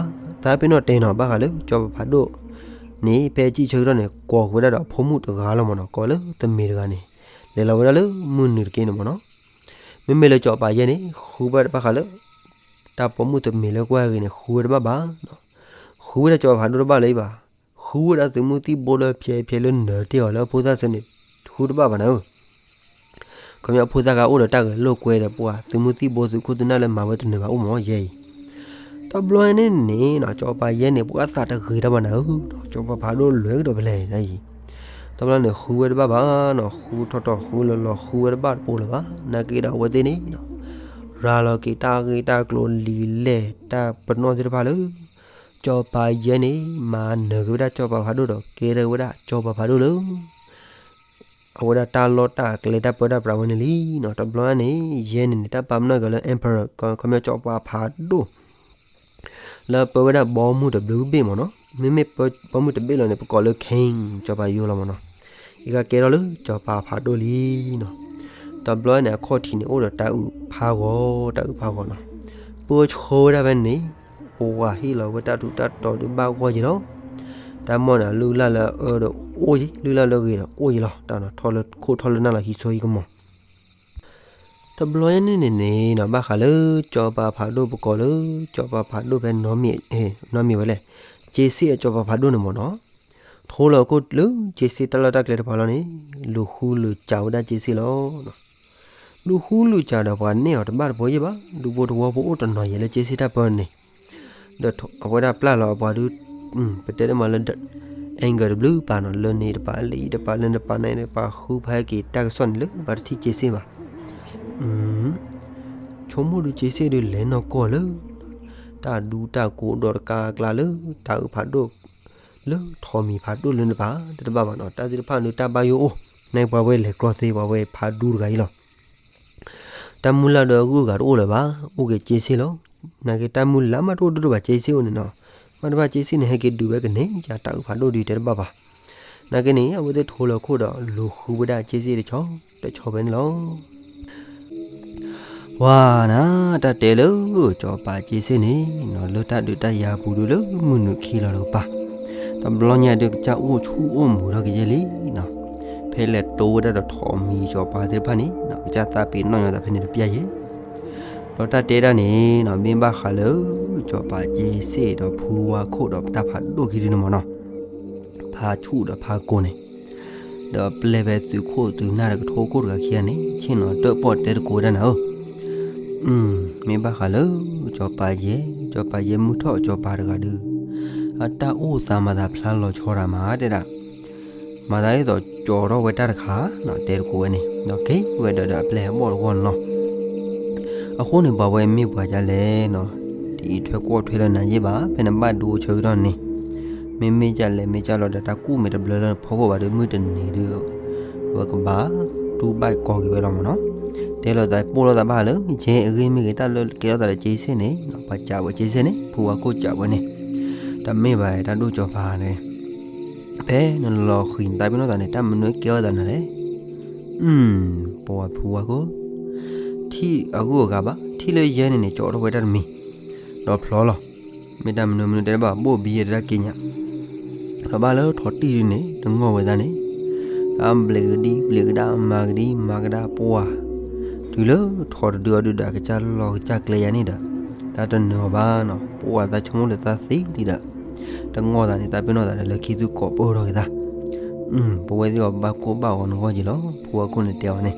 တစှၤဘၣ်. သးပ့ၤနီၣ်တဲနီၤ ဘၣ်ဃးလၢစီၤပၤဖးဒိၣ်န့ၣ် ဖဲစံၣ်ဆၢကတီၢ်န့ၣ် ကိးဃုာ်ဝဲဒၣ်ဒီးအဖိမုၣ်တဂၤလီၤမ့ၢ်နီၤ, ကိးလၢတမ့ၢ်တဂၤန့ၣ် လဲၤလီၤဝဲဒၣ်လၢမုၢ်နုာ်တက့ၢ်န့ၣ်မ့ၢ်နီၤ. မ့မ့ၢ်လၢစီၤပၤယဲန့ၣ် ဃုဘၣ်တဘၣ်ဃးလၢ တၢ်ပိာ်မုၣ်တမ့ၢ်လၢကွၢ်ဂ့ၤန့ၣ် ဃုဝဲတဘၣ်ဘၣ်နီၤ. ဃုဝဲဒၣ်စီၤပၤဖးဒိၣ်တဘၣ်လၢၤဘၣ်. ဃုဝဲဒၣ်သုးမုၢ်သံၣ်ဘိလၢဖျဲးဖျဲးလၢနၢၤတ့ၢ်အီၤလၢအဖိသၣ်ဆၢန့ၣ် ဃုတဘၣ်ဘၣ်နၤဧၢ. ခီပညီအဖိသၣ်ခါအိၣ်ဒီးတၢ်ဂဲၤလိာ်ကွဲဒီးပှၤသုးမုၢ်သံၣ်ဘိသုးခိၣ်သုးနၢ်လၢမၤဝဲတနၢၤဘၣ်အိၣ်မ့ၢ်ယဲအံၤ. တဘျီန့ၣ်န့ၣ်နီၤ စီၤပၤယဲန့ၣ် ပှၤသးတဂ့ၤတၢ်ဘၣ်နၤဧၢ, စီၤပၤဖးဒိၣ်လဲၤကဒီးဖဲလဲၣ်နၤအံၤ. တဘျီန့ၣ် ဃုဝဲတဘၣ်ဘၣ်နီၤ, ဃုထီၣ်ထီၣ်ဃုလီၤလီၤ ဃုဝဲတဘၣ်တပိၤလၢၤဘၣ်. နာ်က့ဒီးအဝဲသ့ၣ်န့ၣ်နီၤ ရၤလီၤက့ၤတၢ်ဂ့ၢ်တၢ်ကျိၤလံာ်လဲၢ်တၢ်ပနီၣ်သ့ၣ်တဖၣ်လၢ စီၤပၤယဲန့ၣ် မၤနၢၤက့ၤဝဲဒၣ်စီၤပၤဖးဒိၣ်ဒီးကဲထီၣ်ဝဲဒၣ်စီၤပၤဖးဒိၣ်လၢ အဝဲဒၣ်တၢ်လီၢ်တၢ်ကျဲတၢ်ပၢတၢ်ပြးဝဲန့ၣ်လံနီၤ. တဘျီန့ၣ် ယဲန့ၣ်န့ၣ် တၢ်ပာ်ပနီၣ်က့ၤလၢ emperor ခီပညီစီၤပၤဖးဒိၣ် လၢပၢဝဲဒၣ်ဘီမုၢ်တဘျုးဘ့ၣ်မ့ၢ်နီၤ. မ့မ့ၢ်ပၢဘီမုၢ်တဘ့ၣ်လီၤန့ၣ် ပကိးလၢ king စီၤပၤယိလီၤမ့ၢ်နီၤ. အံၤကကဲထီၣ်လၢစီၤပၤဖးဒိၣ်လံနီၤ. တဘျီန့ၣ် အခီၣ်ထံးန့ၣ် အိၣ်ဒီးတၢ်အုးဖးဂီၤ တၢ်အုးဖးဂီၤနီၤ. ပၢဆှၢဝဲဒၣ်ဖဲန့ၣ်န့ၣ် ပှၤဟ့ၣ်လီၤဝဲတၢ်ထူးတၢ်တီၤဒုးဘၣ်ဂီၢ်က့ၤလီၤ. တၢ်မီၢ်န့ၣ် လုၢ်လၢ်လၢအအၢဒီးအိၣ်က့ၤ လုၢ်လၢ်လၢအဂ့ၤဒီးအိၣ်က့ၤလီၤ. တၢ်ထီၣ်လၢခိၣ်ထီၣ်လၢနၢ်လီၤဟံးစိဟံးကမီၤ တဘျီယဲန့ၣ်န့ၣ်န့ၣ်နီၤ ဘၣ်ဃးလၢစီၤပၤဖးဒိၣ်ပကိးလၢ စီၤပၤဖးဒိၣ်ဖဲ နီၢ်မ့ၢ်ဝဲလဲၣ် က့စ့ၣ်အစီၤပၤဖးဒိၣ်န့ၣ်မ့ၢ်နီၤ. ထိလီၤခိၣ်လၢက့စ့ၣ်တၢ်လီၢ်တၢ်ကျဲတဖၣ်လီၤန့ၣ် လူၤဃုလူၤစၢ်ဝဲဒၣ်က့စ့ၣ်လီၤ. လူၤဃုလူၤစၢ်ဒီးပှၤနဲၣ်အီၤတဘၣ်တပှဲၤယဲၢ်ဘၣ် ဒူဖိတဝီဖိအိၣ်တနီၤယဲၢ်လၢက့စ့ၣ်တၢ်ပၢန့ၣ် ဒီးအဝဲဒၣ်ပျၢ်လီၤအပှၤဒုး ပတဲတမးလၢ anger တဘျုးပာ်နီၤ လၢန့ၣ်တပာ်လၢအံၤတပာ်လၢန့ၣ်တပာ်န့ၣ်တပာ်ဃုဖးဟဲက့ၤတၢ်ကစီၣ်န့ၣ်လၢဘၣ်တထံၣ်က့စ့ၣ်ဘၣ်. ဆိကမိၣ်ဒုးက့စ့ၣ်ဒုးလဲၤနီၢ်ကီၢ်လၢ တၢ် တၢ်ဒူတၢ်ကိးဒီးတကးအကျါလၢ တၢ်အုးဖးဒိၣ် လၢထိးမံၤဖးဒိၣ်လၢနပၤ တတဘၣ်ဘၣ်နီၤ, တၢ်သ့ၣ်တဖၣ်န့ၣ်တၢ်ဘၣ်ယိၣ်အိၣ်, နပှၤဝဲလဲၤကျီသ့ပှၤဝဲဖးဒူတဂၤအံၤလီၤ. တၢ်မုၢ်လၢ်ဒီးအဂုၤအဂၤတအိၣ်လၢၤဘၣ်, အိၣ်က့ၤက့စ့ၢ်လီၤ. နာ်က့တၢ်မုၢ်လၢ်မးတအိၣ်ဒိၣ်ဒိၣ်ဘၣ်က့စ့ၢ်အိၣ်န့ၣ်နီၤ, မ့ၢ်တဘၣ်က့စ့ၢ်န့ၣ် ဟဲက့ၤဒုးဝဲကန့ၢ်ယၤ တၢ်အုးဖးဒိၣ်ဒုးတဲတဘၣ်ဘၣ်. နာ်က့န့ၣ် အဝဲသ့ၣ်ထိလီၤခိၣ်ဒီး လူၤဃုဝဲဒၣ်က့စ့ၢ်တဆီတဆီဖဲန့ၣ်လီၤ. ပှၤနၤ တၢ်တဲလၢ ကၠီၤပၤက့စ့ၢ်န့ၣ်နီၤ လၢတၢ်ဒုးတၢ်ယၤပူၤဒုးလၢမုၢ်နုာ်ခံလီၤတကပၤ, တဘျီညါဒုးကစၢ်အိၣ်ဆူၣ်အိၣ်မူၤထီၣ်ကယဲၢ်လံနီၤ, ဖဲလဲၤတိဝဲဒၣ်ဒီးထိးမံၤကၠီၤပၤသ့ၣ်တဖၣ်န့ၣ်နီၤ ကစၢ်သးပ့ၤနီၣ်ညီသးဖဲန့ၣ်တပျၢ်ယဲၢ်. ဒီးတၢ်တဲဒၣ်န့ၣ်နီၤ မ့ၢ်ဘၣ်ဃးလၢ ကၠီၤပၤက့စ့ၢ်ဒီးဖုဝါခိၣ်ဒီးတၢ်ဖးဒိၣ်ခံဒုန့ၣ်မ့ၢ်နီၤ ဖါဆူၣ်ဒီးဖါကိန့ၣ်, ဒီးပျဲၢ်ဖဲသုးခိၣ်သုးနၢ်ဒီးကထိခိၣ်တဂၤခံဂၤန့ၣ် ဆ့ၣ်နီၤတၢၣ်ပီၣ်တဲသကိးဝဲဒၣ်နၤဧၢ, မ့ၢ်ဘၣ်ဃးလၢ ကၠီၤပၤယဲၢ်, ကၠီၤပၤယဲၢ်မုၢ်ထီၣ်ကၠီၤပၤတဂၤဒီး အတၢ်အိၣ်သးမၤသးဖျါလီၤဆီဒၣ်မးတဲဒၣ်, မၤသးဒ်သိးကၠီၤထီၣ်ဝဲတၢ်တခါနီၤ တဲသကိးဝဲန့ၣ် ဒီးက့ၤဝဲဒီးဒီးအပျဲၢ်ဟဲဘီၣ်တဂီၢ်န့ၣ်လီၤ. အဃိန့ၣ် ပှၤဝဲမ့ၢ်ပှၤဒ်လဲၣ်နီၤ, တအံးထွဲကွီၢ်ထွဲလၢနၤယဲၢ်ဘၣ်, ဖဲနဘၣ်ဒိအဆၢကတီၢ်န့ၣ်, မ့မ့ၢ်ဒ်လဲၣ် မ့ၢ်ဒ်လဲၣ်ဒီးတၢ်ကူၣ်မ့ၢ်တဘျၢလၢနဖီခိၣ်ဘၣ်ဒီး မုၢ်တနံၤဒုး ဝဲကဘၣ်တူၢ်ဘၣ်ကီၤက့ၤဝဲလီၤမ့ၢ်နီၤ. တဲလိာ်သးပိၢ်လိာ်သးဘၣ်လၢ ယဲၢ်အဂ့ၢ်မ့ၢ်ဂ့ၤ တၢ်လၢကဲထီၣ်သးဒီးက့စ့ၢ်န့ၣ် ပှၤစံးဝဲက့စ့ၢ်န့ၣ် ဖုဝါခိၣ်စံးဝဲန့ၣ်, တမ့ၢ်ဘၣ်တၢ်ဒိၣ်ကၠီၤပၤန့ၣ်, ဖဲနလီၤဃံၤနသးပ့ၤနီၣ်သးန့ၣ် တၢ်မနုၤကဲထီၣ်သးနၤလဲၣ်. ပှၤဖုဝါခိၣ် ထံၣ်အဂုၤအဂၤဘၣ်, ထံၣ်လၢယဲၢ်န့ၣ်န့ၣ် ကၠီၤထီၣ်ဝဲတၢ်တမံၤ ဒီးဖျီလီၤ. မ့ၢ်တၢ်မနုၤမနုၤတဲတဘၣ် ဘိၣ်ဘံယဲၢ်တၢ်က့ညါ, ဒီးဘၣ်လၢထိးတံၢ်ဒုန့ၣ် တငီၢ်ဝဲသးန့ၣ်, တၢ်ဘျဲးကဒံဘျဲးကဒါ မၤကဒံမၤကဒါပှၤ, တုၤလၢထိးတဒုအီၤဒုဒီး ကစၢ်လီၢ်ကစၢ်ကျဲယါန့ၣ်ဒီး တၢ်တနၢၤအီၤဘၣ်နီၤ, ပှၤသးဆိကမိၣ်လၢသးသံလံဒီး တငီၢ်သးန့ၣ် သးပ့ၤနီၣ်သးဒီးလၢခံသူၣ်ကိးပၢၢ်ထီၣ်က့ၤသး ပဝဲသ့ၣ်အီၤဘၣ်ကိၢ်ဘၣ်ဂီၤနဂီၢ်က့ၤလီၤ ဖုဝါခိၣ်န့ၣ်တဲအီၤန့ၣ်,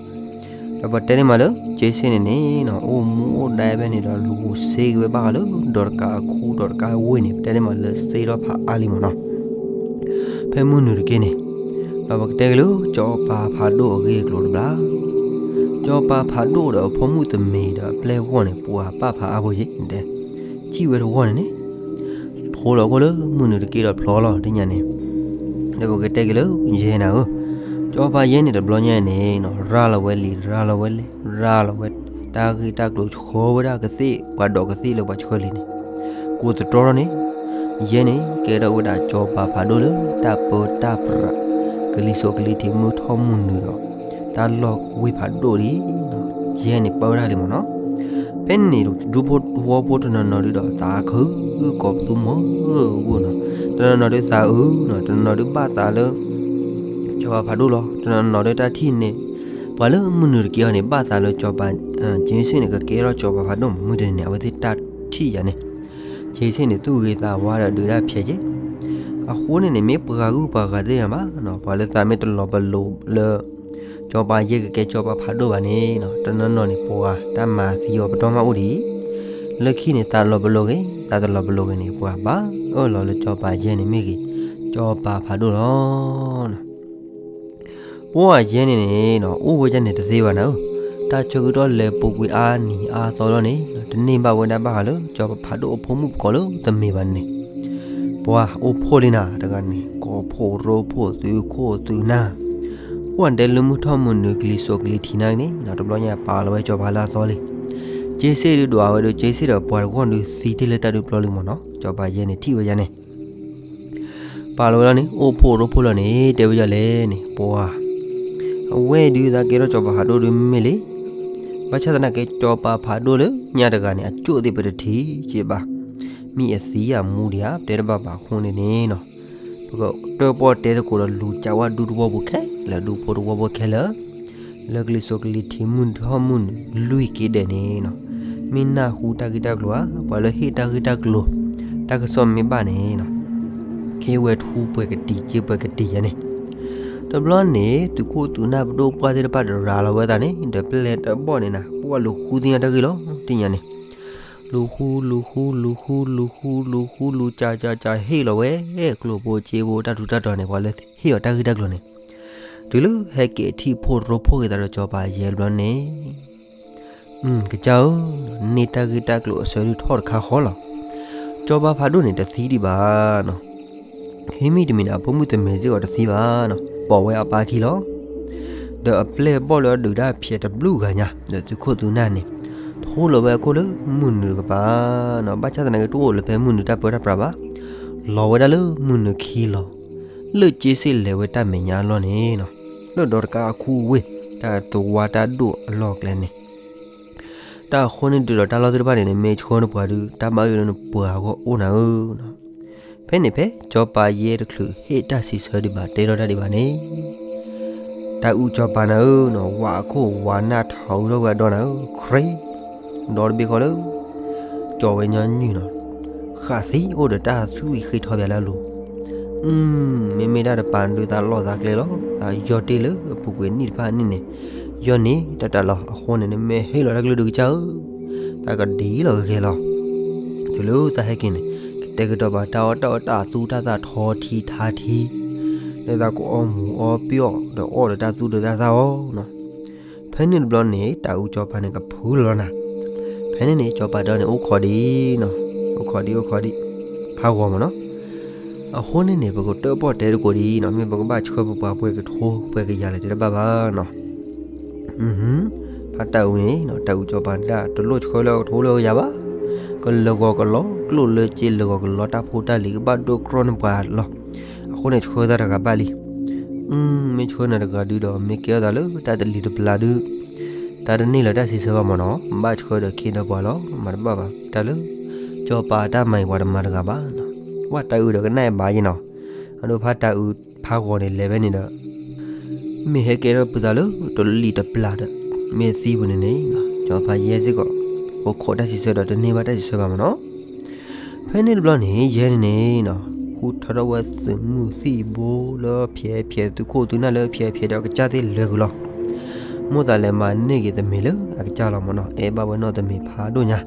ဒီးပတဲန့ၢ်မးလၢ က့စ့ၢ်န့ၣ်န့ၣ်နီၤ အိၣ်မူအိၣ်ဒၣ်ဖဲန့ၣ်ဒီး လူၤစ့က့ၤဝဲဘၣ်ဃးလၢ ဒီးတကးအခူဒီးတကးဝ့ၢ်န့ၣ် ပတဲန့ၢ်မးလၢစ့ထီၣ်ဖးအါလံမ့ၢ်နီၤ. ဖဲမုၢ်နုာ်တက့ၢ်န့ၣ်, ဒီးပကတဲက့ၤလၢ ကၠီၤပၤဖးဒိၣ်အဂ့ၢ်အကျိၤတဘျီ, ကၠီၤပၤဖးဒိၣ်ဒီးအဖိမုၣ်တမံၤဒီးအပျဲၢ်ဂီၢ်န့ၣ် ပှၤပာ်ဖးအါဖိယ့ၣ်တဲ, စံၣ်ဝဲတဂီၢ်န့ၣ်န့ၣ် ထိလီၤခိၣ်လၢမုၢ်နုာ်တက့ၢ်ဒီးဖျီလီၤဒ်ညါန့ၣ်, ဒီးပကတဲက့ၤလၢယဲၢ်နၤဧၢ, ကၠီၤပၤယဲၢ်န့ၣ်တဘျီညါန့ၣ်နီၤ ရၤလီၤဝဲလံ ရၤလီၤဝဲလဲၣ် ရၤလီၤဝဲ တၢ်ဂ့ၢ်တၢ်ကျိၤဆှၢဝဲဒၣ်ကသ့ၣ် ပှၤဒိးကသ့ၣ်လၢပှၤဆှၢလံန့ၣ်, ကိးသတြီထီၣ်န့ၣ်, ယဲၢ်န့ၣ် ကဲထီၣ်ဝဲဒၣ်ကၠီၤပၤဖးဒိၣ်လၢတၢ်ပၢတၢ်ပြး ကလံၤစိးကလံၤထံးမုၢ်ထီၣ်မုၢ်နုာ်ဒီး တၢ်လီၢ်ဝ့ၢ်ဖးဒိၣ်လံ ယဲၢ်န့ၣ်ပၢဝဲဒၣ်လံမ့ၢ်နီၤ. ဖဲန့ၣ်န့ၣ် ဒူဖိထဝီဖိတနီၤနီၤဒုဒီးသးခုကိးပသူမီၤဧၢနီၤ, တနီၤနီၤဒုသးအုးနီၤ, တနီၤနီၤဒုဘၣ်သးလၢ ကၠီၤပၤဖးဒိၣ်လီၤ, တနီၤနီၤဒုတၢ်ထံၣ်န့ၣ် ပှၤလၢမုၢ်နုာ်တက့ၢ်အီၤန့ၣ် ဘၣ်သးလၢကၠီၤပၤ က့စ့ၢ်န့ၣ် ကကဲထီၣ်ကၠီၤပၤဖးဒိၣ်မး မုၢ်တနံၤန့ၣ် အဝဲသ့ၣ်တၢ်ထံၣ်ယၤန့ၣ်, က့စ့ၢ်န့ၣ် သူၣ်ဂ့ၤသးဝါဒီးဒုးတၢ်ဖျဲးက့ၤ အဃိန့ၣ်န့ၣ် မ့ၢ်ပှၤဂုၤပှၤဂၤသ့ၣ်ညါဘၣ်နီၤ, ပှၤလၢသးမ့ၢ်တလီၤပလိာ်လၢ ကၠီၤပၤယဲၢ်ကကဲကၠီၤပၤဖးဒိၣ်ဘၣ်န့ၣ်နီၤ, တနီၤနီၤန့ၣ် ပှၤတၢ်မၤသံအီၤပတီၢ်မးအိၣ်ဒံး, လၢခံန့ၣ် သးလီၤပလိာ်ဂ့ၤ သးတလီၤပလိာ်ဂ့ၤန့ၣ် ပှၤဘၣ်အၢၣ်လီၤလၢကၠီၤပၤယဲၢ်န့ၣ်မ့ၢ်ဂ့ၤ ကၠီၤပၤဖးဒိၣ်လီၤ. ပှၤယဲၢ်န့ၣ်န့ၣ်နီၤ အိၣ်ဝဲဒၣ်န့ၣ်တသ့ဘၣ်နၤဧၢ, တၢ်ဆၢကတီၢ်လဲၤပူၤကွံာ်အါနံၤအါသီလီၤန့ၣ် တန့ၢ်ဘၣ်ဝဲဒၣ်ဘၣ်ဃးလၢ ကၠီၤပၤဖးဒိၣ်အဖိမုၣ်ပကိးလၢတမ့ၢ်ဘၣ်န့ၣ်, ပှၤအိၣ်ဖှိၣ်လံနၤတဂၤန့ၣ် ကိးဖှိၣ်ရိဖှိၣ်သုးခိၣ်သုးနၢ်, အိၣ်ဒဲလၢမုၢ်ထီၣ်မုၢ်နုာ်ကလံၤစိးကလံၤထံးနၢ်န့ၣ်နီၤ, တဘျီညါပာ်လီၤဝဲကၠီၤပၤလၢအသီလံ, က့စ့ၢ်ဒုးဒွးဝဲဒီး က့စ့ၢ်ဒီးပှၤတဂီၢ်ဒုးသံတ့ၢ်လၢတၢ်ဒုးပျီလံမ့ၢ်နီၤ, ကၠီၤပၤယဲၢ်န့ၣ်ထံၣ်ဝဲဒၣ်န့ၣ် ပာ်လီၤဝဲလီၤန့ၣ် အိၣ်ဖှိၣ်ရိဖှိၣ်လီၤန့ၣ် တဲဝဲဒ်လဲၣ်န့ၣ် ပှၤ အဝဲဒုးသးကဲထီၣ်ကၠီၤပၤဖးဒိၣ်ဒုးမ့ၢ်လံ, ဘၣ်ဆၣ်သနာ်က့ ကၠီၤပၤဖးဒိၣ်လၢညါတဂၤန့ၣ် အကၠိၣ်သ့ၣ်ပတထံၣ်က့ဘၣ်, မ့ၢ်အသံအမူဒံးဧါ ပတဲတဘၣ်ဘၣ်အဃိန့ၣ်န့ၣ်နီၤ, ပကတၢၣ်ပီၣ်တဲသကိးဒီးလူၤကးဝဲဒူသဝီပူၤခဲလၢာ် ဒူဖိသဝီဖိခဲလၢာ် လၢကလံၤစိးကလံၤထံးမုၢ်ထီၣ်မုၢ်နုာ်လွံၢ်က့ဒဲးန့ၣ်နီၤ, မ့ၢ်နၢ်ဟူတၢ်ဂ့ၢ်တၢ်ကျိၤဧါ, ပှၤလၢဟ့ၣ်တၢ်ဂ့ၢ်တၢ်ကျိၤ တၢ်ကစီၣ်မ့ၢ်ဘၣ်န့ၣ်နီၤ, က့ဝဲထူပှဲၤကတံၤ က့ပှဲၤကတံၤယါန့ၣ်, တဘျီန့ၣ် သုးခိၣ်သုးနၢ်ပဒိၣ်ပှၢ်သ့ၣ်တဖၣ်ဒီးရၤလီၤဝဲသးန့ၣ် ဒီးပျဲၢ်တဘီၣ်န့ၣ်နၤ ပှၤလူၤဃုသ့ၣ်ညါတၢ်ဂ့ၢ်လီၤ သ့ၣ်ညါန့ၣ်, လူၤဃု လူၤဃု လူၤဃု လူၤဃု လူၤဃု လူၤကးကးကး ဟ့ၣ်လီၤဝဲ ကျိၣ်ဖိစ့ဖိ တၢ်ထူးတၢ်တီၤန့ၣ် ပှၤလၢဟ့ၣ်အီၤတၢ်ဂ့ၢ်တၢ်ကျိၤန့ၣ်, တုၤလၢဟဲက့ၤထံၣ်ဖှိၣ်ရိဖှိၣ်က့ၤသးဒီးကၠီၤပၤယဲၢ်ဘျီန့ၣ် ကစၢ်ဧၢ, န့ၢ်တၢ်ဂ့ၢ်တၢ်ကျိၤအဆၢဒုးထီၣ်တခါဃီလီၤ. စီၤပၤဖးဒိၣ်န့ၣ်တသံဒံးဘၣ်နီၤ. ဟံးမ့ၢ်တမံၤန့ၣ် အဖိမုၣ်တမ့ၤစ့ၢ်ကီးတသံဘၣ်နီၤ, ပိာ်ဝဲအပၢ်ခံလီၤ. ဒီးအပျဲၢ်ဘီၣ်လၢအဒုးတၢ်ဖျဲးတဘျုးဂၤညါ ဒီးသုးခိၣ်သုးနၢ်န့ၣ် ထိလီၤဝဲအခိၣ်လၢမုၢ်နုာ်တကပၤနီၤ. ဘၣ်ဆၣ်သနာ်က့ တအိၣ်လၢဖဲမုၢ်နုာ်တၢ်ပၢတၢ်ပြးဘၣ်, လီၤဝဲဒၣ်လၢမုၢ်နုာ်ခံလီၤ. လၢကၠ့စ့ၣ်လဲၤဝဲတၢ်မဲာ်ညါအလီၢ်န့ၣ်နီၤ, လၢဒီတကါအခူအဝ့ၢ် တၢ်သဝါတၢ်ဒိၣ်အလီၢ်အကျဲန့ၣ် တၢ်အဃိန့ၣ်ဒုးဒီးတၢ်လီၢ်သ့ၣ်တဖၣ်န့ၣ် နမ့ၢ်ဆှၢနပှၤဒုး တၢ်ဘၣ်ယိၣ်လၢနပှၤအဂီၢ်အိၣ်နၤဧၢနီၤ. ဖဲန့ၣ်ဖဲစီၤပၤယဲတချုးဟ့ၣ်တၢ်စံးဆၢဒံးဘၣ် တဲထီၣ်တၢ်ဒံးဘၣ်န့ၣ် တၢ်အုၣ်စီၤပၤနၤဧၢနီၤ, ဝၤအခိၣ်ဝၤနၢ်ထီအုၣ်ထီၣ်ဝဲအဒီနၤဧၢ, ခရ့, ဒီတဘ့ၣ်ဃီလၢ ကၠီၤဝဲညီနုၢ်နီၤ, ဃးသံအိၣ်ဒီးတၢ်သူၣ်ဂ့ၤဃ့ထီဘၣ်လၢအလိၤ မ့မ့ၢ်ဒၣ်တပၤဒုးသးလီၢ်သးကျဲလီၤ, သးယီၢ်တ့ၢ်လၢအပူၤကွံာ်နံၣ်တဖၣ်အနံၣ်န့ၣ်, ယီၢ်န့ၣ်တၢ်တၢ်လီၤ. အဃိန့ၣ် နမ့ၢ်ဟ့ၣ်လီၤတၢ်ကလုၢ်ဒုးကစၢ်ဧၢ, သးကဒ်လီၤဂ့ၤဂ့ၤလီၤ. တုၤလၢသးဟဲက့ၤန့ၣ်, ကတဲာ်ကတီၤပာ်တၢ်အီၣ်တၢ်အီတၢ်သူတၢ်သၣ်ထီထံထါထံ, လၢသးကအီၣ်မူၤအီၣ်ပျီၣ်ဒီးအီၣ်ဒီးတၢ်သူဒီးတၢ်သၣ်အီၤနီၤ. ဖဲန့ၣ်တဘျီန့ၣ် တၢ်အုၣ်စီၤပၤန့ၣ်ကဖုလီၤလီၤနၤ. ဖဲန့ၣ်န့ၣ် စီၤပၤဒီးန့ၣ်အိၣ်ခိးဒံးနီၤ, အိၣ်ခိးဒံး အိၣ်ခိးဒံး ဖးဂီၤမ့ၢ်နီၤ. အဃိန့ၣ်န့ၣ် ပကတၢၣ်ပီၣ်တဲတကိးဒံးနီၤ, မ့ၢ်ပကဘၣ်ဆှၢပပှၤပှဲၤကထိ ပှဲၤကယၤလဲၣ်တဲတဘၣ်ဘၣ်နီၤ. ဖးတၢ်အုၣ်န့ၣ်နီၤ, တၢ်အုၣ်စီၤပၤဒၣ်တလိၣ်ဆှၢလၢကထိလၢကယၤဘၣ်, ကလၢာ်ဂီၤကလီ ကျိၣ်လၢက့လၢာ်ဂီၤကလီ တၢ်ဖိတၢ်လံၤကဘၣ်ဒိၣ်ကြီနပှၤလီၤ. အဃိန့ၣ်ဆှၢသးတဂၤဘၣ်လံ. မ့ၢ်ဆှၢနၤတဂၤဒုးဒီး မ့ၢ်ကဲထီၣ်သးလၢတၢ်တလံၤတပျၢ်ဒုး, တၢ်တန့ၢ်လၢၤတၢ်စံးဆၢဘၣ်မ့ၢ်နီၤ, ဘၣ်ဆှၢဒီးခ့ဒီးပှၤလီၤ, မၤတဘၣ်ဘၣ်တၢ်လၢ စီၤပၤတၢ်မၤအံၤပှၤတမၤတဂၤဘၣ်နီၤ. ဝဲတၢ်အုၣ်ဒီးကနၣ်ဘၣ်ယဲနီၤ, အဒိဖးတၢ်အုၣ်ဖးဂီၤန့ၣ်လဲၤဖဲန့ၣ်ဒီး မ့ၢ်ဟဲကဲထီၣ်ဖုသးလၢတလံၤတပျၢ်ဒီး မ့ၢ်သံပူၤန့ၣ်န့ၣ်, စီၤပၤယဲစ့ၢ်ကီး ကခိးတၢ်စံးဆၢဒီးတန့ၢ်ဘၣ်တၢ်စံးဆၢဘၣ်မ့ၢ်နီၤ. ဖဲန့ၣ်တဘျီန့ၣ် ယဲန့ၣ်န့ၣ်နီၤ, ဟူထီၣ်ထီၣ်ဝဲသုးမုၢ်သံၣ်ဘိလၢဖျဲးဖျဲး သုးခိၣ်သုးနၢ်လၢဖျဲးဖျဲးဒီးကစၢ်သ့ၣ်လဲၤဃုာ်လီၤ. မိၣ်သးလဲၤမၤန့ၢ်က့ၤတမ့ၤလၢအကစၢ်လီၤမ့ၢ်နီၤ, အဲၣ်ဘၣ်ဝဲနီၢ်တမ့ၤဖးဒိၣ်ညါ.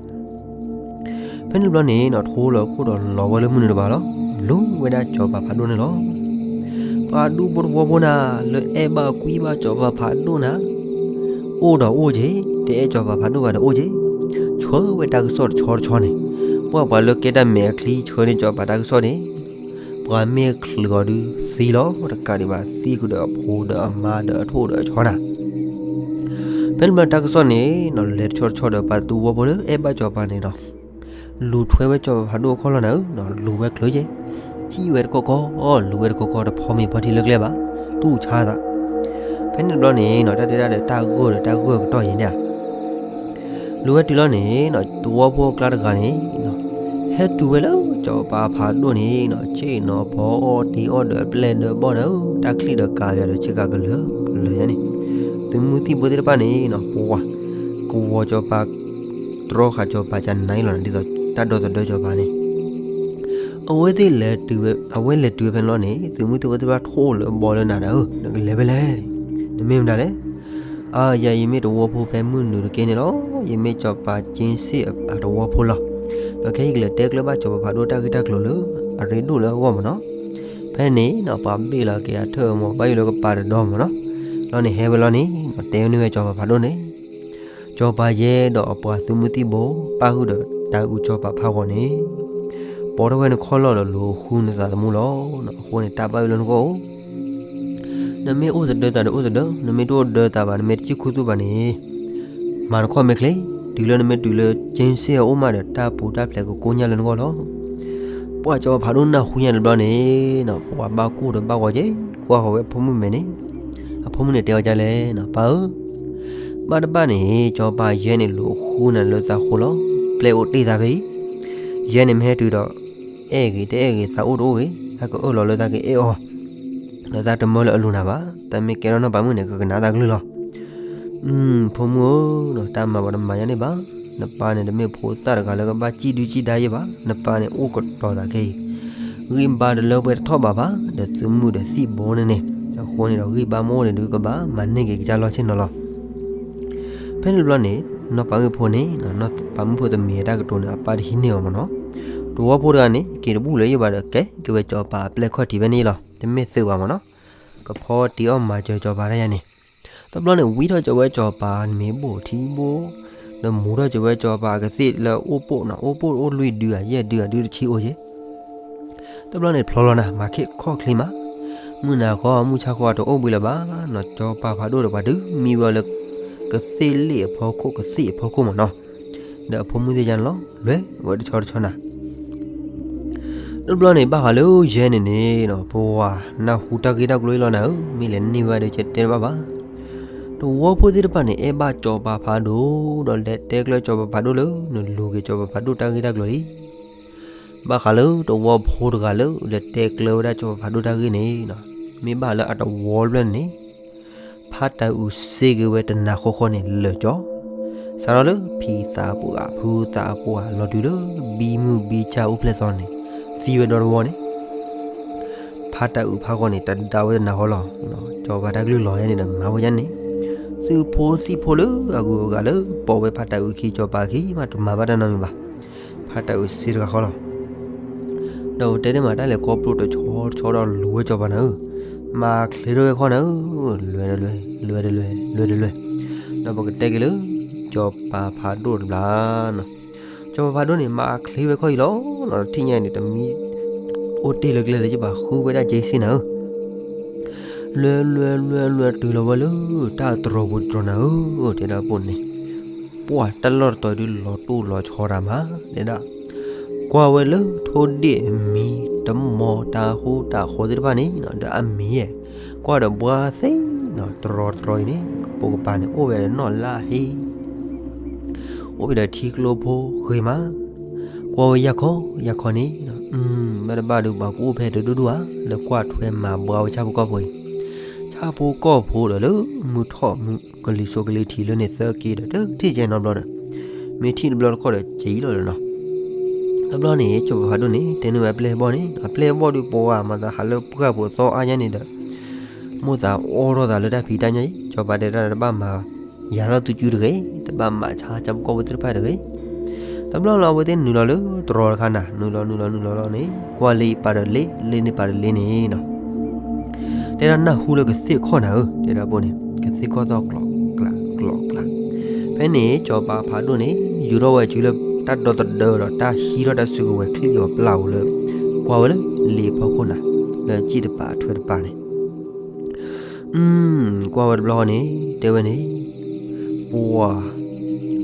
ဖဲန့ၣ်တဘျီန့ၣ်နီၤ, ထိလီၤခိၣ်ဒီးလီၤဝဲလၢမုၢ်နုာ်တကပၤလီၤ, လူၤဝဲဒၣ်စီၤပၤဖးဒိၣ်န့ၣ်လီၤ. ပှၤဒူဖိတဝီဖိနၤ, လၢအဲၣ်ဘၣ်ကွံဘၣ်စီၤပၤဖးဒိၣ်နၤ, အိၣ်ဒီးအိၣ်က့ၤ, တအဲၣ်စီၤပၤဖးဒိၣ်ဘၣ်ဒီးအိၣ်က့ၤ, ဆှၢဝဲတၢ်ကစီၣ်တဆီတဆီန့ၣ်, ပှၤပှၤလၢကဲတၢ်မဲာ်အချံဆှၢန့ၢ်စီၤပၤတၢ်ကစီၣ်န့ၣ်, ပှၤမ့ၢ်ချုးအီၤဒုးသံလီၤ, တကးဒံးဘၣ်သံဃုာ်ဒီးအဖိဒီးအမါဒီးအထိၣ်ဒီးအဆီနၤ. ဖဲန့ၣ်တဘျီတၢ်ကစီၣ်န့ၣ်နီၤ, လဲၤတဆီတဆီဒီးပှၤသဝီဖိလၢအဲၣ်ဘၣ်စီၤပၤန့ၣ်နီၤ, လူၤထွဲဝဲစီၤပၤဖးဒိၣ်အခီၣ်လီၢ်နၤဧၢ, လူၤဝဲချုးက့ၤ, စံၣ်ဝဲတကီၢ်ကီၢ်, လူၤဝဲတကီၢ်ကီၢ် တဖီမ့ၤဖီထံလၢကျဲဘၣ်, တူၢ်ဆါသး. ဖဲန့ၣ်တဘျီန့ၣ်နီၤ, တၢ်တဲဒၣ်ဒီးတၢ်ဂိၢ်ဒီးတၢ်ဂိၢ်ကတီၢ်ယံၤန့ၣ်ဧါ လူၤဝဲတုၤလီၤန့ၣ်နီၤ, သဝီဖိအကျါတဂၤန့ၣ်နီၤ, ဟဲတုၤဝဲလၢစီၤပၤဖးဒိၣ်န့ၣ်နီၤ, ဆ့ၣ်နီၤဖီအီၣ်တ့ၤအီၣ်ဒီးပျဲၢ်ဒီးဘီၣ်နၤဧၢ, တၢ်ချံၣ်ဒီးကၤယၤဒီးဆ့ကၤကလၢၤကလၢၤယါန့ၣ်, သုးမုၢ်သံၣ်ဘိသ့ၣ်တဖၣ်န့ၣ်နီၤ, ပဝၤ ကဝီၤစီၤပၤ တြီဃာ်စီၤပၤကနၤအံၤလီၤနၤ, ဒ်သိးတၢ်ဒီသဒၢစီၤပၤန့ၣ် အဝဲသ့ၣ်လဲၤတုၤဝဲ, အဝဲလဲၤတုၤဝဲဖဲန့ၣ်လီၤန့ၣ်, သုးမုၢ်သံၣ်ဘိသ့ၣ်တဖၣ်ထိၣ်လၢအဘီလၢနၤနၤဧၢ, နကလဲၤဖဲလဲၣ်, နမ့ၢ်မတၤလဲၣ်. အါ ယၤယမ့ၢ်သဝီဖိဖဲမုၢ်နုာ်တက့ၢ်န့ၣ်လီၤ, ယမ့ၢ်စီၤပၤကၠ့စ့ၣ်အသဝီဖိလီၤ. ဒီးခဲအံၤကလဲၤတဲကျၢၤဘၣ်စီၤပၤဖးဒိၣ်တၢ်ဂ့ၢ်တၢ်ကျိၤလၢအရ့ဒိၣ်လၢအဂီၢ်မ့ၢ်နီၤ. ဖဲန့ၣ်နီၤ ပှၤဘ့ၣ်လီၤက့ၤအထၢၣ်အမီၤ ဘၣ်ယိၣ်လၢကပၤတဒီမ့ၢ်နီၤ. လီၤန့ၣ်ဟဲဝဲလီၤန့ၣ်နီၤ တဲန့ၢ်ဝဲစီၤပၤဖးဒိၣ်န့ၣ် စီၤပၤယဲဒီးအပှၤသုးမုၢ်သံၣ်ဘိ ပၣ်ဃုာ်ဒီးတၢ်အုၣ်စီၤပၤဖးဂီၤန့ၣ် ပိာ်ထီၣ်ဝဲနခီၣ်လီၢ်ဒီးလူၤဃုနသးသမူလီၤ. အဃိန့ၣ် တၢ်ဘၣ်ယိၣ်လၢနဂီၢ်အိၣ်, နမ့ၢ်အိၣ်သဒၢသးဒီးအိၣ်သဒၢ, နမ့ၢ်တအိၣ်သဒၢသးဘၣ် နမ့ၢ်တစံၣ်ခူသူၣ်ဘၣ်န့ၣ် မၤနခီၣ်မဲာ်ချ့, တုၤလၢနမ့ၢ်တုၤလၢကၠ့စ့ၣ်အအိၣ်မးဒီး တၢ်ပူၤတၢ်ဖျဲးကကိညၢ်လၢနဂီၢ်လီၤ. ပှၤစီၤပၤဖးဒိၣ်နၢ်ဟူညါတဘျီန့ၣ်နီၤ ပှၤဘၣ်ကိၢ်ဒီးဘၣ်ဂီၤက့ၤ ကွၢ်ဃီၤဝဲအဖိမုၣ်မဲာ်န့ၣ်, အဖိမုၣ်န့ၣ်တဲအီၤဒ်လဲၣ်နီၤ ပၢ်ဧၢ, ဘၣ်တဘၣ်န့ၣ် စီၤပၤယဲန့ၣ်လူၤဃုနၤလၢသးဃိလီၤ. ပျဲၢ်အိၣ်တ့ၢ်သးဖဲအံၤ, ယဲန့ၣ်မ့ၢ်ဟဲတုၤဒီး အဲၣ်ဂ့ၤတအဲၣ်ဂ့ၤ သးအိၣ်တအိၣ်ဂ့ၤ သးကအၢၣ်လီၤလၢသးကအဲၣ်အီၤ, ဒီးသးတမၢလၢအလိၤနၤဘၣ်. တၢ်မ့ၢ်ကဲထီၣ်နီၢ်ပၤမုၣ်န့ၣ် ကကနၣ်သးကလုၢ်လီၤ. အု ဖိမုၣ်ဧၢ, တၢ်မၤပှၤတမၤယါန့ၣ်ဘၣ်. နပၢ်န့ၣ် တမ့ၢ်ဖိသၣ်တဂၤလၢကဘၣ်စံၣ်ဒုစံၣ်ဒါယဲဘၣ်. နပၢ်န့ၣ်အိၣ်ကတီၤသးခဲအံၤ, ဂံၢ်ဘါတလၢပှဲၤတထီၣ်ဘးဘၣ် ဒီးသုးမုၢ်ဒီးသံၣ်ဘိန့ၣ်န့ၣ်. အဃိန့ၣ်ဒီး ဂံၢ်ဘါမ့ၢ်အိၣ်န့ၣ်ဒုး ကဘၣ်မၤန့ၢ်က့ၤကစၢ်လီၢ်ဆ့ၣ်နီၤလီၤ. ဖဲန့ၣ်တဘျီန့ၣ် နီၢ်ပၤမုၣ်ဖိန့ၣ်, နီၢ်ပၤမုၣ်ဖိတမံၤအတၢ်ကတိၤန့ၣ် အပၢ်တဟံးန့ၢ်အီၤမ့ၢ်နီၤ. သဝီဖိတဂၤန့ၣ် က့ၤတဘူၣ်လၢၤယဲဘၣ်ဒီး ကဲက့ၤဝဲစီၤပၤအပျဲၢ်ခီၣ်ထံးဖဲန့ၣ်လီၤ. တမ့ၢ်သုးဘၣ်မ့ၢ်နီၤ. ကဖီတ့ၢ်အီၣ်မၤစၢၤစီၤပၤတၢ်ယါန့ၣ်. တဘျီန့ၣ် ဝံထီၣ်က့ၤဝဲစီၤပၤန့ၣ် မ့ၢ်ဘိၣ်ထံဘိၣ်, ဒီးမူထီၣ်က့ၤဝဲစီၤပၤကသ့ၣ်လၢအိၣ်ပိာ်နီၤ, အိၣ်ပိာ်အိၣ်လွံၢ်ဒုဧါ ယဲၢ်ဒုဧါ ဒုတဆံအိၣ်က့ၤ. တဘျီန့ၣ်ဖျီလီၤနၤ မၤခ့ခီၣ်ချ့မး, မုၢ်နၤဃီ မုၢ်ဆါဃီတအိၣ်ဘှံးလၢၤဘၣ်နီၤ, စီၤပၤဖးဒိၣ်ဒီးပှၤဒုးမံဝဲလၢ ကသ့ၣ်လ့ၣ်အဖီခိၣ် ကသ့ၣ်အဖီခိၣ်မးနီၤ, ဒီးအဖိမုၣ်သ့ၣ်ညါန့ၣ်လီၤ လဲၤဝဲတဆီတဆီနၤ တဘျီန့ၣ် ဘၣ်ဃးလၢယဲၢ်န့ၣ်န့ၣ်နီၤ, ပဝၤနၢ်ဟူတၢ်ဂ့ၢ်တၢ်ကျိၤအံၤလီၤနၤဧၢ, မ့ၢ်လဲၤန့ၢ်ဝဲဒီးတဲတဘၣ်ဘၣ်. တဝီဖိသ့ၣ်တဖၣ်န့ၣ် အဲၣ်ဘၣ်စီၤပၤဖးဒိၣ်, ဒီးလဲၤတဲကျၢစီၤပၤဖးဒိၣ်လၢ နလူၤက့ၤစီၤပၤဖးဒိၣ်တၢ်ဂ့ၢ်တၢ်ကျိၤလံ. ဘၣ်ဃးလၢတဝီဖိတဂၤလၢ လဲၤတဲကျၢဝဲဒၣ်စီၤပၤဖးဒိၣ်တၢ်ဂ့ၢ်န့ၣ်နီၤ, မ့ၢ်ဘၣ်လၢအတဝီတဖျၢၣ်န့ၣ်န့ၣ် ဖးတၢ်အုးစ့က့ၤဝဲတနၤဃီဃီန့ၣ်လၢာ်ကၠီ, စးထီၣ်လၢဖံသးပှၢ်ဖုသးပှၢ် လီၤတုၤလၢ ဘံမုၢ်ဘံဆၣ်အိၣ်ဖျဲၣ်သီန့ၣ် သံဝဲဒီတဝီန့ၣ်, ဖးတၢ်အုးဖးဃီန့ၣ် တဒါဝဲတနၤဃီလီၤ. စီၤပၤတၢ်ကလုၢ်လီၤယဲန့ၣ်ဒီးမၤဝဲယဲန့ၣ်, သုးဖိသံၣ်ဖိလၢအဂုၤအဂၤလၢပိာ်ဝဲဖးတၢ်အုးခံ စီၤပၤခံမး တမၤဘၣ်တၢ်နီတမံၤဘၣ်. ဖးတၢ်အုးစ့တဂၤဃီလီၤ. ဒီးတဲန့ၢ်မးတၢ်လဲၤခီဖျိတဆီတဆီဒီးလူၤဝဲစီၤပၤနၤဧၢ, မၤချ့ထီၣ်ဝဲခီနၤဧၢ, လွဲတလွဲ လွဲတလွဲ လွဲတလွဲ, ဒီးပကတဲက့ၤလၢ စီၤပၤဖးဒိၣ်တဘျီနီၤ, စီၤပၤဖးဒိၣ်န့ၣ် မၤချ့ဝဲခီအံၤလီၤနီၤ, တထံၣ်ညါန့ၣ် တမံ အိၣ်တ့ၢ်လၢကျဲလၢၤဘၣ် ဃုဝဲဒၣ်က့စ့နၤဧၢ, လွဲလွဲလွဲလွဲတုၤလီၤဝဲလၢ တၢ်တြီၤပူၤတြီၤနၤဧၢ, တဲဒၣ်ပိၢ်န့ၣ် ပှၢ်တၢ်လီၢ်တတီၤဒုးလီၤတိၢ်လီၤဆီတၢ်မး တဲဒၣ်, ကွၢ်ဝဲလၢထိၣ်ဒ့ၣ်အမံၤ တမီၤတၢ်ဟူတၢ်ဃီသ့ၣ်တဖၣ်န့ၣ်နီၤ, ဒီးအမံၤယဲၢ် ကွၢ်ဒီးဘှါသ့နီၤ, တြီၤတြီၤအံၤန့ၣ် ကပိာ်ကပၤန့ၣ် အိၣ်ဝဲဒီးနီၢ်လါဟ့ အိၣ်ဝဲဒီးထံကျိဖိဃ့မး, ကွၢ်ဝဲယၢ်ခီယၢ်ခီန့ၣ်, မ့ၢ်တဘၣ်ဒီးပှၤကအိၣ်ဖဲတဒူၣ်ဒူၣ်ဧါ, ဒီးကွၢ်ထွဲမၤဘှါဝဲဆၣ်ဖိကီၢ်ဖိအံၤ, ဆၣ်ဖိကီၢ်ဖိဒီးလၢမုၢ်ထီၣ်မုၢ်ကလံၤစိးကလံၤထံးလၢန့ၣ်သၢက့ဒီး တထံၣ်ကဲနီတဘျီဒီး, မ့ၢ်ထံၣ်တဘျီတခီၣ်ဒီးက့လီၤဒီးနီၤ. တဘျီန့ၣ် စီၤပၤဖးဒိၣ်န့ၣ် တဲန့ၢ်ဝဲအပျဲၢ်အဘီၣ်န့ၣ်, အပျဲၢ်အဘီၣ်ဒုးပှၤမၤသးဟးလၢပှၢ်ပူၤသီအါညါန့ၣ်ဒီး မိၣ်သးအိၣ်ထီၣ်သးလၢတၢ်ဖံးတၢ်ညၣ်အံၤ, စီၤပၤတဲတၢ်တဘၣ်မၤ ယၤထီၣ်သုကုတဂ့ၤ, တဘၣ်မၤဆါဆၣ်ဖိကီၢ်ဖိသ့ၣ်တဖၣ်တဂ့ၤ. တဘျီလီၤအဝဲသ့ၣ်နုာ်လီၤလၢတြီၤတခါနၤ, နုာ်လီၤနုာ်လီၤနုာ်လီၤလီၤန့ၣ် ကွၢ်လ့ပာ်ဒီးလ့, လ့န့ၣ်ပာ်ဒီးလ့န့ၣ်နီၤ. တဲဒၣ်နၢ်ဟူလၢကသ့ၣ်ခီၣ်နၤဧၢ, တဲဒၣ်ပိၢ်န့ၣ် ကသ့ၣ်ခီၣ်သီၣ်ကျီးကျးကျီးကျး. ဖဲန့ၣ် စီၤပၤဖးဒိၣ်န့ၣ် ယူၤထီၣ်ဝဲအစုလၢတၢ်ဒီသဒၢဒီးတၢ်ဟံးထီၣ်တၢ်စုကဝဲၤချံၣ်အီၤပျၢ်ဧိၤလၢ ကွၢ်ဝဲလၢလ့အဖီခိၣ်နၤ, လၢအစ့ၣ်တပၤအထွဲတပၤန့ၣ် ကွၢ်ဝဲတဘျီဃီန့ၣ် တဲဝဲန့ၣ်, ပှၤ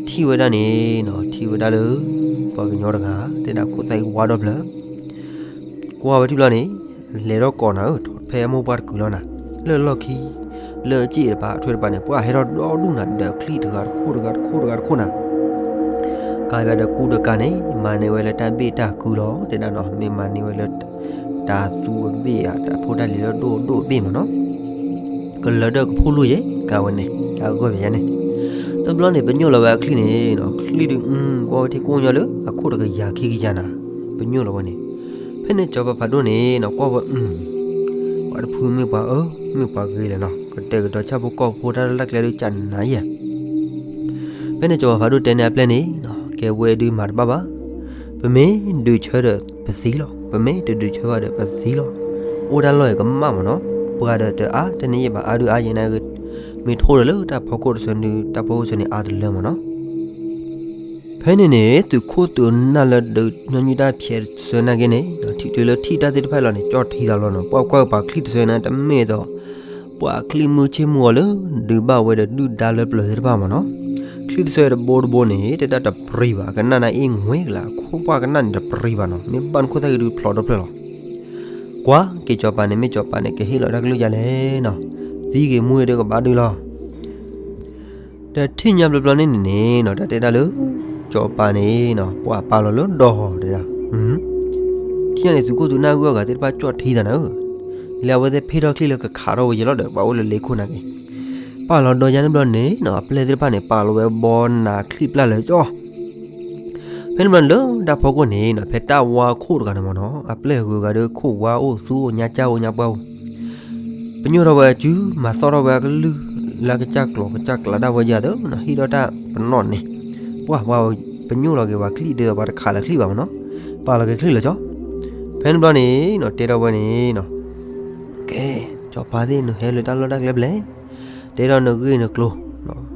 ထံၣ်ဝဲဒၣ်န့ၣ်နီၤ, ထံၣ်ဝဲဒၣ်လၢ ပှၤကညီတဂၤ တဲဒၣ်ခိၣ်သၣ်အံၤဝါဒီဖျၢၣ်, ကွၢ်ဝဲထံၣ်ဘျီန့ၣ် လဲၤထီၣ်ကိးနၤဧၢ, ဖဲအမိၢ်ပှၢ်တကုၤလီၤနၤ, လၢလီၢ်ခံ လၢအစ့ၣ်တပၤအထွဲတပၤန့ၣ် ပှၤဟဲထီၣ်ဒီဒူၣ်နၤ ဒီးချံၣ်တဂၤတခိၣ်တဂၤတခိၣ်တဂၤတခိၣ်နၤ ကးဘၣ်ဒီးကူဒီးကးန့ၣ် မၤန့ၢ်ဝဲလၢတၢ်ဘ့ၣ်တၢ်ကုလီၤ, တဲဒၣ်နီၤ, မ့ၢ်မၤန့ၢ်ဝဲလၢ တၢ်သူအဘ့ၣ်ဧါ, တၢ်ဖိတၢ်လံၤလၢဒိၣ်ဒိၣ်အဘ့ၣ်မးနီၤ, ကလၢၤဒီးကဖိလူၢ်ယဲၢ် ကးဝဲန့ၣ် တၢ်ဂီၢ်ပယါန့ၣ်. တဘျီန့ၣ် ပညိၣ်လီၤဝဲအချံၣ်န့ၣ်နီၤ, ချံၣ်ဒုး ကွၢ်ဝဲထံကိၣ်ညီလၢ အခိၣ်တကယၤခံကယၤနၤ, ပညိၣ်လီၤဝဲန့ၣ်. ဖဲန့ၣ်စီၤပၤဖးဒိၣ်န့ၣ်နီၤ ကွၢ်ဝဲ ပှၤတဖုမ့ၢ်ပှၤအၢ မ့ၢ်ပှၤဂ့ၤလဲၣ်နီၤ, ကတဲာ်ကတီၤဆၣ်ဖိကီၢ်ဖိတၢ်လၢ်ကျဲဒုးကနၤယဲၢ် ဖဲန့ၣ်စီၤပၤဖးဒိၣ်တဲန့ၢ်အပျဲၢ်န့ၣ်နီၤ, ကဲဝဲဒုးမၤတဘၣ်ဘၣ်, ပမ့ၢ်ဒုးဆၢဒီးပသံလီၤ, ပမ့ၢ်တဒုးဆၢဘၣ်ဒီးပသံလီၤ, အိၣ်တၢ်လီၢ်အံၤကမၣ်မးနီၤ, ပှၤဒီးတအါ တန့ၢ်ယဲၢ်ဘၣ် အါဒုးအါယဲၢ်န့ၣ်ဂ့ၤ, မ့ၢ်ထိၣ်ဒီးလၢတၢ်ဖီခိၣ်တဆၢနုၤ တၢ်ဖီခိၣ်ဆၢန့ၣ်အါတလၢမးနီၤ. ဖဲန့ၣ်န့ၣ် သုးခိၣ်သုးနၢ်လၢဒုးညီနုၢ်တၢ်ဖျဲးတဆၢနာ်က့န့ၣ် ထံၣ်တုၤလၢထံၣ်တၢ်သ့ၣ်တဖၣ်လီၤန့ၣ် ကၠီၣ်ထံသးလီၤနီၤ, ပှၤကွၢ်ပှၤချံၣ်တဆၢန့ၣ် တမ့ၢ်သိး ပှၤချံၣ်မုၢ်ဆ့ၣ်မုၢ်ဂီၤလၢ ဒုးဘၣ်ဝဲဒီးဒုၣ်ဒါလၢပျၢၤသ့ၣ်တဖၣ်မးနီၤ. ချံၣ်တဆၢတဘိတဘိန့ၣ် တဲဒၣ်တပြံၤဘၣ်, ကနၣ်နၤအ့ၣ်ငွဲကလး, အခိၣ်ပှၢ်ကနၣ်န့ၣ်တပြံၤဘၣ်နီၤ, မ့ၢ်ဘၣ်နခိၣ်သၣ်ဂ့ၤဒုးဖျိးဒီဖျၢၣ်လီၤ. ကွၢ်က့ၤစီၤပၤန့ၣ် မ့ၢ်စီၤပၤန့ၣ် ကဟ့ၣ်လီၤတၢ်ကလုၢ်ယၤလဲၣ်နီၤ, သံဂ့ၤမူဂ့ၤဒီးကဘၣ်ဒုးလီၤ. ဒီးထံၣ်ညါဘျီဘျီန့ၣ်န့ၣ်နီၤ တၢ်တဲတၢ်လၢ စီၤပၤန့ၣ်နီၤ ပှၤပာ်လီၤလၢဒီဟီၣ်တဲဒၣ်, ထံၣ်ညါန့ၣ် သုးခိၣ်သုးနၢ်ဂုၤအဂၤသ့ၣ်တဖၣ်ကၠီၣ်ထံသးနၤဧၢ, လၢအဝဲသ့ၣ်ဖ့ၣ်ထီၣ်ချံၣ်လၢကခးထီၣ်ဝဲယဲလီၤဒီး ပှၤအိၣ်လၢလ့ခိၣ်နာ်က့ၤ, ပာ်လီၤဒီးယါန့ၣ်ဘျီန့ၣ်နီၤ အပျဲၢ်သ့ၣ်တဖၣ်န့ၣ် ပာ်လီၤဝဲဘီနၤချံၣ်ပျၢ်လၢာ်ကၠီ ဖဲန့ၣ်ဘျီန့ၣ်လၢတၢ်ဖီခိၣ်န့ၣ်နီၤ ဖဲတၢ်ဝါခိၣ်တဂၤန့ၣ်မ့ၢ်နီၤ အပျဲၢ်ဂုၤဂၤဒီးခိၣ်ဝါအိၣ်သူအိၣ်ညါကၠၢ်အိၣ်ညါပှၢ်အိၣ်, ပညိၣ်ထီၣ်ဝဲအစု မၤသီၣ်ထီၣ်ဝဲအကလုၢ် လၢကစၢ်ကျိၤကစၢ်ကျးဒၣ်ဝဲယၤသ့နီၤ ဟံၣ်ဒီးတၢ်ပနီၣ်န့ၣ်, ပှၤပှၤပညိၣ်လီၤက့ၤပှၤချံၣ်ဒ်သိးပှၤတခးလၢာ်ချံၣ်ဘၣ်မ့ၢ်နီၤ, ပာ်လီၤက့ၤချံၣ်လၢာ်ကၠီ, ဖဲန့ၣ်ဘျီန့ၣ်နီၤ တဲထီၣ်ဝဲန့ၣ်နီၤ ကဲ စီၤပၤသ့ၣ်နဟဲလၢတၢ်လီၢ်တၢ်ကျဲဘျဲၣ်, တဲထီၣ်နဂ့ၢ်နကျိၤ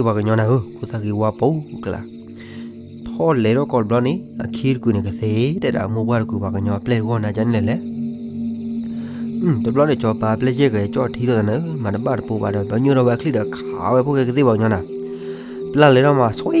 ကသ့ၣ်ပှၤကညီနၤဧၢ, ခိၣ်သၣ်ဂ့ၤဝါပူၤကလါ. ထီၣ်လဲၤထီၣ်ကီးတဘျီန့ၣ် အခံတကုာ်န့ၣ် ကသ့ၣ်တဲဒၣ်မိၢ်ပှၢ်တကုာ်ပှၤကညီအပျဲၢ်တဂီၢ် နၤကန့ၣ်လဲၣ်လဲၣ်. တဘျီန့ၣ် ကၠီၤပၤပျဲၢ်ယဲၢ်က့ၤ ကၠီၣ်ထံလိာ်သးနၤဧၢ, မၤတဘၣ်တပိၤဘၣ်ဒီး ဘၣ်ညိၣ်ထီၣ်ဝဲအချံဒီး ခးဝဲဖိၣ်ဃဲကသ့ၣ်ပှၤကညီနၤ. ပျၢ်လဲၤထီၣ်မး ဆွံ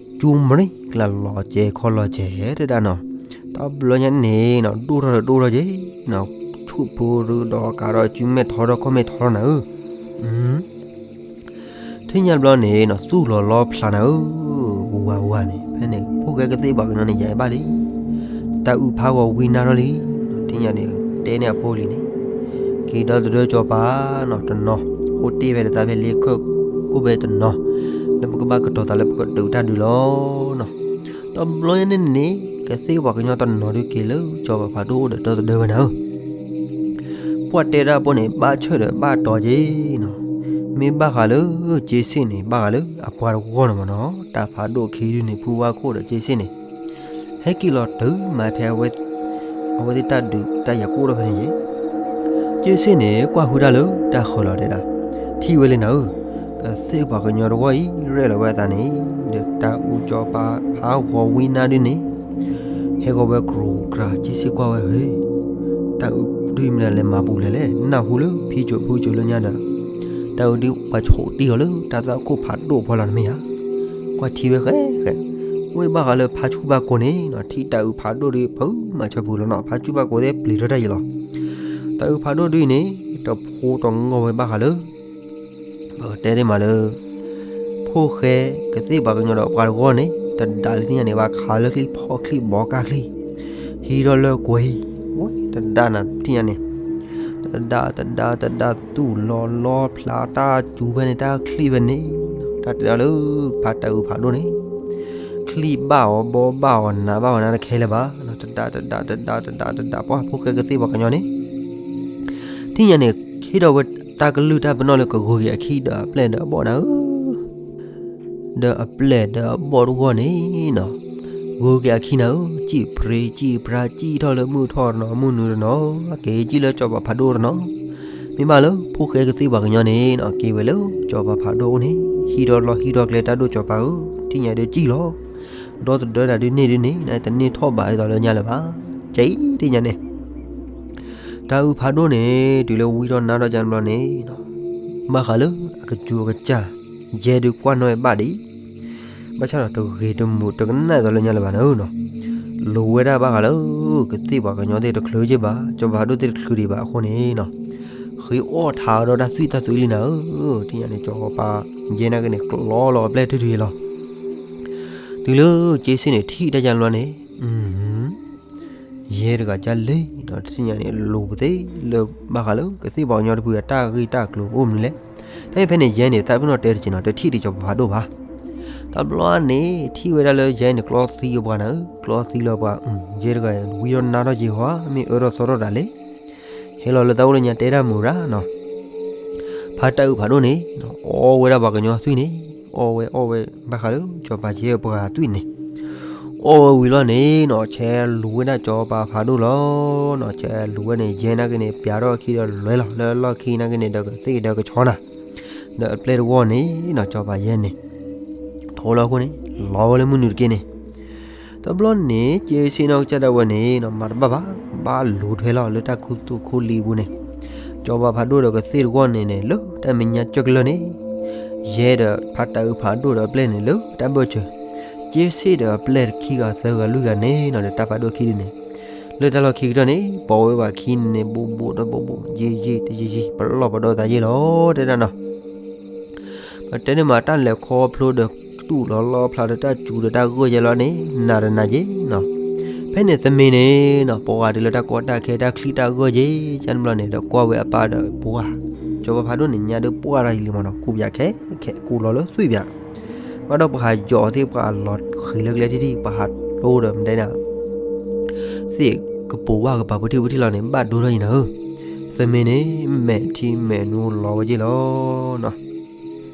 ကၠူမရံကျါလီၤစဲၤခီလီၤစဲၤတဲဒၣ်နီၤ, တဘျီညါန့ၣ်နီၤ ဒိၣ်ထီၣ်ဒီးဒိၣ်ထီၣ်က့ၤနီၤ, ဆူၣ်ဖိဒီးကးဒီး ကၠူမဲာ်ထီထီၣ်ခီၣ်မဲာ်ထီထီၣ်နၤဧၢ, ထံၣ်ညါတဘျီန့ၣ်နီၤ သူၣ်လီၤလီဖျါနၤဧၢ, ဝါဝါန့ၣ် ဖဲန့ၣ် ဖိၣ်ဃဲကသ့ၣ်ပှၤကညီန့ၣ် ယၤအဘၣ်လံ, တၢ်အုးဖးဂီၤဝံနါထီၣ်လံ, ထံၣ်ညါန့ၣ် တဲန့ၢ်အဖိလံၤန့ၣ်, က့ၤဒီသဒၢစီၤပၤနီၤ တနီၤ အိၣ်တ့ၢ်ဝဲဒီးတၢ်ဖဲလ့ခၢၣ်ကိၣ်ဘဲတနီၤ, လၢပကဘၣ်ကတီၤသးလၢပကဒုးတၢ်ဒုးလီၤနီၤ, တဘျီညါန့ၣ်န့ၣ် ကသ့ၣ်ပှၤကညီတနီၤဒုးက့ၤလၢစီၤပၤဖးဒိၣ်အိၣ်ဒီးဒီသဒၢဝဲနၤဧၢ ပှၤတဲဒၣ်အဖိန့ၣ် ဘၣ်ဆၢၣ်ဒီးဘၣ်တီၤက့ၤနီၤ, မ့ၢ်ဘၣ်ဃးလၢ က့စ့ၣ်န့ၣ် ဘၣ်ဃးလၢအပှၤတဂီၢ်န့ၣ်မ့ၢ်နီၤ, တၢ်ဖးဒိၣ်ခံဒုန့ၣ် ဖုဝါခိၣ်ဒီးက့စ့ၣ်န့ၣ် ဟဲက့ၤလီၤတုၤမးဖဲ အဝဲသ့ၣ်တၢ်ဒုးတၢ်ယၤကိၣ်ထီၣ်ဖဲန့ၣ်ယဲၢ် က့စ့ၣ်န့ၣ် ကွၢ်ဃုတၢ်လၢတၢ်ဃၢၤလီၤတဲဒၣ်, ထံၣ်ဝဲလံနၤဧၢ, ကသ့ၣ်ပှၤကညီတဂီၢ်အံၤ ရဲၣ်လီၤဝဲအသးန့ၣ် ဒီးတၢ်အုးစီၤပၤဖးဂီၤဝံနါဒုန့ၣ် ဟဲဂီၤဝဲကြိၤကြၤ က့စ့ၣ်ကွၢ်ဝဲဧၢ, တၢ်အုးဒုမ့ၢ်ဒၣ်လဲၤမၤပူၤလဲၣ်လဲၣ်, နၢ်ဟူလၢဖံကၠိဖုကၠိလၢညါဒီး တၢ်အုးဒုပှၤဆိးတံၢ်အီၤလၢတၢ်သွၣ်ခိၣ်ဖးဒိၣ်ဖီလာ်န့ၣ်မ့ၢ်ဧါ, ကွၢ်ထံဝဲဃဲဃဲ, ဝဲဘၣ်ဃးလၢဖါဆူၣ်ဘၣ်ကိးန့ၣ်နီၤ, ထံၣ်တၢ်အုးဖးဒိၣ်ဒုဖုမၤဆၢပူၤလီၤနီၤ, ဖါဆူၣ်ဘၣ်ကိးသ့ၣ်ပျံၤထီၣ်တၢ်ယံၤလီၤ, တၢ်အုးဖးဒိၣ်ဒုအံၤန့ၣ် တဖိတငီၢ်ဝဲဘၣ်ဃးလၢ ပကတဲဒ်မးလၢ ဖိၣ်ဃဲကသ့ၣ်ပှၤကညီဒီးပှၤတဂီၢ်န့ၣ် တဒါလၢထံၣ်ညါန့ၣ် ဘၣ်ခးလၢချံဖီၣ်ချံဘီကၢ်ချံ, ဟံးထီၣ်လၢကွဲၤ, ဝဲတဒါနၤထံၣ်ညါန့ၣ်, တဒါတဒါတဒါ သူၣ်လီၤလီဖျါတၢ်စူၤဖဲန့ၣ် တၢ်ချံၣ်ဖဲန့ၣ်, တၢ်တဲဒၣ်လၢဖါတၢ်အုးဖးဒိၣ်န့ၣ် ချံၣ်ဘၣ်အီၤ ဘီဘၣ်အီၤ နးဘၣ်အီၤ နးတခဲလၢၤဘၣ်, တဒါတဒါတဒါတဒါတဒါ ပှၤဖိၣ်ဃဲကသ့ၣ်ပှၤကညီန့ၣ် ထံၣ်ညါန့ၣ် ဟ့ၣ်ဒီးဝဲတၢ်ကလုၢ်တၢ်ပနီၣ်လၢကဂုၤက့ၤအခံဒီးအပျဲၢ်ဒီးအဘီၣ်နၤဧၢ, ဒီးအပျဲၢ်ဒီးအဘီၣ်တဂီၢ်န့ၣ်နီၤ, ဂုၤက့ၤအခံနၤဧၢ, စံၣ်ပြ့စံၣ်ပြါ စံၣ်ထီၣ်လၢမုၢ်ထီၣ်တနီၤ မုၢ်နုာ်တနီၤ, က့ၤစံၣ်လၢစီၤပၤဖးဒိၣ်တနီၤ, မ့ၢ်ဘၣ်လၢဖိၣ်ဃဲကသ့ၣ်ပှၤကညီန့ၣ်နီၤ က့ၤဝဲလၢစီၤပၤဖးဒိၣ်အအိၣ်န့ၣ် ဟံးထီၣ်လီၢ်ဟံးထီၣ်ကျဲ တၢ်ဒိၣ်စီၤပၤဧၢ, ထံၣ်ညါဒုးစံၣ်လီၤ, ဒီသဒၢတၢ်ဒုးန့ၢ်ဒုးန့ၣ် နတန့ၢ်ထီၣ်ဘးဒ်သိးလၢညါလၢၤဘၣ်, ကဲအံၤထံၣ်ညါန့ၣ် တၢ်အုးဖးဒိၣ်န့ၣ် တုၤလၢဝံထီၣ်နါထီၣ်ကၢဘျီန့ၣ်, ဘၣ်ဃးလၢအကစူၤအကစၢ် ယဲဒုးကွၢ်နီၣ်ဝဲဘၣ်ဒံး, ဘၣ်ဆၣ်ဒီးတဂ့ၤတမုာ်တကနၣ်ဒ်သိးလၢညါလၢၤဘၣ်နၤဧၢနီၤ, လိၤဝဲဒၣ်ဘၣ်ဃးလၢ ကသ့ၣ်ပှၤကညီသ့ၣ်တချုးက့ၤဘၣ်, စီၤပၤဖးဒိၣ်သ့ၣ်တချုးဒံးဘၣ်အဃိန့ၣ်နီၤ, ဃ့အီၣ်ထးဒီးတၢ်သွံၣ်တၢ်သွံၣ်လံနၤဧၢ, ထံၣ်ညါန့ၣ် စီၤပၤယဲနာ်က့န့ၣ် ကျီလီၤအပျဲၢ်တဒုလီၤ. တုၤလၢက့စ့ၣ်န့ၣ် ထံၣ်တၢ်ယါဘျီန့ၣ်, ယဲတဂၤကလဲၤဒီးတထံၣ်ညါန့ၣ် လိၤပသ့လၢဘၣ်ဃးလၢကသ့ၣ်ပှၤကညီတဖုအတၢ်ဂ့ၢ်တၢ်ကျိၤအိၣ်မနုၤလဲၣ်. တၢ်ဖဲန့ၣ်ယဲန့ၣ် တၢ်ပနီၣ်တဲတက့ၢ်နီၤ တထံၣ်ဒံးစီၤပၤဖးဒိၣ်ဘၣ်. တဘျီန့ၣ် ထံၣ်ဝဲဒၣ်လၢယဲန့ၣ် ကျီသံအပှၤနၤဧၢ, ကျီသံလီၤပှၤ, ယဲတဂၤဝံထီၣ်နါထီၣ်က့ၤဟီ မ့ၢ်အၢထီၣ်သီထီၣ်တၢ်လဲၣ်. ဟဲလီၤလၢတၢ်အိၣ်လၢညါတဲတၢ်မုာ်ရၣ်နီၤ. ဖါတၢ်အုးဖးဒိၣ်န့ၣ် အီဝဲဒၣ်ပှၤကညီသွံၣ်န့ၣ်, အီဝဲအီဝဲဘၣ်ဃးလၢစီၤပၤယဲအပှၤသွံၣ်န့ၣ်, အီဝဲဝံၤလီၤန့ၣ်နီၤ ဆဲးလူၤဝဲဒၣ်စီၤပၤဖးဒိၣ်လီၤနီၤ. ဆဲးလူၤဝဲန့ၣ် ယဲနာ်က့န့ၣ် ပျးထီၣ်အခံဒီးလဲၤလီၤ လၢလီၢ်ခံနာ်က့န့ၣ် ဒီးကသ့ၣ်ဒီးကဆီနၤ, ဒီးအပျဲၢ်တဂီၢ်န့ၣ်နီၤ စီၤပၤယဲန့ၣ် ထိလီၤအဃိန့ၣ် လီၤဝဲလၢမုၢ်နုာ်တက့ၢ်န့ၣ်. တဘျီန့ၣ် က့စ့ၣ်နီၢ်ကစၢ်ဒၣ်ဝဲန့ၣ်နီၤ မၤတဘၣ်ဘၣ်, ဘၣ်လူၤထွဲလီၤလၢတၢ်ခူသူၣ်ခူလံအပူၤန့ၣ်, စီၤပၤဖးဒိၣ်ဒီးကသ့ၣ်တဂီၢ်န့ၣ်န့ၣ် လၢတၢ်မဲာ်ညါကၢၢ်ကလၢာ်န့ၣ်, ယဲဒီးဖါတၢ်အုးဖးဒိၣ်ဒီးအပျဲၢ်န့ၣ် လၢတၢ်ဘၢၣ်စၢၤ, က့စ့ၣ်ဒီးအပျဲၢ်ခံဂၤသၢဂၤလွံၢ်ဂၤန့ၣ်နီၤ ဒီးတၢ်ဖးဒိၣ်ခံဒုန့ၣ်, လၢတၢ်လီၢ်ခံကတၢၢ်န့ၣ် ပိာ်ဝဲဘၣ်ခံန့ၣ် ဘူးဘူးဒီးဘူးဘူး ယံာ်ယံာ်တယံာ်ယံာ် ပလီၢ်ပဒီသးယ့ၢ်လီၤ တဲဒၣ်နီၤ. ပတဲန့ၣ်မး တၢ်လဲၤခီဖျိဒီးတူၢ်လီၤလီဖျါဒီးတၢ်စူၤဒီးတၢ်ဂၢၢ်ယဲလီၤန့ၣ် နးဒီးနးယ့ၢ်နီၤ. ဖဲန့ၣ်သမံၤန့ၣ်နီၤ ပှၤဂၤတုၤလၢတၢ်ကီတၢ်ခဲတၢ်ချံတၢ်ဂၢၢ်ယ့ၢ် ကန့ၣ်ဘျီန့ၣ် ဒီးကွၢ်ဝဲအပၢ်ဒီးပှၢ်, စီၤပၤဖးဒိၣ်န့ၣ် ညါဒုးပှၢ်တၢ်ယံာ်လံမးနီၤ ကူးပၠးခဲခဲ ကူးလီၤလၢသွံၣ်ပၠး, ဘၣ်ဒီးပှၤဟးယီၤသ့ၣ်ပှၤလီၤဃံၤလၢကျဲထံထံၣ် ပှၤဟးတိဒီးမတဲဒၣ် သ့ၣ်ကပိာ်ဝၢ်ကပၤပူၤထံၣ်ပူၤထံၣ်လီၤန့ၣ် ဘၣ်ဒိထီၣ်ယံၤနၤဧၢ, သမံၤန့ၣ် မဲာ်ထံမဲာ်နိလီၤဝဲယ့ၢ်လီၤနီၤ.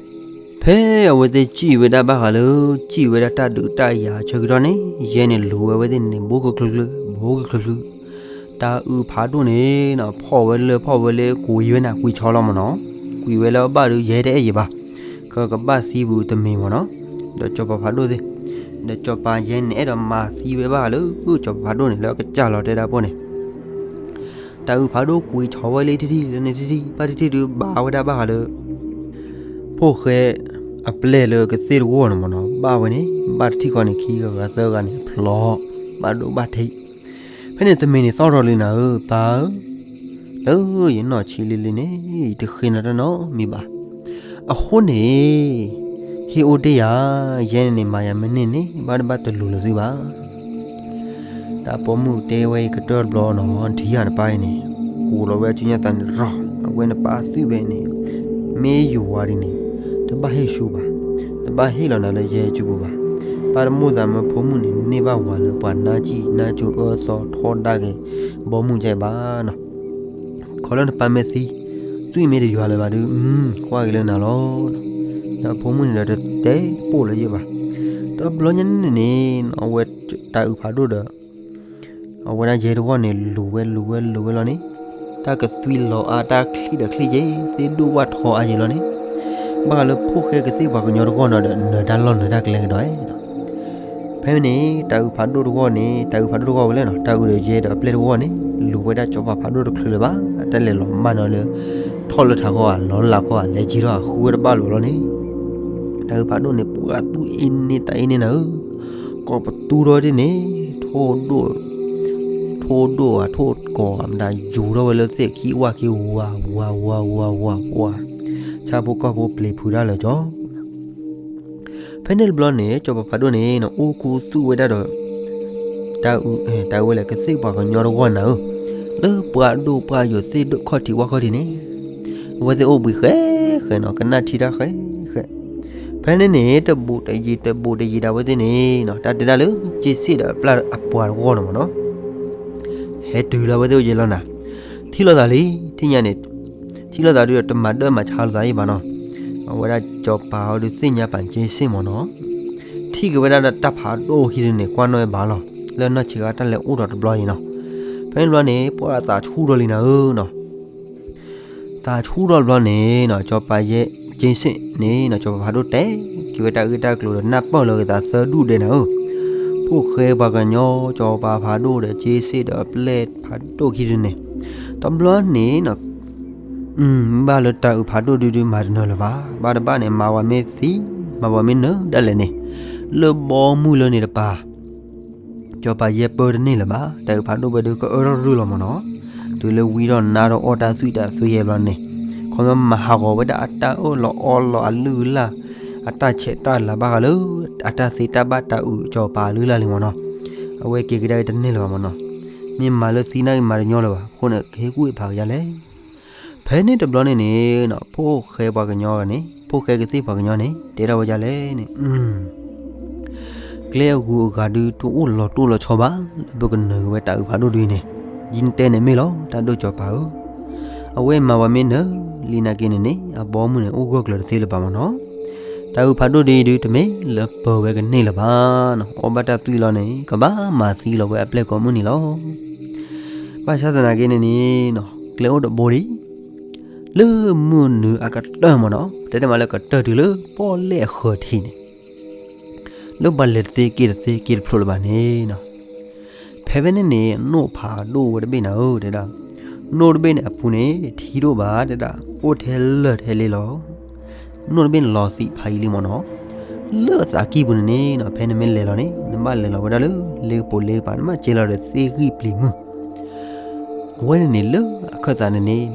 ဖဲအဝဲသ့ၣ်စံၣ်ဝဲဒၣ်ဘၣ်ဃးလၢ စံၣ်ဝဲဒၣ်တၢ်ဒုးတၢ်ယၤဆၢကတီၢ်န့ၣ် ယဲန့ၣ်လူၤဝဲအဝဲသ့ၣ်န့ၣ် ဘူးကချုးချုး ဘူးကချုးချုး, တၢ်အုးဖးဒိၣ်န့ၣ်နီၤ ဖီၣ်ဝဲလၢဖီၣ်ဝဲလၢ ကွံာ်ဝဲန့ၣ် ကွံာ်ဆီလီၤမးနီၤ, ကွံာ်ဝဲလၢအဘၣ်ဒုး ယဲတအဲၣ်ယံၤဘၣ်, ကကဘၣ်သံပူၤသမံၤမးနီၤ, ဒီးစီၤပၤဖးဒိၣ်သ့ၣ်, ဒီးစီၤပၤယဲန့ၣ် အဲၣ်ဒိးမၤသံဝဲဘၣ်ဃးလၢ စီၤပၤဖးဒိၣ်န့ၣ် လၢအကစၢ်လီၤတဲဒၣ်ပိၢ်န့ၣ် တၢ်အုးဖးဒိၣ်ကွံာ်ထီၣ်ဝဲလၢထံထံၣ်လၢန့ၣ်ထံထံၣ် ဘၣ်ထံထံၣ်ဒုးဘၣ်ဝဲဒၣ်ဘၣ်ဃးလၢ ဖိၣ်ဃဲအပျဲၢ်လၢကသ့ၣ်တဂီၢ်န့ၣ်မးနီၤ ဘၣ်ဝဲန့ၣ် ဘၣ်တထံၣ်ဃီန့ၣ် ခံဂၤသၢဂၤန့ၣ် ဖျီ ဘၣ်ဒိဘၣ်ထံး, ဖဲန့ၣ်သမံၤန့ၣ်သီၣ်ထီၣ်လံနၤဧၢ ပၢ်ဧၢ, လၢယနီၢ်ဆံးလံလံန့ၣ် ယတဃ့နၤတၢ်နီတမံၤဘၣ်. အဃိန့ၣ် ဟ့ၣ်အိၣ်တ့ၢ်ယၤ, ယဲန့ၣ်န့ၣ် မၤယၤမ့ၢ်န့ၢ်န့ၣ် ဘၣ်တဘၣ်တလူၤလၢၤသုဘၣ်. တၢ်ပိာ်မုၣ်တဲဝဲအံၤကတၢၢ်တဘျီနီၤ ထံၣ်ယၤနပၢ်အံၤန့ၣ် ကိးလီၤဝဲအစုညါသးန့ၣ်ရီၤ အဝဲနပၢ်သွံၣ်ဝဲန့ၣ် မ့ၢ်ယွၤဒ်န့ၣ် တဘၣ်ဟ့ၣ်ဆူဘၣ်, တဘၣ်ဟ့ၣ်လီၤနၤလၢယဲအစုပူၤဘၣ်. ပၢ်တမိၣ်သးမၢဖိမုၣ်န့ၣ် န့ၢ်ဘၣ်ဝၤလၢပှၤနါစံၣ်နါစိၤအၢသီထီဒါက့ၤ ဘီမုၢ်ကဲဘၣ်နီၤ. ခီလၢနပၢ်မ့ၢ်သံ, သွံၣ်မ့ၢ်တယွၤလၢၤဘၣ်ဒုး, ကွၢ်က့ၤလၢနၤလီၤ. ဒီးဖိမုၣ်န့ၣ်ဒီးတတဲပိၢ်လၢၤယဲၢ်ဘၣ်. တဘျီညါန့ၣ်န့ၣ် အဝဲတၢ်အုးဖးဒိၣ်ဒီး အဝဲဒၣ်ယဲတဂီၢ်န့ၣ် လူၤဝဲလူၤဝဲလူၤဝဲလီၤန့ၣ်, တၢ်ကသွံလီၤအါ တၢ်ချံဒီးချံယဲၢ် သ့ၣ်ဒိၣ်ဝၣ်ထီအါယဲၢ်လီၤန့ၣ်, ဘၣ်ဃးလၢဖိၣ်ဃဲကသ့ၣ်ပှၤကညီတဂီၢ်နီၤဒီး နၢၤတၢ်လီၢ်နၢၤတၢ်ကျဲကဒီးနီၤ. ဖဲန့ၣ် တၢ်အုးဖးဒိၣ်တဂီၢ်န့ၣ် တၢ်အုးဖးဒိၣ်တဂီၢ်ဝဲလဲၣ်နီၤ တၢ်အုးဒီးယဲဒီးအပျဲၢ်တဂီၢ်န့ၣ် လူၤဝဲဒၣ်စီၤပၤဖးဒိၣ်တချုးလၢၤဘၣ်. တၢ်လဲၤလီၤမၢ်နီၤလၢ ထီၣ်လၢထးဃီဧါ လီၤလးဃီဧါ လဲၤကံထီၣ်ဃုဝဲတဘၣ်လၢၤဘၣ်လီၤန့ၣ်, တၢ်အုးဖးဒိၣ်န့ၣ် ပှၤသူၣ်အ့န့ၢ်သးအ့န့ၢ်နၤဧၢ, ကိးပသူထီၣ်ဒ်န့ၣ် ထိၣ်ဒိၣ် ထိၣ်ဒိၣ်ဧါ ထိၣ်ကိးဧါ မတၤယူၤထီၣ်ဝဲလၢသ့ၣ်ခံဝၣ်ခံ ဝၤဝၤဝၤဝၤဝၤဝၤ, ဆၣ်ဖိကီၢ်ဖိပျံၤဖုးတၢ်လၢာ်ကၠီ. ဖဲန့ၣ်တဘျီန့ၣ် စီၤပၤဖးဒိၣ်န့ၣ် အိၣ်ခူသူၣ်ဝဲဒၣ်ဒီး တၢ်အုး တၢ်ဝဲလဲၣ် ကသ့ၣ်ပှၤကညီတဂီၢ်နၤဧၢ, လၢပှၤဒိၣ်ပှၤယိာ်သ့ၣ်ဒိၣ်ခီၣ်ထံးဝၣ်ခီၣ်ထံးန့ၣ် အဝဲသ့ၣ်အိၣ်ဘှံးဃဲဃဲနီၤ ကနၣ်ထံတၢ်ဃဲဃဲ. ဖဲန့ၣ်န့ၣ် တဘူးတယံၤတဘူးတယံၤဒၣ်ဝဲသ့ၣ်န့ၣ်နီၤ တၢ်တဲဒၣ်လၢ က့စ့ၣ်ဒီးအပျဲၢ်အပှၤတဂီၢ်န့ၣ်မ့ၢ်နီၤ ဟဲတုၤလၢအဝဲသ့ၣ်အိၣ်ယဲလီၤနၤ, ထံၣ်လိာ်သးလံ ထံၣ်ညါန့ၣ်, ထံၣ်လိာ်သးဒုးဒီးတမၤဒၢမၤဆါလိာ်သးအံၤဘၣ်နီၤ, အဝဲဒၣ်စီၤပၤအီၤဒုးသ့ၣ်ညါပာ်က့စ့ၣ်မ့ၢ်နီၤ, ထံၣ်က့ၤဝဲဒၣ်တၢ်ဖးဒိၣ်ခံဒုန့ၣ် ကွၢ်နီၣ်ဝဲဘၣ်လီၤ, လၢနီၢ်ဆံးခါတၢ်လဲၤအိၣ်ဒီးတဘျီအံၤနီၤ, ဖဲန့ၣ်တဘျီန့ၣ် ပှၤသးဆူၣ်ထီၣ်လံနၤဧၢနီၤ သးဆူၣ်ထီၣ်တဘျီန့ၣ်နီၤ စီၤပၤယဲက့စ့ၣ်န့ၣ်နီၤ စီၤပၤဖးဒိၣ်တဲက့ၤဝဲတၢ်ဂ့ၢ်တၢ်ကျိၤဒီးနၢ်ပၢၢ်လီၤက့ၤသးသၢဒူၣ်ဒဲးနၤဧၢ, ဖိၣ်ဃဲပှၤကညီ စီၤပၤဖးဒိၣ်ဒီးက့စ့ၣ်ဒီးအပျဲၢ်ဖးဒိၣ်ခံဒုန့ၣ်, တဘျီန့ၣ်နီၤ ဘၣ်လၢတၢ်အုးဖးဒိၣ်ဒုဒုမၤတနၢၤလၢၤဘၣ်, ဘၣ်တဘၣ်န့ၣ် မၤဝဲမ့ၢ်သံ, မၤဝဲမ့ၢ်နၢၤဒၣ်လဲာ်န့ၣ်, လၢဘီမုၢ်လၢန့ၣ်တပၤ စီၤပၤယဲပၢတန့ၢ်လၢၤဘၣ်, တၢ်အုးဖးဒိၣ်ဝဲဒုကအၢထီၣ်ရုၢ်လီၤမ့ၢ်နီၤ, တုၤလၢဝံထီၣ်နါထီၣ်အီၣ်တၢ်သွံၣ်တၢ်သွံယဲဘျီန့ၣ်, ခီမီမၤဟးဂီၤဝဲဒၣ်အတၢ်အၢၣ်လီၤအီလီၤအလုၢ်အလၢ်, အတၢ်ဆဲးတၢ်လၤဘၣ်ဃးလၢ အတၢ်သ့တၢ်ဘၣ်တၢ်အုးကၠီၤပၤအလုၢ်အလၢ်လံမ့ၢ်နီၤ. အဝဲက့ၤကဒါက့ၤတန့ၢ်လၢၤဘၣ်မ့ၢ်နီၤ. မ့ၢ်မၤလၢသံနၢ်ဂ့ၤမၤတညီလၢၤဘၣ်, အဃိန့ၣ် ကဟ့ၣ်ကူၣ်ဟ့ၣ်ဖးကယါလဲၣ်. ဖဲန့ၣ်တဘျီန့ၣ်န့ၣ်, ဖိၣ်ဃဲပှၤကညီန့ၣ်, ဖိၣ်ဃဲကသ့ၣ်ပှၤကညီန့ၣ် တဲထီၣ်ဝဲဒ်လဲၣ်န့ၣ်, ကျဲအဂုၤအဂၤဒုးတအိၣ်လီၤတိၢ်လီၤဆီဘၣ်, လၢပကနၢၤက့ၤဝဲတၢ်အုးဖးဒိၣ်ဒ်အံၤန့ၣ်, ဒ်နတဲန့ၣ်မ့ၢ်လီၤ တၢ်ဒိၣ်ကၠီၤပၤဧၢ. အဝဲမၤဝဲမ့ၢ်နၢၤလံနာ်က့န့ၣ်န့ၣ်, အဘီအမုၢ်န့ၣ် အိၣ်ဂၢၢ်ကျၢၤတသ့လၢၤဘၣ်မ့ၢ်နီၤ. တၢ်အုးဖးဒိၣ်ဒ်အံၤဒုး တမ့ၢ်လၢပၢၤဝဲကန့ၢ်လၢၤဘၣ်, အီၣ်ဘၣ်တၢ်သွံၣ်လီၤန့ၣ် ကဘၣ်မၤသံလီၤဝဲအပျဲၢ်ကိးမုၢ်နံၤလီၤ. ဘၣ်ဆၣ်သနာ်က့န့ၣ်န့ၣ်, ကျဲအိၣ်တဘိဒံး, လၢမုၢ်နုာ်အကတၢၢ်မ့ၢ်နီၤ, တဲတမးလၢကတၢၢ်တုၤလၢပီၣ်လဲၣ်အဃၢၤထံးန့ၣ်, လၢပှၤလဲၤတသ့က့ၤတသ့က့ၤတဖျိးလၢၤဘၣ်န့ၣ်နီၤ. ဖဲဖဲန့ၣ်န့ၣ် နိၣ်ဖးဒိၣ်ဝဲတဘ့ၣ်နၤဧၢ တဲဒၣ်, နိၣ်တဘ့ၣ်န့ၣ်အပူၤန့ၣ် ထံဒိၣ်ဘၣ်တဲဒၣ်, အိၣ်ထဲလၢာ်ထဲလ့လီၤ. နိၣ်တဘ့ၣ်န့ၣ်လီၤသံးဖးယံာ်လံမ့ၢ်နီၤ. လၢအသးကံၢ်ပူၤန့ၣ်န့ၣ်နီၤ, ဖဲနမ့ၢ်လဲၤလီၤန့ၣ် နဘၣ်လဲၤလီၤဝဲဒၣ်လၢ လ့ကပိာ်လ့ကပၤ, နဘၣ်ကဲလီၤဒီးသ့ၣ်ဂံၢ်ပျံၤမုၢ်. အဝဲန့ၣ်န့ၣ် လၢအခၢၣ်သးန့ၣ်န့ၣ်,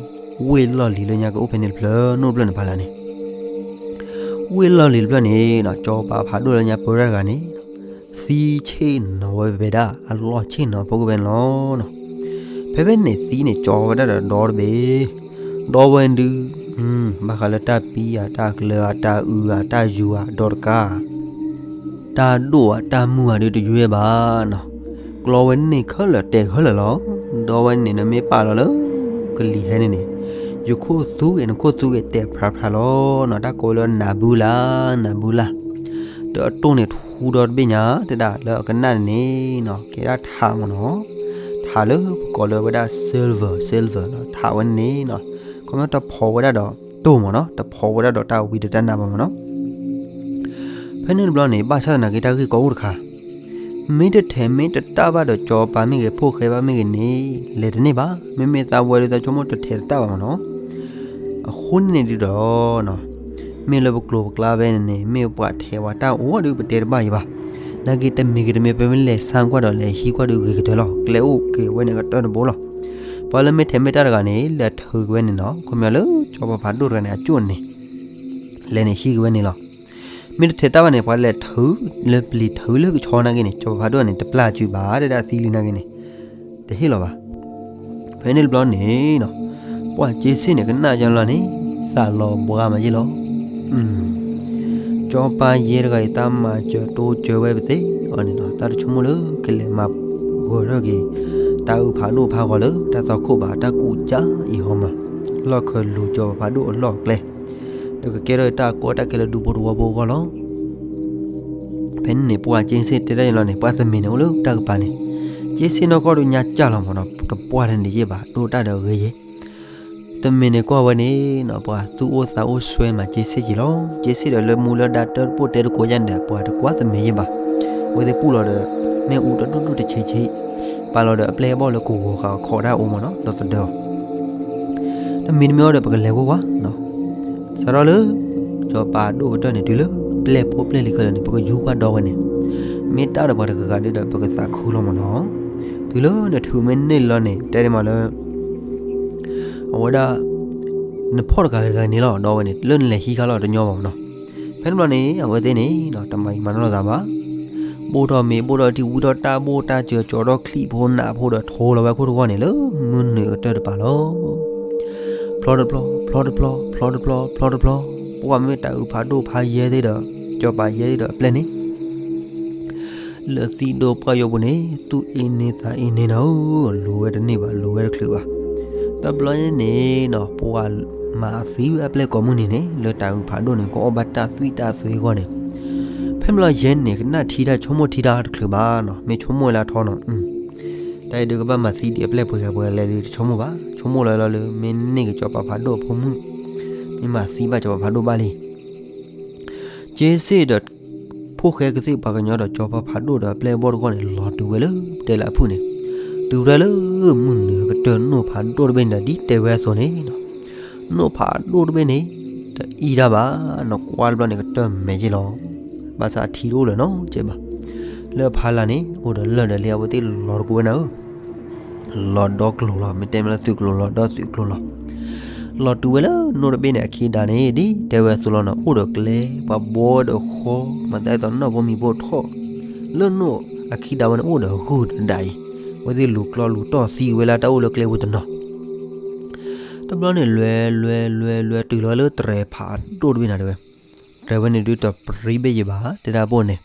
ဝ့ၢ်လီၢ်လံၤလၢညါကအိၣ်ဖဲန့ၣ်တဖျၢၣ်, နိၣ်တဖျၢၣ်န့ၣ်ဖးလၢ်န့ၣ် ဝ့ၢ်လီၢ်လံၤတဖျၢၣ်န့ၣ်နီၤ, ကၠီၤပၤဖးဒိၣ်လၢညါပၢတၢ်တဂၤန့ၣ်, သံဆ့ၣ်နီၤဝဲဖဲဒၣ် အလီၢ်ဆ့ၣ်နီၤဖိကဝဲန့ၣ်လီၤ. ဖဲဖဲန့ၣ်သံန့ၣ် ကၠီၤဝဲဒၣ်ဒီးဒီတဘ့ၣ်, ဒီဝဲဒုး, ဘၣ်ဃးလၢတၢ်ပံဧါ, တၢ်ကျၢၤဧါ, တၢ်အုးဧါ, တၢ်ယူၤဧါ, ဒီတကါ တၢ်ဒိၣ်ဧါ, တၢ်မုၢ်ဧါဒုးတယွဲဘၣ်နီၤ. ကျီဝဲန့ၢ်ခဲလၢာ်တဲာ်ခဲလၢာ်လီၤ. ဒီဝဲန့ၣ်နမ့ၢ်ပာ်လီၤလၢကလံၤဟဲန့ၣ်န့ၣ်, ယခိၣ်သူဂ့ၤ နခိၣ်သူဂ့ၤတဲာ်ဖြးဖြးလီၤနီၤ. တၢ်ကိးဝဲလၢနၤဘူလၣ်, နၤဘူလၣ်, ဒီးအတိၢ်န့ၣ်ထူဒီတဘ့ၣ်ညါ, တဲဒၣ်လၢအကနၣ်န့ၣ်နီၤ, ကဲဒၣ်ထးမ့ၢ်နီၤ, ထးလၢပကိးလၢဝဲဒၣ် silver, silver နီၤ, ထးဝဲန့ၣ်နီၤ, ခီဖျိတဖိးဝဲဒၣ်ဒီးတိၢ်မ့ၢ်နီၤ, တဖိးဝဲဒၣ်ဒီးတၢ်ဝံတတၢ်နးဘၣ်မ့ၢ်နီၤ. ဖဲန့ၣ်တဘျီန့ၣ် ဘၣ်ဆၣ်သနာ်က့တၢ်ဂ့ၢ်ကီအိၣ်တခါ, မ့ၢ်တထဲးမ့ၢ်တတၢ်ဘၣ်ဒီး ကၠီၤပၤမ့ၢ်ဂ့ၤ ဖိၣ်ဃဲဘၣ်မ့ၢ်ဂ့ၤန့ၣ် လဲၤတန့ၢ်ဘၣ်. မ့မ့ၢ်သးဝဲဒုးသးဆိကမိၣ်တထဲးတတၢ်ဘၣ်မ့ၢ်နီၤ. အဃိန့ၣ်ဒုးဒီး မ့ၢ်လၢပကျိၤပကျါဖဲန့ၣ်န့ၣ် မ့ၢ်ပှၤထဲးဝဲတၢ်အိၣ်ဒုး ပတဲတဘၣ်အံၤဘၣ်. နာ်က့တမံၤဂ့ၤတမံၤ ပမ့ၢ်လဲၤဆါကွၢ်ဒီးလဲၤဟံးကွၢ်ဒုးဂ့ၤကတၢၢ်လီၤ. ကျဲအိၣ်က့ၤဝဲန့ၣ်ကတၢၢ်တဘိလီၤ. ပှၤလၢမ့ၢ်ထဲးမ့ၢ်တၢ်တဂၤန့ၣ် လဲၤထုးက့ၤဝဲန့ၣ်နီၤ, ခီပညီလၢကၠီၤပၤဖးဒိၣ်တဂၤန့ၣ် အကၠိၣ်န့ၣ် လဲၤန့ၣ်ဟံးက့ၤဝဲန့ၣ်လီၤ. မ့ၢ်တထဲးတၢ်ဘၣ်န့ၣ် ပှၤလဲၤထုး လၢပျံၤထုးလၢကဆီနာ်က့န့ၣ် ကၠီၤပၤဖးဒိၣ်န့ၣ် တပျၢ်စုဘၣ် တဲဒၣ်သံလံနာ်က့န့ၣ် တဟ့ၣ်လီၤဘၣ်. ဖဲန့ၣ်တဘျီန့ၣ်နီၤ, ပှၤက့စ့ၣ်န့ၣ် ကနၣ်ကလီၤန့ၣ် သးလီၤဘှါမးယ့ၢ်လီၤ. ကၠီၤပၤယဲတဂၤအံၤ တၢ်မၤစၢၤတိစၢၤဝဲပသ့ၣ်အီၤန့ၣ်နီၤ, တၢ်တဆိကမိၣ်လၢကလဲၤမၤဂၢၢ်ထီၣ်က့ၤ တၢ်အုးဖးဒိၣ်ဖးဂီၤလၢတၢ်သွၣ်ခိၣ်ဘၣ်, တၢ်ကူၣ်ကၢအံၤဟီမး, လီၢ်ခၢၣ်လူၤကၠီၤပၤဖးဒိၣ်အလီၢ်အကျဲ, ဒီးကကဲထီၣ်တၢ်ကီတၢ်ခဲလၢဒူဖိတဝီဖိအဂီၢ်လီၤ. ဖဲန့ၣ်န့ၣ်ပှၤက့စ့ၣ်တဲတၢ်ယလီၤန့ၣ် ပှၤသမံးန့ၣ်အိၣ်လၢတၢ်ကပၤန့ၣ်, က့စ့ၣ်နီၢ်ကီၢ်ဒုးညါကၢ်လီၤမ့ၢ်နီၤ, တပှၢ်တန့ၣ်ယဲၢ်ဘၣ်, ဒိၣ်တၢ်ဒီးအဂ့ၤယဲၢ်. သမံးန့ၣ်ကွၢ်ဝဲန့ၣ်နီၤ, ပှၤသူၣ်အိၣ်သးအိၣ်စွဲမးက့စ့ၣ်က့ၤလီၤ. က့စ့ၣ်ဒီးလၢမူလၢဒါတၢၢ်တပိၢ်တဲတကိးယါန့ၣ်ဒီး ပှၤတကွၢ်သမံးယဲၢ်ဘၣ်. အဝဲသ့ၣ်ပူၣ်လီၤဒီး မ့ၣ်အူတဒူၣ်ဒူၣ်တဆံးဆံး, ပာ်လီၤဒီးအပျဲၢ်အဘီၣ်လၢကဝီၤဃာ်အခီးတၢ်အိၣ်မ့ၢ်နီၤ ဒီသဒၢအီၤ တမံၤတမံၤအံၤဒီး ပကလဲၤကွၢ်ကွၢ်နီၤ. စးထီၣ်လၢ ကၠီၤပၤဒိၣ်ကတၢၢ်န့ၣ် တုၤလၢပျဲၢ်ဖိပျဲၢ်လံၤခဲလၢာ်န့ၣ် ပကယူၤကွၢ်ဒီဝဲန့ၣ်, မ့ၢ်တၢ်ဒီးပှၤတဂၤဂၤဒုဒီး ပကသးခုလီၤမ့ၢ်နီၤ. တုၤလၢနထုးမ့ၢ်န့ၢ်လီၤန့ၣ် တဲဒ်မးလၢ အဝဲဒၣ် နဖီၣ်တဂၤဂ့ၤတဂၤန့ၣ်လီၤ ဒီဝဲန့ၣ် လၢနလဲၤဟံးခါလီၤတညီဘၣ်မ့ၢ်နီၤ. ဖဲန့ၣ်ဘျီန့ၣ် အဝဲသ့ၣ်န့ၣ် တမၤအံၤမၤနီၢ်လိာ်သးဘၣ်. ဘိၣ်ထီၣ်မ့ၤ ဘိၣ်ထီၣ်ထံ ဝံထီၣ်တၢ်ဘိၣ်တၢ်စၢၤ ကၠီထီၣ်ချံၣ်ဖိနးဖိဒီး ထိလီၤဝဲခိၣ်တဂီၢ်န့ၣ် လၢမုၢ်နုာ်အကတၢၢ်တပၤလီၤ. ဖျီတဖျီ ဖျီတဖျီ ဖျီတဖျီ ဖျီတဖျီ, ပှၤမ့ၢ်တၢ်အုးဖးဒိၣ်ဖးယဲၢ်သ့ၣ်ဒီး ကၠီၤပၤယဲၢ်သ့ၣ်ဒီးအပျဲၢ်န့ၣ် လၢသံၣ်ဒိၣ်ပှၢ်ယိာ်ပူၤန့ၣ် သူၣ်အ့န့သးအ့န့နီၤဧၢ, လိၤဝဲတန့ၢ်ဘၣ် လိၤဝဲတချုးဘၣ်. တဘျီန့ၣ်နီၤ ပှၤမၤသံဝဲအပျဲၢ်ကိးမုၢ်နံၤန့ၣ် လၢတၢ်အုးဖးဒိၣ်န့ၣ် ကအီၣ်ဘၣ်တၢ်သွံၣ်တၢ်သွံအဂီၢ်န့ၣ်, ဖဲမ့ၢ်လီၤယဲၢ်န့ၣ် ကနၣ်ထံတၢ်ဆိကမိၣ်ထံတၢ်တချုးဘၣ်နီၤ, မ့ၢ်ဆိကမိၣ်လၢအထီနီၤ တၢ်အံၤဒုးကဘၣ်မၤသံဒံးအပျဲၢ်ပှဲၤဂၤပှဲၤဂၤလဲၣ်ဒုး တဆိကမိၣ်ဘၣ်, ဆိကမိၣ်လီၤလီၤလၢ မ့ၢ်န့ၢ်က့ၤကၠီၤပၤဖးဒိၣ်အဖိမုၣ်, မ့ၢ်မၤသံဘၣ်ကၠီၤပၤဖးဒိၣ်ဘၣ်လံ. က့စ့ၣ်ဒီး ဖိၣ်ဃဲကသ့ၣ်ပှၤကညီဒီးကၠီၤပၤဖးဒိၣ်ဒီးအပျဲၢ်အဘီၣ်တဂီၢ်န့ၣ် လီၤတုၤဝဲလၢပတဲလၢအဖုၣ်န့ၣ်, တုၤဝဲဒၣ်လၢမုၢ်နုာ်အကတၢၢ် နိၣ်ဖးဒိၣ်တဘ့ၣ်န့ၣ်ဒီး ဒ်တဲဝဲအသိးန့ၣ်နီၤ, နိၣ်ဖးဒိၣ်တဘ့ၣ်န့ၣ် တအံၣ်တၢ်ဘၣ်, နကွၢ်တဘျီန့ၣ် ကတၢၢ်မဲာ်ယ့ၢ်လီၤ. ဘၣ်ဆၣ်အထံတအိၣ်လၢၤနီတစဲးဘၣ်. လၢအဖီလာ်န့ၣ် အိၣ်ဒီးလၢၢ်ဒီးလ့ အဝဲသ့ၣ်လီၤတကိးဝဲနၤဧၢ. လီၤဒီကျိၤလီၤ, မ့ၢ်တဲမ့ၢ်လၢသုးကျိၤလီၤ, ဒီသုးကျိၤလီၤ. လီၤတုၤဝဲလၢနိၣ်တဘ့ၣ်န့ၣ် အခံဒါန့ၣ် ဒ်တဲဝဲအသိးလီၤနီၤ, အိၣ်ဒီးကျဲ ပှၤဘှီဝဲဒီးဃီ, မၤသးဒ်သိးနီၣ်ဖိမံၤဖိထီၣ်, လၢနိၣ်အခံဒါဝဲန့ၣ် အိၣ်ဒီးဂုၢ်ဒီးဒးအံၤ, အဝဲသ့ၣ်လူၤကျီလူၤတီၢ်သံဝဲလၢတၢ်အိၣ်လၢကျဲပူၤတနီၤ. တဘျီန့ၣ် လွဲလွဲလွဲလွဲ တုၤလီၤလၢတြဲၤဖးဒိၣ်တဘ့ၣ်နၤတဲဝဲ, တြဲၤဝဲန့ၣ်ဒုးတပြံဘ့ၣ်ယဘၣ် တဲဒၣ်ဘိၣ်န့ၣ်,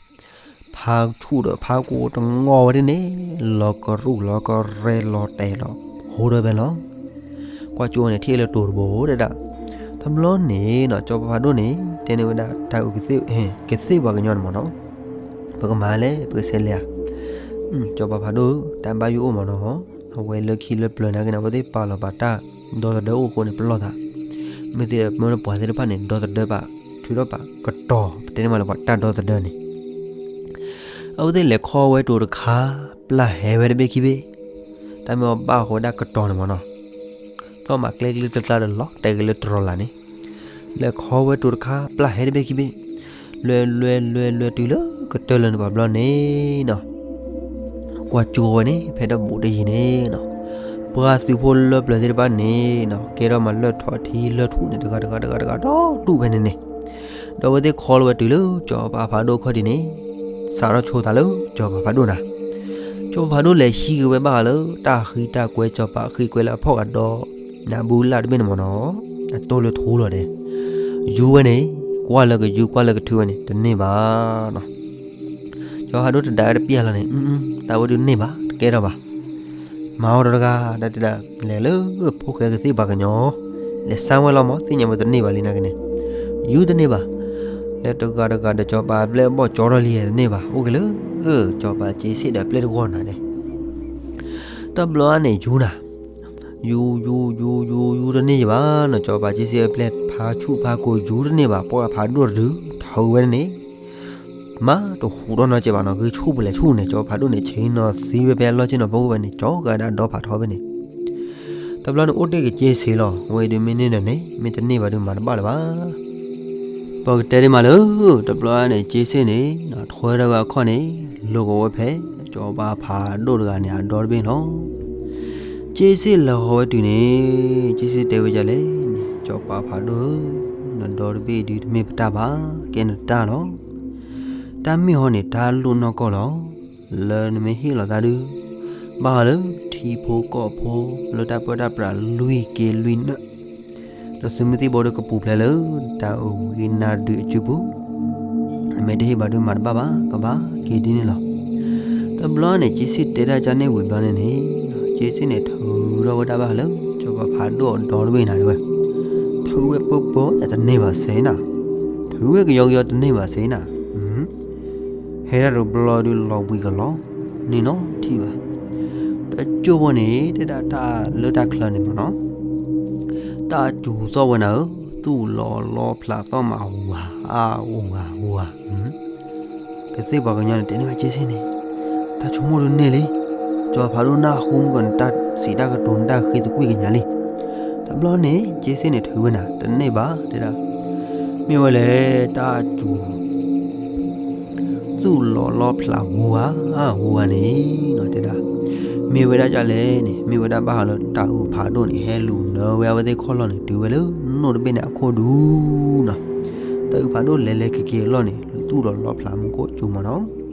ဖးဆူၣ်ဒီးဖးကိတငီဝဲဒၣ်န့ၣ်, လီၤကရူၢ်လီၤကရဲလီၤတဲာ်လီၤ, ဟိဒီးဖဲလီၤ. ကွၢ်ကၠိဝဲန့ၣ် ထံၣ်လၢတိၤတဘိတဲဒၣ်. တဘျီန့ၣ်နီၤ ကၠီၤပၤဖးဒိၣ်န့ၣ် တဲန့ၢ်ဝဲဒၣ်တၢ်အုၣ်ကသ့ၣ်, ကသ့ၣ်ပှၤကညီန့ၣ်မ့ၢ်နီၤ, ပကမၤလဲၣ် ပကဆဲးလဲၣ်ဧါ. ကၠီၤပၤဖးဒိၣ်ဧၢ, တၢ်ဘၣ်ယိၣ်အိၣ်မ့ၢ်နီၤ, အဝဲလၢခံလၢပျၢၤနာ်က့န့ၣ် အဝဲသ့ၣ်ပာ်လီၤပာ်တၢ်ဒီသဒၢအိၣ်အဃိန့ၣ် ပလီၢ်သး, မ့ၢ်သ့ၣ်မ့ၢ်လၢပှၤသ့ၣ်တဖၣ်န့ၣ် ဒီသဒၢဘၣ် ထုးထီၣ်ဘၣ်ကတီၤ ပတဲန့ၢ်မးလၢပှၤတၢ်ဒီသဒၢန့ၣ် အဝဲသ့ၣ်လဲၤခီဝဲတိၤတခါ, ပျၢ်ဟဲဝဲတဘ့ၣ်ခံဘ့ၣ်, တၢ်မ့ၢ်အီၤဘၣ်ဃီဝဲဒၣ်ကတီၤန့ၣ်မ့ၢ်နီၤ, သီၣ်မးကျဲကျ့ကျါဒီးလီၤတဲာ်က့ၤလၢတြီၤလးန့ၣ်, လဲၤခီဝဲတိၤတခါ ပျၢ်ဟဲတဘ့ၣ်ခံဘ့ၣ်, လွဲလွဲလွဲလွဲတုၤလၢကတၢၢ်လၢန့ၣ်ပှၤဘျီန့ၣ်နီၤ ကွၢ်ကၠိဝဲန့ၣ် ဖဲတၢ်ဘူးတယံၤန့ၣ်နီၤ, ပှၤသုးဖိလၢပျၢၤသ့ၣ်တဖၣ်န့ၣ်နီၤ ကဲထီၣ်မးလၢၢ်ထီၣ်ထံလၢၢ်ထူၣ်န့ၣ် တဂၤတဂၤတဂၤတဂၤဒီဒူၣ်ဖဲန့ၣ်န့ၣ်, ဒီးအဝဲသ့ၣ်ခီလီၤဝဲတုၤလၢကၠီၤပၤဖးဒိၣ်ခီၣ်ထံးန့ၣ်, စးထီၣ်ဆိသးလၢကၠီၤပၤဖးဒိၣ်နၤ, ကၠီၤပၤဖးဒိၣ်လဲၤဟံးက့ၤဝဲဘၣ်ဃးလၢ တၢ်ဃံတၢ်ကွဲ ကၠီၤပၤဃံကွဲလၢအဖီၣ်ဂၤဒီး နဘူးလၢ်တဘ့ၣ်န့ၣ်မ့ၢ်နီၤ, အတိၢ်လၢထူလီၤဒဲး, ယူၤဝဲန့ၣ်, ကွၢ်လၢကယူၤကွၢ်လၢကထုးဝဲန့ၣ် တန့ၢ်ဘၣ်နီၤ ကၠီၤဖးဒိၣ်တဒါဝဲတပျၢ်လီၤန့ၣ်, တၢ်ဝဲဒုးန့ၢ်ဘၣ် တကဲထီၣ်ဘၣ်, မၤအီၤဒီးတဂၤ တၢ်တဲဒၣ်, လဲၤလၢဖိၣ်ဃဲကသ့ၣ်ပှၤကညီ, လဲၤစါဝဲလီၤမး သ့ၣ်ညါဝဲတန့ၢ်ဘၣ်လံနာ်က့န့ၣ်, ယူၤတန့ၢ်ဘၣ်, လၢတဂၤတဂၤဒီးကၠီၤပၤအပျဲၢ်အဘီၣ်ကၠီထီၣ်လံတန့ၢ်ဘၣ် အိၣ်က့ၤလၢ, ကၠီၤပၤက့စ့ၣ်ဒီးအပျဲၢ်တဂီၢ်နၤဒဲး တဘျီန့ၣ်ယူၤနၤ, ယူၤ ယူၤ ယူၤ ယူၤ ယူၤတန့ၢ်ယဘၣ်နီၤ, ကၠီၤပၤက့စ့ၣ်အပျဲၢ်ဖးဆူၣ်ဖးကိယူၤတန့ၢ်ဘၣ်, ပှၤဖးဒိၣ်တဒုး ထုးဝဲန့ၣ်, မၤတဟူးထီၣ်နီတစဲးဘၣ်နီၤ, ဂ့ၤဆူၣ်ပူၤလဲၤဆူၣ်န့ၣ် ကၠီၤဖးဒိၣ်န့ၣ် ဆ့ၣ်နီၤသံဝဲဖဲအလီၢ်ဆ့ၣ်နီၤဖီခိၣ်ဝဲန့ၣ် ကၠီၤကဒါဒီဖးထီဝဲန့ၣ်, တဘျီန့ၣ်အိၣ်တ့ၢ်က့ၤက့စ့ၣ်လီၤ, ဝဲဒုးမ့ၢ်န့ၢ်ဒီးန့ၣ် မ့ၢ်တန့ၢ်ဘၣ်ဒုးမၤတဘၣ်လၢၤဘၣ် ပကတဲဒ်မးလၢ, တဘျီန့ၣ် က့စ့ၣ်န့ၣ် ထွဲထီၣ်ဝဲအခီၣ်န့ၣ်, လိာ်ကဝီၤဝဲဖဲ ကၠီၤပၤဖးဒိၣ်တဂၤန့ၣ် အဒီတဘ့ၣ်လီၤ. က့စ့ၣ်လဲၤဃီၤဝဲတုၤန့ၣ်, က့စ့ၣ်တဲဝဲဒ်လဲၣ်န့ၣ်, ကၠီၤပၤဖးဒိၣ်ဧၢ, နဒီတဘ့ၣ်ဒုးတမ့ၢ်ပတၢ်ဘၣ်, ကဲနတၢ်လီၤ. တၢ်မ့ၢ်ဟီန့ၣ် တၢ်လိၣ်နီၢ်ကီၢ်လီၤ. လၢနမ့ၢ်ဟ့ၣ်လီၤသးဒုး, ဘၣ်ဃးလၢထံဖိကီၢ်ဖိ လၢတၢ်ပၢတၢ်ပြးလွံၢ်က့လွံၢ်နၢၣ် ဒီးသုးမုၢ်သံၣ်ဘိဒီးကပူၤဖျဲးလၢ တၢ်အုၣ်ဝံနါဒုးအစုပူၤ, နမ့ၢ်တဟ့ၣ်ဘၣ်ဒုးမၤတဘၣ်ဘၣ်, ကဘၣ်က့ၤဒ်န့ၣ်လီၤ. တဘျီန့ၣ် က့စ့ၣ်တဲဒၣ်ကန့ၣ်ဝံၤဘျီန့ၣ်န့ၣ်, က့စ့ၣ်န့ၣ်ထုးထီၣ်ဝဲဒၣ်ဘၣ်ဃးလၢ ကၠီၤပၤဖးဒိၣ်အဒီတဘ့ၣ်နၤတဲဝဲ, ထုးဝဲပၢပၢတန့ၢ်ဘၣ်စ့နၤ, ထုးဝဲကယီကယီတန့ၢ်ဘၣ်စ့နၤ ဟဲဒၣ်တဘျီဒုးလီၤဘှံးကလီၤ, န့ၣ်နီထံၣ်ဘၣ်. တကၠိၢ်ဖိန့ၣ် တဲဒၣ်တၢ်လၢတၢ်ချၢန့ၣ်မ့ၢ်နီၤ, တၢ်စူၤသီၣ်ဝဲနၤဧၢ, သူၣ်လီၤလီဖျးသီၣ်မးဝၤ, အါဝၤဝၤ, ကသ့ၣ်ပှၤကညီန့ၣ် တဲန့ၢ်ဘၣ်က့စ့ၣ်န့ၣ်, တၢ်ဆိကမိၣ်ဒုးန့ၢ်လံ, ကၠီၤဖးဒိၣ်နၢ်ဟူမုၢ်ကီၢ်န့ၣ် တၢ်စံးတၢ်ကတိၤန့ၣ် တၢ်ဃ့သကွံၢ်ကညးလံ. တဘျီန့ၣ် က့စ့ၣ်န့ၣ်ထုးဝဲနၤ, တန့ၢ်ဘၣ်တဲဒၣ်, မ့ၢ်ဝဲလဲၣ်တၢ်စူၤ သူၣ်လီၤလီဖျးဝၤ, ဝၤန့ၣ်နီၤတဲဒၣ်, မ့ၢ်ဝဲဒၣ်ဒ်လဲၣ်န့ၣ် မ့ၢ်ဝဲဒၣ်ဘၣ်ဃးလၢတၢ်အုၣ်ဖးဒိၣ်န့ၣ် ဟဲလူၤနၢဝဲအဝဲသ့ၣ်ခီၣ်လီၢ်န့ၣ် တုၤဝဲလၢနိၣ်တဘ့ၣ်န့ၣ်အခိၣ်ဒူနီၤ, တၢ်အုၣ်ဖးဒိၣ်လဲၤလဲၤက့ၤက့ၤအလီၢ်န့ၣ် သူၣ်လီၤလီဖျးမူခိၣ်စူၤမးနီၤ.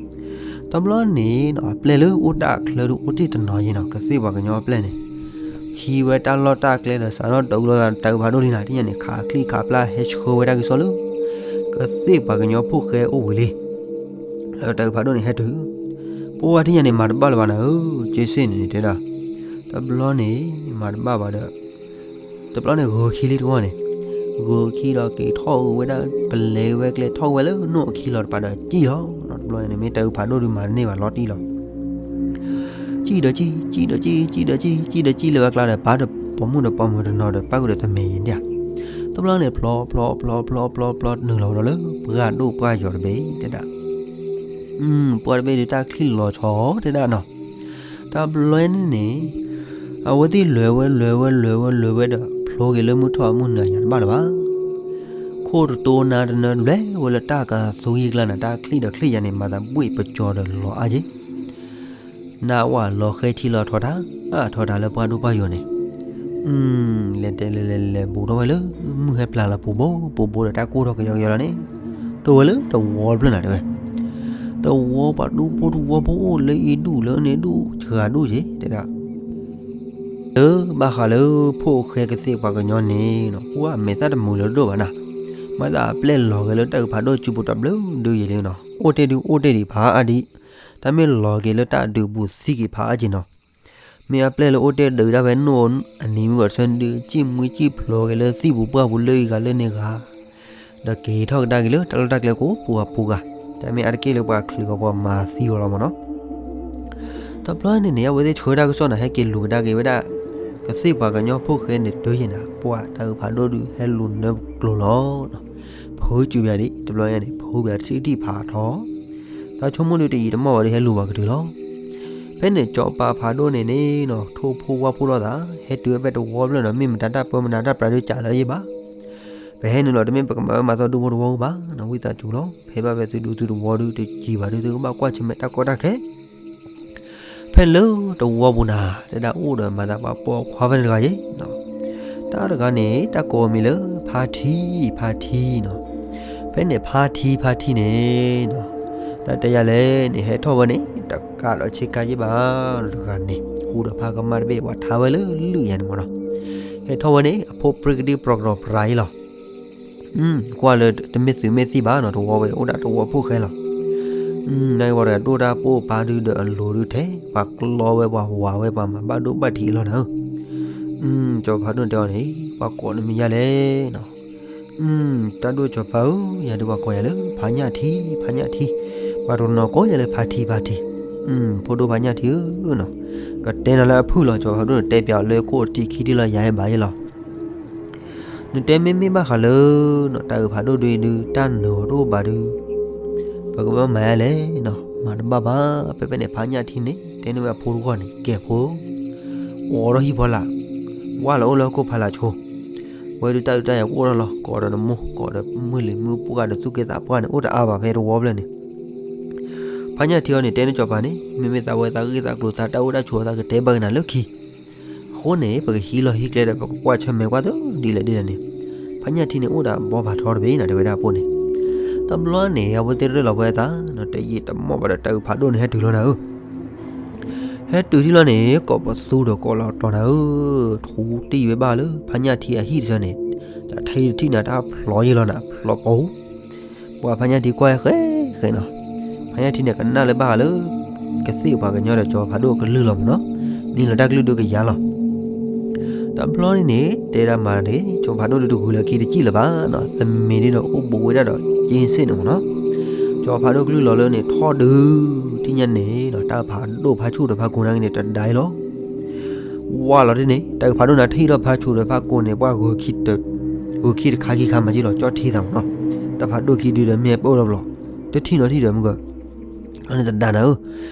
တဘျီန့ၣ်နီၤ အပျဲၢ်လၢအိၣ်တၢ်အချၢဒုးအိၣ်တ့ၢ်တနီၤယဲနီၤ, ကသ့ၣ်ပှၤကညီအပျဲၢ်န့ၣ် ဟံးဝဲတၢ်လီၢ်တၢ်ကျဲဒီး စးထီၣ်တအုးလီၤသးတၢ်အုၣ်ဖးဒိၣ်လံနၤ, ထံၣ်ညါန့ၣ် ခးချံၣ်ခးပျၢ်ဟဲဆှၢဝဲတၢ်ကစီၣ်လၢ ကသ့ၣ်ပှၤကညီဖိၣ်ဃဲအိၣ်ဝံၤလံ, လၢတၢ်အုၣ်ဖးဒိၣ်န့ၣ်ဟဲတုၤ, ပဝဲထံၣ်ညါန့ၣ် မၤတဘၣ်လၢၤဘၣ်နၤဧၢ, က့စ့ၣ်န့ၣ်တဲဒၣ်, တဘျီန့ၣ် မၤတဘၣ်ဘၣ်ဒီး တဘျီန့ၣ် ဂီၤခံလံတဂီၢ်န့ၣ်, ဂီၤခံဒီးက့ၤထီၣ်ဝဲဒၣ် ပလဲၤဝဲကျဲထီၣ်ဝဲလၢနိၣ်အခံလီၤတပၤဒီး စံၣ်လီၤနီၤ, တဘျီန့ၣ် မ့ၢ်တၢ်အုၣ်ဖးဒိၣ်ဒုးမၤန့ၢ်ဘၣ်လီၤတံၢ်လီၤ စံၣ်ဒီးစံၣ်, စံၣ်ဒီးစံၣ်, စံၣ်ဒီးစံၣ်, စံၣ်ဒီးစံၣ်လၢဝဲကျါဒီး ပာ်ဒီးပိာ်မုၣ်ဒီးပိာ်မုၣ်တနီၤဒီး ပၣ်ဃုာ်ဒီးတမဲာ်ယံၤဒၣ်, တဘျီန့ၣ် ဖျီဖျီဖျီဖျီဖျီဖျီ နုာ်လီၤဝဲဒီးလၢ ပှၢ်ဒိၣ်ပှၢ်ယီၤတဘ့ၣ်တဲဒၣ်, ပှၢ်တဘ့ၣ်ဒုးတၢ်ချံၣ်လီၤဆီတဲဒၣ်နီၤ, တဘျီန့ၣ်န့ၣ် အဝဲသ့ၣ်လဲၤဝဲလဲၤဝဲလဲၤဝဲလဲၤဝဲဒီး ဖျိက့ၤလၢမုၢ်ထီၣ်အမုၢ်နၤယၤတဘၣ်လၢၤဘၣ် ခိၣ်တတိနါတနၢဘျဲဝဲလၢတၢ်ကသူယံၤကျါန့ၣ် တၢ်ချံၣ်ဒီးချံၣ်ယၤန့ၣ် မၤသးဘှ့ၣ်ပကၠီၤဒီးလီၤအါက့ၤ, နၢ်ဝၣ်လီၤဃဲထံလီၤထီၣ်တၢ်, ထီၣ်တၢ်လၢပှၢ်ဒိၣ်ပှၢ်ယိာ်န့ၣ်, လဲၤတဲလဲၤလဲၤလဲၤဘူးထီၣ်ဝဲလၢ မုၢ်ဟဲပျၢ်လီၤပူၤဘိပူၤဘိဒီးတၢ်ကိၢ်ထီၣ်ကယီကယီလီၤန့ၣ်, တိၢ်ဝဲလၢတဝီတဖျၢၣ်နၤတဲဝဲ, တဝီပှၤဒူဖိတဝီဖိအိၣ်လၢအံၤဒူၣ်လၢန့ၣ်ဒူၣ်စှၤဒူၣ်ယဲတဲဒၣ် လၢဘၣ်ဃးလၢဖိၣ်ဃဲကသ့ၣ်ပှၤကညီန့ၣ်နီၤ, ပှၢ်မဲာ်သၣ်တမုာ်လၢၤတဒိၣ်ဘၣ်နၤ, မၤသးအပျဲၢ်လီၤဂဲၤလၢတၢ်အုးဖးဒိၣ်စုပူၤတဘျုးဒုယံာ်လံနီၤ, အိၣ်တ့ၢ်ဒုအိၣ်တ့ၢ်ဒံးဖးအါဒံး, တၢ်မ့ၢ်လီၤက့ၤလၢတၢ်အဒုးပူၤသံက့ၤဖးအါက့ၤနီၤ, မ့ၢ်အပျဲၢ်လၢအိၣ်တ့ၢ်ဒုးဒၣ်ဝဲနိၣ်အနံၤမုၢ်ဂီၤဆၢဒုး စံၣ်မှံစံၣ်ဖျိးက့ၤလၢသံၣ်ပူၤပှၢ်ပူၤလၢအံၤဂၤလၢန့ၣ်ဂၤ ဒီးက့ၤထီၣ်ကဒါက့ၤလၢတၢ်လီၢ်တၢ်ကျဲကိးပူၤအပူၤဂၤ, တၢ်မ့ၢ်အါတက့ၢ်လၢပှၤချုးဂီၤပှၤမၤသံဂီၤလီၤမ့ၢ်နီၤ, တဘျီန့ၣ်န့ၣ် အဝဲသ့ၣ်ဆှၢတၢ်ကစီၣ်နၤ ဟဲက့ၤလူၤကဒါက့ၤဝဲဒၣ် ကသ့ၣ်ပှၤကညီဖိၣ်ဃဲန့ၣ်တၢ်ယဲၢ်နၤ ပှၢ်တၢ်အုးဖးဒိၣ်ဒုးဟဲလူၤနၢကျိၤလီၤ, ဖုးစူၤဘၣ်ဒံး တဘျီညါန့ၣ် ဖုးဘၣ်ထံထံၣ်ဖးထီ တၢ်ဆိကမိၣ်ဒုးတယံာ်တမီၢ်ဘၣ်ဒုးဟဲလူၤဘၣ်ကတုၤလီၤ, ဖဲန့ၣ်စီၤပၤဖးဒိၣ်န့ၣ်န့ၣ်နီၤ ထိၣ်ဖိဝါဖိလိာ်သး ဟဲတုၤဝဲဖဲတဝီဖျၢၣ်နီၤ မ့ၢ်မတၤတၢ်ပၢမတၤတၢ်ပြးဒုးကးလၢယဲၢ်ဘၣ် ပဟဲနုာ်လီၤ တမ့ၢ်ပကမၤဝဲမၤသီဒူဖိတဝီဘၣ်နီၤ ဝံသးစူၤလီၤ ဖဲဘၣ်ဖဲသုဒူသုတဝီဒုးတယံာ်ဘၣ်ဒုး သုကဘၣ်ကွၢ်ဆၢၣ်မဲာ်တၢ်ကီတၢ်ခဲ ဖဲလၢတဝီပူၤနၤ တဲဒၣ်အိၣ်ဒီးမၤသးပှၤပိာ်ခွါဖဲန့ၣ်တဂၤယဲၢ်နီၤ, တၢ်တဂၤန့ၣ် တၢ်ကိးအမံၤလၢ ဖါထံ ဖါထံနီၤ, ဖဲန့ၣ်ဖါထံ ဖါထံန့ၣ်နီၤ, တၢ်တဲယၤလဲၣ်န့ၣ် ဟဲထီၣ်ဝဲန့ၣ် တကးဒီးဆ့ကၤယဲၢ်ဘၣ်နီၤ တဂၤန့ၣ် ဃူဒီးဖါကမၣ်တဘ့ၣ် ပှၤထါဝဲလၢလုၢ်ယၤန့ၣ်မ့ၢ်နီၤ, ဟဲထီၣ်ဝဲန့ၣ် အဖိပြံကဒံပြီကဒီးပြၤအံၤလီၤ ကွၢ်လၢတမ့ၢ်သုးမ့ၢ်သံၣ်ဘၣ်နီၤ တဝီဝဲအိၣ်ဒၣ်တဝီဖိၣ်ဃဲလီၤ, နဝဲဒီးဒိၣ်တၢ်ပိၢ်ပၤဒုးဒီးအလိၤဒုးထဲ ပှၤကျီဝဲပှၤဝၤဝဲပှၤမၤဘၣ်ဒိဘၣ်ထံးအလီၢ်နၤဧၢ, စီၤပၤဖးဒိၣ်န့ၣ်တဲအီၤန့ၣ် ပှၤကိးနမံၤယၤလဲၣ်နီၤ, တၢ်ဒိၣ်စီၤပၤဧၢ ယၤဒုးပှၤကိးယၤလၢ ဖါညၣ်ထံ ဖါညၣ်ထံ, ပှၤတနီၤကိးယၤလၢဖါထံ ဖါထံ, ဖိဒိၣ်ဖါညၣ်ထံဧၢနီၤ, ကတဲနၤလၢအဖုၣ်လီၤ စီၤပၤဖးဒိၣ်န့ၣ်တဲပၠးအီၤလၢခိၣ်ထံးခံထံၣ်လီၤ ယၤဟဲဘၣ်ယဲၢ်လီၤ နတဲမ့မ့ၢ်ဘၣ်ဃးလၢ တၢ်အုးဖးဒိၣ်ဒုးဒုး တၢ်နၢၤအီၤတအိၣ်ဘၣ်ဒုး ပကဘၣ်မၤယၤလဲၣ်နီၤ, မၤတဘၣ်ဘၣ် ဖဲဖဲန့ၣ် ဖါညၣ်ထံန့ၣ် တဲန့ၢ်ဝဲအဖိတဂီၢ်န့ၣ် ကဲဖိ, အိးထီၣ်ဟံၣ်ဖီလာ်, ဝၢ်လီၤအိၣ်လၢဟီၣ်ခိၣ်ဖီလာ်ဆိ, ဝဲဒုးတၢ်ဒုးတၢ်ယၤကအိၣ်ထီၣ်လီၤ ကိးဒီးနမိၢ် ကိးဒီးမုၢ်လံၤမုၢ်ပှၢ်ဒီးသူၣ်က့သးပှၢ်န့ၣ် အိၣ်တအါဘၣ်ဖဲတဝီဖျၢၣ်န့ၣ် ဖါညၣ်ထံအီၤန့ၣ် တဲန့ၢ်စီၤပၤန့ၣ် မ့မ့ၢ်သးဝဲသးဂ့ၢ်သးကျိၤသးတၢ်အိၣ်တၢ်ဆိးသးကတဲဘၣ်က့ၤနၤလၢခံ, အဃိန့ၣ် ပကဟံးလီၢ်ဟံးကျဲဒီး ပကကွၢ်ဆၢၣ်မဲာ်ကွၢ်သဒ်လဲၣ်ဒ်လဲၣ်န့ၣ်, ဖါညၣ်ထံန့ၣ် အိၣ်ဒီးအဘီဖးထီတဘ့ၣ်နၤ တဲဝဲဒၣ်အပိၢ်န့ၣ်, တဘျီန့ၣ် အဝဲသ့ၣ်ရ့ၣ်လီၤဝဲအသး တယံာ်တမီၢ်ဘၣ်ဒီး တၢ်အုးဖးဒိၣ်န့ၣ် ဟဲတုၤလီၤနၤဧၢ ဟဲတုၤထံၣ်လီၤန့ၣ် ကိးပသူဒီးကိးလီၤတီၤနၤဧၢ, ထူတံၢ်ဝဲဘၣ်လၢ ဖါညၣ်ထံအဟံၣ်တဆၢန့ၣ်, တၢ်ထံတထံၣ်နၤ တၢ်ဖျိးယံာ်လီၤနၤ ဖျိးပူၤ, ပှၤဖါညၣ်ထံကွၢ်ဃဲဃဲနီၤ, ဖါညၣ်ထံန့ၣ် ကနၣ်လၢဘၣ်ဃးလၢ ကသ့ၣ်ပှၤကညီဒီးစီၤဖးဒိၣ်ကလုၢ်လီၤမ့ၢ်နီၤ, မ့ၢ်လီၤတၢ်ကလုၢ်ဒုးကယၤလီၤ တဘျီန့ၣ်န့ၣ် တဲဒၣ်မးန့ၣ် စီၤဖးဒိၣ်ဒုးတဂုာ်လၢခံတစံၣ်လၢၤဘၣ်နီၤ, သမံၤဒ်ဒီးအိၣ်ဘူးဝဲဒၣ်ဒီးက့စ့ၣ်န့ၣ်မ့ၢ်နီၤ, စီၤဖးဒိၣ်ကလုၢ်လီၤလၢန့ၣ်ထီၣ်ဒုး, ထံၣ်ညါန့ၣ်ဒီး တၢ်ဖးဒိၣ်ဖါဆူၣ်ဒီးဖါကိန့ၣ်တဒါအံၤလီၤ. ဝါလီၤဒ်န့ၣ် တၢ်ဖးဒိၣ်န့ၣ်ထံၣ်ထီၣ်ဖါဆူၣ်ဒီးဖါကိန့ၣ် ပှၤဂုၤခံတခါခံခါမးက့လီၤ ကၠီထံသးမ့ၢ်နီၤ, တၢ်ဖးဒိၣ်ခံဒုးဒီးမ့ၢ်ပၢၢ်လီၤဘျီ, တထံၣ်နီၤထံၣ်ဒီးမုၢ်ဂၢၢ် အန့ၣ်တဒါနၤဧၢ,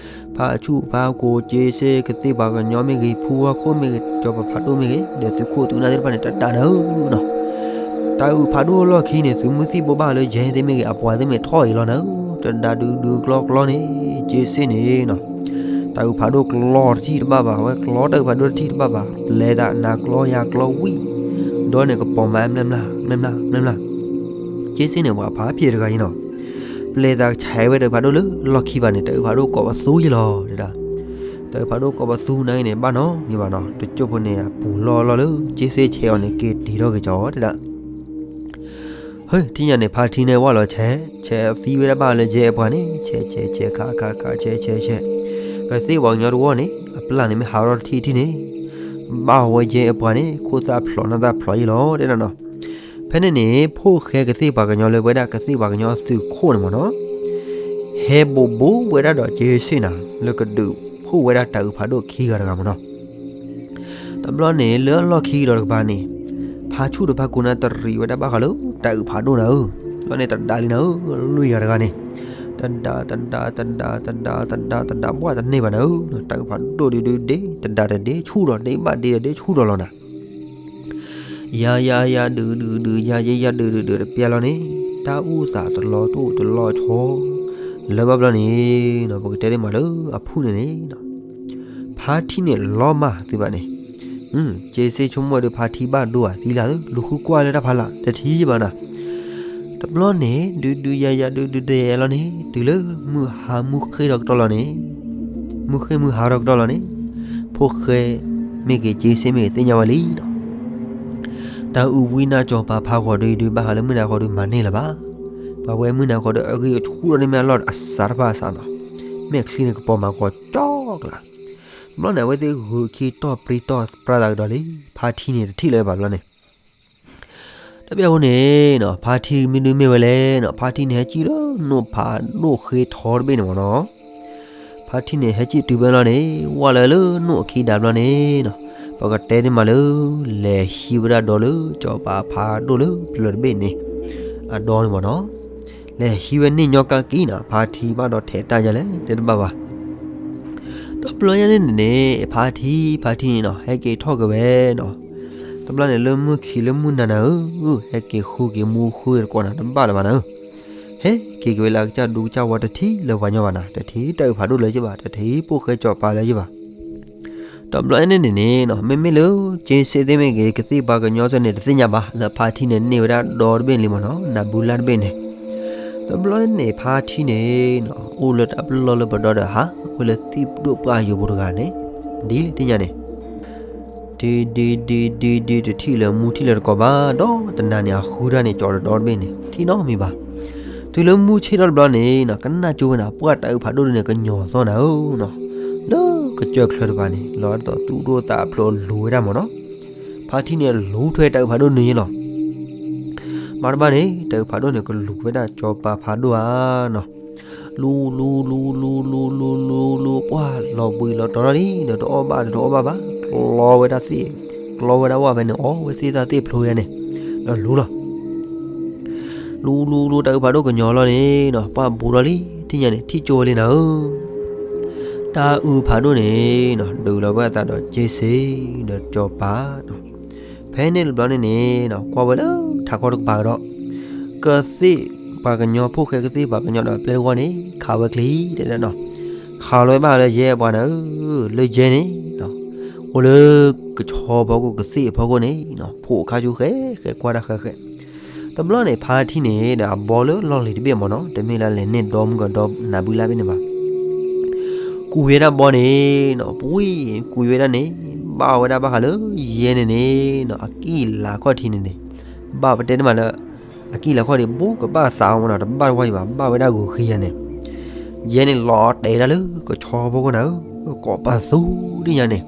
ဖါဆူၣ်ဖါကိက့စ့ၣ် ကသ့ၣ်ပှၤကညီမ့ၢ်ဂ့ၤ ဖူဝါခိၣ်မ့ၢ်ဂ့ၤ စီၤပၤဖးဒိၣ်မ့ၢ်ဂ့ၤ ဒီးသုးခိၣ်သုးနၢ်သ့ၣ်တဖၣ်န့ၣ် တဒါနၤဧၢနီၤ, တၢ်အုးဖးဒိၣ်လီၢ်ခံန့ၣ် သုးမုၢ်သံၣ်ဘိဘၣ်လၢယဲသ့ၣ်မ့ၢ်ဂ့ၤ အပှၤသ့ၣ်မ့ၢ်ထီၣ်အံၤလီၤနၤဧၢ, တဒါဒုးဒုးကျီကျီန့ၣ် က့စ့ၣ်န့ၣ်နီၤ တၢ်အုးဖးဒိၣ်ကျီတထံၣ်တဘၣ်ဘၣ်, အဝဲကျီတၢ်အုးဖးဒိၣ်တထံၣ်တဘၣ်ဘၣ်, ပျဲသးနၤကျီယၤကျီဝံၣ်, ဒီးန့ၣ်ကပီၤမး မျၢ်မျၢ် မျၢ်မျၢ် က့စ့ၣ်န့ၣ် ပှၤဖးဖျဲးတဂၤအံၤနီၤ, ပျဲသးဆဲးဝဲတၢ်အုးဖးဒိၣ်လၢလီၢ်ခံဘၣ်န့ၣ် တၢ်အုးဖးဒိၣ်ကိးပသူယဲလီၤ, တၢ်အုးဖးဒိၣ်ကိးပသူနၤအံၤန့ၣ် ဘၣ်နီတမံၤဘၣ်နီၤ, တကၠိဖိန့ၣ် အပူၤလီၢ်လီၢ်လၢ က့စ့ၣ်ဆဲးအီၤန့ၣ် က့ၤတံၤထီၣ်က့ၤကီးတဲဒၣ် ဟဲ ထံၣ်ညါန့ၣ် ဖါထံန့ၣ်ဝဲလီၤဆဲး, ဆဲးသံဝဲဒၣ်ဘၣ်လၢယဲအပှၤန့ၣ် ဆဲးဆဲးဆဲးခးခးခးဆဲးဆဲးဆဲး, ကသ့ၣ်ပှၤကညီတဝီန့ၣ် အပျၢ်န့ၣ်မ့ၢ်ဟးထီၣ်တထံၣ်ထံၣ်န့ၣ်, ဘၣ်ဝဲယဲအပှၤန့ၣ် ခိၣ်သၣ်ဖျိးနၢ်သၣ်ဖျိးယဲလီၤတဲဒၣ်နီၤ, ဖဲန့ၣ်န့ၣ် ဖိၣ်ဃဲကသ့ၣ်ပှၤကညီလၢဝဲဒၣ်ကသ့ၣ်ပှၤကညီသုးခိၣ်န့ၣ်မ့ၢ်နီၤ, ဟဲဘိးဘိဝဲဒၣ်ဒီးက့စ့ၣ်နၤ လၢကဒုးဖှိၣ်ဝဲဒၣ်တၢ်အုးဖးဒိၣ်ခံဂၤတဂၤမ့ၢ်နီၤ တဘျီန့ၣ် လၢအလီၢ်ခံကဒီးတကပၤန့ၣ်, ဖါဆူၣ်ဒီးဖါကိန့ၣ်တရံးဝဲဒၣ်ဘၣ်ဃးလၢ တၢ်အုးဖးဒိၣ်နၤဧၢ, ဘျီန့ၣ်တဒါလံနၤဧၢ, လွံၢ်ဂၤတဂၤန့ၣ်, တဒါတဒါတဒါတဒါတဒါတဒါဘၣ်တန့ၢ်ဘၣ်နၤဧၢ, တၢ်အုးဖးဒိၣ်ဒုးဒုးဒ့ တဒါတဒ့ ဆူၣ်ဒီးဒ့ဘၣ်ဒ့ဒီးဒ့ဆူၣ်ဒီးလီၤနၤ ယၤယၤယၤဒုးဒုးဒုး ယၤယဲယၤဒုးဒုးဒုးတပျၢ်လီၤန့ၣ်, တၢ်အိၣ်သးတလီၤတိၢ်တလီၤဆီ, လၢဘၣ်ဘျီန့ၣ်နီၤ ပကတဲဒ်မးလၢအဖုၣ်န့ၣ်န့ၣ်နီၤ ဖါထံန့ၣ်လီၤမၢ်သုဘၣ်န့ၣ်, က့စ့ဆိကမိၣ်ဒုး ဖါထံဘၣ်ဒိဧါ သံလၢ်သု လူၤဃုကွၢ်လၢတၢ်ဖးလၢ် တထံၣ်ဘၣ်နၤ. တဘျီန့ၣ် ဒုဒုယၤယၤ ဒုဒုယၤယၤလီၤန့ၣ် တုၤလၢမုၢ်ဟါမုၢ်ဃ့ၢ်ထီၣ်ကတီၢ်လီၤန့ၣ်, မုၢ်ဃ့ၢ်မုၢ်ဟါထီၣ်ကတီၢ်လီၤန့ၣ်, ဖိၣ်ဃဲမ့ၢ်ဂ့ၤ က့စ့မ့ၢ်ဂ့ၤ သ့ၣ်ညါဝဲလံဒီး တၢ်အုၣ်ဝံနၢ်စီၤပၤဖးဂီၤဒုဒု ဘၣ်ဃးလၢမုၢ်နၤဃီဒုးမၤန့ၢ်လၢၤဘၣ်. ပှၤဝဲမုၢ်နၤဃီဒုး အဂ့ၢ်အဆူၣ်ထီၣ်န့ၢ်မ့ၢ်အလီၢ်အစးတဖၣ်အစးနီၤ, မ့ၢ်ချံန့ၣ်ကပီၤမၤကီၤကၠီကျါ. တဘျီန့ၣ် အဝဲသ့ၣ်ဂုၤခံတီၢ်ပြံတီၢ်ပြါသးကဒီးလံ, ဖါထံန့ၣ်တထံၣ်လၢၤဘၣ်ဘျီန့ၣ် တဘျီအဃိန့ၣ်နီၤ ဖါထံမ့ၢ်ဒုးမ့ၢ်ဝဲလဲၣ်နီၤ, ဖါထံန့ၣ် ဟဲစံၣ်လၢနိၣ်ဖးဒိၣ်ဃ့ထီတဘ့ၣ်န့ၣ်မ့ၢ်နီၤ. ဖါထံန့ၣ် ဟဲစံၣ်တုၤဖဲလီၤန့ၣ် ဝၢ်လၢလၢနိၣ်အခံဒၣ်ဘျီန့ၣ်နီၤ, ပကတဲန့ၢ်မးလၢ လဲၤဟံးဝဲဒၣ်ဒီလၢစီၤပၤဖးဒိၣ်လၢပျၢၤတဘ့ၣ်န့ၣ် အဒီန့ၣ်မ့ၢ်နီၤ. လဲၤဟံးဝဲန့ၣ်ညီကါက့ၤနီၤ, ဖါထံဘၣ်ဒီးထဲးတၢ်ယၤလဲၣ် တဲတဘၣ်ဘၣ်. တဘျီညါန့ၣ်န့ၣ် ဖါထံ ဖါထံန့ၣ်နီၤ ဟဲက့ၤထီၣ်က့ၤဝဲနီၤ. တဘျီန့ၣ် လၢမုၢ်ခံလၢမုၢ်နၤနၤဧၢ, ဟဲက့ၤဃုက့ၤမူဃုတကိးနၤ တဘၣ်လၢၤဘၣ်နၤဧၢ. ဟဲက့ၤက့ၤဝဲလၢအကစၢ်ဒူကစၢ်ဝီ တထံၣ်လၢပှၤညီဘၣ်နၤ, တထံၣ်တၢ်အုၣ်ဖးဒိၣ်လၢၤယဘၣ်, တထံၣ်ဖိၣ်ဃဲစီၤပၤလၢၤယဘၣ်. တဘျီညါန့ၣ်န့ၣ်နီၤ မ့မ့ၢ်လၢ က့စ့သ့ၣ်မ့ၢ်ဂ့ၤ ကသ့ၣ်ပှၤကညီစ့ၢ်န့ၣ် တသ့ၣ်ညါဘၣ် လၢဖါထံန့ၣ်န့ၢ်ဝဲဒၣ်ဒီတဘ့ၣ်လံမ့ၢ်နီၤ, နၤဘုလၢ်တဘ့ၣ်န့ၣ်. တဘျီန့ၣ် ဖါထံန့ၣ်နီၤ အိၣ်လၢတၢ်ပလီၢ်လၢပဒီဒီးဟး အိၣ်လၢသံၣ်ဒိၣ်ပှၢ်ယိာ်ပူၤတဂၤန့ၣ် ဒ်လံတသ့ၣ်ညါန့ၣ် ဒ်ဒ်ဒ်ဒ်ဒ် တထံၣ်လၢၤမူထံၣ်လၢၤတကိးဘၣ်, ဒီးတနၤန့ၣ် အဃုတၢ်န့ၣ် ကၠီတဒီတဘ့ၣ်န့ၣ် ထံၣ်နီတမံၤဘၣ်. တုၤလၢမုၢ်ဆ့ၣ်ထီၣ်တဘျီန့ၣ်နီၤ ကနၣ်ကၠိဝဲနၤ ပှၢ်တၢ်အုၣ်ဖးဒိၣ်ဒုန့ၣ် ကညီၤသီၣ်နၤဧၢနီၤ, လၢကစၢၢ်ချၢတပၤန့ၣ် လီၤဒ်သိးသူၣ်ဒိၣ်သးဖျိးလူၤဝဲဒၣ်မ့ၢ်နီၤ. ဖါထံန့ၣ် လူၤထွဲတၢ်အုၣ်ဖးဒိၣ်နုာ်ယဲလီၤ. ဘၣ်တဘၣ်န့ၣ် တၢ်အုၣ်ဖးဒိၣ်န့ၣ် ကလူၤဝဲဒၣ်စီၤပၤဖးဒိၣ်ဧါနီၤ. လူၤလူၤလူၤလူၤလူၤလူၤလူၤလူၤ ပှၢ်လီၤဘှံးလီၤတီၤထီၣ်လံဒီး တအီၣ်ဘၣ်ဒီးတအီၣ်ဘၣ်ဘၣ်, ကျီဝဲဒၣ်သ့ၣ်, ကျီဝဲဒၣ်ဝၣ်ဖဲန့ၣ် အီၣ်ဝဲသ့ၣ်သၣ်သ့ၣ်ဖျိယဲန့ၣ်, ဒီးလူၤလီၤ. လူၤလူၤလူၤ တၢ်အုၣ်ဖးဒိၣ်ကညီၤလီၤန့ၣ်နီၤ ပှၢ်ဘူးထီၣ်လံ ထံၣ်ညါန့ၣ် ထံၣ်ကၠိဝဲလံနၤဧၢ. တၢ်အုၣ်ဖးဒိၣ်န့ၣ်နီၤ ဒုးလီၤဝဲအသးဒီးက့စ့ဒီးစီၤပၤနီၤ. ဖဲန့ၣ်တဘျီန့ၣ်န့ၣ်နီၤ ကွၢ်ဝဲလၢထးခီတကပၤကဒီး ကသ့ၣ်ပှၤကညီ ဖိၣ်ဃဲကသ့ၣ်ပှၤကညီဒီးပျဲၢ်တဝီန့ၣ် ခးဝဲချံတဲဒၣ်နီၤ. ခးလီၤဝဲဘၣ်လၢယဲပှၤနၤဧၢ, လၢယဲန့ၣ်နီၤ အိၣ်လၢကဆီဖီခိၣ် ကသ့ၣ်အဖီခိၣ်န့ၣ်နီၤ ဖိးခါဆူဃဲဃဲ ကွၢ်တၢ်ဃဲဃဲ. တဘျီန့ၣ် ဖါထံန့ၣ်ဒီးအဘီလၢလီၢ်လံၤတဘ့ၣ်မ့ၢ်နီၤ တမ့ၢ်လၢလဲၤန့ၢ်ဒီမုၢ်ကဒီနးဘုလၢ်ဘ့ၣ်န့ၣ်ဘၣ်. ကွံာ်ဝဲဒၣ်ဘီန့ၣ်နီၤ ပှံၤကွံာ်ဝဲဒၣ်န့ၣ် ဘၣ်ဝဲဒၣ်ဘၣ်ဃးလၢယဲန့ၣ်န့ၣ်နီၤ အကံၢ်လၤခီၣ်ထံးန့ၣ်န့ၣ် ဘၣ်ပတဲန့ၣ်မးလၢ အကံၢ်လၤခီၣ်ထံး ဘူးကဘၣ်သးအီၤမ့ၢ်နီၤ တဘၣ်တဝီယံၤဘၣ် ဘၣ်ဝဲဒၣ်ဂုၤဃံယၤန့ၣ် ယဲန့ၣ်လီၤတဲာ်ဒၣ်လၢကဆီဖီခိၣ်နၤဧၢ, ကိးပသူဒ်ညါန့ၣ်.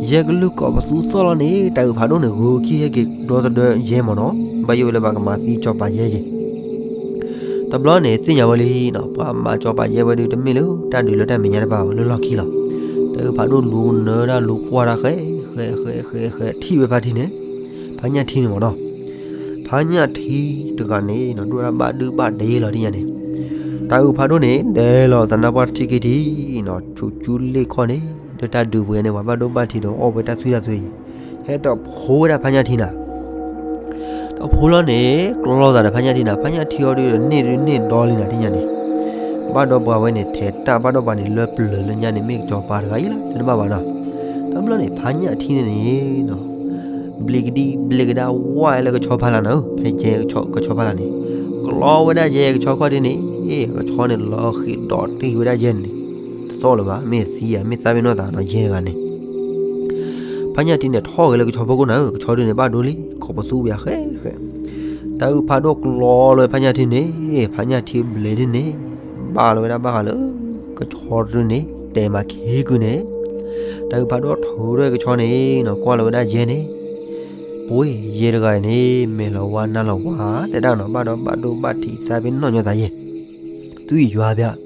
ယဲကလုၢ်ကိးပသူသီၣ်လီၤန့ၣ် တၢ်အုၣ်ဖးဒိၣ်န့ၣ် ဂုၤခံဟဲက့ၤဒီသဒၢယဲမ့ၢ်နီၤ, ဘၣ်ယိၣ်ဝဲလၢဘၣ်ကမၤသံစီၤပၤယဲယဲ. တဘျီန့ၣ် သ့ၣ်ညါဝဲလံနီၤ ပှၤမၤစီၤပၤယဲဝဲဒုး တမ့ၢ်လၢတၢ်ဒုးလၢတၢ်မဲာ်ညါတဖၣ်ဘၣ် လၢလီၢ်ခံလီၤ. တၢ်အုၣ်ဖးဒိၣ်လူၤနၢၤဒၣ်လူၤကွၢ်တၢ်ဃဲ ဃဲ ဃဲ ဃဲ ဃဲ ထံၣ်ဝဲဖါထံန့ၣ် ဖါညၣ်ထံန့ၣ်မ့ၢ်နီၤ. ဖါညၣ်ထံတဂၤန့ၣ်နီၤ ဒိၣ်ဒၣ်ဘၣ်ဒုဘၣ်ဒဲလီၤဒ်ညါန့ၣ်. တၢ်အုၣ်ဖးဒိၣ်န့ၣ် ဒဲလီၤသနၢ်ပှၢ်တထံၣ်ခံထံၣ်နီၤ ဆူၣ်ကူလ့ၣ်ခီၣ်န့ၣ် ဒီးတၢ်ဒုးပှဲၤန့ၣ် ပှၤဘၣ်ဒိဘၣ်ထံးဒီးအီၣ်ဝဲတၢ်သွံၣ်တၢ်သွဲအံၤ ဟဲတဖိဝဲဒၣ်ဖါညၣ်ထံနၤ. တဖိလီၤန့ၣ် ကျီသးဒီးဖါညၣ်ထံနၤ ဖါညၣ်ထံအီၤဒုးဒီးန့ၢ်ဒုးန့ၢ်ဒီလံနၤ ဒ်ညါန့ၣ်. ဘၣ်ဒီးပှၤဝဲန့ၣ် ထဲးတၢ်ဘၣ်ဒီးပှၤန့ၣ် လၢပျၢၤလၢညါန့ၣ် မ့ၢ်ကစီၤပၤတဂၤအံၤလီၤ တဲတဘၣ်ဘၣ်နီၤ. တဘျီန့ၣ် ဖါညၣ်ထံန့ၣ်န့ၣ်နီၤ ဘျံးကဒံဘျံးကဒါဝဲလၢကဆီဖီလာ်နၤဧၢ, ဖဲယဲကဆီဖီလာ်န့ၣ် ကျီဝဲဒၣ်ယဲကဆီခီၣ်ထံးန့ၣ် ကဆီန့ၣ်လီၤဃံးဒီးတ့ၢ်ဝဲဒၣ်ယဲန့ၣ်န့ၣ် တသီၣ်လၢၤဘၣ် မ့ၢ်သံယၤမ့ၢ်သၣ်မ့ၢ်နီၢ်သးနီၤ ယဲတဂၤန့ၣ်. ဖါညၣ်ထံန့ၣ် ထီၣ်ဂဲၤလၢကဆီဖီခိၣ်နၤဧၢ, ကဆီဒုန့ၣ် ဘၣ်ဒိလံ ကိးပသူပှၤဃဲဃဲ. တၢ်အုၣ်ဖးဒိၣ်ကျီလီၤဖါညၣ်ထံန့ၣ် ဖါညၣ်ထံဘျဲးဒုန့ၣ် ဘၣ်လီၤဝဲဒၣ်ဘၣ်ဃးလၢ ကဆီဒုန့ၣ် တဲမၤခံကုန့ၣ်. တၢ်အုၣ်ဖးဒိၣ်ထုးထီၣ်ကဆီန့ၣ်နီၤ ကွၢ်လီၤဝဲဒၣ်ယဲန့ၣ် ပှ့ၤယဲတဂၤအံၤန့ၣ် မဲာ်လီၤဝါနါလီၤဝါ တဲဒၣ်နီၤ ဘၣ်ဒီးဘၣ်ဒိဘၣ်ထံးသးဖဲနီၢ်ညီသးယဲ သွံၣ်ယွၤပျၢ်.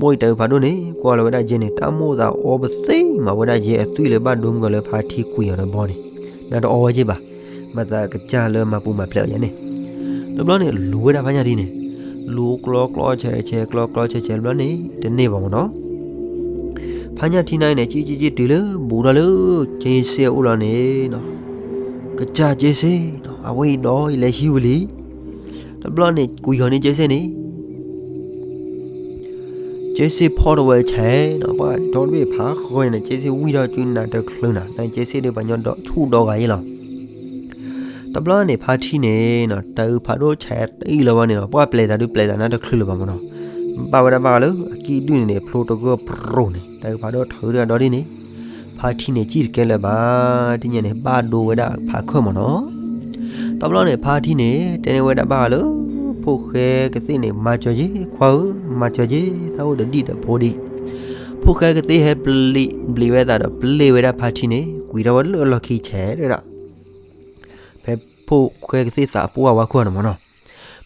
ဘၣ်အံၤတၢ်အုၣ်ဖးဒိၣ်န့ၣ် ကွၢ်လီၤဝဲဒၣ်ယဲန့ၣ် တၢ်မိၣ်သးအီပသ့မးဝဲဒၣ်ယဲအသွံၣ်လၢဘၣ်ဒိမုၢ်ကီၤလၢဖါထံကွံာ်အီၤဒီးဘီန့ၣ် နတအီဝဲက့ၤဘၣ်. မၤသးကစၢ်လၢမၤပူၤမၤဖျဲးအီၤယဲန့ၣ်. တဘျီန့ၣ် လူၤဝဲဒၣ်ဖါညၣ်ထံန့ၣ် လူၤကျီကျီဆဲးဆဲး ကျီကျီဆဲးဆဲးတဘျီန့ၣ် တန့ၢ်ဘၣ်မ့ၢ်နီၤ. ဖါညၣ်ထံန့ၣ်န့ၣ် ကံၣ်ကံၣ်ကံၣ်တုၤလၢဘူးထီၣ်လၢ က့စ့အအိၣ်လီၤန့ၣ်နီၤ. ကစၢ်က့စ့နီၤ အဝဲအံၤဒီးအံၤလဲၤဟံးဝံၤလံ. တဘျီန့ၣ် ကွံာ်ဃီၤန့ၢ်က့စ့န့ၣ် က့စ့ၣ်ဖီၣ်ထီၣ်ဝဲဆဲးနီၤ, ပှၤဒီတဘ့ၣ်ဖးဃီန့ၣ် က့စ့ၣ်ဝံၣ်ထီၣ်စုနၤတချုးနၤ, နက့စ့ၣ်ဒုးပှၤညီဒီဆူၣ်ဒီဂၤယ့လီၤ. တဘျီန့ၣ်ဖါထံန့ၣ်နီၤ တၢ်အုးဖးဒိၣ်ဆဲးတအံၣ်လီၤဝဲန့ၣ်နီၤ, ပှၤပျဲၤသးဒုးပျဲၤသးနၤတချုးလၢၤဘၣ်မ့ၢ်နီၤ, ဘၣ်ဝဲဒၣ်ဘၣ်ဃးလၢအကံၣ်ဒုၣ်န့ၣ်န့ၣ် ဖျိတဂၢၢ်ပြိၤန့ၣ် တၢ်အုးဖးဒိၣ်ထုးတၢ်ဒီဒ်န့ၣ်, ဖါထံန့ၣ်စံၣ်တကဲလၢၤဘၣ်, ထံၣ်ညါန့ၣ် ဘၣ်ဒိဝဲဒၣ်ဖးခၢၣ်မ့ၢ်နီၤ. တဘျီန့ၣ် ဖါထံန့ၣ် တဲန့ၢ်ဝဲဒၣ်ဘၣ်ဃးလၢ ဖိၣ်ဃဲကသ့ၣ်န့ၣ် မၤစၢၤယ့ၣ် ခွါဧၢ, မၤစၢၤယ့ၣ် သးအိၣ်ဒီးဒံၣ်ဒီးဖိဒံး, ဖိၣ်ဃဲကသ့ၣ်ဟဲပျံၤ ဘျံးဝဲသးဒီးပျ့ၤဝဲဒၣ်ဖါထံန့ၣ် ကွံာ်ထီၣ်ဝဲလၢအလီၢ်ခံဆဲးဒၣ် ဖဲဖိၣ်ဃဲကသ့ၣ်သးပှၢ်ဝါခိၣ်န့ၣ်မ့ၢ်နီၤ.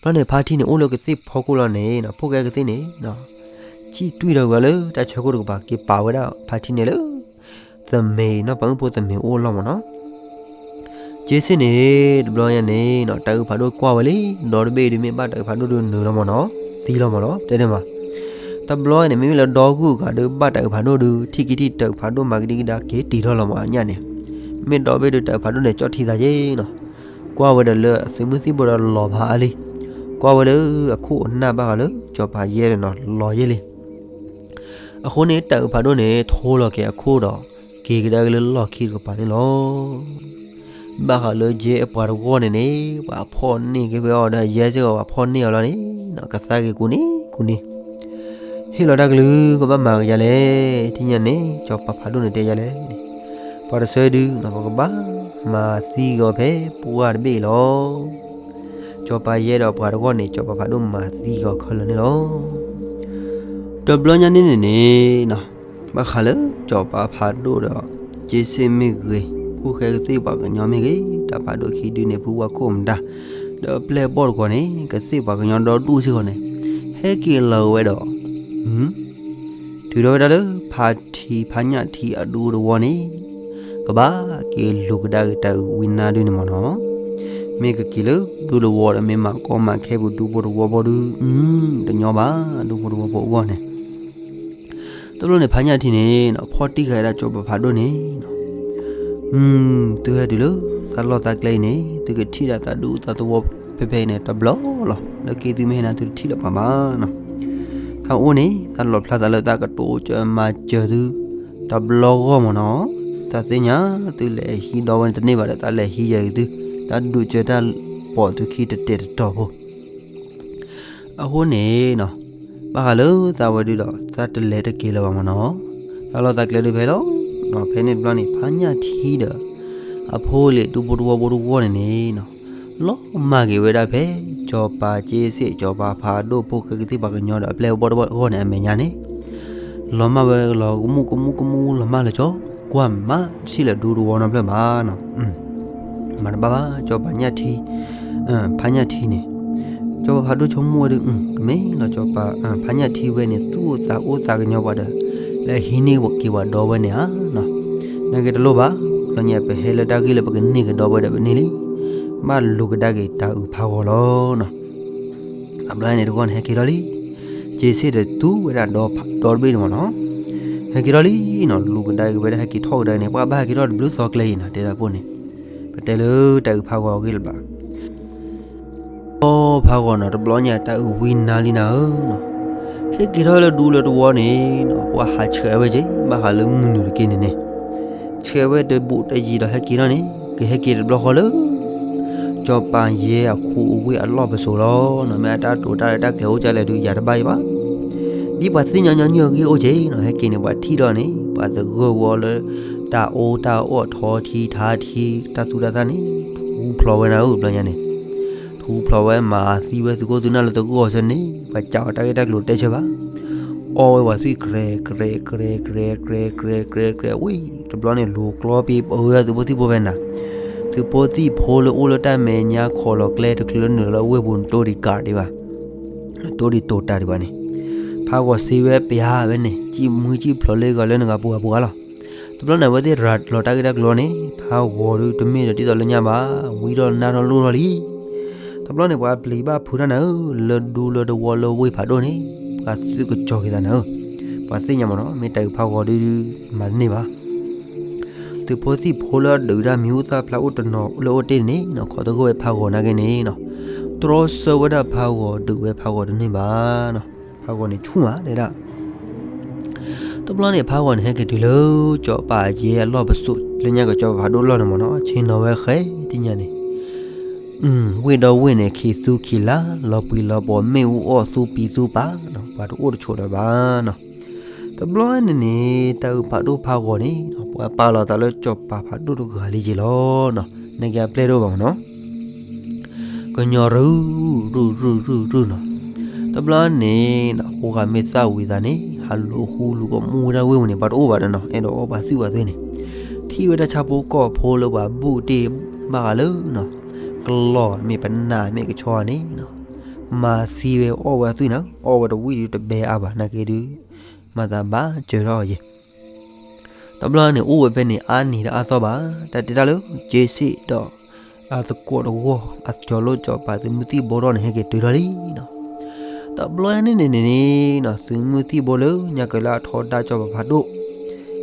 တဘျီန့ၣ် ဖါထံန့ၣ် အိၣ်လၢကသ့ၣ်ဖီခိၣ်လီၤန့ၣ်နီၤ, ဖိၣ်ဃဲကသ့ၣ်န့ၣ် စံၣ်တွံၢ်ဒီးဝဲလၢတၢ်ဆၢခိၣ်တကပၤ က့ၤပာ်ဝဲဒၣ်ဖါထံန့ၣ်လၢ သမဲၤနီၤ, ပာ်မုၣ်ဖိသမဲၤအိၣ်လီၤမ့ၢ်နီၤ. က့စ့ၣ်န့ၣ် တဘျီညါန့ၣ်နီၤ တၢ်အုးဖးဒိၣ်ကွၢ်ဝဲလံ, ဒီတဘ့ၣ်ဒုးမ့ၢ်ဘၣ်တၢ်အုးဖးဒိၣ်ဒုးနုာ်လီၤမ့ၢ်နီၤ, သံလီၤမ့ၢ်နီၤ, တဲန့ၣ်မး. တဘျီန့ၣ် မ့မ့ၢ်လၢဒီဂုၢ်ဂၤဒုးဘၣ်တၢ်အုးဖးဒိၣ်ဒုး ထံၣ်က့ၤထံၣ်တၢ်အုးဖးဒိၣ်မၤကဒံကဒါက့ၤတံၢ်ထီၣ်လီၤမ့ၢ်ညါန့ၣ်, မ့ၢ်ဒီဘ့ၣ်ဒုးတၢ်အုးဖးဒိၣ်န့ၣ် ကၠီၣ်ထံသးယ့ၣ်နီၤ, ကွၢ်ဝဲဒီးလၢအသုးမုၢ်သံၣ်ဘိဒီးလီၤဖးအါလံ, ကွၢ်ဝဲဒီးအခိၣ်အနၢ်ဘၣ်ဃးလၢ ကၠီၤပၤယဲဒီးနီၤ လီၤယ့ၣ်လံ. အဃိန့ၣ် တၢ်အုးဖးဒိၣ်န့ၣ် ထိလီၤက့ၤအခိၣ်ဒီး က့ၤကဒါက့ၤလၢလီၢ်ခံတကပၤန့ၣ်လီၤ. ဘၣ်ဃးလၢယဲအပှၤတဂီၢ်န့ၣ်န့ၣ် ပှၤဖီၣ်န့ၢ်က့ၤဝဲအီၤဒီး ယဲစ့ၢ်ကီးပှၤဖီၣ်န့ၢ်အီၤလီၤန့ၣ်နီၤ, ကသါက့ၤကူန့ၣ်ကူန့ၣ် ဟ့ၣ်လီၤတၢ်ကလုၢ် ကဘၣ်မၤကယၤလဲၣ်, ထံၣ်ညါန့ၣ် ကၠီၤပၤဖးဒိၣ်န့ၣ်တဲယၤလဲၣ်န့ၣ်, ပှၤတဆၢဒုးနီၤ ပကဘၣ်မၤသံက့ၤအီၤဖဲပှၢ်တဘ့ၣ်လီၤ. ကၠီၤပၤယဲဒီးပှၤတဂီၢ်န့ၣ် ကၠီၤပၤဖးဒိၣ်မၤသံက့ၤအီၤခဲလၢာ်န့ၣ်လီၤ. တဘျီညါန့ၣ်န့ၣ်န့ၣ်နီၤ ဘၣ်ဃးလၢကၠီၤပၤဖးဒိၣ်ဒီး က့စ့ၣ်မ့ၢ်ဂ့ၤ, ဖိၣ်ဃဲကသ့ၣ်ပှၤကညီမ့ၢ်ဂ့ၤ, တၢ်ဖးဒိၣ်ခံဒုန့ၣ် ဖုဝါခိၣ်မတၤ ဒီးပျဲၢ်ဘီၣ်တကီၢ်န့ၣ် ကသ့ၣ်ပှၤကညီဒီဒူၣ်စ့ၢ်ကီးန့ၣ် ဟဲက့ၤလီၤဝဲဒီး တုၤထီၣ်ဝဲဒၣ်လၢဖါထံ ဖါညၣ်ထံအဒူတဝီန့ၣ် ကဘၣ်က့ၤလူၤကဒါက့ၤတၢ်အုးဝံနါဒုန့ၣ်မ့ၢ်နီၤ. မ့ၢ်ကက့ၤလၢဒူတဝီဒီး မ့ၢ်မၤကီမၤခဲပူၤ ဒူဖိတဝီဖိဒု တညီဘၣ် ဒူဖိတဝီဖိအဂီၢ်န့ၣ်. တဘျီန့ၣ် ဖါညၣ်ထံန့ၣ်နီၤ ဖီၣ်တံၢ်ဃာ်ဝဲဒၣ်ကၠီၤပၤဖးဒိၣ်န့ၣ်နီၤ, သုဟဲတုၤလၢသးလီၢ်သးကျဲအံၤန့ၣ် သုကထံၣ်ဒၣ်သးဒူသးသဝီဖဲဖဲအံၤန့ၣ် တဘျီလီၤ. လၢခံသုမ့ၢ်ဟဲနၤ သုတထံၣ်လၢၤပှၤဘၣ်နီၤ. သးအိၣ်န့ၣ် သးလီၣ်ဖျါသးလၢသးကတိၤစၢၤမၤစၢၤသု တဘျီဂီၢ်မ့ၢ်နီၤ. သးသ့ၣ်ညါ သုလဲၤဟံးဒီဝဲန့ၣ်တန့ၢ်ဘၣ်ဒီး သးလဲၤဟံးယၤသု, သးဒုးစၢၤတၢ်ပိာ်သုခံတတဲာ်တတီၤဖိ အဃိန့ၣ်နီၤ, ဘၣ်ဃးလၢသးဝဲဒုဒီး သးတလဲၤတက့ၤလၢၤဘၣ်မ့ၢ်နီၤ. သးလီၢ်သးကျဲဒုဖဲလီၤ. ဖဲန့ၣ်တဘျီန့ၣ် ဖါညၣ်ထံဒီး အဖိလံၤဒူဖိတဝီဖိတဝီန့ၣ်န့ၣ်နီၤ, လီၤမၢ်က့ၤဝဲဒၣ်ဖဲ ကၠီၤပၤက့စ့ၣ် ကၠီၤပၤဖးဒိၣ် ဖိၣ်ဃဲကသ့ၣ်ပှၤကညီဒီး အပျဲၢ်ဘီၣ်တဝီအဂီၢ်န့ၣ် အမဲာ်ညါန့ၣ် လီၤမၢ်ဝဲလီၤကမူၣ်ကမူၣ်ကမူၣ် လီၤမၢ်လၢကၠီ ကွၢ်မးတထံၣ်လၢၤဒူတဝီနီတဖျၢၣ်ဘၣ်နီၤ. မၤတဘၣ်ဘၣ် ကၠီၤပၤညၣ်ထံ, ဖါညၣ်ထံန့ၣ်, ကၠီၤပၤဖးဒိၣ်ဆိကမိၣ်ဝဲဒုး ကမ့ၢ်လီၤကၠီၤပၤ ဖါညၣ်ထံဝဲန့ၣ် သူၣ်အိၣ်သးအိၣ်သးကညီၤပှၤဒီး လၢဟံးန့ၢ်က့ၤပှၤဒီဝဲန့ၣ်ဧါနီၤ. နာ်က့တလိၣ်ဘၣ်, လီၤညါပဟဲလၢတၢ်ဂ့ၢ်လၢပကန့ၢ်က့ၤဒီဝဲဒီးပန့ၢ်လံ, ဘၣ်လူၤကဒါက့ၤတၢ်အုးဖးဂီၤလီၤနီၤ. တဘျီန့ၣ်တဂီၢ်န့ၣ် ဟဲက့ၤထီၣ်လံ. က့စ့ၣ်ဒီးသူဝဲဒၣ်ဒီဖးဒီတဘ့ၣ်န့ၣ်မ့ၢ်နီၤ, ဟဲက့ၤထီၣ်လံနီၤ, လူၤကဒါက့ၤဝဲဒၣ် ဟဲက့ၤထီၣ်ကဒါက့ၤန့ၣ် ပှၤဘၣ်ဟဲက့ၤထီၣ်တဘျုးသီကျဲအံၤနီၤ, တဲဒၣ်ပိၢ်န့ၣ်, ပတဲလၢတၢ်အုးဖးဂီၤအဂ့ၢ်လၢၤဘၣ်. အိ ဖးဂီၤနီၤ, တဘျီညါတၢ်အုးဝံနါလံနၤဧၢနီၤ, ဟဲက့ၤထီၣ်လၢဒူလၢတဝီန့ၣ်နီၤ, ပှၤဟးဆှဲးဝဲက့ၤ ဘၣ်ဃးလၢမုၢ်နုာ်တက့ၢ်န့ၣ်န့ၣ် ဆှဲးဝဲတဘူးတယံၤဒီးဟဲက့ၤထီၣ်န့ၣ် ကဟဲက့ၤတဘျီဃီလၢ ကၠီၤပၤယဲအခိအဝ့ၢ်အလီၢ်ပစိာ်လီၤနီၤ. မ့ၢ်အတၢ်တိာ်တၢ်ရဲၣ်တၢ်ကျဲၤအိၣ်ကလဲၣ်ဒုး ယၤတဘၣ်အံၤဘၣ်. ဒ်ပှၤသ့ၣ်ညါညီနုၢ်အဂ့ၢ်အိၣ်က့ၤနီၤ, ဟဲက့ၤန့ၣ် ပှၤထံၣ်ဒီးန့ၣ် ပှၤသဂၢၢ်ဝီလၢ တၢ်အိၣ်တၢ်အီၣ်ထီထံထါထံ တၢ်သူတၢ်သၣ်န့ၣ် ထူဖျိးဝဲနၤဧၢ တဘျီညါန့ၣ် ထူဖျိးဝဲမၤသံဝဲသုးခိၣ်သုးနၢ်လၢသဂၢၢ်အီၤဆၢန့ၣ် ပှၤကးအီၤတၢ်ဂ့ၢ်တၢ်ကျိၤတဲဆၢဘၣ်. အီၣ်ဝဲပှၤသွံၣ် ကြဲ ကြဲ ကြဲ ကြဲ ကြဲ ကြဲ ကြဲ ဝံၤ တဘျီန့ၣ် လူၤကျီပံၤပဝဲသုးဖိသံၣ်ဖိဖဲနၤ, သုးဖိသံၣ်ဖိလၢအိၣ်လၢတၢ်မဲာ်ညါ ခိးလီၤကျဲတချုးလၢနုာ်လီၤလၢအဝ့ၢ်ပူၤန့ၣ် တိၢ်ဒံးကးဒံးဘၣ်, တိၢ်ဒံးတိာ်တၢ်ဒံးဘၣ်န့ၣ်, ဖးဂီၤစ့ဝဲပယါဝဲန့ၣ် ကံၣ်မွံကံၣ်ဖျိးလၢဂၤလၢနဂၤပူၤဂၤပူၤဂၤလီၤ. တဘျီန့ၣ် အဝဲသ့ၣ်ရၤလီၤတၢ်ဂ့ၢ်တၢ်ကျိၤန့ၣ် ဖးဂီၤဒုးတမ့ၢ်ဒီးဒ်သိးလၢညါဘၣ်, ဝံထီၣ်နါထီၣ်လိၣ်ထီၣ်လံ. တဘျီန့ၣ် ပှၤပျံၤဘၣ်ဖုးတၢ်နၤဧၢ, လၢဒူလၢတဝီလၢဝ့ၢ်ဖးဒိၣ်န့ၣ် ပှၤသုးကစီၤက့ၤသးနၤဧၢ, ပှၤသ့ၣ်ညါမ့ၢ်နီၤ, မ့ၢ်တၢ်အုးဖးဂီၤဒုးမၤတန့ၢ်ဘၣ်. သုးဖိသံၣ်ဖိလၢအဒုးတၢ်မံၤဟူသၣ်ဖျါအိၣ်တနီၤလၢအိၣ်တ့ၢ်န့ၣ်နီၤ, ခိးသဂၢၢ်ဝဲဖးဂီၤနာ်က့န့ၣ်နီၤ, တြီဆၢဝဲဒၣ်ဖးဂီၤ ဒုးဝဲဖးဂီၤတန့ၢ်ဘၣ်နီၤ. ဖးဂီၤန့ၣ်ဆူၣ်မးတဲဒၣ်, တဘျီန့ၣ်ဖးဂီၤန့ၣ် ဟဲက့ၤတုၤလၢ ကၠီၤပၤယဲအလီၢ်ပစိာ် လၢညါကၠီၤပၤဖးဒိၣ်လီၢ်န့ၣ်မ့ၢ်နီၤ, ဆ့ၣ်နီၤဝဲဃဲတညါန့ၣ်, ဝ့ၢ်ဒီဝ့ၢ်န့ၣ် ခံသူခံလါ, လီၤပှံၤလီၤပီၤ မ့ၣ်အူအီၣ်သူပံသူပာ်နီၤ, ပှၤတအိၣ်တဆိးဒီးဘၣ်နီၤ. တဘျီန့ၣ်န့ၣ် တၢ်အုၣ်ဖးဒိၣ်ဖးဂီၤန့ၣ် ပှၤပာ်လီၤသးလၢကၠီၤပၤဖးဒိၣ်တဂၤလံက့ၤလီၤနီၤ, နာ်က့အပျဲၢ်တအိၣ်ဘၣ်မ့ၢ်နီၤ. ကညီရုၢ်ရုၢ်ရုၢ်ရုၢ်နီၤ. တဘျီန့ၣ်နီၤ ဖိဂၤမ့ၢ်သၣ်ဝံၤသးန့ၣ် ဟးလူၤဃူလူၤကီၢ်မူဝဲဒၣ်ဝ့ၢ်ပူၤန့ၣ် ပှၤတအိၣ်ဘၣ်ဒီးနီၤ, အဲၣ်ဒိးအီၣ်ပှၤသွံၣ်ပှၤသွဲန့ၣ်, ထံၣ်ဝဲတၢ်ဆၣ်ဖိကီၢ်ဖိလၢပှၤဘူၣ်တ့ၢ်ဘၣ်ဃးလၢနီၤ, ကလီၢ်မ့ၢ်ပနၢ်မ့ၢ်ကဆီဂၤန့ၣ်နီၤ, မၤသံဝဲအီၣ်ဝဲအသွံၣ်နီၤ, အီၣ်ဝဲတဝံၣ်ဒုတဘဲအါဘၣ် နာ်က့ဒု မၤသးဘၣ်စၢၤထီၣ်အီၤယဲ တဘျီန့ၣ် အိၣ်ဝဲဖဲန့ၣ် အါနံၤတအါသီဘၣ်, တၢ်တဲတၢ်လၢ က့စ့ၣ်ဒီး အသကိးတဂီၢ် အကၠီၤလိၣ်ကၠီၤပၤသုးမုၢ်သံၣ်ဘိထီၣ်န့ၣ် ဟဲက့ၤတုၤထီၣ်လံနီၤ. တဘျီန့ၣ်န့ၣ်န့ၣ်နီၤ သုးမုၢ်သံၣ်ဘိလၢ ညါကလၢအထီဒါကၠီၤပၤဖးဒိၣ်,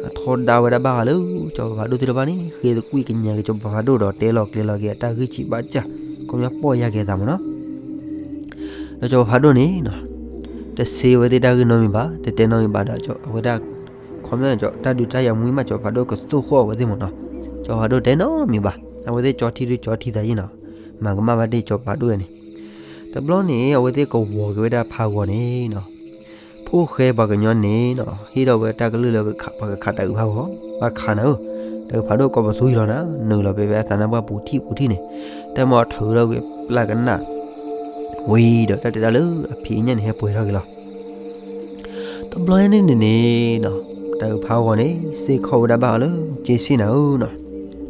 အထီဒါဝဲဒၣ်ဘၣ်ဃးလၢ ကၠီၤပၤဖးဒိၣ်သ့ၣ်တဖၣ်န့ၣ် ဃ့သကွံၢ်ကညးက့ၤကၠီၤပၤဖးဒိၣ်ဒီး တဲလီၤကျဲၤလီၤက့ၤအတၢ်ဂံၢ်ဆံးဘၣ်စၢ် ခီပညီပီၢ်ယၢ်က့ၤအသးမ့ၢ်နီၤ. ဒီးကၠီၤပၤဖးဒိၣ်န့ၣ်နီၤ တဆ့အဝဲသ့ၣ်တၢ်ဂ့ၢ်နီတမံၤဘၣ်, တတဲနီတမံၤဘၣ်ဒီး အဝဲဒၣ် ခီပညီန့ၣ် တၢ်ဒုးတၢ်ယၤမူမး ကၠီၤပၤဖးဒိၣ်ကသိၣ်ဃီၣ်အဝဲသ့ၣ်မ့ၢ်နီၤ. ကၠီၤပၤဖးဒိၣ်တဲနီတမံၤဘၣ်, အဝဲသ့ၣ်ကၠီထံဒုကၠီထံသးယ့ၣ်နီၤ, မၤကမၣ်ဘၣ်တ့ၢ်ကၠီၤပၤဖးဒိၣ်န့ၣ်. တဘျီန့ၣ် အဝဲသ့ၣ်ကဝီၤက့ၤဝဲဒၣ်ဖးဂီၤန့ၣ်နီၤ ဖိၣ်ဃဲပှၤကညီန့ၣ်နီၤ ဟ့ၣ်ထီၣ်ဝဲတၢ်ကလုၢ်လၢပှၤကခးတၢ်အုၣ်ဖးဂီၤ, ဘၣ်ခးနၤဧၢ, တၢ်အုၣ်ဖးဒိၣ်ကိးပသူအံၤလီၤနၤ, နုာ်လီၤဖဲဖဲအသးနါပှၢ်ပူၤထံၣ်ပူၤထံၣ်န့ၣ်, တၢ်မ့ၢ်အီၤထုးထီၣ်ဝဲပျၢ်ကနၣ် ဝံၤဒီးတၢ်တဲဒၣ်လၢအဖံးအညၣ်န့ၣ် ဟဲပှဲၤထီၣ်က့ၤလီၤ. တဘျီန့ၣ်န့ၣ်န့ၣ်နီၤ တၢ်အုၣ်ဖးဂီၤန့ၣ် စ့ၢ်ကီးဝဲဒၣ်ဘၣ်ဃးလၢ က့စ့ၣ်နၤဧၢနီၤ,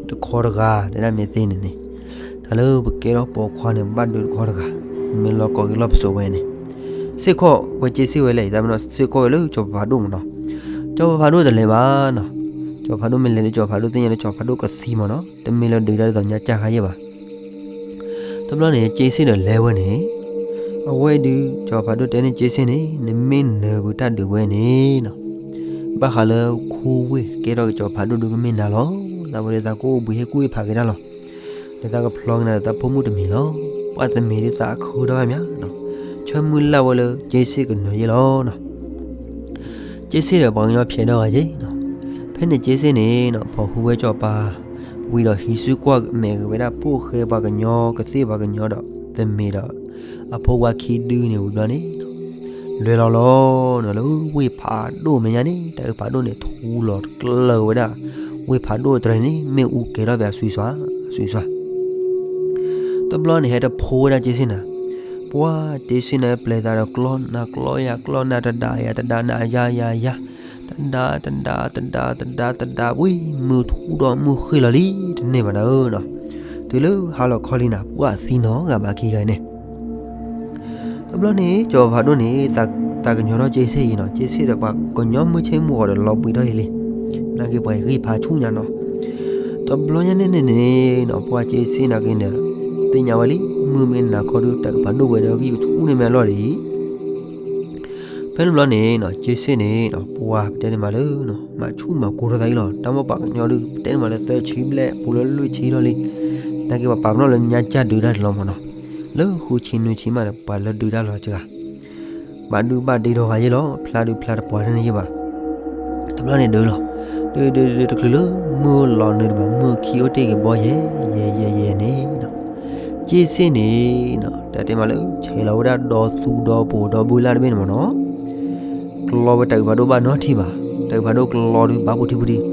တခီတဂၤ တဲဒၣ်မ့ၢ်သ့န့ၣ်န့ၣ်, တၢ်လၢပကဲထီၣ်ပိာ်ခွါန့ၣ် ဘၣ်ဒုးတခီတဂၤ, မ့ၢ်လီၤကိးက့ၤလီၢ်ပစိာ်ဝဲန့ၣ်, စ့ၢ်ကီးဝဲက့စ့ၣ်ဝဲလဲၣ်, တၢ်မ့ၢ်နီၤ စ့ၢ်ကီးဝဲလၢကၠီၤပၤဖးဒိၣ်မ့ၢ်နီၤ. ကၠီၤပၤဖးဒိၣ်တလဲၤဘၣ်နီၤ, ကၠီၤပၤဖးဒိၣ်မ့ၢ်လဲၤလၢကၠီၤပၤဖးဒိၣ်သ့ၣ်ညါလၢကၠီၤပၤဖးဒိၣ်ကသံမ့ၢ်နီၤ, တမ့ၢ်လၢဒုးတၢ်ဒ်သိးညါကၢ်ခါယဲၢ်ဘၣ်. တဘျီန့ၣ် က့စ့ၣ်ဒီးလဲၤဝဲန့ၣ်, အဝဲဒုး ကၠီၤပၤဖးဒိၣ်တဲန့ၢ်က့စ့ၣ်န့ၣ် နမ့ၢ်နၢၤကွံာ်တၢ်ဒုးဝဲန့ၣ်နီၤ, ဘၣ်ဃးလၢခူဝ့ၢ်ကဲထီၣ်က့ၤကၠီၤပၤဖးဒိၣ်ဒုးကမ့ၢ်နၤလီၤ, သးဝဲဒၣ်သးကအိၣ်ဘှံးဟ့ၣ်ကူၣ်ဟ့ၣ်ဖးက့ၤတၢ်လီၤ. ဒီးသးကဖျီက့ၤနၤဒီးသးဖိမုၣ်တမံၤလီၤ. ပှၤတမံၤဒုးသးခုထီၣ်ဘၣ်မးနီၤ, ဆၢမုၢ်လၢ်ဝဲလၢက့စ့ၣ်ကနၢၤယဲၢ်လီၤနီၤ. က့စ့ၣ်ဒီးပှၤကညီဖျဲးဒီဂၤယဲၢ်နီၤ, ဖဲန့ၣ်က့စ့ၣ်န့ၣ်နီၤ ပိာ်ဃုာ်ဝဲကၠီၤပၤ, ဝံၤဒီးဟံးစုကွၢ်မဲာ်က့ၤဝဲဒၣ်ဖိၣ်ဃဲပှၤကညီကသ့ၣ်ပှၤကညီဒီး တမ့ၤဒီး အဖိခွါခံဒုန့ၣ်ဝံၤဘျီန့ၣ် လဲၤလီၤလီၤနီၤ လၢဝ့ၢ်ဖးဒိၣ်မဲာ်ညါန့ၣ် တၢ်အုၣ်ဖးဒိၣ်န့ၣ် ထူလီၤကျၢၤဝဲဒၣ် ဝ့ၢ်ဖးဒိၣ်တြဲၤန့ၣ် မ့ၣ်အူကဲထီၣ်ဖဲအစွံစွါ အစွံစွါ တဘျီန့ၣ် ဟဲတဖိဝဲဒၣ်က့စ့ၣ်နၤ, ပှၤက့စ့ၣ်နၤပျဲသးဒီးကျီနၤကျီယၤကျီနၤ တဒါယၤတဒါနၤယၤယၤယၤ, တဒါတဒါတဒါတဒါတဒါ ဝံၤမုၢ်ထူဒီးမုၢ်ဃ့ၢ်လီၤလံ တန့ၢ်ဘၣ်နၤဧၢနီၤ, တုၤလၢဟါလီၤခီလံနၤ ပှၤသံနီၤဂၤဘၣ်ခံဂၤန့ၣ် တဘျီန့ၣ် ကၠီၤဖးဒိၣ်န့ၣ် သးကညီၤထီၣ်က့စ့ၣ်အံၤနီၤ, က့စ့ၣ်ဒီးပှၤကညီမုၢ်ဆ့ၣ်မုၢ်ဂီၤဒီးလီၤဘှံးထီၣ်အံၤလံ, နာ်က့ပှၤဂံၢ်ဖးဆူၣ်ညါနီၤ, တဘျီညါန့ၣ်န့ၣ်န့ၣ်နီၤ ပှၤက့စ့ၣ်နာ်က့န့ၣ် သ့ၣ်ညါဝဲလံ မုၢ်မ့ၢ်နၤခီဒုး တၢ်အုၣ်ဖးဒိၣ်ဝဲဒီးဂံၢ်ကဆူၣ်န့ၢ်မ့ၢ်အလီၢ်ဒ်အံၤ ဖဲန့ၣ်ဘျီန့ၣ်နီၤ က့စ့ၣ်န့ၣ်နီၤ ပှၤပတဲန့ၣ်မးလၢ မၤဆူၣ်မၤကိၤထီၣ်သးအံၤလီၤ, တၢ်မိၢ်ပှၤကညီဒုး ပတဲန့ၣ်မးလၢသၢဆံဘျဲၣ် ပူၤလၢလွံၢ်ဆံလီၤလံ, နာ်က့ပှၤပာ်ပနီၣ်လၢညါကၢ်ဒုးတၢ်တလီၤမးနီၤ, လၢဃုဆံနွံဆံမးဒီး ပှၤလၢဒုးတၢ်လီၤစှၤ ဘၣ်ဒုးဘၣ်ဒ့ဒီဂၤယဲၢ်လီၤ, ဖျါဒုးဖျါတပှၤတန့ၢ်ယဲၢ်ဘၣ်. တဘျီန့ၣ်ဒုးလီၤ, ဒုးဒုးဒုးတချုးလၢ မုၢ်လီၤနုာ်တဘၣ် မုၢ်ခံအိၣ်တ့ၢ်က့ၤဘီယဲၢ်ယဲၢ်ယဲၢ်ယဲၢ်န့ၣ်နီၤ, က့စ့ၣ်န့ၣ်နီၤ တၢ်တဲမးလၢ ဆဲးလီၤဝဲဒၣ်ဒီသူဒီပိၤဒီဘုလၢ်တဘ့ၣ်န့ၣ်မးနီၤ, ကျီဝဲတၢ်အုၣ်ဖးဒိၣ်ဘၣ်နီတထံၣ်ဘၣ်, တၢ်အုၣ်ဖးဒိၣ်ကျီဒုးဘၣ်ပူၤထံပူၤထံး,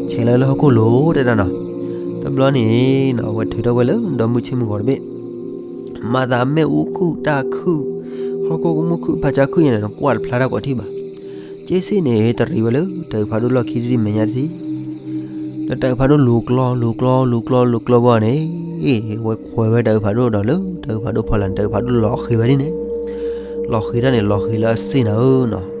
ဆဲးလီၤလၢဟီၣ်ခိၣ်လိၤတဲဒၣ်နီၤ, တဘျီန့ၣ်နီၤ အဝဲထုးထီၣ်ဝဲလၢဒီမုၢ်ဆ့ၣ်မုၢ်ဂီၤတဘ့ၣ် မၤသးမ့ၣ်အူခုၣ်တၢ်ခုၣ်, ဟီၣ်ခိၣ်ကမူၣ်ခုၣ်ဖးဆါခုၣ်ညါန့ၣ် ကွၢ်တဖျါတၢ်ကွီးထံၣ်ဘၣ်. က့စ့ၣ်န့ၣ် တရံးဝဲလၢ တၢ်အုၣ်ဖးဒိၣ်လီၢ်ခံတထံၣ်မဲာ်ညါတထံၣ်, ဒီးတၢ်အုၣ်ဖးဒိၣ်လူၤကျီလူၤကျီလူၤကျီလူၤကျီဘၣ်န့ၣ်, ဝဲခွဲးဝဲတၢ်အုၣ်ဖးဒိၣ်ဒီးလၢ တၢ်အုၣ်ဖးဒိၣ်ဖီလာ်န့ၣ် တၢ်အုၣ်ဖးဒိၣ်လီၤဃံၤဝဲဒ်န့ၣ်, လီၤဃံၤတၢ်န့ၣ် လီၤဃံၤလၢအစ့ၣ်နၤဧၢနီၤ,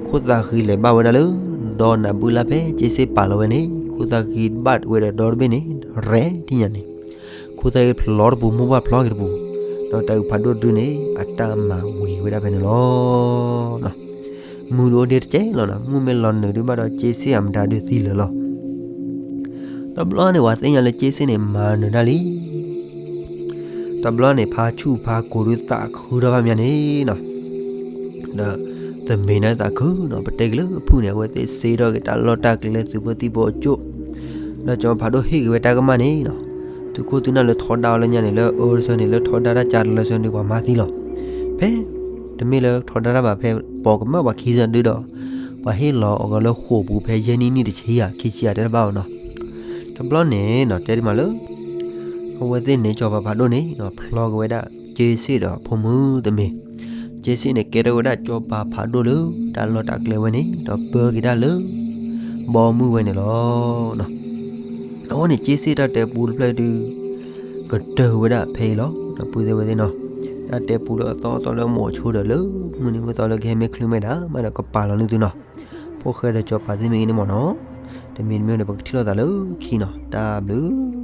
ခိၣ်သၣ်ဃံၤလဲၤဘၣ်ဝဲဒၣ်လၢ ဒီနၢ်ဘုလၢ်ဖဲက့စ့ၣ်ပာ်လီၤဝဲန့ၣ် ခိၣ်သၣ်ဃံၤဘၣ်ဝဲဒီးဒီတဘ့ၣ်န့ၣ် ရဲၣ်ထံၣ်ညါန့ၣ် ခိၣ်သၣ်ဃံၤဖျိတပူၤ မိၢ်ပှၢ်ဖျိက့ၤတပူၤ, ဒီးတၢ်အုၣ်ဖးဒိၣ်ဒုန့ၣ် အတၢ်မၤဝံၤဝဲဒၣ်ဖဲန့ၣ်လီၤ. မုၢ်ဒုးအိၣ်ဒ့တကဲလီၤနီၤ, မုၢ်မ့ၢ်လီၤနုာ်ဒုးဘၣ်ဒီးက့စ့ၣ်အမတၤဒုးသံလၢာ်လီၤ. တဘျီန့ၣ် ပှၤသ့ၣ်ညါလၢက့စ့ၣ်န့ၣ် မၤနၢၤတၢ်လံ တဘျီန့ၣ် ဖါဆူၣ်ဖါကိၤဒုးသးခုထီၣ်ဘၣ်မးန့ၣ်နီၤ, ဒီး သမ့ၢ်န့ၣ်သးခုနီၤ, ပတဲက့ၤလၢအဖုၣ်န့ၣ် အဝဲသ့ၣ်စ့ထီၣ်က့ၤတၢ်လီၢ်တၢ်ကျဲလၢသုးဖိသံၣ်ဖိအကၠိၣ်, ဒီးစီၤပၤဖးဒိၣ်ဟ့ၣ်က့ၤဝဲတၢ်ကမၣ်န့ၣ်နီၤ, သုးခိၣ်သုးနၢ်လၢထီဒါအီၤလၢညါန့ၣ် လၢအၢတဆၢန့ၣ် လၢထီဒါတၢ်ကၢ်တလၢဆၢန့ၣ် ပှၤမၤသံလီၤ. ဖဲ တမ့ၢ်လၢထီဒါတၢ်ဘၣ် ဖဲပိာ်ကမၣ်ပှၤခံဆၢဒုဒီး ပှၤဟ့ၣ်လီၤအီၤလၢဃိာ်ပူၤဖဲယဲၢ်နံၣ်နံၣ်တဆံဧါ ခံဆံဧါတဲတဘၣ်အီၤနီၤ. တဘျီန့ၣ်နီၤ တဲဒ်မးလၢ အဝဲသ့ၣ်န့ၣ် စီၤပၤဖးဒိၣ်န့ၣ်နီၤ ဖျီက့ၤဝဲဒၣ် က့စ့ၣ်ဒီးအဖိမုၣ်တမ့ၢ်, က့စ့ၣ်န့ၣ် ကဲထီၣ်ဝဲဒၣ်စီၤပၤဖးဒိၣ်လၢတၢ်လီၢ်တၢ်ကျဲဝဲန့ၣ် ဒီးပၢက့ၤတၢ်လၢ ဘီမုၢ်ဝဲန့ၣ်လီၤ. အဃိန့ၣ် က့စ့ၣ်တၢ်တဲပူတဖျၢၣ်ဒု ကတၢၢ်ဝဲဒၣ်ဖဲအံၤလီၤ ဒီပုၢ်ဝဲၢ်သ့ၣ်နီၤ. တၢ်တဲပူလၢအသီအသီလၢမိၤဆိဒီးလၢ မုၢ်နံၤမုၢ်သီလၢကဟဲမ့ၢ်ချုးမ့ၢ်ဒၣ်မးဒီး ကပာ်လီၤန့ၢ်သုနီၤ. ဖိၣ်ဃဲဒီးစီၤပၤသ့ၣ်မ့ၢ်ဂ့ၤန့ၣ်မ့ၢ်နီၤ, တမံၤတမံၤန့ၣ် ပကထံၣ်လိာ်သးလၢခံနီၤ. တၢ်ဘျုး